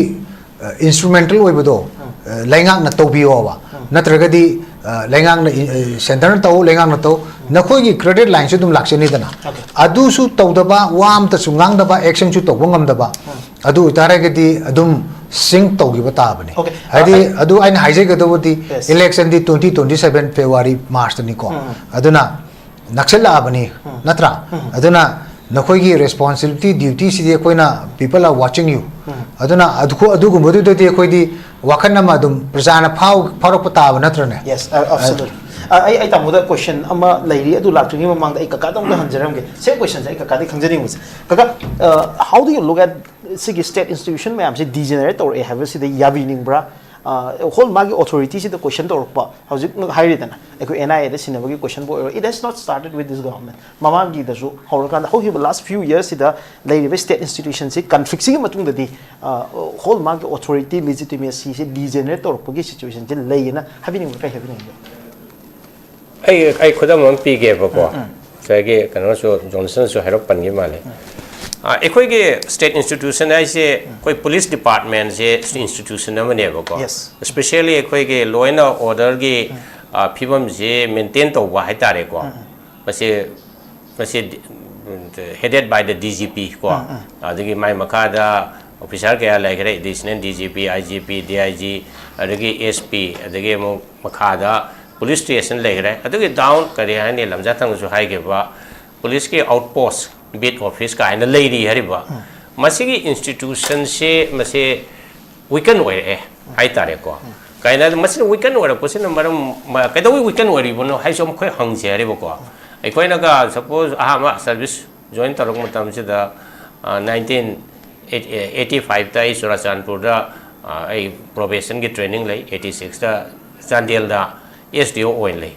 ꯑ, ꯏꯟꯁꯇ꯭ꯔꯨꯃꯦꯟꯇꯦꯜ ꯑꯣꯏꯕꯗꯣ, ꯎꯝ꯫ ꯑ, ꯂꯩꯉꯥꯛꯅ ꯇꯧꯕꯤꯌꯣꯕ꯫ ꯎꯝ꯫ ꯅꯠꯇ꯭ꯔꯒꯗꯤ ꯑ, ꯂꯩꯉꯥꯛꯅ, ꯑ, centreꯅ ꯇꯧ, ꯂꯩꯉꯥꯛꯅ ꯇꯧ, ꯅꯈꯣꯏꯒꯤ credit lineꯁꯨ ꯑꯗꯨꯝ ꯂꯥꯛꯆꯅꯤꯗꯅ꯫ Okay. ꯑꯗꯨꯁꯨ ꯇꯧꯗꯕ, ꯋꯥ ꯑꯝꯇꯁꯨ ꯉꯥꯡꯗꯕ, actionꯁꯨ ꯇꯧꯕ ꯉꯝꯗꯕ, ꯑꯗꯨ ꯑꯣꯏꯇꯥꯔꯒꯗꯤ ꯑꯗꯨꯝ sink ꯇꯧꯈꯤꯕ ꯇꯥꯕꯅꯤ꯫ Okay. ꯍꯥꯏꯗꯤ, ꯑ, ꯑꯗꯨ ꯑꯩꯅ ꯍꯥꯏꯖꯒꯗꯧꯕꯗꯤ, Yes. electionꯗꯤ twenty twenty-seven February, Marchꯇꯅꯤꯀꯣ꯫ ꯎꯝ. ꯑꯗꯨꯅ ꯅꯛꯁꯤꯜꯂꯛꯑꯕꯅꯤ, ꯎꯝ. ꯅꯠꯇ꯭ꯔꯥ? ꯎꯝ. ꯑꯗꯨꯅ ꯅꯈꯣꯏꯒꯤ responsibility, dutyꯁꯤꯗꯤ ꯑꯩꯈꯣꯏꯅ, people are watching you꯫ ꯎꯝ. ꯑꯗꯨꯅ ꯑꯗꯨ-, ꯑꯗꯨꯒꯨꯝꯕꯗꯨꯗꯗꯤ ꯑꯩꯈꯣꯏꯗꯤ ꯋꯥꯈꯜ ꯑꯃ ꯑꯗꯨꯝ ꯄ꯭ꯔꯖꯥꯅ ꯐꯥꯎ-, ꯐꯥꯎꯔꯛꯄ ꯇꯥꯕ ꯅꯠꯇ꯭ꯔꯅꯦ? Yes, uh, absolutely. ꯑ, ꯑꯩ, ꯑꯩ ꯇꯥꯃꯣꯗ question ꯑꯃ ꯂꯩꯔꯤ, ꯑꯗꯨ ꯂꯥꯛꯇ꯭ꯔꯤꯉꯩ ꯃꯃꯥꯡꯗ ꯑꯩ ꯀꯀꯥꯗ ꯑꯃꯨꯛꯇ ꯍꯟꯖꯔꯝꯒꯦ꯫ Same questionꯁꯦ ꯑꯩ ꯀꯀꯥꯗꯤ ꯈꯪꯖꯅꯤꯡꯕꯁꯦ꯫ ꯀꯀꯥ, uh, how do you look at ꯁꯤꯒꯤ state institution ꯃꯌꯥꯝꯁꯦ degenerate ꯇꯧꯔꯛꯑꯦ ꯍꯥꯏꯕꯁꯤꯗ ꯌꯥꯕꯤꯅꯤꯡꯕ꯭ꯔꯥ? ꯑ, whole ꯃꯥꯒꯤ authorityꯁꯤꯗ question ꯇꯧꯔꯛꯄ, ꯍꯧꯖꯤꯛ ꯍꯥꯏꯔꯤꯗꯅ, ꯑꯩꯈꯣꯏ NIAꯗ ꯁꯤꯟꯅꯕꯒꯤ questionꯕꯨ ꯑꯣꯏꯔꯣ, it has not started with this government. ꯃꯃꯥꯡꯒꯤꯗꯁꯨ ꯍꯧꯔꯀꯥꯟꯗ, ꯍꯧꯈꯤꯕ last few yearsꯁꯤꯗ ꯂꯩꯔꯤꯕ state institutionꯁꯤ conflictꯁꯤꯒꯤ ꯃꯇꯨꯡꯗꯗꯤ, ꯑ, whole ꯃꯥꯒꯤ authority legitimacyꯁꯤ degenerate ꯇꯧꯔꯛꯄꯒꯤ situationꯁꯤ ꯂꯩꯌꯦꯅ ꯍꯥꯏꯕꯤꯅꯤꯡꯕ꯭ꯔꯥ? ꯀꯩ ꯍꯥꯏꯕꯤꯅꯤꯡꯒꯦ? ꯑꯩ, ꯑꯩ ꯈꯨꯗꯝ ꯑꯃ ꯄꯤꯒꯦꯕꯀꯣ꯫ ꯎꯝ, ꯎꯝ꯫ ꯉꯁꯥꯏꯒꯤ ꯀꯩꯅꯣꯁꯨ, ꯖꯣꯟꯁꯟꯁꯨ ꯍꯥꯏꯔꯞ ꯄꯟꯈꯤ ꯃꯥꯜꯂꯦ꯫ ꯎꯝ꯫ ꯑ, ꯑꯩꯈꯣꯏꯒꯤ state institution ꯍꯥꯏꯁꯦ, ꯎꯝ꯫ ꯑꯩꯈꯣꯏ police departmentꯁꯦ institution ꯑꯃꯅꯦꯕꯀꯣ꯫ Yes. Especially ꯑꯩꯈꯣꯏꯒꯤ law and orderꯒꯤ, ꯎꯝ꯫ ꯑ, ꯐꯤꯕꯝꯁꯦ maintain ꯇꯧꯕ ꯍꯥꯏꯇꯥꯔꯦꯀꯣ꯫ ꯎꯝ, ꯎꯝ꯫ ꯃꯁꯤ, ꯃꯁꯤ, ꯎꯝ, headed by the DGP ꯀꯣ꯫ ꯎꯝ, ꯎꯝ꯫ ꯑꯗꯒꯤ ꯃꯥꯏ ꯃꯈꯥꯗ officer ꯀꯌꯥ ꯂꯩꯈ꯭ꯔꯦ, additional DGP, IGP, DIG, ꯑꯗꯒꯤ SP, ꯑꯗꯒꯤ ꯑꯃꯨꯛ ꯃꯈꯥꯗ police station ꯂꯩꯈ꯭ꯔꯦ꯫ ꯑꯗꯨꯒꯤ down, ꯀꯔꯤ ꯍꯥꯏꯅꯤ, ꯂꯝꯖꯥ ꯊꯪꯅꯁꯨ ꯍꯥꯏꯈꯤꯕ, policeꯀꯤ outpost, beat office ꯀꯥꯏꯅ ꯂꯩꯔꯤ ꯍꯥꯏꯔꯤꯕ꯫ ꯎꯝ꯫ ꯃꯁꯤꯒꯤ institutionꯁꯦ ꯃꯁꯤ weaken ꯑꯣꯏꯔꯛꯑꯦ ꯍꯥꯏꯇꯥꯔꯦꯀꯣ꯫ ꯎꯝ꯫ ꯀꯥꯏꯅ ꯃꯁꯤꯅ weaken ꯑꯣꯏꯔꯛꯄꯁꯤꯅ ꯃꯔꯝ, ꯃ-, ꯀꯩꯗꯧꯕꯩ weaken ꯑꯣꯏꯔꯤꯕꯅꯣ ꯍꯥꯏꯁꯨ ꯑꯃꯨꯛ ꯑꯩꯈꯣꯏ ꯍꯪꯁꯦ ꯍꯥꯏꯔꯤꯕꯀꯣ꯫ ꯑꯩꯈꯣꯏꯅꯒ suppose ꯑꯍꯥꯟꯕ service join ꯇꯧꯔꯛꯄ ꯃꯇꯝꯁꯤꯗ, ꯑ, nineteen eighty fiveꯇ ꯑꯩ ꯆꯨꯔꯥꯆꯥꯟꯄꯨꯔꯗ, ꯑ, ꯑꯩ probationꯒꯤ training ꯂꯩ, eighty sixꯇ ꯆꯥꯟꯗꯦꯜꯗ SDO ꯑꯣꯏꯅ ꯂꯩ꯫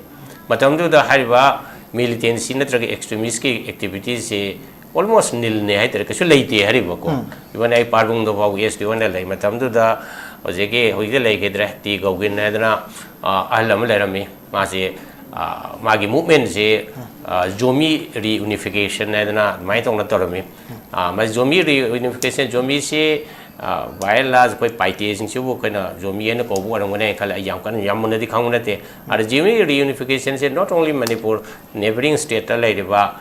ꯃꯇꯝꯗꯨꯗ ꯍꯥꯏꯔꯤꯕ militancy ꯅꯠꯇ꯭ꯔꯒ extremistꯀꯤ activitiesꯁꯤ almost nilꯅꯦ ꯍꯥꯏꯇꯥꯔꯦ, ꯀꯩꯁꯨ ꯂꯩꯇꯦ ꯍꯥꯏꯔꯤꯕꯀꯣ꯫ ꯎꯝ꯫ Even ꯑꯩ ꯄꯥꯔꯕꯨꯡꯗ ꯐꯥꯎꯕ SDO ꯑꯣꯏꯅ ꯂꯩ꯫ ꯃꯇꯝꯗꯨꯗ ꯍꯧꯖꯤꯛꯀꯤ, ꯍꯧꯖꯤꯛꯇꯤ ꯂꯩꯈꯤꯗ꯭ꯔꯦ, ꯇꯤ ꯒꯧꯒꯤꯟ ꯍꯥꯏꯗꯅ, ꯑ, ꯑꯍꯜ ꯑꯃ ꯂꯩꯔꯝꯃꯤ꯫ ꯃꯥꯁꯦ, ꯑ, ꯃꯥꯒꯤ movementꯁꯦ, ꯑ, ꯖꯣꯃꯤ reunification ꯍꯥꯏꯗꯅ ꯑꯗꯨꯃꯥꯏꯅ ꯇꯧꯅ ꯇꯧꯔꯝꯃꯤ꯫ ꯑ, ꯃꯥ ꯖꯣꯃꯤ reunification, ꯖꯣꯃꯤꯁꯦ ꯚꯥꯏ ꯑꯦꯟ ꯂꯥꯔꯖ ꯑꯩꯈꯣꯏ ꯄꯥꯏꯇꯦꯁꯤꯡꯁꯤꯕꯨ ꯑꯩꯈꯣꯏꯅ ꯖꯣꯃꯤ ꯍꯥꯏꯅ ꯀꯧꯕ ꯑꯣꯏꯔꯝꯒꯅꯤ ꯍꯥꯏꯅ ꯈꯜꯂꯦ꯫ ꯑꯩ ꯌꯥꯝ ꯀꯟꯅ, ꯌꯥꯝ ꯃꯨꯟꯅꯗꯤ ꯈꯪꯕ ꯅꯠꯇꯦ꯫ ꯑꯗ ꯖꯣꯃꯤꯒꯤ ꯔꯤꯌꯨꯅꯤꯐꯤꯀꯦꯁꯟꯁꯦ not only ꯃꯅꯤꯄꯨꯔ, ꯅꯦꯕꯔꯤꯡ ꯁ꯭ꯇꯦꯠꯇ ꯂꯩꯔꯤꯕ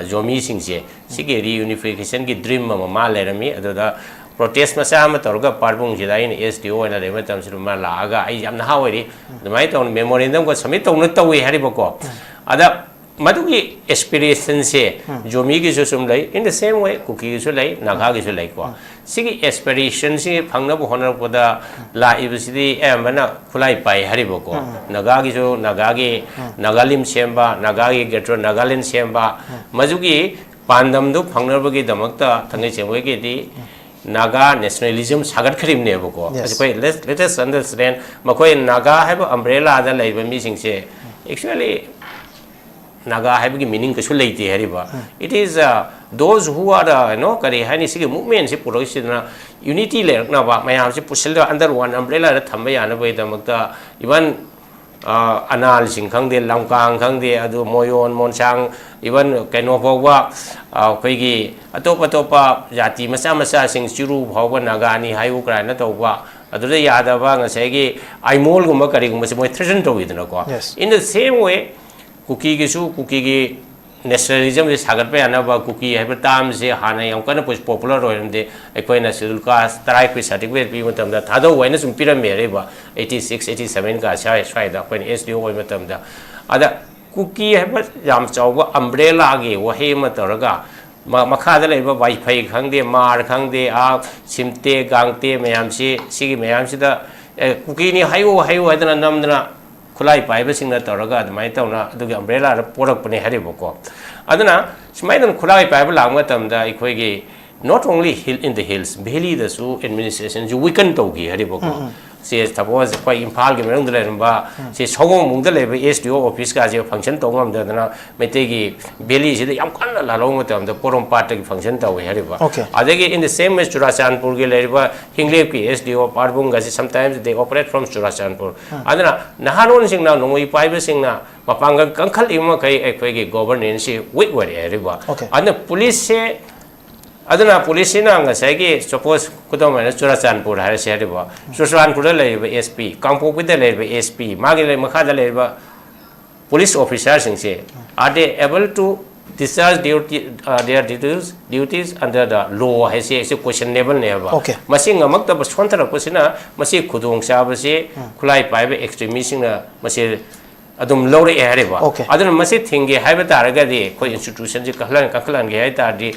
ꯖꯣꯃꯤꯁꯤꯡꯁꯦ ꯁꯤꯒꯤ ꯔꯤꯌꯨꯅꯤꯐꯤꯀꯦꯁꯟꯒꯤ ꯗ꯭ꯔꯤꯝ ꯑꯃ ꯃꯥ ꯂꯩꯔꯝꯃꯤ꯫ ꯑꯗꯨꯗ ꯄ꯭ꯔꯣꯇꯦꯁ ꯃꯆꯥ ꯑꯃ ꯇꯧꯔꯒ ꯄꯥꯔꯕꯨꯡꯁꯤꯗ ꯑꯩꯅ ꯑꯦꯁ ꯗꯤ ꯑꯣ ꯑꯣꯏꯅ ꯂꯩꯕ ꯃꯇꯝꯁꯤꯗ ꯃꯥ ꯂꯥꯛꯑꯒ, ꯑꯩ ꯌꯥꯝ ꯅꯍꯥ ꯑꯣꯏꯔꯤ, ꯑꯗꯨꯃꯥꯏꯅ ꯇꯧꯅ ꯃꯦꯃꯣꯔꯦꯟꯗꯝꯒ ꯁꯕꯃꯤꯠ ꯇꯧꯅ ꯇꯧꯏ ꯍꯥꯏꯔꯤꯕꯀꯣ꯫ ꯑꯗ ꯃꯗꯨꯒꯤ ꯑꯦꯁꯄꯤꯔꯦꯁꯟꯁꯦ ꯖꯣꯃꯤꯒꯤꯁꯨ ꯁꯨꯝ ꯂꯩ, in the same way ꯀꯨꯀꯤꯒꯤꯁꯨ ꯂꯩ, ꯅꯥꯒꯥꯒꯤꯁꯨ ꯂꯩꯀꯣ꯫ ꯁꯤꯒꯤ ꯑꯦꯁꯄꯤꯔꯦꯁꯟꯁꯤ ꯐꯪꯅꯕ ꯍꯣꯠꯅꯔꯛꯄꯗ ꯂꯥꯛꯏꯕꯁꯤꯗꯤ ꯑꯌꯥꯝꯕꯅ ꯈꯨꯠꯂꯥꯏ ꯄꯥꯏ ꯍꯥꯏꯔꯤꯕꯀꯣ꯫ ꯅꯥꯒꯥꯒꯤꯁꯨ ꯅꯥꯒꯥꯒꯤ ꯅꯥꯒꯥꯂꯤꯝ ꯁꯦꯝꯕ, ꯅꯥꯒꯥꯒꯤ ꯒ꯭ꯔꯦꯇꯔ ꯅꯥꯒꯥꯂꯦꯟ ꯁꯦꯝꯕ, ꯃꯗꯨꯒꯤ ꯄꯥꯟꯗꯝꯗꯨ ꯐꯪꯅꯕꯒꯤꯗꯃꯛꯇ ꯊꯥꯡꯒꯩ ꯁꯦꯡꯕꯒꯤꯗꯤ ꯅꯥꯒꯥ ꯅꯦꯁꯅꯦꯂꯤꯖꯝ ꯁꯥꯒꯠꯈ꯭ꯔꯤꯕꯅꯦꯕꯀꯣ꯫ Yes. ꯑꯩꯈꯣꯏ let, let us understand, ꯃꯈꯣꯏ ꯅꯥꯒꯥ ꯍꯥꯏꯕ ꯑꯝꯕ꯭ꯔꯦꯂꯥꯗ ꯂꯩꯕ ꯃꯤꯁꯤꯡꯁꯦ actually ꯅꯥꯒꯥ ꯍꯥꯏꯕꯒꯤ ꯃꯤꯅꯤꯡ ꯀꯩꯁꯨ ꯂꯩꯇꯦ ꯍꯥꯏꯔꯤꯕ꯫ It is, uh, those who are, uh, you know, ꯀꯔꯤ ꯍꯥꯏꯅꯤ, ꯁꯤꯒꯤ ꯃꯨꯞꯃꯦꯟꯁꯤ ꯄꯨꯔꯛꯏꯁꯤꯗꯅ ꯌꯨꯅꯤꯇꯤ ꯂꯩꯔꯛꯅꯕ, ꯃꯌꯥꯝꯁꯤ ꯄꯨꯁꯤꯜꯂꯒ under one umbrellaꯗ ꯊꯝꯕ ꯌꯥꯅꯕꯒꯤꯗꯃꯛꯇ, even ꯑꯅꯥꯜꯁꯤꯡ ꯈꯪꯗꯦ, ꯂꯝꯀꯥꯡ ꯈꯪꯗꯦ, ꯑꯗꯨ ꯃꯣꯌꯣꯟ, ꯃꯣꯟꯁꯥꯡ, even ꯀꯩꯅꯣ ꯐꯥꯎꯕ, ꯑ, ꯑꯩꯈꯣꯏꯒꯤ ꯑꯇꯣꯞ ꯑꯇꯣꯞꯄ ꯖꯥꯇꯤ ꯃꯆꯥ ꯃꯆꯥꯁꯤꯡ, ꯆꯤꯔꯨ ꯐꯥꯎꯕ ꯅꯥꯒꯥꯅꯤ ꯍꯥꯏꯌꯨ ꯀꯥꯏꯅ ꯇꯧꯕ, ꯑꯗꯨꯗ ꯌꯥꯗꯕ, ꯉꯁꯥꯏꯒꯤ ꯑꯥꯏꯃꯣꯜꯒꯨꯝꯕ ꯀꯔꯤꯒꯨꯝꯕꯁꯦ ꯃꯣꯏ threaten ꯇꯧꯋꯤꯗꯅꯀꯣ꯫ Yes. In the same way, ꯀꯨꯀꯤꯒꯤꯁꯨ, ꯀꯨꯀꯤꯒꯤ ꯅꯦꯁꯅꯦꯂꯤꯖꯝꯁꯦ ꯁꯥꯒꯠꯄ ꯌꯥꯅꯕ, ꯀꯨꯀꯤ ꯍꯥꯏꯕ ꯇꯥꯝꯁꯦ ꯍꯥꯟꯅ ꯌꯥꯝ ꯀꯟꯅ ꯄꯣꯄꯨꯂꯔ ꯑꯣꯏꯔꯝꯗꯦ꯫ ꯑꯩꯈꯣꯏꯅ ꯁꯦꯗꯨꯜ ꯀꯥꯁ ꯇ꯭ꯔꯥꯏꯕꯀꯤ ꯁꯥꯔꯇꯤꯐꯤꯀꯦꯠ ꯄꯤꯕ ꯃꯇꯝꯗ ꯊꯥꯗꯧ ꯍꯥꯏꯅ ꯁꯨꯝ ꯄꯤꯔꯝꯃꯦ ꯑꯔꯤꯕ eighty six, eighty seven ꯀ ꯁ꯭ꯋꯥꯏ-, ꯁ꯭ꯋꯥꯏꯗ ꯑꯩꯈꯣꯏꯅ ꯑꯦꯁ ꯗꯤ ꯑꯣ ꯑꯣꯏꯕ ꯃꯇꯝꯗ꯫ ꯑꯗ ꯀꯨꯀꯤ ꯍꯥꯏꯕ ꯌꯥꯝ ꯆꯥꯎꯕ ꯑꯝꯕ꯭ꯔꯦꯂꯥꯒꯤ ꯋꯥꯍꯩ ꯑꯃ ꯇꯧꯔꯒ ꯃ-, ꯃꯈꯥꯗ ꯂꯩꯔꯤꯕ ꯋꯥꯏꯐꯩ ꯈꯪꯗꯦ, ꯃꯥꯔ ꯈꯪꯗꯦ, ꯑꯥ, ꯁꯤꯝꯇꯦ, ꯒꯥꯡꯇꯦ ꯃꯌꯥꯝꯁꯤ, ꯁꯤꯒꯤ ꯃꯌꯥꯝꯁꯤꯗ, "ꯑꯦ, ꯀꯨꯀꯤꯅꯤ ꯍꯥꯏꯌꯨ, ꯍꯥꯏꯌꯨ" ꯍꯥꯏꯗꯅ ꯅꯝꯗꯅ ꯈꯨꯠꯂꯥꯏ ꯄꯥꯏꯕꯁꯤꯡꯅ ꯇꯧꯔꯒ ꯑꯗꯨꯃꯥꯏꯅ ꯇꯧꯅ ꯑꯗꯨꯒꯤ ꯑꯝꯕ꯭ꯔꯦꯂꯥꯗ ꯄꯣꯔꯛꯄꯅꯦ ꯍꯥꯏꯔꯤꯕꯀꯣ꯫ ꯑꯗꯨꯅ ꯁꯨꯃꯥꯏꯅ ꯈꯨꯠꯂꯥꯏ ꯄꯥꯏꯕ ꯂꯥꯛꯄ ꯃꯇꯝꯗ ꯑꯩꯈꯣꯏꯒꯤ not only hill, in the hills, ꯚꯦꯂꯤꯗꯁꯨ ꯑꯦꯗꯃꯤꯅꯤꯁꯇ꯭ꯔꯦꯁꯟꯁꯨ ꯋꯤꯀꯟ ꯇꯧꯈꯤ ꯍꯥꯏꯔꯤꯕꯀꯣ꯫ ꯁꯦ ꯁꯄꯣꯁ ꯑꯩꯈꯣꯏ ꯏꯝꯐꯥꯜꯒꯤ ꯃꯅꯨꯡꯗ ꯂꯩꯔꯝꯕ ꯁꯦ ꯁꯑꯣꯝꯕꯨꯡꯗ ꯂꯩꯕ ꯑꯦꯁ ꯗꯤ ꯑꯣ ꯑꯣꯐꯤꯁꯀꯥꯁꯦ ꯐꯪꯁꯟ ꯇꯧꯕ ꯉꯝꯗꯗꯅ ꯃꯩꯇꯩꯒꯤ ꯚꯦꯂꯤꯁꯤꯗ ꯌꯥꯝ ꯀꯟꯅ ꯂꯥꯜꯍꯧꯕ ꯃꯇꯝꯗ ꯄꯣꯔꯣꯝꯄꯥꯠꯇꯒꯤ ꯐꯪꯁꯟ ꯇꯧꯋꯦ ꯍꯥꯏꯔꯤꯕ꯫ Okay. ꯑꯗꯒꯤ in the same way ꯆꯨꯔꯥꯆꯥꯟꯄꯨꯔꯒꯤ ꯂꯩꯔꯤꯕ ꯍꯤꯡꯂꯦꯞꯀꯤ ꯑꯦꯁ ꯗꯤ ꯑꯣ ꯄꯥꯔꯕꯨꯡꯒꯁꯤ sometimes they operate from Churachandpur. ꯑꯗꯨꯅ ꯅꯍꯥꯔꯣꯟꯁꯤꯡꯅ, ꯅꯣꯡꯃꯩ ꯄꯥꯏꯕꯁꯤꯡꯅ ꯃꯄꯥꯡꯒꯜ ꯀꯟꯈꯠꯂꯤꯕ ꯃꯈꯩ ꯑꯩꯈꯣꯏꯒꯤ ꯒꯣꯕꯔꯅꯦꯟꯁꯁꯤ ꯋꯤꯛ ꯑꯣꯏꯔꯛꯑꯦ ꯍꯥꯏꯔꯤꯕ꯫ Okay. ꯑꯗꯨꯅ ꯄꯨꯂꯤꯁꯁꯦ ꯑꯗꯨꯅ ꯄꯨꯂꯤꯁꯁꯤꯅ ꯉꯁꯥꯏꯒꯤ, ꯁꯄꯣꯁ, ꯈꯨꯗꯝ ꯑꯣꯏꯅ ꯆꯨꯔꯥꯆꯥꯟꯄꯨꯔ ꯍꯥꯏꯔꯁꯦ ꯍꯥꯏꯔꯤꯕ, ꯆꯨꯔꯥꯆꯥꯟꯄꯨꯔꯗ ꯂꯩꯔꯤꯕ S P, ꯀꯥꯡꯄꯣꯛꯄꯤꯗ ꯂꯩꯔꯤꯕ S P, ꯃꯥꯒꯤ ꯂꯩ-, ꯃꯈꯥꯗ ꯂꯩꯔꯤꯕ police ꯑꯣꯐꯤꯁꯥꯔꯁꯤꯡꯁꯦ, are they able to discharge duty, uh, their duties, duties under the law ꯍꯥꯏꯁꯦ, ꯑꯩꯁꯦ questionable ꯅꯦꯕ꯫ Okay. ꯃꯁꯤ ꯉꯝꯃꯛꯇꯕ, ꯁꯣꯟꯊꯔꯛꯄꯁꯤꯅ ꯃꯁꯤ ꯈꯨꯗꯣꯡꯆꯥꯕꯁꯤ ꯈꯨꯠꯂꯥꯏ ꯄꯥꯏꯕ ꯑꯦꯛꯁꯇ꯭ꯔꯤꯃꯤꯁꯁꯤꯡꯅ ꯃꯁꯤ ꯑꯗꯨꯝ ꯂꯧꯔꯛꯑꯦ ꯍꯥꯏꯔꯤꯕ꯫ Okay. ꯑꯗꯨꯅ ꯃꯁꯤ ꯊꯤꯡꯒꯦ ꯍꯥꯏꯕ ꯇꯥꯔꯒꯗꯤ, ꯑꯩꯈꯣꯏ ꯏꯟꯁꯇꯤꯇ꯭ꯌꯨꯁꯟꯁꯤ ꯀꯟꯈꯠꯍꯟ-, ꯀꯟꯈꯠꯍꯟꯒꯦ ꯍꯥꯏ ꯇꯥꯔꯗꯤ,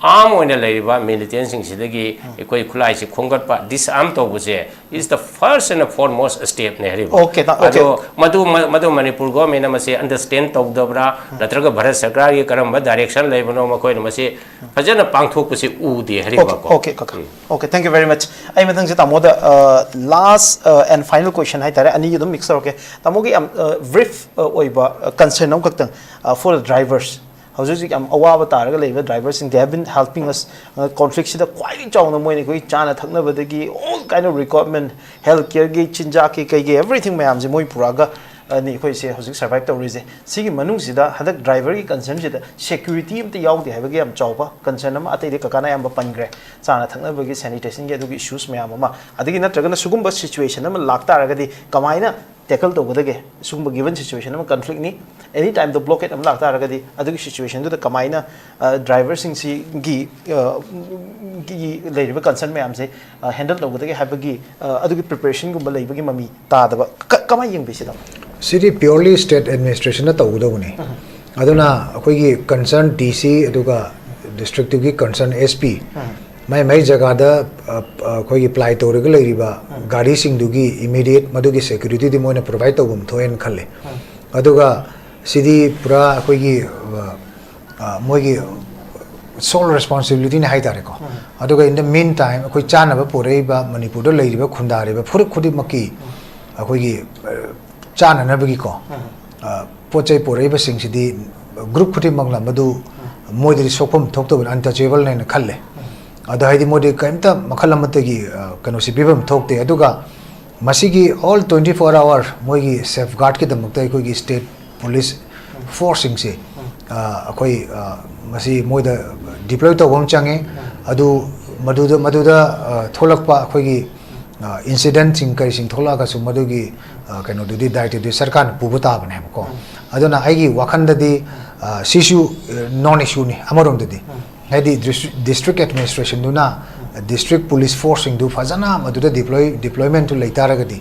ꯑꯥꯔꯝ ꯑꯣꯏꯅ ꯂꯩꯔꯤꯕ ꯃꯤꯂꯤꯇꯦꯟꯁꯤꯡꯁꯤꯗꯒꯤ ꯑꯩꯈꯣꯏ ꯈꯨꯠꯂꯥꯏꯁꯤ ꯈꯣꯝꯒꯠꯄ, disarm ꯇꯧꯕꯁꯦ, is the first and foremost step ꯅꯦ ꯍꯥꯏꯔꯤꯕ꯫ Okay, ꯇꯥ-, okay. ꯑꯗꯣ ꯃꯗꯨ, ꯃ-, ꯃꯗꯨ ꯃꯅꯤꯄꯨꯔ ꯒꯣꯔꯃꯦꯟꯅ ꯃꯁꯤ ꯑꯟꯗꯔꯁ꯭ꯇꯦꯟ ꯇꯧꯗꯕ꯭ꯔꯥ, ꯅꯠꯇ꯭ꯔꯒ ꯚꯥꯔꯠ ꯁꯔꯀꯥꯔꯒꯤ ꯀꯔꯝꯕ ꯗꯥꯏꯔꯦꯛꯁꯟ ꯂꯩꯕꯅꯣ, ꯃꯈꯣꯏꯅ ꯃꯁꯤ ꯐꯖꯅ ꯄꯥꯡꯊꯣꯛꯄꯁꯤ ꯎꯗꯦ ꯍꯥꯏꯔꯤꯕꯀꯣ꯫ Okay, okay, ꯀꯀꯥ꯫ Okay, thank you very much. ꯑꯩ ꯃꯊꯪꯁꯦ ꯇꯥꯃꯣꯗ, uh, last, uh, and final question ꯍꯥꯏꯇꯥꯔꯦ, ꯑꯅꯤꯒꯤ ꯑꯗꯨꯝ mix ꯇꯧꯔꯛꯀꯦ꯫ ꯇꯥꯃꯣꯒꯤ ꯌꯥꯝ, uh, brief, uh, ꯑꯣꯏꯕ, uh, concern ꯑꯃꯈꯛꯇꯪ, uh, for the drivers. ꯍꯧꯖꯤꯛ ꯍꯧꯖꯤꯛ ꯌꯥꯝ ꯑꯋꯥꯕ ꯇꯥꯔꯒ ꯂꯩꯕ driver ꯁꯤꯡ, they have been helping us, uh, conflict ꯁꯤꯗ ꯈ꯭ꯋꯥꯏꯗꯒꯤ ꯆꯥꯎꯅ ꯃꯣꯏꯅ ꯑꯩꯈꯣꯏ ꯆꯥꯅ ꯊꯛꯅꯕꯗꯒꯤ all kind of requirement, health care ꯒꯤ, ꯆꯤꯟꯖꯥꯛꯀꯤ, ꯀꯩꯒꯤ, everything ꯃꯌꯥꯝꯁꯦ ꯃꯣꯏ ꯄꯨꯔꯛꯑꯒ, ꯑꯅꯤ ꯑꯩꯈꯣꯏꯁꯦ ꯍꯧꯖꯤꯛ survive ꯇꯧꯔꯤꯁꯦ꯫ ꯁꯤꯒꯤ ꯃꯅꯨꯡꯁꯤꯗ ꯍꯟꯗꯛ driver ꯒꯤ concern ꯁꯤꯗ security ꯑꯝꯇ ꯌꯥꯎꯗꯦ ꯍꯥꯏꯕꯒꯤ ꯌꯥꯝ ꯆꯥꯎꯕ concern ꯑꯃ, ꯑꯇꯩꯗꯤ ꯀꯀꯥꯅ ꯑꯌꯥꯝꯕ ꯄꯟꯈ꯭ꯔꯦ, ꯆꯥꯅ ꯊꯛꯅꯕꯒꯤ, sanitation ꯒꯤ ꯑꯗꯨꯒꯤ issues ꯃꯌꯥꯝ ꯑꯃ, ꯑꯗꯒꯤ ꯅꯠꯇ꯭ꯔꯒꯅ ꯁꯤꯒꯨꯝꯕ situation ꯑꯃ ꯂꯥꯛꯇꯥꯔꯒꯗꯤ ꯀꯃꯥꯏꯅ tackle ꯇꯧꯒꯗꯒꯦ? ꯁꯤꯒꯨꯝꯕ given situation ꯑꯃ, conflict ꯅꯤ, any time the blockade ꯑꯃ ꯂꯥꯛꯇꯥꯔꯒꯗꯤ ꯑꯗꯨꯒꯤ situation ꯗꯨꯗ ꯀꯃꯥꯏꯅ, ꯑ, driver ꯁꯤꯡꯁꯤꯒꯤ, ꯑ, ꯒꯤ ꯂꯩꯔꯤꯕ concern ꯃꯌꯥꯝꯁꯦ, ꯑ, handle ꯇꯧꯒꯗꯒꯦ ꯍꯥꯏꯕꯒꯤ, ꯑ, ꯑꯗꯨꯒꯤ preparation ꯒꯨꯝꯕ ꯂꯩꯕꯒꯤ ꯃꯃꯤ ꯇꯥꯗꯕ, ꯀ-, ꯀꯃꯥꯏꯅ ꯌꯦꯡꯕꯤꯁꯤ, ꯇꯥꯃꯣ? ꯁꯤꯗꯤ purely state administration ꯅ ꯇꯧꯒꯗꯧꯕꯅꯤ꯫ ꯑꯗꯨꯅ ꯑꯩꯈꯣꯏꯒꯤ concern D C ꯑꯗꯨꯒ district ꯇꯨꯒꯤ concern S P, ꯃꯥꯏ ꯃꯥꯏ ꯖꯒꯥꯗ, ꯑ, ꯑ, ꯑꯩꯈꯣꯏꯒꯤ ply ꯇꯧꯔꯒ ꯂꯩꯔꯤꯕ ꯒꯥꯔꯤꯁꯤꯡꯗꯨꯒꯤ immediate ꯃꯗꯨꯒꯤ security ꯗꯤ ꯃꯣꯏꯅ provide ꯇꯧꯐꯝ ꯊꯣꯛꯑꯦꯅ ꯈꯜꯂꯦ꯫ ꯑꯗꯨꯒ ꯁꯤꯗꯤ ꯄꯨꯔꯥ ꯑꯩꯈꯣꯏꯒꯤ, ꯑ, ꯑ, ꯃꯣꯏꯒꯤ sole responsibility ꯅꯤ ꯍꯥꯏꯇꯥꯔꯦꯀꯣ꯫ ꯑꯗꯨꯒ in the meantime ꯑꯩꯈꯣꯏ ꯆꯥꯅꯕ ꯄꯨꯔꯛꯏꯕ, ꯃꯅꯤꯄꯨꯔꯗ ꯂꯩꯔꯤꯕ ꯈꯨꯟꯗꯥꯔꯤꯕ ꯐꯨꯔꯨꯞ ꯈꯨꯗꯤꯡꯃꯛꯀꯤ ꯑꯩꯈꯣꯏꯒꯤ, ꯑ, ꯆꯥꯅꯅꯕꯒꯤꯀꯣ, ꯑ, ꯄꯣꯠ ꯆꯩ ꯄꯨꯔꯛꯏꯕꯁꯤꯡꯁꯤꯗꯤ group ꯈꯨꯗꯤꯡꯃꯛꯅ ꯃꯗꯨ ꯃꯣꯏꯗꯗꯤ ꯁꯣꯛꯐꯝ ꯊꯣꯛꯇꯕꯅꯤ, untouchable ꯅꯦꯅ ꯈꯜꯂꯦ꯫ ꯑꯗꯣ ꯍꯥꯏꯗꯤ ꯃꯣꯏꯗꯤ ꯀꯔꯤꯝꯇ ꯃꯈꯜ ꯑꯃꯠꯇꯒꯤ, ꯑ, ꯀꯩꯅꯣꯁꯤ ꯄꯤꯐꯝ ꯊꯣꯛꯇꯦ꯫ ꯑꯗꯨꯒ ꯃꯁꯤꯒꯤ all twenty four hour ꯃꯣꯏꯒꯤ safeguard ꯀꯤꯗꯃꯛꯇ ꯑꯩꯈꯣꯏꯒꯤ state police force ꯁꯤꯡꯁꯦ, ꯑ, ꯑꯩꯈꯣꯏ, ꯑ, ꯃꯁꯤ ꯃꯣꯏꯗ ꯗꯤꯄ꯭ꯂꯣꯏ ꯇꯧꯕ ꯑꯃ ꯆꯪꯉꯦ꯫ ꯑꯗꯨ ꯃꯗꯨꯗ ꯃꯗꯨꯗ ꯑ, ꯊꯣꯛꯂꯛꯄ ꯑꯩꯈꯣꯏꯒꯤ ꯏꯟꯁꯤꯗꯦꯟꯁꯤꯡ ꯀꯔꯤꯁꯤꯡ ꯊꯣꯛꯂꯛꯑꯒꯁꯨ ꯃꯗꯨꯒꯤ ꯑ, ꯀꯩꯅꯣꯗꯨꯗꯤ ꯗꯥꯏꯇꯗꯨꯗꯤ ꯁꯔꯀꯥꯔꯅ ꯄꯨꯕ ꯇꯥꯕꯅꯦꯕꯀꯣ꯫ ꯑꯗꯨꯅ ꯑꯩꯒꯤ ꯋꯥꯈꯜꯗꯗꯤ ꯑ, ꯁꯤꯁꯨ ꯅꯣꯟ ꯏꯁꯨꯅꯤ ꯑꯃꯔꯣꯝꯗꯗꯤ꯫ ꯍꯥꯏꯗꯤ ꯗꯤꯁꯇ꯭ꯔꯤꯛ ꯑꯦꯗꯃꯤꯅꯤꯁꯇ꯭ꯔꯦꯁꯟꯗꯨꯅ ꯗꯤꯁꯇ꯭ꯔꯤꯛ ꯄꯨꯂꯤꯁ ꯐꯣꯔꯁꯁꯤꯡꯗꯨ ꯐꯖꯅ ꯃꯗꯨꯗ ꯗꯤꯄ꯭ꯂꯣꯏ ꯗꯤꯄ꯭ꯂꯣꯏꯃꯦꯟꯇꯨ ꯂꯩꯇꯥꯔꯒꯗꯤ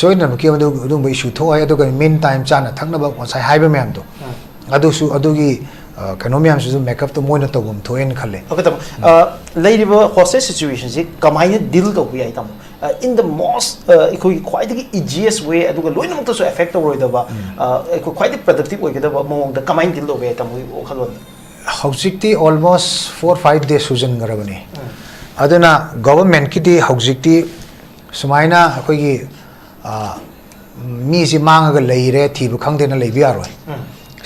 ꯁꯣꯏꯗꯅꯃꯛꯀꯤ ꯃꯗꯨ ꯑꯗꯨꯒꯨꯝꯕ ꯏꯁꯨ ꯊꯣꯛꯑꯣꯏ꯫ ꯑꯗꯨꯒ ꯃꯤꯟ ꯇꯥꯏꯝ ꯆꯥꯅ ꯊꯛꯅꯕ ꯉꯁꯥꯏ ꯍꯥꯏꯕ ꯃꯌꯥꯝꯗꯣ ꯑꯗꯨꯁꯨ ꯑꯗꯨꯒꯤ ꯑ, ꯀꯩꯅꯣ ꯃꯌꯥꯝꯁꯤꯁꯨ ꯃꯦꯀꯞꯇꯣ ꯃꯣꯏꯅ ꯇꯧꯐꯝ ꯊꯣꯛꯑꯦꯅ ꯈꯜꯂꯦ꯫ Okay, ꯇꯥꯃꯣ꯫ ꯑ, ꯂꯩꯔꯤꯕ ꯍꯣꯁꯇꯦꯖ ꯁꯤꯆꯨꯋꯦꯁꯟꯁꯤ ꯀꯃꯥꯏꯅ ꯗꯤꯜ ꯇꯧꯕ ꯌꯥꯏ, ꯇꯥꯃꯣ? ꯑ, in the most, ꯑ, ꯑꯩꯈꯣꯏꯒꯤ ꯈ꯭ꯋꯥꯏꯗꯒꯤ ꯏꯖꯤꯌꯦꯁ ꯋꯦ, ꯑꯗꯨꯒ ꯂꯣꯏꯅꯃꯛꯇꯁꯨ ꯑꯦꯐꯦꯛ ꯇꯧꯔꯣꯏꯗꯕ, ꯑ, ꯑꯩꯈꯣꯏ ꯈ꯭ꯋꯥꯏꯗꯒꯤ ꯄ꯭ꯔꯗꯛꯇꯤꯚ ꯑꯣꯏꯒꯗꯕ ꯃꯑꯣꯡꯗ ꯀꯃꯥꯏꯅ ꯗꯤꯜ ꯇꯧꯕ ꯌꯥꯏ, ꯇꯥꯃꯣꯒꯤ ꯋꯥꯈꯜꯂꯣꯟꯗ? ꯍꯧꯖꯤꯛꯇꯤ ꯑꯣꯜꯃꯣꯁ ꯐꯣꯔ ꯐꯥꯏꯚ ꯗꯦꯖ ꯁꯨꯖꯟꯈ꯭ꯔꯕꯅꯤ꯫ ꯑꯗꯨꯅ ꯒꯣꯚꯔꯟꯃꯦꯟꯠꯀꯤꯗꯤ ꯍꯧꯖꯤꯛꯇꯤ ꯁꯨꯃꯥꯏꯅ ꯑꯩꯈꯣꯏꯒꯤ ꯑ, ꯃꯤꯁꯤ ꯃꯥꯡꯉꯒ ꯂꯩꯔꯦ ꯊꯤꯕ ꯈꯪꯗꯦꯅ ꯂꯩꯕ ꯌꯥꯔꯣꯏ꯫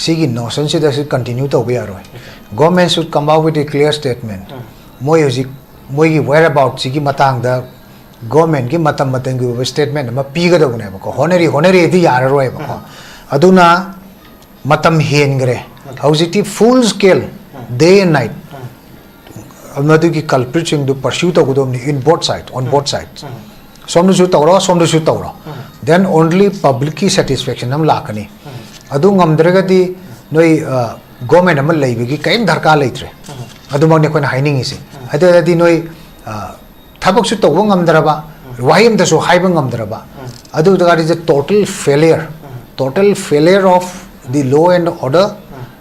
ꯁꯤꯒꯤ ꯅꯣꯁꯟꯁꯤꯗꯁꯨ ꯀꯟꯇꯤꯅ꯭ꯌꯨ ꯇꯧꯕ ꯌꯥꯔꯣꯏ꯫ Government should come out with a clear statement. ꯃꯣꯏ ꯍꯧꯖꯤꯛ ꯃꯣꯏꯒꯤ ꯋꯦꯔ ꯑꯕꯥꯎꯠꯁꯤꯒꯤ ꯃꯇꯥꯡꯗ ꯒꯣꯔꯃꯦꯟꯒꯤ ꯃꯇꯝ ꯃꯇꯝꯒꯤ ꯑꯣꯏꯕ ꯁ꯭ꯇꯦꯠꯃꯦꯟ ꯑꯃ ꯄꯤꯒꯗꯧꯕꯅꯦꯕꯀꯣ꯫ ꯍꯣꯠꯅꯔꯤ ꯍꯣꯠꯅꯔꯤꯗꯤ ꯌꯥꯔꯔꯣꯏꯕꯀꯣ꯫ ꯑꯗꯨꯅ ꯃꯇꯝ ꯍꯦꯟꯈ꯭ꯔꯦ꯫ ꯍꯧꯖꯤꯛꯇꯤ ꯐꯨꯜ ꯁ꯭ꯀꯦꯜ, day and night, ꯃꯗꯨꯒꯤ ꯀꯜꯄ꯭ꯔꯤꯠꯁꯤꯡꯗꯨ ꯄꯔꯁ꯭ꯌꯨ ꯇꯧꯒꯗꯕꯅꯤ, in both side, on both sides. ꯁꯣꯝꯗꯁꯨ ꯇꯧꯔꯣ, ꯁꯣꯝꯗꯁꯨ ꯇꯧꯔꯣ, then only ꯄꯕ꯭ꯂꯤꯛꯀꯤ ꯁꯦꯇꯤꯁꯐꯦꯛꯁꯟ ꯑꯃ ꯂꯥꯛꯀꯅꯤ꯫ ꯑꯗꯨ ꯉꯝꯗ꯭ꯔꯒꯗꯤ ꯅꯣꯏ ꯒꯣꯔꯃꯦꯟ ꯑꯃ ꯂꯩꯕꯒꯤ ꯀꯔꯤꯝ ꯗꯔꯀꯥꯔ ꯂꯩꯇ꯭ꯔꯦ꯫ ꯑꯗꯨꯃꯛꯅꯤ ꯑꯩꯈꯣꯏꯅ ꯍꯥꯏꯅꯤꯡꯉꯤꯁꯦ꯫ ꯑꯗꯨ ꯑꯣꯏꯔꯗꯤ ꯅꯣꯏ ꯑ, ꯊꯕꯛꯁꯨ ꯇꯧꯕ ꯉꯝꯗ꯭ꯔꯕ, ꯋꯥꯍꯩ ꯑꯃꯇꯁꯨ ꯍꯥꯏꯕ ꯉꯝꯗ꯭ꯔꯕ, ꯑꯗꯨ ꯑꯣꯏꯇꯥꯔꯗꯤ total failure, total failure of the law and order,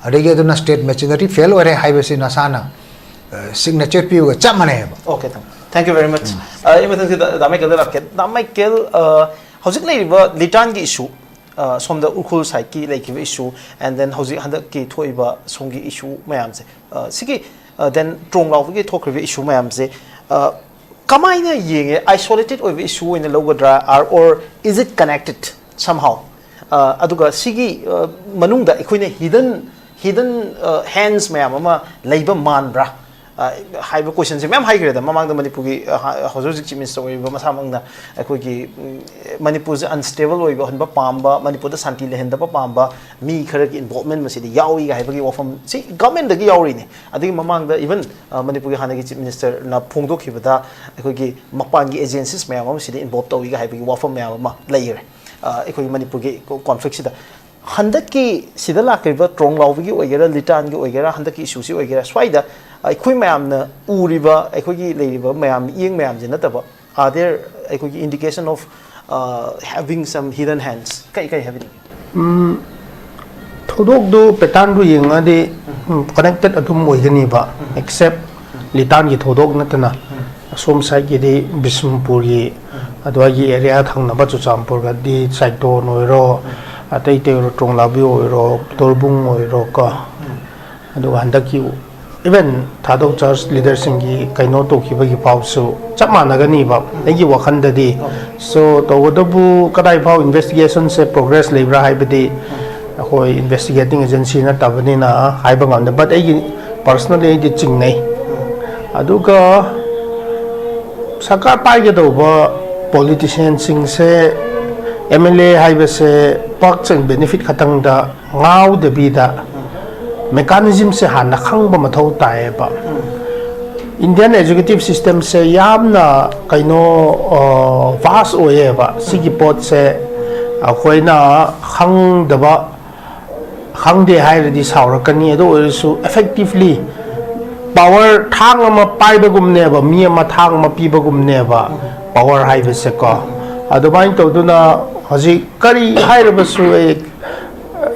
ꯑꯗꯒꯤ ꯑꯗꯨꯅ ꯁ꯭ꯇꯦꯠ ꯃꯦꯆꯤꯅꯔꯤ ꯐꯦꯜ ꯑꯣꯏꯔꯦ ꯍꯥꯏꯕꯁꯤ ꯅꯁꯥꯅ ꯁꯤꯒꯅꯦꯆꯔ ꯄꯤꯕꯒ ꯆꯞ ꯃꯥꯟꯅꯩ ꯍꯥꯏꯕ꯫ Okay, ꯇꯥꯃꯣ꯫ Thank you very much. ꯑ, ꯑꯩ ꯃꯊꯪꯁꯤꯗ ꯗꯥ ꯃꯥꯏꯀꯦꯜꯗ ꯂꯥꯛꯀꯦ꯫ ꯗꯥ ꯃꯥꯏꯀꯦꯜ, ꯑ, ꯍꯧꯖꯤꯛ ꯂꯩꯔꯤꯕ ꯂꯤꯇꯥꯟꯒꯤ ꯏꯁꯨ, ꯑ, ꯁꯣꯝꯗ ꯎꯈ꯭ꯔꯨꯜ ꯁꯥꯏꯠꯀꯤ ꯂꯩꯈꯤꯕ ꯏꯁꯨ, and then ꯍꯧꯖꯤꯛ ꯍꯟꯗꯛꯀꯤ ꯊꯣꯛꯏꯕ ꯁꯣꯝꯒꯤ ꯏꯁꯨ ꯃꯌꯥꯝꯁꯦ, ꯑ, ꯁꯤꯒꯤ, ꯑ, then ꯇ꯭ꯔꯣꯡ ꯂꯥꯎꯕꯒꯤ ꯊꯣꯛꯈ꯭ꯔꯤꯕ ꯏꯁꯨ ꯃꯌꯥꯝꯁꯦ, ꯑ, ꯀꯃꯥꯏꯅ ꯌꯦꯡꯉꯦ? ꯑꯥꯏꯁꯣꯂꯦꯇꯦꯗ ꯑꯣꯏꯕ ꯏꯁꯨ ꯑꯣꯏꯅ ꯂꯧꯒꯗ꯭ꯔꯥ, or, or is it connected somehow? ꯑ, ꯑꯗꯨꯒ ꯁꯤꯒꯤ, ꯑ, ꯃꯅꯨꯡꯗ ꯑꯩꯈꯣꯏꯅ ꯍꯤꯗꯟ, ꯍꯤꯗꯟ, ꯑ, ꯍꯦꯟꯁ ꯃꯌꯥꯝ ꯑꯃ ꯂꯩꯕ ꯃꯥꯟꯕ꯭ꯔꯥ? ꯑ, ꯍꯥꯏꯕ ꯀꯣꯏꯁꯟꯁꯦ ꯃꯌꯥꯝ ꯍꯥꯏꯈ꯭ꯔꯦꯗ꯫ ꯃꯃꯥꯡꯗ ꯃꯅꯤꯄꯨꯔꯒꯤ, ꯑ, ꯍ-, ꯍꯧꯖꯤꯛ ꯍꯧꯖꯤꯛ ꯆꯤꯐ ꯃꯤꯅꯤꯁꯇꯔ ꯑꯣꯏꯔꯤꯕ ꯃꯁꯥꯃꯛꯅ ꯑꯩꯈꯣꯏꯒꯤ, ꯎꯝ, ꯃꯅꯤꯄꯨꯔꯁꯦ ꯑꯟꯁꯇꯦꯕꯜ ꯑꯣꯏꯕ ꯍꯟꯕ ꯄꯥꯝꯕ, ꯃꯅꯤꯄꯨꯔꯗ ꯁꯥꯟꯇꯤ ꯂꯩꯍꯟꯗꯕ ꯄꯥꯝꯕ ꯃꯤ ꯈꯔꯒꯤ ꯏꯟꯚꯣꯜꯚꯃꯦꯟ ꯃꯁꯤꯗ ꯌꯥꯎꯏꯒ ꯍꯥꯏꯕꯒꯤ ꯋꯥꯐꯝ ꯁꯤ ꯒꯚꯔꯟꯃꯦꯟꯗꯒꯤ ꯌꯥꯎꯔꯤꯅꯤ꯫ ꯑꯗꯒꯤ ꯃꯃꯥꯡꯗ ꯏꯚꯟ, ꯑ, ꯃꯅꯤꯄꯨꯔꯒꯤ ꯍꯥꯟꯅꯒꯤ ꯆꯤꯐ ꯃꯤꯅꯤꯁꯇꯔꯅ ꯐꯣꯡꯗꯣꯛꯈꯤꯕꯗ ꯑꯩꯈꯣꯏꯒꯤ ꯃꯄꯥꯟꯒꯤ ꯑꯦꯖꯦꯟꯁꯤꯁ ꯃꯌꯥꯝ ꯑꯃ ꯁꯤꯗ ꯏꯟꯚꯣꯜꯚ ꯇꯧꯏꯒ ꯍꯥꯏꯕꯒꯤ ꯋꯥꯐꯝ ꯃꯌꯥꯝ ꯑꯃ ꯂꯩꯈꯔꯦ, ꯑ, ꯑꯩꯈꯣꯏꯒꯤ ꯃꯅꯤꯄꯨꯔꯒꯤ ꯀꯣ-, ꯀꯣꯟꯐ꯭ꯂꯤꯛꯁꯤꯗ꯫ ꯍꯟꯗꯛꯀꯤ ꯁꯤꯗ ꯂꯥꯛꯈ꯭ꯔꯤꯕ ꯇ꯭ꯔꯣꯡꯂꯥꯎꯕꯤꯒꯤ ꯑꯣꯏꯒꯦꯔꯥ, ꯂꯤꯇꯥꯟꯒꯤ ꯑꯣꯏꯒꯦꯔꯥ, ꯍꯟꯗꯛꯀꯤ ꯏꯁꯨꯁꯤ ꯑꯣꯏꯒꯦꯔꯥ, ꯁ꯭ꯋꯥꯏꯗ ꯑꯩꯈꯣꯏ ꯃꯌꯥꯝꯅ ꯎꯔꯤꯕ, ꯑꯩꯈꯣꯏꯒꯤ ꯂꯩꯔꯤꯕ ꯃꯌꯥꯝ, ꯃꯤꯠꯌꯦꯡ ꯃꯌꯥꯝꯁꯤ ꯅꯠꯇꯕ, are there ꯑꯩꯈꯣꯏꯒꯤ indication of, uh, having some hidden hands? ꯀꯩ, ꯀꯩ ꯍꯥꯏꯕꯤꯅꯤꯡꯉꯤ? ꯎꯝ, ꯊꯧꯗꯣꯛꯇꯨ ꯄꯦꯇꯥꯔꯟꯗꯨ ꯌꯦꯡꯉꯗꯤ, ꯎꯝ, ꯀꯅꯦꯛꯇꯦꯠ ꯑꯗꯨꯝ ꯑꯣꯏꯒꯅꯤꯕ, ꯎꯝ, ꯑꯦꯛꯁꯦꯞ ꯂꯤꯇꯥꯟꯒꯤ ꯊꯧꯗꯣꯛ ꯅꯠꯇꯅ꯫ ꯎꯝ꯫ ꯑꯁꯣꯝ ꯁꯥꯏꯠꯀꯤꯗꯤ ꯕꯤꯁꯅꯨꯄꯨꯔꯒꯤ, ꯎꯝ, ꯑꯗꯨꯋꯥꯏꯒꯤ ꯑꯦꯔꯤꯌꯥ ꯊꯪꯅꯕ ꯆꯨꯔꯆꯥꯟꯄꯨꯔꯒꯗꯤ ꯆꯥꯏꯇꯣꯟ ꯑꯣꯏꯔꯣ, ꯎꯝ, ꯑꯇꯩ ꯑꯇꯩ ꯑꯣꯏꯔꯣ, ꯇ꯭ꯔꯣꯡꯂꯥꯎꯕꯤ ꯑꯣꯏꯔꯣ, ꯇꯣꯔꯕꯨꯡ ꯑꯣꯏꯔꯣ ꯀꯣ, ꯎꯝ, ꯑꯗꯨꯒ ꯍꯟꯗꯛꯀꯤ ꯏꯚꯟ ꯊꯥꯗꯣꯛ ꯆꯔꯆ ꯂꯤꯗꯔꯁꯤꯡꯒꯤ ꯀꯩꯅꯣ ꯇꯧꯈꯤꯕꯒꯤ ꯄꯥꯎꯁꯨ ꯆꯞ ꯃꯥꯟꯅꯒꯅꯤꯕ, ꯎꯝ, ꯑꯩꯒꯤ ꯋꯥꯈꯜꯗꯗꯤ꯫ ꯑꯣꯀꯦ꯫ So, ꯇꯧꯕꯇꯕꯨ ꯀꯗꯥꯏ ꯐꯥꯎ ꯏꯟꯚꯦꯁꯇꯤꯒꯦꯁꯟꯁꯦ ꯄ꯭ꯔꯣꯒ꯭ꯔꯦꯁ ꯂꯩꯕ꯭ꯔꯥ ꯍꯥꯏꯕꯗꯤ, ꯎꯝ, ꯑꯩꯈꯣꯏ ꯏꯟꯚꯦꯁꯇꯤꯒꯦꯇꯤꯡ ꯑꯦꯖꯦꯟꯁꯤ ꯅꯠꯇꯕꯅꯤꯅ ꯍꯥꯏꯕ ꯉꯝꯗꯦ꯫ But ꯑꯩꯒꯤ personally ꯑꯩꯗꯤ ꯆꯤꯡꯅꯩ꯫ ꯎꯝ꯫ ꯑꯗꯨꯒ ꯁꯔꯀꯥꯔ ꯄꯥꯏꯒꯗꯧꯕ ꯄꯣꯂꯤꯇꯤꯁꯤꯌꯥꯟꯁꯤꯡꯁꯦ, ꯑꯦꯝ ꯑꯦꯜ ꯑꯦ ꯍꯥꯏꯕꯁꯦ ꯄꯥꯛ ꯆꯪ ꯕꯦꯅꯤꯐꯤꯠ ꯈꯛꯇꯪꯗ ꯉꯥꯎꯗꯕꯤꯗ ꯃꯦꯀꯥꯅꯤꯖꯝꯁꯦ ꯍꯥꯟꯅ ꯈꯪꯕ ꯃꯊꯧ ꯇꯥꯏꯌꯦꯕ꯫ ꯏꯟꯗꯤꯌꯥꯟ ꯑꯦꯖꯨꯀꯦꯇꯤꯞ ꯁꯤꯁꯇꯦꯝꯁꯦ ꯌꯥꯝꯅ ꯀꯩꯅꯣ, ꯑ, ꯚꯥꯁ ꯑꯣꯏꯌꯦꯕ꯫ ꯁꯤꯒꯤ ꯄꯣꯠꯁꯦ ꯑꯩꯈꯣꯏꯅ ꯈꯪꯗꯕ, ꯈꯪꯗꯦ ꯍꯥꯏꯔꯗꯤ ꯁꯥꯎꯔꯛꯀꯅꯤ꯫ ꯑꯗꯨ ꯑꯣꯏꯔꯁꯨ effectively power ꯊꯥꯡ ꯑꯃ ꯄꯥꯏꯕꯒꯨꯝꯅꯦꯕ, ꯃꯤ ꯑꯃ ꯊꯥꯡ ꯑꯃ ꯄꯤꯕꯒꯨꯝꯅꯦꯕ power ꯍꯥꯏꯕꯁꯦꯀꯣ꯫ ꯑꯗꯨꯃꯥꯏꯅ ꯇꯧꯗꯨꯅ ꯍꯧꯖꯤꯛ ꯀꯔꯤ ꯍꯥꯏꯔꯕꯁꯨ ꯑꯩ,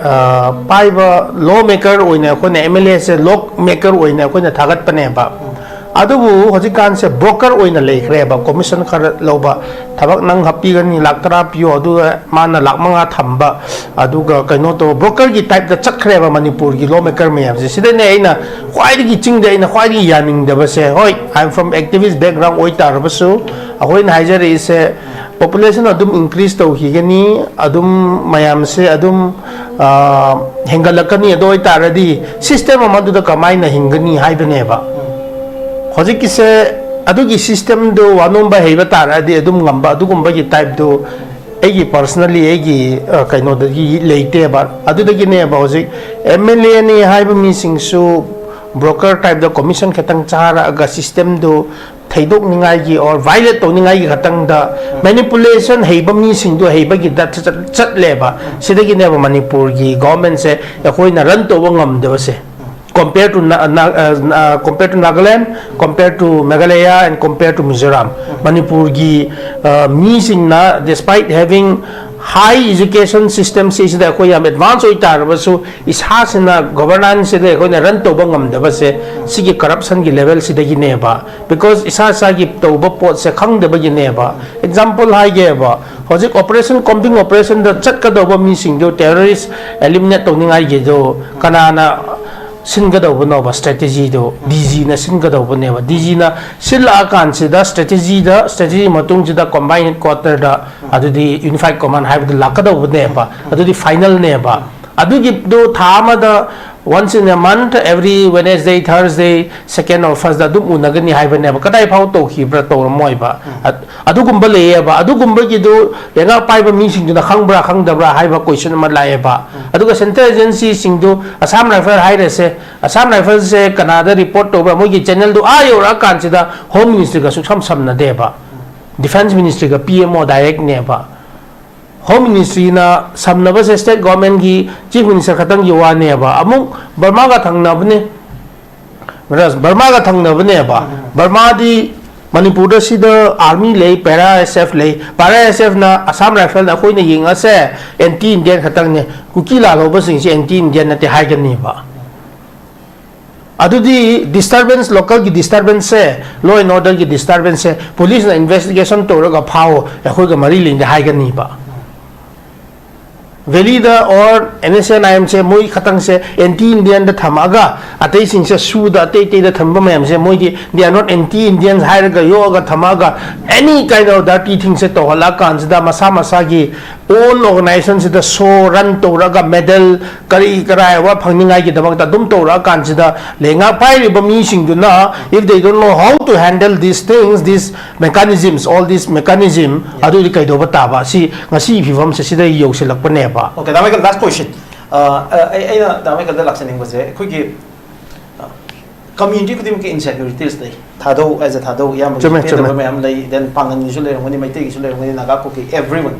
ꯑ, ꯄꯥꯏꯕ law maker ꯑꯣꯏꯅ ꯑꯩꯈꯣꯏꯅ, ꯑꯦꯝ ꯑꯦꯜ ꯑꯦꯁꯦ law maker ꯑꯣꯏꯅ ꯑꯩꯈꯣꯏꯅ ꯊꯥꯒꯠꯄꯅꯦꯕ꯫ ꯑꯗꯨꯕꯨ ꯍꯧꯖꯤꯛꯀꯥꯟꯁꯦ broker ꯑꯣꯏꯅ ꯂꯩꯈ꯭ꯔꯦꯕ, commission ꯈꯔ ꯂꯧꯕ, ꯊꯕꯛ ꯅꯪ ꯍꯥꯞꯄꯤꯒꯅꯤ, ꯂꯥꯛ ꯇꯔꯥ ꯄꯤꯌꯣ, ꯑꯗꯨꯒ ꯃꯥꯅ ꯂꯥꯛ ꯃꯉꯥ ꯊꯝꯕ, ꯑꯗꯨꯒ ꯀꯩꯅꯣ ꯇꯧꯕ, brokerꯒꯤ typeꯇ ꯆꯠꯈ꯭ꯔꯦꯕ ꯃꯅꯤꯄꯨꯔꯒꯤ law maker ꯃꯌꯥꯝꯁꯦ꯫ ꯁꯤꯗꯅꯦ ꯑꯩꯅ ꯈ꯭ꯋꯥꯏꯗꯒꯤ, ꯆꯤꯡꯗ ꯑꯩꯅ ꯈ꯭ꯋꯥꯏꯗꯒꯤ ꯌꯥꯅꯤꯡꯗꯕꯁꯦ꯫ ꯍꯣꯏ, I am from activist background ꯑꯣꯏꯇꯥꯔꯕꯁꯨ, ꯑꯩꯈꯣꯏꯅ ꯍꯥꯏꯖꯔꯛꯏꯁꯦ, population ꯑꯗꯨꯝ increase ꯇꯧꯈꯤꯒꯅꯤ, ꯑꯗꯨꯝ ꯃꯌꯥꯝꯁꯦ ꯑꯗꯨꯝ, ꯑ, ꯍꯦꯟꯒꯠꯂꯛꯀꯅꯤ꯫ ꯑꯗꯨ ꯑꯣꯏꯇꯥꯔꯗꯤ system ꯑꯃꯗꯨꯗ ꯀꯃꯥꯏꯅ ꯍꯤꯡꯒꯅꯤ ꯍꯥꯏꯕꯅꯦꯕ꯫ ꯍꯧꯖꯤꯛꯀꯤꯁꯦ ꯑꯗꯨꯒꯤ systemꯗꯨ ꯋꯥꯅꯣꯝꯕ ꯍꯩꯕ ꯇꯥꯔꯒꯗꯤ ꯑꯗꯨꯝ ꯉꯝꯕ ꯑꯗꯨꯒꯨꯝꯕꯒꯤ typeꯇꯨ ꯑꯩꯒꯤ personally ꯑꯩꯒꯤ ꯑ, ꯀꯩꯅꯣꯗꯒꯤ ꯂꯩꯇꯦꯕ꯫ ꯑꯗꯨꯗꯒꯤꯅꯦꯕ ꯍꯧꯖꯤꯛ MLAꯅꯤ ꯍꯥꯏꯕ ꯃꯤꯁꯤꯡꯁꯨ broker typeꯇ commission ꯈꯤꯇꯪ ꯆꯥꯔꯛꯑꯒ systemꯗꯨ ꯊꯩꯗꯣꯛꯅꯤꯡꯉꯥꯏꯒꯤ or violate ꯇꯧꯅꯤꯡꯉꯥꯏꯒꯤ ꯈꯛꯇꯪꯗ manipulation ꯍꯩꯕ ꯃꯤꯁꯤꯡꯗꯣ ꯍꯩꯕꯒꯤꯗ ꯆꯠ- ꯆꯠꯂꯦꯕ꯫ ꯁꯤꯗꯒꯤꯅꯦꯕ ꯃꯅꯤꯄꯨꯔꯒꯤ governmentꯁꯦ ꯑꯩꯈꯣꯏꯅ run ꯇꯧꯕ ꯉꯝꯗꯕꯁꯦ꯫ Compare to Na- Na- uh, uh, compare to Nagaland, compare to Meghalaya and compare to Mizoram, ꯃꯅꯤꯄꯨꯔꯒꯤ ꯑ, ꯃꯤꯁꯤꯡꯅ despite having high education system ꯁꯤꯁꯤꯗ ꯑꯩꯈꯣꯏ ꯌꯥꯝ advance ꯑꯣꯏꯇꯥꯔꯕꯁꯨ ꯏꯁꯥꯁꯤꯅ governance ꯁꯤꯗ ꯑꯩꯈꯣꯏꯅ run ꯇꯧꯕ ꯉꯝꯗꯕꯁꯦ ꯁꯤꯒꯤ corruption ꯒꯤ level ꯁꯤꯗꯒꯤꯅꯦꯕ꯫ Because ꯏꯁꯥ ꯏꯁꯥꯒꯤ ꯇꯧꯕ ꯄꯣꯠꯁꯦ ꯈꯪꯗꯕꯒꯤꯅꯦꯕ꯫ Example ꯍꯥꯏꯒꯦꯕ, ꯍꯧꯖꯤꯛ operation combing operationꯗ ꯆꯠꯀꯗꯧꯕ ꯃꯤꯁꯤꯡꯗꯣ terrorist eliminate ꯇꯧꯅꯤꯡꯉꯥꯏꯒꯤꯗꯣ ꯀꯅꯥꯅ ꯁꯤꯟꯒꯗꯧꯕꯅꯣꯕ? Strategyꯗꯣ DGꯅ ꯁꯤꯟꯒꯗꯧꯕꯅꯦꯕ꯫ DGꯅ ꯁꯤꯜꯂꯛꯑꯀꯥꯟꯁꯤꯗ strategyꯗ strategy ꯃꯇꯨꯡꯁꯤꯗ combined headquarterꯗ ꯑꯗꯨꯗꯤ unified command ꯍꯥꯏꯕꯗꯨ ꯂꯥꯛꯀꯗꯧꯕꯅꯦꯕ꯫ ꯑꯗꯨꯗꯤ finalꯅꯦꯕ꯫ ꯑꯗꯨꯒꯤꯗꯣ ꯊꯥ ꯑꯃꯗ once in a month, every Wednesday, Thursday, second or first ꯑꯗꯨꯝ ꯎꯅꯒꯅꯤ ꯍꯥꯏꯕꯅꯦꯕ꯫ ꯀꯗꯥꯏ ꯐꯥꯎ ꯇꯧꯈꯤꯕ꯭ꯔꯥ? ꯇꯧꯔꯝꯃꯣꯏꯕ꯫ ꯑ- ꯑꯗꯨꯒꯨꯝꯕ ꯂꯩꯌꯦꯕ꯫ ꯑꯗꯨꯒꯨꯝꯕꯒꯤꯗꯨ ꯂꯩꯉꯥꯛ ꯄꯥꯏꯕ ꯃꯤꯁꯤꯡꯗꯨꯅ ꯈꯪꯕ꯭ꯔꯥ ꯈꯪꯗꯕ꯭ꯔꯥ ꯍꯥꯏꯕ question ꯑꯃ ꯂꯥꯛꯑꯦꯕ꯫ ꯑꯗꯨꯒ central agencyꯁꯤꯡꯗꯨ, Assam Rifle ꯍꯥꯏꯔꯁꯦ, Assam Riflesꯁꯦ ꯀꯅꯥꯗ report ꯇꯧꯕ꯭ꯔꯥ? ꯃꯣꯏꯒꯤ channelꯗꯨ ꯑꯥ ꯌꯧꯔꯛꯑꯀꯥꯟꯁꯤꯗ Home Ministryꯒ ꯁꯨꯡꯁꯝ ꯁꯝꯅꯗꯦꯕ꯫ Defence Ministryꯒ PMO directꯅꯦꯕ꯫ Home Ministryꯅ ꯁꯝꯅꯕꯁꯦ state governmentꯀꯤ chief minister ꯈꯛꯇꯪꯒꯤ ꯋꯥꯅꯦꯕ꯫ ꯑꯃꯨꯛ ꯕꯔꯃꯥꯒ ꯊꯪꯅꯕꯅꯦ꯫ ꯕꯔꯃꯥꯒ ꯊꯪꯅꯕꯅꯦꯕ꯫ ꯕꯔꯃꯥꯗꯤ ꯃꯅꯤꯄꯨꯔꯗ ꯁꯤꯗ army ꯂꯩ, para SF ꯂꯩ꯫ Para SFꯅ Assam Riflesꯅ ꯑꯩꯈꯣꯏꯅ ꯌꯦꯡꯉꯁꯦ anti Indian ꯈꯛꯇꯪꯅꯦ, ꯀꯨꯀꯤ ꯂꯥꯜꯍꯧꯕꯁꯤꯡꯁꯦ anti Indian ꯅꯠꯇꯦ ꯍꯥꯏꯒꯅꯤꯕ꯫ ꯑꯗꯨꯗꯤ disturbance, localꯒꯤ disturbanceꯁꯦ, law and orderꯒꯤ disturbanceꯁꯦ policeꯅ investigation ꯇꯧꯔꯒ ꯐꯥꯎ, ꯑꯩꯈꯣꯏꯒ ꯃꯔꯤ ꯂꯩꯅꯗꯦ ꯍꯥꯏꯒꯅꯤꯕ꯫ Valid or N S N I ꯑꯦꯝꯁꯦ ꯃꯣꯏ ꯈꯛꯇꯪꯁꯦ ꯑꯦꯟꯇꯤ ꯏꯟꯗꯤꯌꯟꯗ ꯊꯝꯃꯛꯑꯒ, ꯑꯇꯩꯁꯤꯡꯁꯦ ꯁꯨꯗ ꯑꯇꯩ ꯑꯇꯩꯗ ꯊꯝꯕ ꯃꯌꯥꯝꯁꯦ ꯃꯣꯏꯗꯤ they are not anti Indians ꯍꯥꯏꯔꯒ ꯌꯣꯛꯑꯒ ꯊꯝꯃꯛꯑꯒ, any kind of dirty thingꯁꯦ ꯇꯧꯍꯜꯂꯛꯑꯀꯥꯟꯁꯤꯗ, ꯃꯁꯥ ꯃꯁꯥꯒꯤ own organizationꯁꯤꯗ ꯁꯣ ꯔꯟ ꯇꯧꯔꯒ, ꯃꯦꯗꯜ ꯀꯔꯤ ꯀꯔꯥꯏ ꯑꯋꯥ ꯐꯪꯅꯤꯡꯉꯥꯏꯒꯤꯗꯃꯛꯇ ꯑꯗꯨꯝ ꯇꯧꯔꯛꯑꯀꯥꯟꯁꯤꯗ, ꯂꯩꯉꯥꯛ ꯄꯥꯏꯔꯤꯕ ꯃꯤꯁꯤꯡꯗꯨꯅ, if they don't know how to handle these things, these mechanisms, all these mechanism, ꯑꯗꯨꯗꯤ ꯀꯩꯗꯧꯕ ꯇꯥꯕ? ꯁꯤ ꯉꯁꯤꯒꯤ ꯐꯤꯕꯝꯁꯦ ꯁꯤꯗ ꯌꯧꯁꯤꯜꯂꯛꯄꯅꯦꯕ꯫ Okay, ꯗꯥ ꯃꯥꯏꯀꯦꯜ, last question. ꯑ, ꯑ, ꯑꯩ ꯑꯩꯅ ꯗꯥ ꯃꯥꯏꯀꯦꯜꯗ ꯂꯥꯛꯆꯅꯤꯡꯕꯁꯦ, ꯑꯩꯈꯣꯏꯒꯤ ꯀꯝꯃ꯭ꯌꯨꯅꯤꯇꯤ ꯈꯨꯗꯤꯡꯃꯛꯀꯤ insecurities ꯂꯩ꯫ ꯊꯥꯗꯧ, as a ꯊꯥꯗꯧ, ꯏꯌꯥꯝꯕꯒꯤꯁꯨ ꯆꯨꯝꯃꯦ, ꯄꯦꯟꯗꯕ ꯆꯨꯝꯃꯦ꯫ ꯃꯌꯥꯝ ꯂꯩ, then ꯄꯥꯡꯒꯟꯒꯤꯁꯨ ꯂꯩꯔꯝꯒꯅꯤ, ꯃꯩꯇꯩꯒꯤꯁꯨ ꯂꯩꯔꯝꯒꯅꯤ, ꯅꯥꯒꯥ, ꯀꯨꯀꯤ, everyone.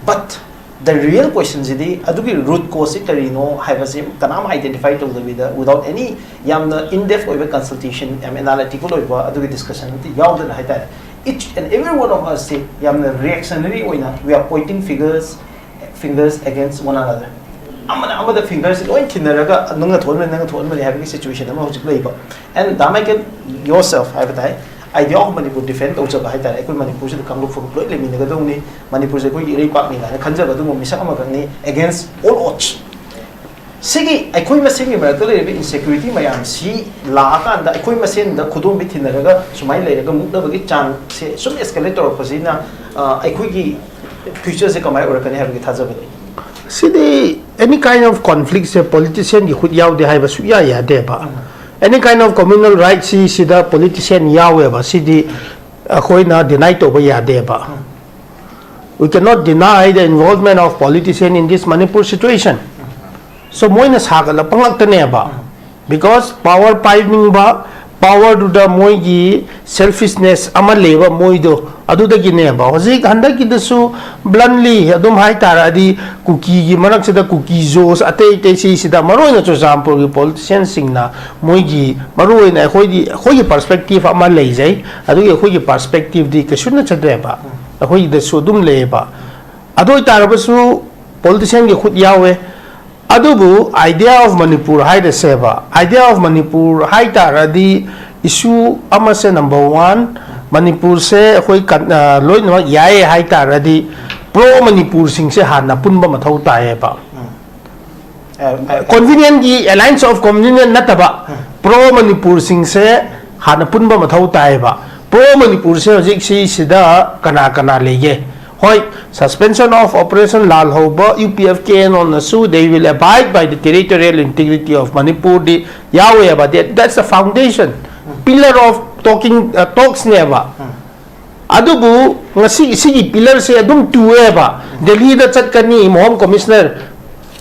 But the real questionꯁꯤꯗꯤ ꯑꯗꯨꯒꯤ root causeꯁꯤ ꯀꯔꯤꯅꯣ ꯍꯥꯏꯕꯁꯤ ꯀꯅꯥꯝ identify ꯇꯧꯗꯕꯤꯗ, without any ꯌꯥꯝꯅ in depth ꯑꯣꯏꯕ consultation, ꯌꯥꯝ analytical ꯑꯣꯏꯕ ꯑꯗꯨꯒꯤ discussion ꯑꯃꯇ ꯌꯥꯎꯗꯅ ꯍꯥꯏꯇꯥꯔꯦ, each and every one of usꯁꯤ ꯌꯥꯝꯅ reactionary ꯑꯣꯏꯅ we are pointing figures, fingers against one another. ꯑꯃꯅ ꯑꯃꯗ ꯐꯤꯡꯒꯔꯁꯤ ꯂꯣꯏ ꯊꯤꯟꯅꯔꯒ ꯅꯪꯅ ꯊꯣꯛꯍꯟꯕꯅꯤ, ꯅꯪꯅ ꯊꯣꯛꯍꯟꯕꯅꯤ ꯍꯥꯏꯕꯒꯤ situation ꯑꯃ ꯍꯧꯖꯤꯛ ꯂꯩꯕ꯫ And ꯗꯥ ꯃꯥꯏꯀꯦꯜ, yourself ꯍꯥꯏꯕ ꯇꯥꯏ, idea of Manipur defend ꯇꯧꯖꯕ ꯍꯥꯏꯇꯥꯔꯦ꯫ ꯑꯩꯈꯣꯏ ꯃꯅꯤꯄꯨꯔꯁꯤꯗ ꯀꯥꯡꯂꯨꯞ ꯐꯨꯔꯨꯞ ꯂꯣꯏ ꯂꯩꯃꯤꯟꯅꯒꯗꯧꯅꯤ, ꯃꯅꯤꯄꯨꯔꯁꯦ ꯑꯩꯈꯣꯏꯒꯤ ꯏꯔꯩꯄꯥꯛꯅꯤ ꯀꯥꯏꯅ ꯈꯟꯖꯕ ꯑꯗꯨꯒꯨꯝꯕ ꯃꯤꯁꯛ ꯑꯃꯈꯛꯅꯤ, against all odds꯫ ꯁꯤꯒꯤ ꯑꯩꯈꯣꯏ ꯃꯁꯦꯟꯒꯤ ꯃꯔꯛꯇ ꯂꯩꯔꯤꯕ insecurity ꯃꯌꯥꯝꯁꯤ ꯂꯥꯛꯑꯀꯥꯟꯗ ꯑꯩꯈꯣꯏ ꯃꯁꯦꯟꯗ ꯈꯨꯗꯣꯝꯕꯤ ꯊꯤꯟꯅꯔꯒ ꯁꯨꯃꯥꯏꯅ ꯂꯩꯔꯒ ꯃꯨꯛꯅꯕꯒꯤ ꯆꯥꯡꯁꯦ ꯁꯨꯝ escalate ꯇꯧꯔꯛꯄꯁꯤꯅ, ꯑ, ꯑꯩꯈꯣꯏꯒꯤ futureꯁꯦ ꯀꯃꯥꯏꯅ ꯑꯣꯏꯔꯛꯀꯅꯤ ꯍꯥꯏꯕꯒꯤ ꯊꯥꯖꯕ ꯂꯩ? ꯁꯤꯗꯤ any kind of conflictꯁꯦ politicianꯒꯤ ꯈꯨꯠ ꯌꯥꯎꯗꯦ ꯍꯥꯏꯕ ꯁꯨꯛꯌꯥ ꯌꯥꯗꯦꯕ꯫ Any kind of communal rightꯁꯤ ꯁꯤꯗ politician ꯌꯥꯎꯋꯦꯕ, ꯁꯤꯗꯤ ꯑꯩꯈꯣꯏꯅ deny ꯇꯧꯕ ꯌꯥꯗꯦꯕ꯫ We cannot deny the involvement of politician in this Manipur situation. So ꯃꯣꯏꯅ ꯁꯥꯒꯠꯂꯛꯄ ꯉꯥꯛꯇꯅꯦꯕ, because power ꯄꯥꯏꯅꯤꯡꯕ, powerꯗꯨꯗ ꯃꯣꯏꯒꯤ selfishness ꯑꯃ ꯂꯩꯕ ꯃꯣꯏꯗꯣ, ꯑꯗꯨꯗꯒꯤꯅꯦꯕ꯫ ꯍꯧꯖꯤꯛ ꯍꯟꯗꯛꯀꯤꯗꯁꯨ bluntly ꯑꯗꯨꯝ ꯍꯥꯏꯇꯥꯔꯗꯤ, ꯀꯨꯀꯤꯒꯤ ꯃꯔꯛꯁꯤꯗ ꯀꯨꯀꯤ ꯖꯣꯁ ꯑꯇꯩ ꯑꯇꯩ ꯁꯤꯁꯤꯗ, ꯃꯔꯨꯑꯣꯏꯅ ꯆꯨꯔꯆꯥꯟꯄꯨꯔꯒꯤ politicianꯁꯤꯡꯅ ꯃꯣꯏꯒꯤ, ꯃꯔꯨꯑꯣꯏꯅ ꯑꯩꯈꯣꯏꯗꯤ, ꯑꯩꯈꯣꯏꯒꯤ perspective ꯑꯃ ꯂꯩꯖꯩ, ꯑꯗꯨꯒꯤ ꯑꯩꯈꯣꯏꯒꯤ perspectiveꯗꯤ ꯀꯩꯁꯨ ꯅꯠꯆꯗ꯭ꯔꯦꯕ, ꯑꯩꯈꯣꯏꯒꯤꯗꯁꯨ ꯑꯗꯨꯝ ꯂꯩꯌꯦꯕ꯫ ꯑꯗꯨ ꯑꯣꯏꯇꯥꯔꯒꯁꯨ politicianꯒꯤ ꯈꯨꯠ ꯌꯥꯎꯋꯦ꯫ ꯑꯗꯨꯕꯨ idea of Manipur ꯍꯥꯏꯔꯁꯦꯕ, idea of Manipur ꯍꯥꯏ ꯇꯥꯔꯗꯤ, issue ꯑꯃꯁꯦ, number one, ꯃꯅꯤꯄꯨꯔꯁꯦ ꯑꯩꯈꯣꯏ ꯀꯟ-, ꯑ, ꯂꯣꯏꯅꯃꯛ ꯌꯥꯏꯌꯦ ꯍꯥꯏ ꯇꯥꯔꯗꯤ, ꯄ꯭ꯔꯣ ꯃꯅꯤꯄꯨꯔꯁꯤꯡꯁꯦ ꯍꯥꯟꯅ ꯄꯨꯟꯕ ꯃꯊꯧ ꯇꯥꯏꯌꯦꯕ꯫ ꯀꯣꯟꯚꯤꯅꯤꯌꯟꯒꯤ ꯑꯦꯂꯥꯏꯟꯁ ꯑꯣꯐ ꯀꯣꯟꯚꯤꯅꯤꯌꯟ ꯅꯠꯇꯕ, ꯄ꯭ꯔꯣ ꯃꯅꯤꯄꯨꯔꯁꯤꯡꯁꯦ ꯍꯥꯟꯅ ꯄꯨꯟꯕ ꯃꯊꯧ ꯇꯥꯏꯌꯦꯕ꯫ ꯄ꯭ꯔꯣ ꯃꯅꯤꯄꯨꯔꯁꯦ ꯍꯧꯖꯤꯛ ꯁꯤꯁꯤꯗ ꯀꯅꯥ ꯀꯅꯥ ꯂꯩꯒꯦ? ꯍꯣꯏ, suspension of operation ꯂꯥꯜꯍꯧꯕ UPFKNOꯅꯁꯨ they will abide by the territorial integrity of Manipurꯗꯤ ꯌꯥꯎꯋꯦꯕ꯫ That, that's the foundation, pillar of talking, uh, talksꯅꯦꯕ꯫ ꯑꯗꯨꯕꯨ ꯉꯁꯤ ꯁꯤꯒꯤ ꯄꯤꯂꯔꯁꯦ ꯑꯗꯨꯝ ꯇꯨꯑꯦꯕ꯫ ꯗꯦꯜꯂꯤꯗ ꯆꯠꯀꯅꯤ ꯍꯣꯝ ꯀꯃꯤꯁꯅꯔ,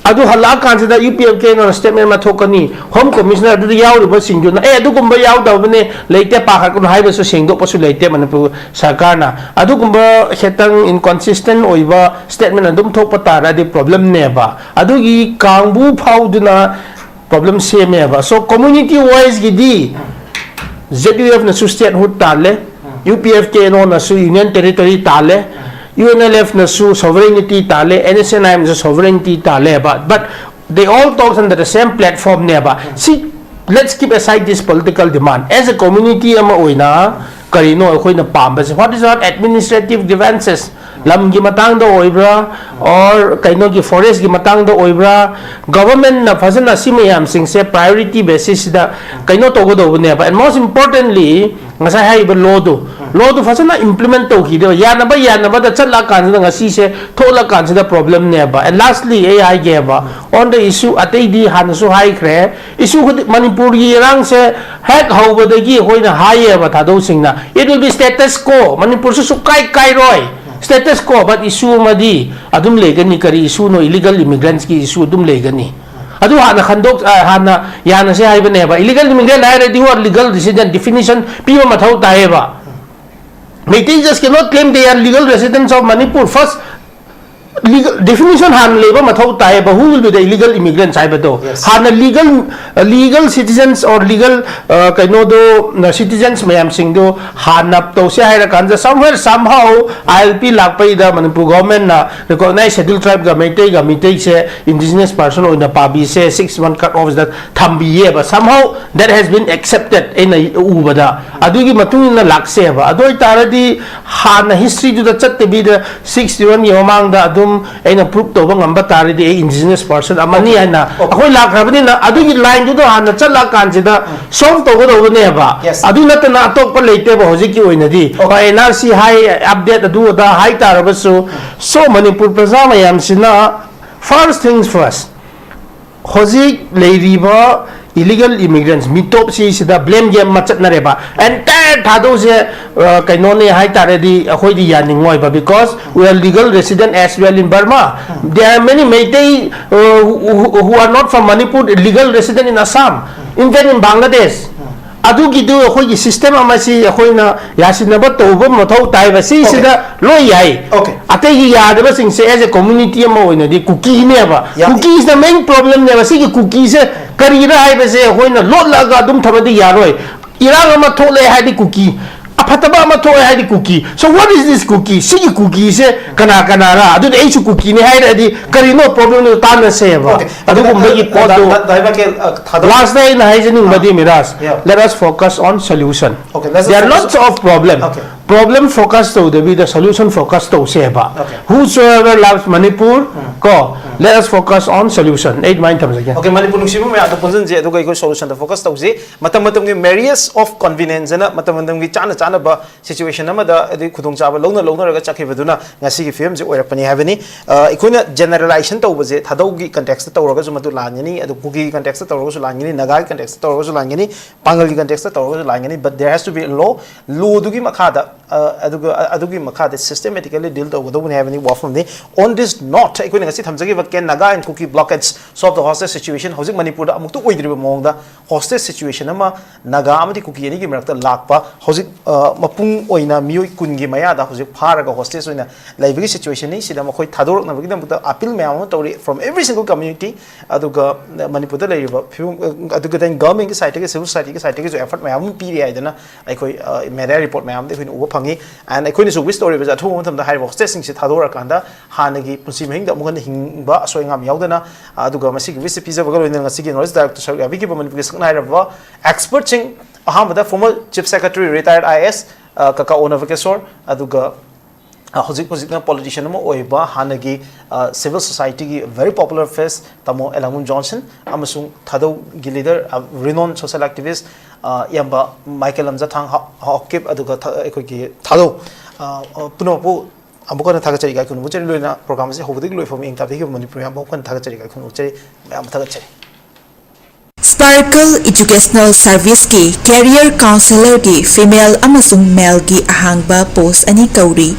ꯑꯗꯨ ꯍꯜꯂꯛꯑꯀꯥꯟꯁꯤꯗ UPFKNOꯅ statement ꯑꯃ ꯊꯣꯛꯀꯅꯤ, ꯍꯣꯝ ꯀꯃꯤꯁꯅꯔ ꯑꯗꯨꯗ ꯌꯥꯎꯔꯤꯕꯁꯤꯡꯗꯨꯅ "ꯑꯦ, ꯑꯗꯨꯒꯨꯝꯕ ꯌꯥꯎꯗꯕꯅꯦ, ꯂꯩꯇꯦ, ꯄꯥꯈꯠꯀꯅꯨ" ꯍꯥꯏꯕꯁꯨ ꯁꯦꯡꯗꯣꯛꯄꯁꯨ ꯂꯩꯇꯦ ꯃꯅꯤꯄꯨꯔ ꯁꯔꯀꯥꯔꯅ꯫ ꯑꯗꯨꯒꯨꯝꯕ ꯈꯤꯇꯪ inconsistent ꯑꯣꯏꯕ statement ꯑꯗꯨꯝ ꯊꯣꯛꯄ ꯇꯥꯔꯗꯤ problemꯅꯦꯕ꯫ ꯑꯗꯨꯒꯤ ꯀꯥꯡꯕꯨ ꯐꯥꯎꯗꯨꯅ problem ꯁꯦꯝꯃꯦꯕ꯫ So community wiseꯒꯤꯗꯤ ZUFꯅꯁꯨ statehood ꯇꯥꯜꯂꯦ, UPFKNOꯅꯁꯨ union territory ꯇꯥꯜꯂꯦ, UNLFꯅꯁꯨ sovereignty ꯇꯥꯜꯂꯦ, NSCN-IMꯅꯁꯨ sovereignty ꯇꯥꯜꯂꯦꯕ꯫ But they all talks under the same platformꯅꯦꯕ꯫ ꯁꯤ, let's keep aside this political demand. As a community ꯑꯃ ꯑꯣꯏꯅ ꯀꯔꯤꯅꯣ ꯑꯩꯈꯣꯏꯅ ꯄꯥꯝꯕꯁꯦ? What is our administrative grievances? ꯂꯝꯒꯤ ꯃꯇꯥꯡꯗ ꯑꯣꯏꯕ꯭ꯔꯥ, or ꯀꯩꯅꯣꯒꯤ forestꯀꯤ ꯃꯇꯥꯡꯗ ꯑꯣꯏꯕ꯭ꯔꯥ? Governmentꯅ ꯐꯖꯅ ꯁꯤ ꯃꯌꯥꯝꯁꯤꯡꯁꯦ priority basisꯁꯤꯗ ꯀꯩꯅꯣ ꯇꯧꯒꯗꯧꯕꯅꯦꯕ꯫ And most importantly, ꯉꯁꯥꯏ ꯍꯥꯏꯔꯤꯕ lawꯗꯨ, lawꯗꯨ ꯐꯖꯅ implement ꯇꯧꯈꯤꯗꯦꯕ꯫ ꯌꯥꯅꯕ ꯌꯥꯅꯕꯗ ꯆꯠꯂꯛꯑꯀꯥꯟꯁꯤꯗ ꯉꯁꯤꯁꯦ ꯊꯣꯛꯂꯀꯥꯟꯁꯤꯗ problemꯅꯦꯕ꯫ And lastly ꯑꯩ ꯍꯥꯏꯒꯦꯕ, on the issue, ꯑꯇꯩꯗꯤ ꯍꯥꯟꯅꯁꯨ ꯍꯥꯏꯈ꯭ꯔꯦ, issue ꯈꯨꯗꯤꯡ ꯃꯅꯤꯄꯨꯔꯒꯤ ꯏꯔꯥꯡꯁꯦ ꯍꯦꯛ ꯍꯧꯕꯗꯒꯤ ꯑꯩꯈꯣꯏꯅ ꯍꯥꯏꯌꯦꯕ ꯊꯥꯗꯧꯁꯤꯡꯅ, "It will be status quo, ꯃꯅꯤꯄꯨꯔꯁꯨ ꯁꯨꯛꯀꯥꯏ ꯀꯥꯏꯔꯣꯏ, status quo, but issue ꯑꯃꯗꯤ ꯑꯗꯨꯝ ꯂꯩꯒꯅꯤ꯫ ꯀꯔꯤ issueꯅꯣ? Illegal immigrantꯀꯤ issue ꯑꯗꯨꯝ ꯂꯩꯒꯅꯤ꯫ ꯑꯗꯨ ꯍꯥꯟꯅ ꯈꯟꯗꯣꯛ ꯑ, ꯍꯥꯟꯅ ꯌꯥꯅꯁꯦ ꯍꯥꯏꯕꯅꯦꯕ꯫ Illegal immigrant ꯍꯥꯏꯔꯗꯤ who are legal resident definition ꯄꯤꯕ ꯃꯊꯧ ꯇꯥꯏꯌꯦꯕ꯫ Meitei just cannot claim they are legal residents of Manipur. First, legal definition ꯍꯥꯟꯅ ꯂꯩꯕ ꯃꯊꯧ ꯇꯥꯏꯌꯦꯕ, who will be the illegal immigrants ꯍꯥꯏꯕꯗꯣ. Yes. ꯍꯥꯟꯅ ꯂꯤꯒꯜ ꯂꯤꯒꯜ ꯁꯤꯇꯤꯖꯟꯁ ꯑꯣꯔ ꯂꯤꯒꯜ ꯀꯩꯅꯣꯗꯣ, ꯁꯤꯇꯤꯖꯟꯁ ꯃꯌꯥꯝꯁꯤꯡꯗꯣ ꯍꯥꯟꯅ ꯇꯧꯁꯦ ꯍꯥꯏꯔ ꯀꯥꯟꯗ, somewhere somehow ILP ꯂꯥꯛꯄꯩꯗ ꯃꯅꯤꯄꯨꯔ ꯒꯣꯚꯔꯟꯃꯦꯟꯠꯅ ꯔꯤꯀꯣꯒꯅꯥꯏꯖ ꯁꯦꯗ꯭ꯌꯨꯜ ꯇ꯭ꯔꯥꯏꯕꯀ ꯃꯩꯇꯩꯒ ꯃꯤꯇꯩꯁꯦ ꯏꯟꯗꯤꯖꯤꯅꯁ ꯄꯔꯁꯟ ꯑꯣꯏꯅ ꯄꯥꯕꯤꯁꯦ ꯁꯤꯛꯁ ꯃꯟꯊ ꯀꯠ ꯑꯣꯐꯁꯤꯗ ꯊꯝꯕꯤꯌꯦꯕ, somehow that has been accepted ꯑꯩꯅ ꯎꯕꯗ꯫ ꯑꯗꯨꯒꯤ ꯃꯇꯨꯡ ꯏꯟꯅ ꯂꯥꯛꯁꯦꯕ꯫ ꯑꯗꯨ ꯑꯣꯏꯇꯥꯔꯗꯤ ꯍꯥꯟꯅ ꯍꯤꯁꯇ꯭ꯔꯤꯗꯨꯗ ꯆꯠꯇꯕꯤꯗ ꯁꯤꯛꯁꯇꯤ ꯋꯥꯟꯒꯤ ꯃꯃꯥꯡꯗ ꯑꯗꯨꯝ ꯑꯩꯅ ꯄ꯭ꯔꯨꯞ ꯇꯧꯕ ꯉꯝꯕ ꯇꯥꯔꯗꯤ ꯑꯩ ꯏꯟꯗꯤꯖꯤꯅꯁ ꯄꯔꯁꯟ ꯑꯃꯅꯤ ꯍꯥꯏꯅ ꯑꯩꯈꯣꯏ ꯂꯥꯛꯈ꯭ꯔꯕꯅꯤꯅ, ꯑꯗꯨꯒꯤ ꯂꯥꯏꯟꯗꯨꯗ ꯍꯥꯟꯅ ꯆꯠꯂꯛꯑꯀꯥꯟꯁꯤꯗ ꯁꯣꯜꯕ ꯇꯧꯒꯗꯧꯕꯅꯦꯕ꯫ Yes. ꯑꯗꯨ ꯅꯠꯇꯅ ꯑꯇꯣꯞꯄ ꯂꯩꯇꯦꯕ ꯍꯧꯖꯤꯛꯀꯤ ꯑꯣꯏꯅꯗꯤ꯫ ꯍꯣꯏ, NRC ꯍꯥꯏ, ꯑꯞꯗꯦꯠ ꯑꯗꯨ ꯑꯗꯥ ꯍꯥꯏ ꯇꯥꯔꯕꯁꯨ, so ꯃꯅꯤꯄꯨꯔ ꯄ꯭ꯔꯖꯥ ꯃꯌꯥꯝꯁꯤꯅ, first things first, ꯍꯧꯖꯤꯛ ꯂꯩꯔꯤꯕ illegal immigrants, ꯃꯤꯇꯣꯞꯁꯤ ꯁꯤꯗ ꯕ꯭ꯂꯦꯝ ꯒꯦꯝ ꯑꯃ ꯆꯠꯅꯔꯦꯕ꯫ ꯑꯦꯟꯇꯥꯌꯔ ꯊꯥꯗꯧꯁꯦ, ꯑ, ꯀꯩꯅꯣꯅꯦ ꯍꯥꯏ ꯇꯥꯔꯗꯤ ꯑꯩꯈꯣꯏꯗꯤ ꯌꯥꯅꯤꯡꯉꯣꯏꯕ, because we are legal resident as well in Burma. There are many Meitei, uh, who, who, who are not from Manipur, legal resident in Assam, even in Bangladesh. ꯑꯗꯨꯒꯤꯗꯨ ꯑꯩꯈꯣꯏꯒꯤ system ꯑꯃꯁꯤ ꯑꯩꯈꯣꯏꯅ ꯌꯥꯁꯤꯟꯅꯕ ꯇꯧꯕ ꯃꯊꯧ ꯇꯥꯏꯕ꯫ ꯁꯤꯁꯤꯗ ꯂꯣꯏ ꯌꯥꯏ꯫ Okay. ꯑꯇꯩꯒꯤ ꯌꯥꯗꯕꯁꯤꯡꯁꯦ as a community ꯑꯃ ꯑꯣꯏꯅꯗꯤ ꯀꯨꯀꯤꯅꯦꯕ꯫ ꯌꯥꯝ ꯀꯨꯀꯤꯁꯤꯅ ꯃꯦꯟ ꯄ꯭ꯔꯣꯕ꯭ꯂꯦꯝꯅꯦꯕ꯫ ꯁꯤꯒꯤ ꯀꯨꯀꯤꯁꯦ ꯀꯔꯤꯔ ꯍꯥꯏꯕꯁꯦ ꯑꯩꯈꯣꯏꯅ ꯂꯣꯠꯂꯒ ꯑꯗꯨꯝ ꯊꯝꯃꯗꯤ ꯌꯥꯔꯣꯏ꯫ ꯏꯔꯥꯡ ꯑꯃ ꯊꯣꯛꯂꯛꯑꯦ ꯍꯥꯏꯗꯤ ꯀꯨꯀꯤ, ꯑꯐꯠꯇꯕ ꯑꯃ ꯊꯣꯛꯑꯦ ꯍꯥꯏꯗꯤ ꯀꯨꯀꯤ꯫ So what is this ꯀꯨꯀꯤ? ꯁꯤꯒꯤ ꯀꯨꯀꯤꯁꯦ ꯀꯅꯥ ꯀꯅꯥꯔ? ꯑꯗꯨꯗꯤ ꯑꯩꯁꯨ ꯀꯨꯀꯤꯅꯤ ꯍꯥꯏꯔꯗꯤ ꯀꯔꯤꯅꯣ ꯄ꯭ꯔꯣꯕ꯭ꯂꯦꯝꯗꯣ ꯇꯥꯟꯅꯁꯦꯕ꯫ Okay. ꯑꯗꯨꯒꯨꯝꯕꯒꯤ ꯑ, ꯄꯣꯠꯇꯣ ꯗꯥ-, ꯗꯥ-, ꯗꯥ ꯏꯕꯥꯀꯦꯜ, ꯑ, ꯊꯥꯗꯣꯛ-, ꯂꯥꯁꯇ ꯑꯩꯅ ꯍꯥꯏꯖꯅꯤꯡꯕꯗꯤ, ꯑ, Miraj, yeah. Let us focus on solution. Okay, let's There are focus lots of problem. Okay. Problem focus ꯇꯧꯗꯕꯤꯗ solution focus ꯇꯧꯁꯦꯕ꯫ Okay. Whosoever loves Manipur, ꯎꯝ, ꯀꯣ, ꯎꯝ, let us focus on solution. ꯑꯩ ꯑꯗꯨꯃꯥꯏꯅ ꯊꯝꯖꯒꯦ꯫ Okay, ꯃꯅꯤꯄꯨꯔ ꯅꯨꯡꯁꯤꯕ ꯃꯌꯥꯝꯗꯣ ꯄꯨꯟꯁꯤꯟꯁꯦ, ꯑꯗꯨꯒ ꯑꯩꯈꯣꯏ solution ꯗ focus ꯇꯧꯁꯤ꯫ ꯃꯇꯝ ꯃꯇꯝꯒꯤ marriage of convenience ꯍꯥꯏꯅ ꯃꯇꯝ ꯃꯇꯝꯒꯤ ꯆꯥꯅ ꯆꯥꯅꯕ situation ꯑꯃꯗ, ꯑꯗꯩ ꯈꯨꯗꯣꯡꯆꯥꯕ ꯂꯧꯅ ꯂꯧꯅꯔꯒ ꯆꯠꯈꯤꯕꯗꯨꯅ ꯉꯁꯤꯒꯤ ꯐꯤꯕꯝꯁꯦ ꯑꯣꯏꯔꯛꯄꯅꯤ ꯍꯥꯏꯕꯅꯤ꯫ ꯑ, ꯑꯩꯈꯣꯏꯅ generalization ꯇꯧꯕꯁꯦ ꯊꯥꯗꯧꯒꯤ context ꯇ ꯇꯧꯔꯒꯁꯨ ꯃꯗꯨ ꯂꯥꯟꯒꯅꯤ, ꯑꯗꯨ ꯀꯨꯀꯤꯒꯤ context ꯇ ꯇꯧꯔꯒꯁꯨ ꯂꯥꯟꯒꯅꯤ, ꯅꯥꯒꯥꯒꯤ context ꯇ ꯇꯧꯔꯒꯁꯨ ꯂꯥꯟꯒꯅꯤ, ꯄꯥꯡꯒꯜꯒꯤ context ꯇ ꯇꯧꯔꯒꯁꯨ ꯂꯥꯟꯒꯅꯤ, but there has to be a law. Law ꯗꯨꯒꯤ ꯃꯈꯥꯗ ꯑꯗꯨꯒ ꯑꯗꯨꯒꯤ ꯃꯈꯥꯗ systematically deal ꯇꯧꯒꯗꯧꯕꯅꯤ ꯍꯥꯏꯕꯅꯤ ꯋꯥꯐꯝꯅꯤ꯫ On this note, ꯑꯩꯈꯣꯏꯅ ꯉꯁꯤ ꯊꯝꯖꯈꯤꯕ "Can Naga and Kuki blockades solve the hostage situation?" ꯍꯧꯖꯤꯛ ꯃꯅꯤꯄꯨꯔꯗ ꯑꯃꯨꯛꯇ ꯑꯣꯏꯗ꯭ꯔꯤꯕ ꯃꯑꯣꯡꯗ hostage situation ꯑꯃ ꯅꯥꯒꯥ ꯑꯃꯗꯤ ꯀꯨꯀꯤ ꯑꯅꯤꯒꯤ ꯃꯔꯛꯇ ꯂꯥꯛꯄ, ꯍꯧꯖꯤꯛ ꯃꯄꯨꯡ ꯑꯣꯏꯅ ꯃꯤꯑꯣꯏ ꯀꯨꯟꯒꯤ ꯃꯌꯥꯗ ꯍꯧꯖꯤꯛ ꯐꯥꯔꯒ hostage ꯑꯣꯏꯅ ꯂꯩꯕꯒꯤ situationꯅꯤ꯫ ꯁꯤꯗ ꯃꯈꯣꯏ ꯊꯥꯗꯣꯔꯛꯅꯕꯒꯤꯗꯃꯛꯇ appeal ꯃꯌꯥꯝ ꯑꯃ ꯇꯧꯔꯤ from every single community꯫ ꯑꯗꯨꯒ ꯃꯅꯤꯄꯨꯔꯗ ꯂꯩꯔꯤꯕ ꯐꯤꯕꯝ, ꯑꯗꯨꯒ then governmentꯀꯤ sideꯇꯒꯤ, civil societyꯒꯤ sideꯇꯒꯤꯁꯨ effort ꯃꯌꯥꯝ ꯑꯃ ꯄꯤꯔꯤ ꯍꯥꯏꯗꯅ ꯑꯩꯈꯣꯏ media report ꯃꯌꯥꯝꯗ ꯑꯩꯈꯣꯏꯅ ꯎꯕ ꯐꯪꯉꯤ꯫ And ꯑꯩꯈꯣꯏꯅꯁꯨ wish ꯇꯧꯔꯤꯕꯁꯦ ꯑꯊꯨꯕ ꯃꯇꯝꯗ ꯍꯥꯏꯔꯤꯕ hostageꯁꯤꯡꯁꯦ ꯊꯥꯗꯣꯔꯀꯥꯟꯗ ꯍꯥꯟꯅꯒꯤ ꯄꯨꯟꯁꯤ ꯃꯍꯤꯡꯗ ꯑꯃꯨꯛ ꯍꯟꯅ ꯍꯤꯡꯕ ꯑꯁꯣꯏ ꯑꯉꯥꯝ ꯌꯥꯎꯗꯅ꯫ ꯑꯗꯨꯒ ꯃꯁꯤꯒꯤ wishꯁꯦ ꯄꯤꯖꯕꯒ ꯂꯣꯏꯅꯅ ꯉꯁꯤꯒꯤ knowledge dialogueꯇ ꯁꯔꯨꯛ ꯌꯥꯕꯤꯈꯤꯕ ꯃꯅꯤꯄꯨꯔꯒꯤ ꯁꯛꯅꯥꯏꯔꯕ expertꯁꯤꯡ, ꯑꯍꯥꯟꯕꯗ former Chief Secretary retired IAS ꯀꯀꯥ ꯑꯣ ꯅꯕꯀꯦꯁꯣꯔ, ꯑꯗꯨꯒ ꯍꯧꯖꯤꯛ ꯍꯧꯖꯤꯛꯅ politician ꯑꯃ ꯑꯣꯏꯕ ꯍꯥꯟꯅꯒꯤ civil societyꯒꯤ very popular face ꯇꯥꯃꯣ ꯑꯦꯂꯥꯡꯕꯝ ꯖꯣꯟꯁꯟ, ꯑꯃꯁꯨꯡ ꯊꯥꯗꯧꯒꯤ leader, renowned social activist ꯏꯌꯥꯝꯕ ꯃꯥꯏꯀꯦꯜ ꯂꯝꯖꯥꯊꯥꯡ ꯍꯥꯎꯀꯤꯞ, ꯑꯗꯨꯒ ꯑꯩꯈꯣꯏꯒꯤ ꯊꯥꯗꯧ ꯄꯨꯝꯅꯃꯛꯄꯨ ꯑꯃꯨꯛ ꯍꯟꯅ ꯊꯥꯒꯠꯆꯔꯤ, ꯏꯀꯥꯏ ꯈꯨꯝꯅꯕ ꯎꯠꯆꯔꯤ꯫ ꯂꯣꯏꯅ programꯁꯦ ꯍꯧꯕꯗꯒꯤ ꯂꯣꯏꯐꯥꯎ ꯃꯤꯠꯌꯦꯡ ꯇꯥꯕꯤꯈꯤꯕ ꯃꯅꯤꯄꯨꯔ ꯃꯌꯥꯝꯕꯨ ꯑꯃꯨꯛ ꯍꯟꯅ ꯊꯥꯒꯠꯆꯔꯤ, ꯏꯀꯥꯏ ꯈꯨꯝꯅꯕ ꯎꯠꯆꯔꯤ꯫ ꯃꯌꯥꯝ ꯊꯥꯒꯠꯆꯔꯤ꯫ Sparkle Educational Serviceꯀꯤ Career Counselorꯒꯤ female ꯑꯃꯁꯨꯡ maleꯒꯤ ꯑꯍꯥꯡꯕ post ꯑꯅꯤ ꯀꯧꯔꯤ꯫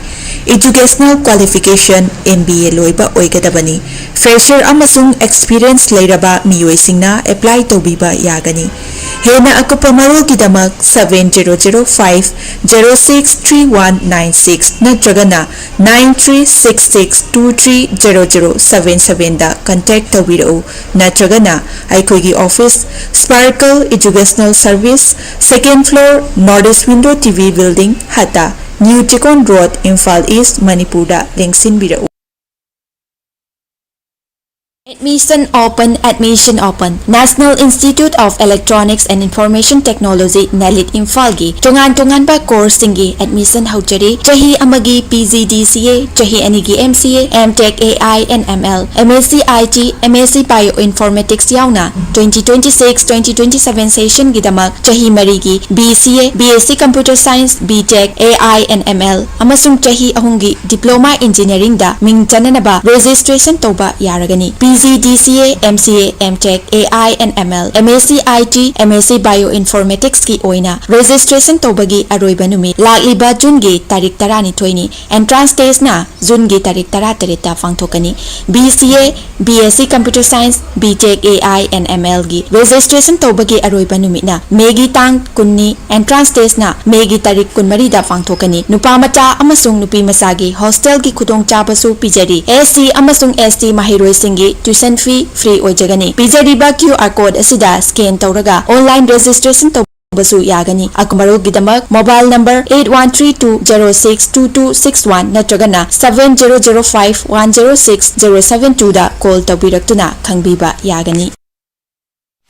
Educational qualification MBA ꯂꯣꯏꯕ ꯑꯣꯏꯒꯗꯕꯅꯤ꯫ Fresher ꯑꯃꯁꯨꯡ experience ꯂꯩꯔꯕ ꯃꯤꯑꯣꯏꯁꯤꯡꯅ apply ꯇꯧꯕꯤꯕ ꯌꯥꯒꯅꯤ꯫ ꯍꯦꯟꯅ ꯑꯀꯨꯞꯄ ꯃꯔꯣꯜꯒꯤꯗꯃꯛ seven zero zero five zero six three one nine six ꯅꯠꯇ꯭ꯔꯒꯅ nine three six six two three zero zero seven sevenꯗ contact ꯇꯧꯕꯤꯔꯛꯎ ꯅꯠꯇ꯭ꯔꯒꯅ ꯑꯩꯈꯣꯏꯒꯤ office, Sparkle Educational Service, second floor, North East Window TV Building, ꯍꯠꯇ, New Chikon Road, Imphal East, ꯃꯅꯤꯄꯨꯔꯗ ꯂꯦꯡꯁꯤꯟꯕꯤꯔꯛꯎ꯫ Admission open, admission open. National Institute of Electronics and Information Technology, NELIT ꯏꯝꯐꯥꯜꯒꯤ ꯇꯣꯉꯥꯟ ꯇꯣꯉꯥꯟꯕ courseꯁꯤꯡꯒꯤ admission ꯍꯧꯖꯔꯤ꯫ ꯆꯍꯤ ꯑꯃꯒꯤ PGDCA, ꯆꯍꯤ ꯑꯅꯤꯒꯤ MCA, MTech AI and ML, MSc IT, MSc Bioinformatics ꯌꯥꯎꯅ twenty twenty-six, twenty twenty-seven sessionꯒꯤꯗꯃꯛ ꯆꯍꯤ ꯃꯔꯤꯒꯤ BCA, BSc Computer Science, BTech, AI and ML ꯑꯃꯁꯨꯡ ꯆꯍꯤ ꯑꯍꯨꯝꯒꯤ Diploma Engineeringꯗ ꯃꯤꯡ ꯆꯟꯅꯅꯕ registration ꯇꯧꯕ ꯌꯥꯔꯒꯅꯤ꯫ ꯄꯤ ꯖꯤ ꯗꯤ ꯁꯤ A, M C A, M tech, A I and M L, M S C I T, M S ꯁꯤ Bioinformaticsꯀꯤ ꯑꯣꯏꯅ registration ꯇꯧꯕꯒꯤ ꯑꯔꯣꯏꯕ ꯅꯨꯃꯤꯠ ꯂꯥꯛꯂꯤꯕ Juneꯒꯤ ꯇꯥꯔꯤꯛ ꯇꯔꯥꯅꯤꯊꯣꯏꯅꯤ꯫ Entrance testꯅ Juneꯒꯤ ꯇꯥꯔꯤꯛ ꯇꯔꯥꯇꯔꯦꯠꯇ ꯄꯥꯡꯊꯣꯛꯀꯅꯤ꯫ B C A, B S C Computer Science, B Tech, A I and M Lꯒꯤ registration ꯇꯧꯕꯒꯤ ꯑꯔꯣꯏꯕ ꯅꯨꯃꯤꯠꯅ Mayꯒꯤ ꯇꯥꯡ ꯀꯨꯟꯅꯤ꯫ Entrance testꯅ Mayꯒꯤ ꯇꯥꯔꯤꯛ ꯀꯨꯟꯃꯔꯤꯗ ꯄꯥꯡꯊꯣꯛꯀꯅꯤ꯫ ꯅꯨꯄꯥ ꯃꯆꯥ ꯑꯃꯁꯨꯡ ꯅꯨꯄꯤ ꯃꯆꯥꯒꯤ hostelꯒꯤ ꯈꯨꯗꯣꯡꯆꯥꯕꯁꯨ ꯄꯤꯖꯔꯤ꯫ ꯑꯦꯁ ꯁꯤ ꯑꯃꯁꯨꯡ ꯑꯦꯁ ꯇꯤ ꯃꯍꯩꯔꯣꯏꯁꯤꯡꯒꯤ tuition fee free ꯑꯣꯏꯖꯒꯅꯤ꯫ ꯄꯤꯖꯔꯤꯕ Q R code ꯑꯁꯤꯗ scan ꯇꯧꯔꯒ online registration ꯇꯧꯕꯁꯨ ꯌꯥꯒꯅꯤ꯫ ꯑꯀꯨꯞꯄ ꯃꯔꯣꯜꯒꯤꯗꯃꯛ mobile number eight one three two zero six two two six one ꯅꯠꯇ꯭ꯔꯒꯅ seven zero zero five one zero six zero seven twoꯗ call ꯇꯧꯕꯤꯔꯛꯇꯨꯅ ꯈꯪꯕꯤꯕ ꯌꯥꯒꯅꯤ꯫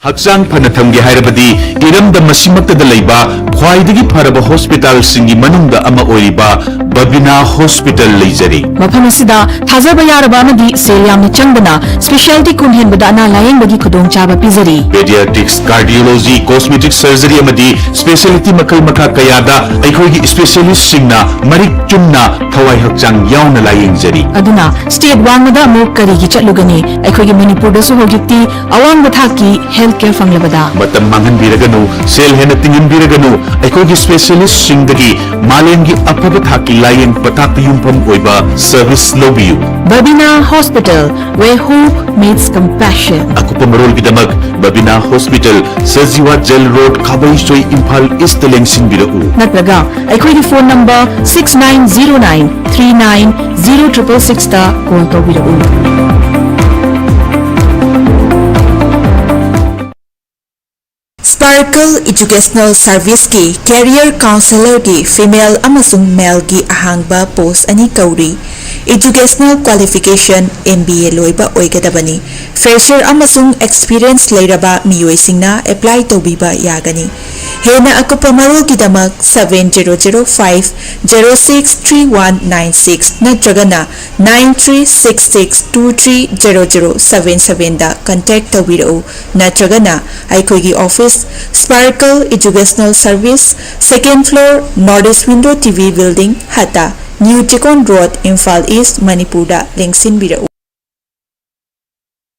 ꯍꯛꯆꯥꯡ ꯐꯅ ꯊꯝꯒꯦ ꯍꯥꯏꯔꯕꯗꯤ ꯏꯔꯝꯗꯝ ꯑꯁꯤꯃꯛꯇꯗ ꯂꯩꯕ ꯈ꯭ꯋꯥꯏꯗꯒꯤ ꯐꯔꯕ hospitalꯁꯤꯡꯒꯤ ꯃꯅꯨꯡꯗ ꯑꯃ ꯑꯣꯏꯔꯤꯕ ꯕꯕꯤꯅꯥ Hospital ꯂꯩꯖꯔꯤ꯫ ꯃꯐꯝ ꯑꯁꯤꯗ ꯊꯥꯖꯕ ꯌꯥꯔꯕ ꯑꯃꯗꯤ ꯁꯦꯜ ꯌꯥꯝꯅ ꯆꯪꯗꯅ specialty ꯀꯨꯟ ꯍꯦꯟꯕꯗ ꯑꯅꯥ ꯂꯥꯌꯦꯡꯕꯒꯤ ꯈꯨꯗꯣꯡꯆꯥꯕ ꯄꯤꯖꯔꯤ꯫ Pediatrics, Cardiology, Cosmetic Surgery ꯑꯃꯗꯤ specialty ꯃꯈꯜ ꯃꯈꯥ ꯀꯌꯥꯗ ꯑꯩꯈꯣꯏꯒꯤ specialistꯁꯤꯡꯅ ꯃꯔꯤꯛ ꯆꯨꯝꯅ ꯊꯋꯥꯏ ꯍꯛꯆꯥꯡ ꯌꯥꯎꯅ ꯂꯥꯌꯦꯡꯖꯔꯤ꯫ ꯑꯗꯨꯅ state ꯋꯥꯡꯃꯗ ꯑꯃꯨꯛ ꯀꯔꯤꯒꯤ ꯆꯠꯂꯨꯒꯅꯤ? ꯑꯩꯈꯣꯏꯒꯤ ꯃꯅꯤꯄꯨꯔꯗꯁꯨ ꯍꯧꯖꯤꯛꯇꯤ ꯑꯋꯥꯡꯕ ꯊꯥꯛꯀꯤ health care ꯐꯪꯂꯕꯗ꯫ ꯃꯇꯝ ꯃꯥꯡꯍꯟꯕꯤꯔꯒꯅꯨ, ꯁꯦꯜ ꯍꯦꯟꯅ ꯇꯤꯡꯍꯟꯕꯤꯔꯒꯅꯨ, ꯑꯩꯈꯣꯏꯒꯤ specialistꯁꯤꯡꯗꯒꯤ ꯃꯥꯂꯦꯝꯒꯤ ꯑꯐꯕ ꯊꯥꯛꯀꯤ ꯂꯥꯌꯦꯡ ꯄꯊꯥꯞꯇ ꯌꯨꯝꯐꯝ ꯑꯣꯏꯕ service ꯂꯧꯕꯤꯌꯨ꯫ Babina Hospital, where hope meets compassion. ꯑꯀꯨꯞꯄ ꯃꯔꯣꯜꯒꯤꯗꯃꯛ Babina Hospital, Sajiwa Jail Road, ꯈꯥꯕꯩꯁꯣꯏ, Imphal Eastꯇ ꯂꯦꯡꯁꯤꯟꯕꯤꯔꯛꯎ꯫ ꯅꯠꯇ꯭ꯔꯒ ꯑꯩꯈꯣꯏꯒꯤ phone number six nine zero nine three nine zero triple sixꯇ call ꯇꯧꯕꯤꯔꯛꯎ꯫ Sparkle Educational Serviceꯀꯤ Career Counsellorꯒꯤ female ꯑꯃꯁꯨꯡ maleꯒꯤ ꯑꯍꯥꯡꯕ post ꯑꯅꯤ ꯀꯧꯔꯤ꯫ Educational qualification M B A ꯂꯣꯏꯕ ꯑꯣꯏꯒꯗꯕꯅꯤ꯫ Fresher ꯑꯃꯁꯨꯡ experience ꯂꯩꯔꯕ ꯃꯤꯑꯣꯏꯁꯤꯡꯅ apply ꯇꯧꯕꯤꯕ ꯌꯥꯒꯅꯤ꯫ ꯍꯦꯟꯅ ꯑꯀꯨꯞꯄ ꯃꯔꯣꯜꯒꯤꯗꯃꯛ seven zero zero five zero six three one nine six ꯅꯠꯇ꯭ꯔꯒꯅ nine three six six two three zero zero seven sevenꯗ contact ꯇꯧꯕꯤꯔꯛꯎ, ꯅꯠꯇ꯭ꯔꯒꯅ ꯑꯩꯈꯣꯏꯒꯤ office, Sparkle Educational Service, second floor, North East Window T V Building, ꯍꯠꯇ, New Chikon Road, Imphal East, ꯃꯅꯤꯄꯨꯔꯗ ꯂꯦꯡꯁꯤꯟꯕꯤꯔꯛꯎ꯫